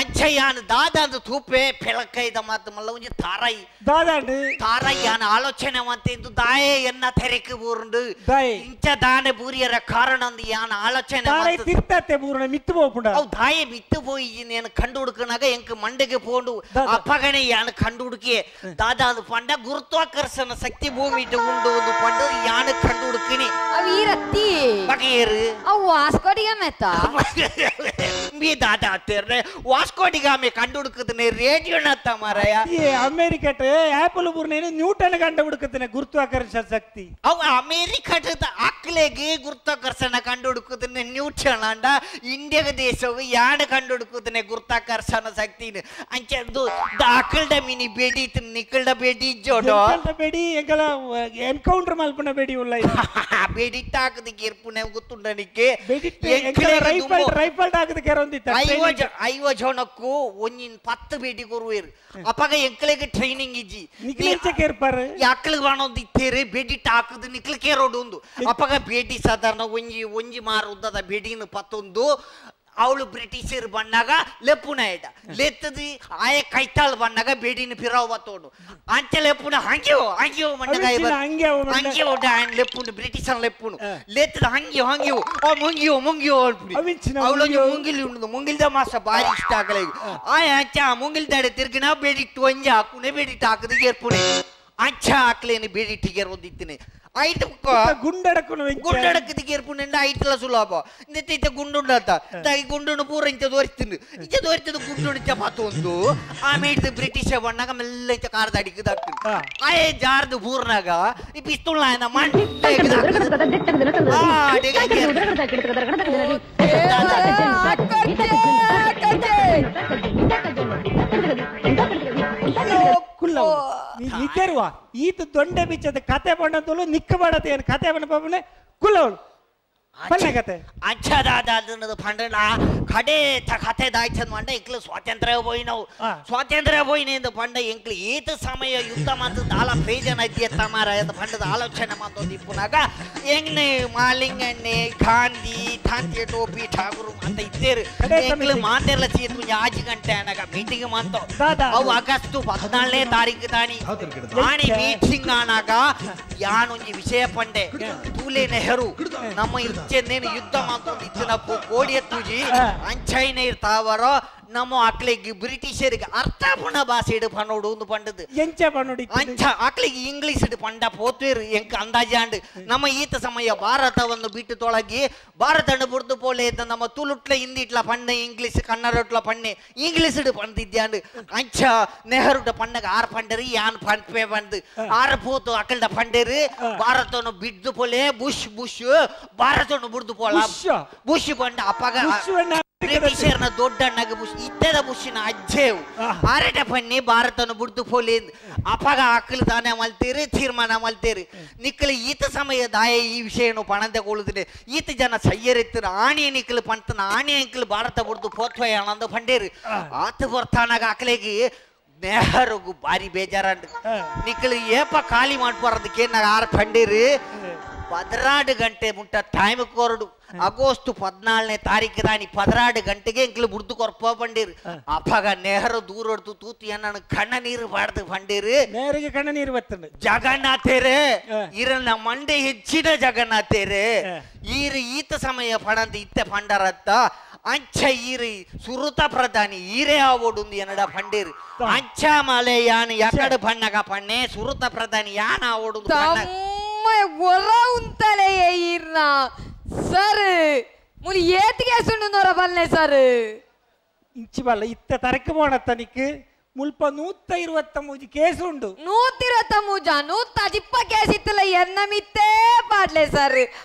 ಅಂಚ ಯಾನ್ ದಾದಾಂದು ತೂಪೆ ಪಿಳಕೈದ ಮಾತು ಮಲ್ಲ ಒಂಜಿ ತಾರೈ ದಾದಾಂಡು ತಾರಯ್ಯನ ಆಲೋಚನೆ ಮಂತಿಂದು ದಾಯೆ ಎನ್ನ ತೆರೆಕ್ ಬೂರ್ಂಡು ಇಂಚ ದಾನೆ ಬೂರಿಯರ ಕಾರಣ ಅಂದು ಯಾನ್ ಆಲೋಚನೆ ತಾರೈ ತಿರ್ತತೆ ಬೂರ್ನ ಮಿತ್ತು ಪೋಪುಂಡ ಅವು ದಾಯೆ ಮಿತ್ತು ಪೋಯಿ ನೇನು ಕಂಡು ಹುಡುಕನಾಗ ಎಂಕ್ ಮಂಡೆಗೆ ಪೋಂಡು ಅಪ್ಪಗನೆ ಯಾನ್ ಕಂಡು ಹುಡುಕಿ ದಾದಾದು ಪಂಡ ಗುರುತ್ವಾಕರ್ಷಣ ಶಕ್ತಿ ಭೂಮಿ ಉಂಡು ಒಂದು ಪಂಡ ಯಾನ್ ಕಂಡು ಹುಡುಕಿನಿ ಅವು ಬಗೆಯರು ಅವು ವಾಸ್ಕೋಡಿಗಾಮೆ ಮೀ ದಾದಾ ತೇರ್ರೆ ವಾಸ್ಕೋಡಿಗಾಮೆ ಕಂಡು ಹುಡುಕುತ್ತನೆ ರೇಡಿಯೋನತ್ತ ಮಾರಾಯ ಈ ಅಮೆರಿಕಟ್ ಆಪಲ್ ಬೂರ್ನೇನು ನ್ಯೂಟನ್ ಕಂಡು ಹುಡುಕುತ್ತನೆ ಗುರುತ್ವಾಕರ್ಷಣ ಶಕ್ತಿ ಅವು ಅಮೆರಿಕದ ಅಕ್ಲೆಗೆ ಗುರುತ್ವಾಕರ್ಷಣ ಕಂಡು ಹುಡುಕುತ್ತನೆ ನ್ಯೂಟನ್ ಅಂಡ ಇಂಡಿಯಾದ ದೇಶವು ಯಾಣ ಕಂಡು ಹುಡುಕುತ್ತನೆ ಗುರುತ್ವಾಕರ್ಷಣ ಶಕ್ತಿ ಅಂಚೆ ಅಕ್ಕಲ್ಡ ಮಿನಿ ಬೇಡಿ ನಿಕ್ಕಲ್ಡ ಬೇಡಿ ಜೋಡೋ ಬೇಡಿ ಎಂಕಲ ಎನ್ಕೌಂಟರ್ ಮಲ್ಪನ ಬೇಡಿ ಉಲ್ಲ ಬೇಡಿ ತಾಕದಕ್ಕೆ ಇರ್ಪುನೆ ಗೊತ್ತುಂಡನಿಕ್ಕೆ ರೈಫಲ್ ರೈಫಲ್ ಹಾಕದಕ್ಕೆ ಐವ ಜನಕ್ಕೂ ಒಂಜಿನ್ 10 ಬೇಟಿ ಕೊರುವೇರು ಅಪ್ಪಗ ಎಂಕ್ಲೆಗೆ ಟ್ರೈನಿಂಗ್ ಇಜ್ಜಿ ಕೇರ್ಪಾರು ಅಕ್ಕಳಿಗೆ ಬಾಣೊಂದು ಇತ್ತೇರು ಬೇಟಿ ಹಾಕದು ನಿಕ್ಲಿಕೆ ರೋಡ್ ಒಂದು ಅಪ್ಪಗ ಬೇಟಿ ಸಾಧಾರಣ ಒಂಜಿ ಒಂಜಿ ಮಾರು ಉದ್ದದ ಬೇಟಿನ ಪತ್ತೊಂದು ಅವಳು ಬ್ರಿಟಿಷರು ಬಣ್ಣಾಗ ಲೆಪ್ಪುನ ಇಡ ಲೆತ್ತದು ಆಯ ಕೈತಾಳು ಬಣ್ಣಾಗ ಬೇಡಿನ ಪಿರಾವ್ ಬತ್ತೋಡು ಅಂಚೆ ಲೆಪ್ಪುನ ಹಂಗೆಯೋ ಹಂಗೆಯೋ ಮಣ್ಣಗ ಹಂಗೆ ಒಡ್ಡ ಆಯನ್ ಲೆಪ್ಪುನು ಬ್ರಿಟಿಷನ್ ಲೆಪ್ಪುನು ಲೆತ್ತದ ಹಂಗೆಯೋ ಹಂಗೆಯೋ ಆ ಮುಂಗಿಯೋ ಮುಂಗಿಯೋ ಅವಳೊಂದು ಮುಂಗಿಲಿ ಉಂಡು ಮುಂಗಿಲ್ದ ಮಾಸ ಭಾರಿ ಇಷ್ಟ ಆಗಲ ಆಯ ಅಂಚೆ ಆ ಮುಂಗಿಲ್ದಾಡೆ ತಿರ್ಗಿನ ಬೇಡಿಟ್ಟು ಒಂಜೆ ಹಾಕುನೆ ಬೇಡಿಟ್ಟು ಹಾಕದು ಏರ್ಪುಣೆ ಅಂಚೆ ಹಾಕ್ಲೇನು ಬೇಡಿಟ್ಟಿಗೆ ಒಂದಿತ್ತಿನಿ ಐಟ್ ಗುಂಡಡಕ್ಕುನು ಗುಂಡಡಕ್ಕದಿಗೆ ಏರ್ಪುಂಡ ಐಟ್ಲ ಸುಲಭ ಇಂತ ಇತ್ತ ಗುಂಡುಂಡತ್ತ ಈ ಗುಂಡುನು ಪೂರ ಇಂಚ ದೋರಿಸ್ತೀನಿ ಇಂಚ ದೋರಿತದ ಗುಂಡು ಇಂಚ ಪಾತು ಆಮೇಲೆ ಬ್ರಿಟಿಷ ಬಣ್ಣಾಗ ಮೆಲ್ಲ ಇಂಚ ಕಾರದ ಅಡಿಗೆ ಆಯೆ ಜಾರ್ದು ಬೂರ್ನಾಗ ಈ ಪಿಸ್ತೂಲ್ ನಾಯನ ಮಂಡೆ ನಿಜರುವ ಈತ ದೊಂಡೆ ಬಿಚ್ಚದ ಕತೆ ಬಣ್ಣದಲ್ಲೂ ನಿಕ್ಕ ಬಡತೆ ಏನು ಕತೆ ಬಣ್ಣ ಪಾಪನೆ ಕುಲ್ಲವಳು ಪನ್ನೆ ಕತೆ ಅಂಚದಾದ ಪಂಡನ ಕಡೆ ಕತೆ ದಾಯ್ಚಂದ್ ಮಂಡ ಎಂಕ್ಲು ಸ್ವಾತಂತ್ರ್ಯ ಹೋಯಿನವು ಸ್ವಾತಂತ್ರ್ಯ ಹೋಯಿನಿಂದ ಪಂಡ ಎಂಕ್ಲು ಏತ ಸಮಯ ಯುದ್ಧ ಮಾತು ದಾಲ ಪ್ರಯೋಜನ ಐತಿ ಮಾರ ಪಂಡದ ಆಲೋಚನೆ ಮಾತೊಂದು ಇಪ್ಪುನಾಗ ಎಂಗ್ನೆ ಮಾಲಿಂಗಣ್ಣೆ ಗಾಂಧಿ ತಾಂತಿ ಟೋಪಿ ಠಾಕೂರು ಅಂತ ಇದ್ದೇರು ಎಂಕ್ಲು ಮಾತೆಲ್ಲ ಸೀತು ಆಜಿ ಗಂಟೆ ಅನಾಗ ಮೀಟಿಂಗ್ ಮಾತು ಅವು ಆಗಸ್ಟ್ 14ನೇ ತಾರೀಕು ತಾನಿ ಆಣಿ ಮೀಟಿಂಗ್ ಆನಾಗ ಯಾನೊಂಜಿ ವಿಷಯ ಪಂಡೆ ತೂಲೆ ನೆಹರು ನಮ್ಮ ಇಚ್ಚೆನ್ನೇನು ಯುದ್ಧ ಮಾತೊಂದು ಇಚ್ಚಿನ ಕೋಡಿ ಎತ್ತುಜಿ ಅಂಚೈನ ಇರ್ತಾವರೋ ನಮ್ಮ ಅಕ್ಲಿಗೆ ಬ್ರಿಟಿಷರಿಗೆ ಅರ್ಥ ಪುಣ ಭಾಷೆ ಇಡು ಪನ್ನೋಡು ಒಂದು ಪಂಡದು ಎಂಚ ಪನ್ನೋಡು ಅಂಚ ಅಕ್ಲಿಗೆ ಇಂಗ್ಲೀಷ್ ಇಡು ಪಂಡ ಪೋತ್ವೇರು ಎಂಕ ಅಂದಾಜಾಂಡು ನಮ್ಮ ಈತ ಸಮಯ ಭಾರತವನ್ನು ಬಿಟ್ಟು ತೊಳಗಿ ಭಾರತ ಬುರ್ದು ಪೋಲೆ ಇದ್ದ ನಮ್ಮ ತುಳುಟ್ಲ ಹಿಂದಿಟ್ಲ ಪಣ್ಣೆ ಇಂಗ್ಲೀಷ್ ಕನ್ನಡಟ್ಲ ಪಣ್ಣೆ ಇಂಗ್ಲೀಷ್ ಇಡು ಪಂದಿದ್ಯಾಂಡು ಅಂಚ ನೆಹರುಟ ಪಣ್ಣಗ ಆರ್ ಪಂಡರು ಯಾನ್ ಪಂಪೆ ಪಂದು ಆರ್ ಪೋತು ಅಕ್ಕಲ್ದ ಪಂಡೇರು ಭಾರತವನ್ನು ಬಿದ್ದು ಪೋಲೆ ಬುಷ್ ಬುಷ್ ಭಾರತವನ್ನು ಬುರ್ದು ಪೋಲ ಬುಷ್ ಪಂಡ ಅಪ್ಪಗ ಬ್ರಿಟಿಷರ್ನ ದೊಡ್ಡಣ್ಣಗ ಬುಷ್ ಇತ್ತದ ಬುಷಿನ ಅಜ್ಜೇವು ಆರಟ ಪನ್ನಿ ಭಾರತನು ಬುಡ್ದು ಪೋಲಿ ಅಪಗ ಅಕ್ಕಲು ತಾನೇ ಮಲ್ತೀರಿ ತೀರ್ಮಾನ ಮಲ್ತೀರಿ ನಿಕ್ಕಲು ಈತ ಸಮಯ ದಾಯ ಈ ವಿಷಯನು ಪಣಂದೆ ಕೊಳುದಿದೆ ಈತ ಜನ ಸಯ್ಯರಿತ್ತಿರ ಆಣಿ ನಿಕ್ಕಲು ಪಂತನ ಆಣಿ ಅಂಕಲು ಭಾರತ ಬುಡ್ದು ಪೋತ್ವಯ ಅಂದು ಪಂಡೇರು ಆತ ಬರ್ತಾನಾಗ ಅಕ್ಕಲಿಗೆ ನೆಹರುಗು ಭಾರಿ ಬೇಜಾರಂಡು ನಿಕ್ಕಲು ಏಪ ಖಾಲಿ ಮಾಡ್ಬಾರದಕ್ಕೆ ನಾಗ ಆರು ಪಂಡೇರು 14 ಗಂಟೆ ಮುಟ್ಟ ಟೈಮ್ ಕೊರಡು ಆಗಸ್ಟ್ 14ನೇ ತಾರೀಕು ತಾನಿ 16 ಗಂಟೆಗೆ ಎಂಕ್ಲು ಬುಡ್ದು ಕೊರ್ಪ ಬಂಡೀರು ಅಪ್ಪಗ ನೆಹರು ದೂರ ಹೊಡ್ದು ತೂತು ನನ್ನ ಕಣ್ಣ ನೀರು ಬಾಡ್ದು ಬಂಡೀರು ನೆಹರಿಗೆ ಕಣ್ಣ ನೀರು ಬರ್ತದೆ ಜಗನ್ನಾಥೇರೆ ಇರನ್ನ ಮಂಡೆ ಹೆಚ್ಚಿನ ಜಗನ್ನಾಥೇರೆ ಈರು ಈತ ಸಮಯ ಪಣಂತ ಇತ್ತೆ ಪಂಡರತ್ತ ಅಂಚ ಈರಿ ಸುರುತ ಪ್ರಧಾನಿ ಈರೇ ಆವೋಡುಂದು ಎನ್ನಡ ಪಂಡೀರು ಅಂಚ ಮಲೆ ಯಾನ್ ಎಕಡು ಬಣ್ಣಗ ಪಣ್ಣೆ ಸುರುತ ಪ್ರಧಾನಿ ಯಾನ್ ಆವೋಡುಂದು ಒರ ಉಂತಲೆ ಈರ್ನ ಸರ್ ಮುಲಿ ಏತಿಗೆ ಸುಂಡು ಬಲ್ಲೆ ಸರ್ ಇಂಚಿ ಬಲ್ಲ ಇತ್ತ ತರಕ ಬೋಣತ್ತ ನಿಕ್ ಮುಲ್ಪ 123 ಕೇಸ್ ಉಂಡು 123 110 ಕೇಸ್ ಇತ್ತಲ್ಲ ಎನ್ನ ಮಿತ್ತೇ ಪಾಡ್ಲೆ ಸರ್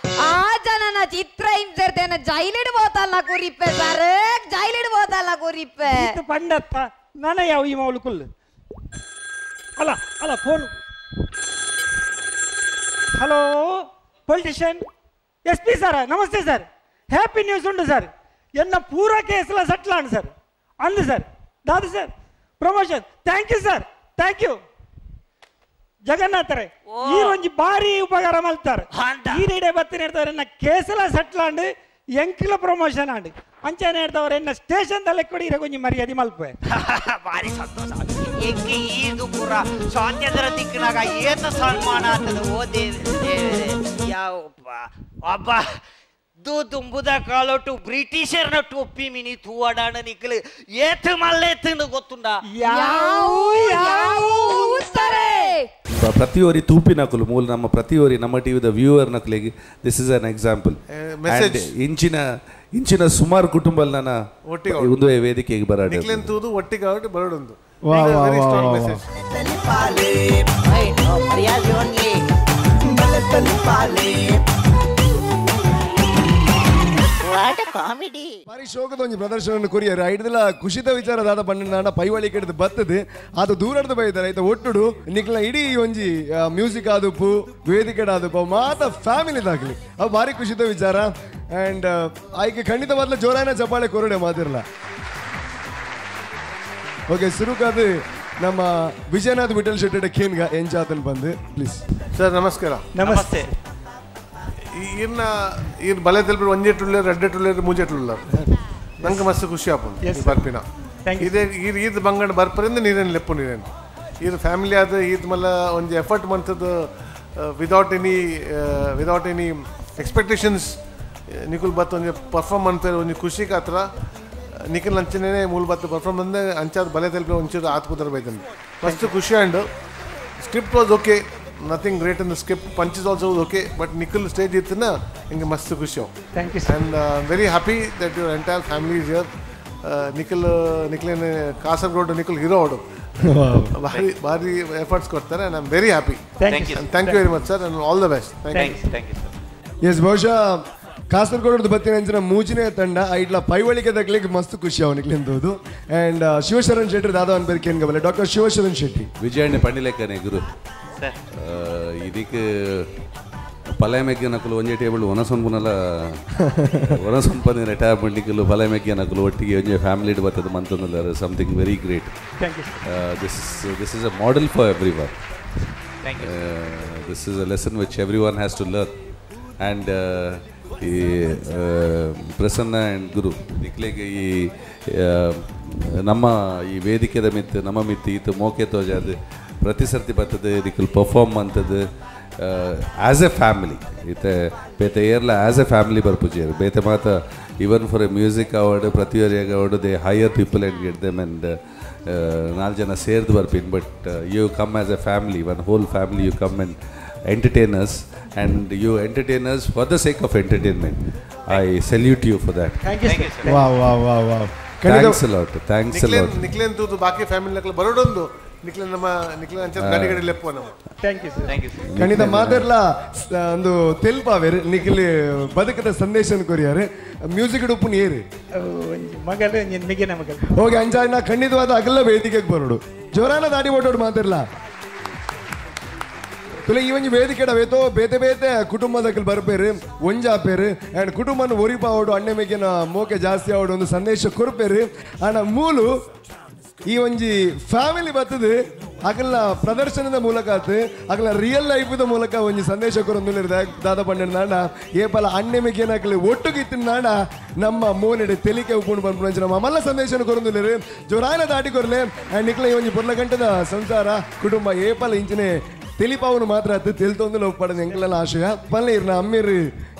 ಆ ಜನನ ಚಿತ್ರ ಹಿಂಸೆರ್ತೇನ ಜೈಲಿಡ್ ಬೋತಲ್ಲ ಕುರಿಪ್ಪೆ ಸರ್ ಜೈಲಿಡ್ ಬೋತಲ್ಲ ಕುರಿಪ್ಪೆ ಇತ್ತು ಪಂಡತ್ತ ನಾನ ಯಾವ ಈ ಮೌಲು ಕುಲ್ಲು ಅಲ್ಲ ಅಲ್ಲ phone hello politician S P sir namaste sir happy news ಉಂಟು ಸರ್ ಎನ್ನ ಪೂರ ಕೇಸ್ಲ ಸೆಟ್ಲ್ ಆಂಡ್ ಸರ್ ಅಂದು sir Dadu sir promotion thank you sir thank you ಜಗನ್ನಾಥರೇ ಈ ಒಂಜಿ ಬಾರಿ ಉಪಕಾರ ಮಲ್ತಾರೆ ಈ ರೀಡೆ ಬತ್ತಿನ ಹೇಳ್ತಾರೆ ಎನ್ನ ಕೇಸಲ ಸೆಟ್ಲ್ ಆಂಡ್ ಎಂಕಿಲ ಪ್ರಮೋಷನ್ ಆಂಡ್ ಅಂಚನೆ ಹೇಳ್ತವ್ರೆ ಎನ್ನ ಸ್ಟೇಷನ್ ದಲ್ಲಿ ಕೊಡಿ ಇರ ಒಂಜಿ ಮರ್ಯಾದೆ ಮಲ್ಪೆ. ಭಾರಿ ಸಂತೋಷ. ಎಂಕೆ ಈದು ಪೂರ ಸ್ವಾತಂತ್ರ್ಯ ದಿಕ್ಕಿನಾಗ ಏತ ಸನ್ಮಾನ ಆತದ. ಓ ದೇವರೇ, ಯಾವಪ್ಪ ಅಬ್ಬ ದುಂಬುದ ಕಾಲೊಟ್ಟು ಬ್ರಿಟಿಷರ್ನ ಟೊಪ್ಪಿ ಮಿನಿ ತೂವಡಾಣ ನಿಕ್ಕಲು ಏತು ಮಲ್ಲೇತು ಗೊತ್ತುಂಡ. ಪ್ರತಿಯೊರಿ ತೂಪಿನಕುಲು ಮೂಲ ನಮ್ಮ ಪ್ರತಿಯೊರಿ ನಮ್ಮ ಟಿವಿದ viewer ನಕಲಿಗೆ this is an example. Message. ಇಂಚಿನ ಇಂಚಿನ ಸುಮಾರು ಕುಟುಂಬ ನನ್ನ ಒಂದು ವೇದಿಕೆಗೆ ಬರಾಡ ನಿಕ್ಲೆನ್ ತೂದು ಒಟ್ಟಿಗೆ ಆವಟ್ ಬರಡೊಂದು. ವಾ, ವಾ, ವೆರಿ ವಾ, ಸ್ಟ್ರಾಂಗ್ ವಾ, ಮೆಸೇಜ್. ಬಾರಿ ಶೋಕದ ಒಂಜಿ ಪ್ರದರ್ಶನ ಕೊರಿಯರ್ ಐಡ್ದಲ ಖುಷಿತ ವಿಚಾರ ದಾದ ಪಂಡ ಪೈವಳಿ ಕೆಡ್ದು ಬತ್ತದು ಅದು ದೂರಡ್ದು ಬೈತಾರೆ ಐತ ಒಟ್ಟುಡು ನಿಕ್ಲ ಇಡೀ ಒಂಜಿ ಮ್ಯೂಸಿಕ್ ಆದುಪ್ಪು ವೇದಿಕೆ ಆದುಪ್ಪು ಮಾತ ಫ್ಯಾಮಿಲಿ ದಾಗ್ಲಿ ಅವು ಬಾರಿ ಖುಷಿತ ವಿಚಾರ. ಆ್ಯಂಡ್ ಆಯ್ಕೆ ಖಂಡಿತವಾದ್ಲ ಜೋರಾನ ಚಪ್ಪಾಳೆ ಕೊರಡೆ ಮಾತಿರಲ್ಲ. ಓಕೆ, ಸುರುಕಾದು ನಮ್ಮ ವಿಜಯನಾಥ್ ವಿಠಲ್ ಶೆಟ್ಟಿ ಖೇನ್ಗ ಎಂಚಾತನ್ ಬಂದು ಪ್ಲೀಸ್. ಸರ್ ನಮಸ್ಕಾರ. ನಮಸ್ತೆ. ಈರ್ನ ಈರ್ ಬಲೆ ತೆಲ್ಪಿ ಒಂಜೆಟ್ಟುಳ್ಳೇರು ರಡ್ಡೆಟ್ಟುಳ್ಳೇರು ಮೂಜೆಟ್ಟುಳ್ಳಾರು ನಂಗೆ ಮಸ್ತ್ ಖುಷಿ ಆಪುಂಡು ಬರ್ಪಿನ. ಇದೇ ಈರ್ ಈದ್ ಬಂಗಡ ಬರ್ಪರಿಂದ ನೀರೇನು ಲೆಪ್ಪು ನೀರೇನು ಈರ್ ಫ್ಯಾಮಿಲಿ ಆದ ಈದ್ ಮಲ್ಲ ಒಂಜಿ ಎಫರ್ಟ್ ಮಂತದ್ದು ವಿದೌಟ್ ಎನಿ ಎಕ್ಸ್ಪೆಕ್ಟೇಷನ್ಸ್ ನಿಕುಲ್ ಬತ್ ಒಂಜಿ ಪರ್ಫಾರ್ಮ್ ಅಂತಾರೆ ಒಂಜಿ ಖುಷಿ ಕಾತ್ರ ನಿಖಲ್ ಅಂಚನೆ ಮೂಲ ಬತ್ತು ಪರ್ಫಾರ್ಮ್ ಅಂದೆ ಅಂಚಾದ ಬಲೆ ತೆಲ್ಪಿ ಒಂಚೂರು ಆತ್ಕುದರ ಬೈತಂದು ಮಸ್ತ್ ಖುಷಿ. And script was okay, nothing great in the script, punches also was okay, but Nikhil stage ittuna inge mast khushi. Thank you sir. And very happy that your entire family is here. Nikhil Nikhilene Kasaragod Nikhil hero avadu. Bari bari efforts kodtare and I am very happy. Thank you. And thank you very much sir and all the best. Thank you. Thank you sir. Yes, ಬಹುಶಃ ಕಾಸರಗೋಡು ಬತ್ತಿನ ಅಂಚಿನ ಮೂಜಿನೇ ತಂಡ ಐಟ್ಲ ಪೈವಳಿಕೆ ತಗ್ಲಿಕ್ಕೆ ಮಸ್ತ್ ಖುಷಿ ಅವನಿಗೆ ಅಂಡ್ ಶಿವಶರಣ್ ಶೆಟ್ಟಿ ದಾದವನ್ ಬೇರೆ ಕೇನ್ಗಬಲ್ಲ ಡಾಕ್ಟರ್ ಶಿವಶರಣ್ ಶೆಟ್ಟಿ. ವಿಜಯಣ್ಣ ಪಂಡಿಲೇಖನೆ ಗುರು ಇದಕ್ಕೆ ಪಲಾಯ ಮೆಗ್ಗೆ ನಕಲು ಒಂಜೆ ಟೇಬಲ್ ಒನಸೊಂಬುನಲ ಒನಸೊಂಪನೆ ರಿಟೈರ್ ಮಾಡ್ಲಿಕ್ಕಲು ಪಲಾಯ ಮೆಗ್ಗೆ ನಕಲು ಒಟ್ಟಿಗೆ ಒಂಜೆ ಫ್ಯಾಮಿಲಿ ಬರ್ತದೆ ಮಂತಂದಲ್ಲ something very great. This is a model for every one. This is a lesson which every one has to learn. And ಈ ಪ್ರಸನ್ನ ಆ್ಯಂಡ್ ಗುರು ನಿಕ್ಲೆಗೆ ಈ ನಮ್ಮ ಈ ವೇದಿಕೆದ ಮಿತ್ತು ನಮ್ಮ ಮಿತ್ತು ಈತ ಮೋಕೆ ತೋಜಾದು ಪ್ರತಿ ಸರ್ತಿ ಬರ್ತದೆ ನಿಕ್ಲು ಪರ್ಫಾರ್ಮ್ ಅಂತದ್ದು ಆ್ಯಸ್ ಎ ಫ್ಯಾಮಿಲಿ ಈತ ಬೇತೆ ಏರ್ಲ ಆ್ಯಸ್ ಎ ಫ್ಯಾಮಿಲಿ ಬರ್ಪುಜೇರು ಬೇತೆ ಮಾತ even for a music award ಪ್ರತಿಯೊರಿಯಾಗ award they hire people and get them and ನಾಲ್ಕು ಜನ ಸೇರ್ದು ಬರ್ಪಿನ್. But you come as a family, one whole family you come and entertainers, and you entertainers for the sake of entertainment. I salute you for that. Thank you, sir. Wow, wow, wow, wow. Thanks a lot. Thanks a lot. Niklen ತೂದು ಬಾಕಿ ಫ್ಯಾಮಿಲಿ ನಕಲು ಬರೋಡೊಂದು ನಿಕ್ಲೆನ್ ನಮ್ಮ ನಿಕ್ಲೆನ್ ಅಂಚದ ಗಾಡಿ ಗಾಡಿ ಲೆಪ್ಪು ನಮ್ಮ. Thank you sir. Thank you sir. ಖಂಡಿತ ಮಾತಾಡ್ಲ ಒಂದು ತೆಲ್ಪಾವೇರು ನಿಖಿಲ್ ಬದುಕದ ಸಂದೇಶನ ಕೊರಿಯಾರು ಮ್ಯೂಸಿಕ್ ಉಪ್ಪು ನೀರು ಮಗಲು ಮಿಗಿನ ಮಗಲು. ಓಕೆ ಅಂಚಾನ ಖಂಡಿತವಾದ ಅಗಲ ವೇದಿಕೆಗೆ ಬರೋಡು ಜೋರಾನ ದಾಡಿ ಓಡೋಡು ಮಾತಾಡ್ಲ ತುಲೆ ಈ ಒಂಜಿ ವೇದಿಕೆ ವೇತೋ ಬೇತೆ ಬೇತೆ ಕುಟುಂಬದಕಲ್ ಬರ್ಪೇರು ಒಂಜಾಪೇರು ಆ್ಯಂಡ್ ಕುಟುಂಬನ ಒರಿಪಾವಡು ಅಣ್ಣೆ ಮೇಗಿನ ಮೋಕೆ ಜಾಸ್ತಿ ಆವಡು ಒಂದು ಸಂದೇಶ ಕೊರ್ಪೇರು. ಆಂಡ ಮೂಲು ಈ ಒಂಜಿ ಫ್ಯಾಮಿಲಿ ಬರ್ತದೆ ಅಗಲ್ನ ಪ್ರದರ್ಶನದ ಮೂಲಕ ಆತು ಅಗಲ ರಿಯಲ್ ಲೈಫ್ದ ಮೂಲಕ ಒಂಜಿ ಸಂದೇಶ ಕೊರೊಂದು ದಾದ ಪಂಡ ಏಪಲ ಅಣ್ಣೆ ಮೇಗೇನಾಕಲಿ ಒಟ್ಟುಗಿತ್ತಿನ ನಾಡ ನಮ್ಮ ಮೋನೆಡೆ ತೆಲಿಕೆ ಉಪ್ಪುಂಡು ಬಂದ್ಪುಂಚ ನಮ್ಮ ಮಲ್ಲ ಸಂದೇಶನ ಕೊರೊಂದುಲ್ಲೆರ್ ಜೋರಾನ ದಾಟಿ ಕೊರ್ಲೆ. ಆ್ಯಂಡ್ ನಿಕ್ಲ ಈ ಒಂಜಿ ಪೊರ್ಲ ಗಂಟದ ಸಂಸಾರ ಕುಟುಂಬ ಏಪಲ ಇಂಚಿನೆ ತೆಲಿಪಾವನು ಮಾತ್ರ ಅದು ತೆಲ್ತೊಂದು ಲೋಪಡದ ಎಂಕಲೆಲ್ಲ ಆಶಯ ಪಲ್ಲೆ ಇರ್ನ ಅಮ್ಮಿರ್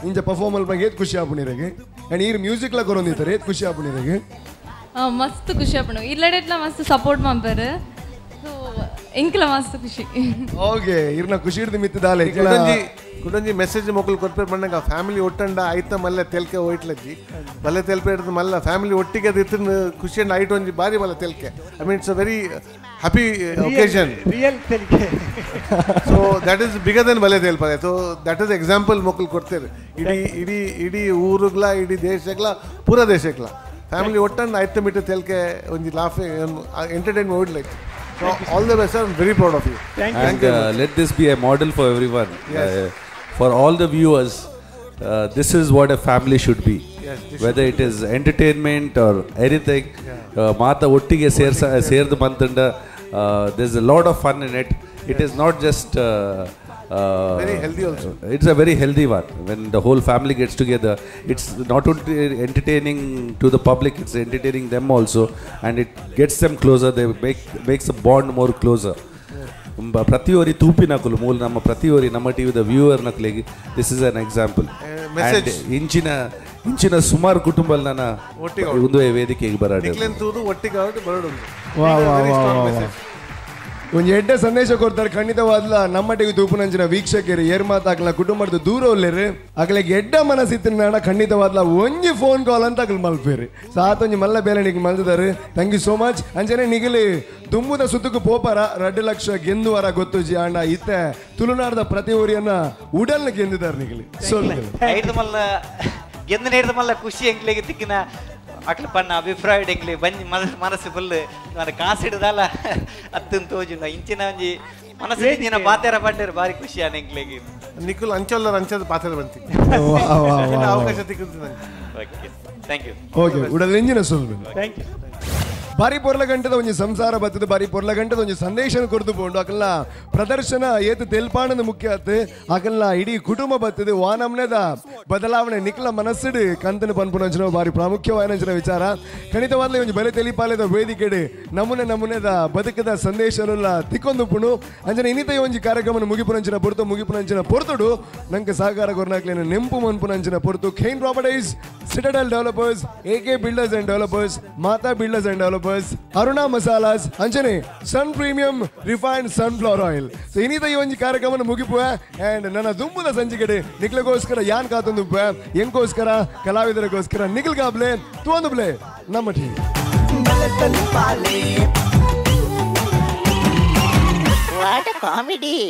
ಇಂಚ ಪರ್ಫಾರ್ಮ್ ಮಲ್ಪಂಗೆ ಏತ್ ಖುಷಿ ಆಪುಣಿರಗೆ ಆ್ಯಂಡ್ ಈರ್ ಮ್ಯೂಸಿಕ್ಲ ಕೊರೊಂದಿತ್ತಾರೆ ಏತ್ ಖುಷಿ ಆಪುಣಿರಗೆ. ಮಸ್ತ್ ಖುಷಿ ಆಪುಂಡು ಇಲ್ಲಡೆಟ್ಲ ಮಸ್ತ್ ಸಪೋರ್ಟ್ ಮನ್ಪೆರ್ ಸೊ ಎಂಕಲ ಮಸ್ತ್ ಖುಷಿ. ಓಕೆ ಇರ್ನ ಖುಷಿ ಹಿಡ್ದು ಮಿತ್ತಿದಾಲೆ ಕುಡೊಂಜಿ ಮೆಸೇಜ್ ಮೊಕಲ್ ಕೊರ್ಪೇರ್ ಪಂಡಂಗ ಫ್ಯಾಮಿಲಿ ಒಟ್ಟಂಡ ಐತ ಮಲ್ಲ ತೆಲ್ಕೆ ಹೋಯ್ಟ್ಲಜ್ಜಿ ಬಲ್ಲೆ ತೆಲ್ಪೆ ಹಿಡ್ದು ಮಲ್ಲ ಫ್ಯಾಮಿಲಿ ಒಟ್ಟಿಗೆ ಅದು ಇತ್ತಿನ ಖುಷಿ ಅಂಡ್ ಐಟ್ ಒಂಜಿ ಬಾರಿ ಮಲ್ಲ ತೆಲ್ಕೆ. I mean it's a very happy occasion real ತೆಲಿಕೆ. So that is bigger than ಬಲ್ಲೆ ತೆಲ್ಪದೆ. ಸೊ that is example ಮೊಕಲ್ ಕೊಡ್ತೇವೆ ಇಡೀ ಇಡೀ ಇಡೀ ಊರುಗ್ಲ ಇಡೀ ದೇಶಗ್ಲ ಪೂರ ದೇಶಗ್ಲ ಫ್ಯಾಮಿಲಿ ಒಟ್ಟಂಡ ಐತ ಮಿಟ್ಟು ತೆಲ್ಕೆ ಒಂಜಿ ಲಾಫ್ ಎಂಟರ್ಟೈನ್ ಓಡ್ಲೈಕ್. So all the best, sir. I'm very proud of you. Thank you. And let this be a model for everyone. Yes. For all the viewers, this is what a family should be. Yes, whether it is entertainment or anything, ಮಾತ ಒಟ್ಟಿಗೆ ಸೇರ್ದು ಬಂತಂಡ there's a lot of fun in it. It is not just Very healthy also. It's a very healthy one. When the whole family gets together, it's not only entertaining to the public, it's entertaining them also, and it gets them closer. They makes the bond more closer. ಪ್ರತಿಯೊರಿ ತೂಪಿನಕುಲು ಮೂಲ ನಮ್ಮ ಪ್ರತಿಯೊರಿ ನಮ್ಮ ಟಿವಿದ viewer ನಕಲಿಗೆ this is an example. Message. ಇಂಚಿನ ಇಂಚಿನ ಸುಮಾರು ಕುಟುಂಬ ನನ್ನ ಒಟ್ಟಿಗೆ ಒಂದು ವೇದಿಕೆಗೆ ಬರಾಡಿ ನಿಕ್ಲೆನ್ ತೂದು ಒಟ್ಟಿಗೆ ಆವಡ್ ಬರಡುಂಡು. ವಾ ವಾ Very ವಾ strong ವಾ message. ಒಂಜಿ ಎಡ್ಡೆ ಸಂದೇಶ ಕೊಡ್ತಾರೆ ಖಂಡಿತವಾದ್ಲ ನಮ್ಮಟಿಗೆ ತೂಪುನಂಚಿನ ವೀಕ್ಷಕರು ಏರ್ ಮಾತಾಕ್ಲ ಕುಟುಂಬದ ದೂರ ಉಲ್ಲೇರು ಅಗಲಿಗೆ ಎಡ್ಡ ಮನಸ್ಸಿತ್ತಿನ ಖಂಡಿತವಾದ್ಲ ಒಂಜಿ ಫೋನ್ ಕಾಲ್ ಅಂತ ಅಗಲ್ ಮಲ್ಪೇರು ಸಾತೊಂಜಿ ಮಲ್ಲ ಬೇಲೆ ನಿಗ್ ಮಲ್ದಿದ್ದಾರೆ. Thank you so much. ಅಂಚನೆ ನಿಗಲಿ ದುಂಬುದ ಸುತ್ತಕ್ಕೂ ಪೋಪರ 2 ಲಕ್ಷ ಗೆಂದುವರ ಗೊತ್ತುಜಿ ಅಣ್ಣ ಇತ್ತೆ ತುಳುನಾಡದ ಪ್ರತಿ ಊರಿಯನ್ನ ಉಡಲ್ನ ಗೆಂದಿದ್ದಾರೆ ನಿಗಲಿ. ಐದು ಮಲ್ಲ ಗೆಂದ ಹಿಡ್ದು ಮಲ್ಲ ಖುಷಿ ಎಂಕ್ಲೆಗೆ ತಿಕ್ಕಿನ ಅಕ್ಲ ಪಣ್ಣ ಅಭಿಪ್ರಾಯ ಎಂಕ್ಲೆ ಬಂಜಿ ಮನಸ್ಸು ಫುಲ್ ನಾನು ಕಾಸು ಹಿಡ್ದಲ್ಲ ಅತ್ತನ್ ತೋಜುಂಡ ಇಂಚಿನ ಒಂಜಿ ಮನಸ್ಸು ಇಂಚಿನ ಪಾತೆರ ಪಂಡೇರು ಭಾರಿ ಖುಷಿ ಆನ ಎಂಕ್ಲೆಗೆ. ನಿಖಿಲ್ ಅಂಚಲ್ಲ ಅಂಚದ ಪಾತೆರ ಬಂತಿ ವಾ, ವಾ, ವಾ, ವಾ. ಅವಕಾಶ ತಿಕ್ಕುದು ನಂಗೆ. Okay thank you. Okay ಉಡಲ್ ಇಂಜಿನ ಸೊಲ್ಲು. Thank you. ಬಾರಿ ಪೊರ್ಲ ಗಂಟದ ಒಂಜಿ ಸಂಸಾರ ಬತ್ತದ ಬಾರಿ ಪೊರ್ಲ ಗಂಟದ ಒಂಜಿ ಸಂದೇಶನ ಕೊರ್ದು ಪೋಂಡು ಅಕಲ್ನ ಪ್ರದರ್ಶನ ಏತು ತೆಲ್ಪಾಣದ ಮುಖ್ಯ ಆತು ಅಕಲ್ನ ಇಡೀ ಕುಟುಂಬ ಬತ್ತದ ವಾನಮ್ನೆದ ಬದಲಾವಣೆ ನಿಕ್ಲ ಮನಸ್ಸುಡು ಕಂತನ ಪನ್ಪುನಂಚಿನ ಬಾರಿ ಪ್ರಾಮುಖ್ಯವಾಯಿನಂಚಿನ ವಿಚಾರ. ಖಂಡಿತವಾದ್ಲೇ ಒಂಜಿ ಬಲೆ ತೆಲಿಪಾಲೆದ ವೇದಿಕೆಡು ನಮೂನೆ ನಮೂನೆದ ಬದುಕದ ಸಂದೇಶನುಲ್ಲ ತಿಕ್ಕೊಂದು ಪುಣು ಅಂಚನೆ ಇನ್ನಿತ ಒಂಜಿ ಕಾರ್ಯಕ್ರಮನ ಮುಗಿಪುನಂಚಿನ ಪೊರ್ತು ಮುಗಿಪುನಂಚಿನ ಪೊರ್ತುಡು ನಂಗೆ ಸಹಕಾರ ಕೊರ್ನಾಕ್ಲೇನ ನೆಂಪು ಮನ್ಪುನಂಚಿನ ಪೊರ್ತು Khain properties, Citadel developers, A K builders and developers, Mata builders and developers, Aruna masalas ಅಂಚನೆ Sun premium refined sunflower oil. So ಇನ್ನಿತ ಈ ಒಂಜಿ ಕಾರ್ಯಕ್ರಮನ ಮುಗಿಪುವ ಅಂಡ್ ನನ್ನ ದುಂಬುದ ಸಂಚಿಕಡೆ ನಿಕ್ಲಗೋಸ್ಕರ ಯಾನ್ ಕಾತೊಂದುಪ್ಪ ಎಂಕೋಸ್ಕರ ಕಲಾವಿದರಿಗೋಸ್ಕರ ನಿಖಿಲ್ ಕಾಬ್ಲೆ ತೋಂದುಬ್ಲೆ ನಮ್ಮ ಟಿವಿ. What a comedy!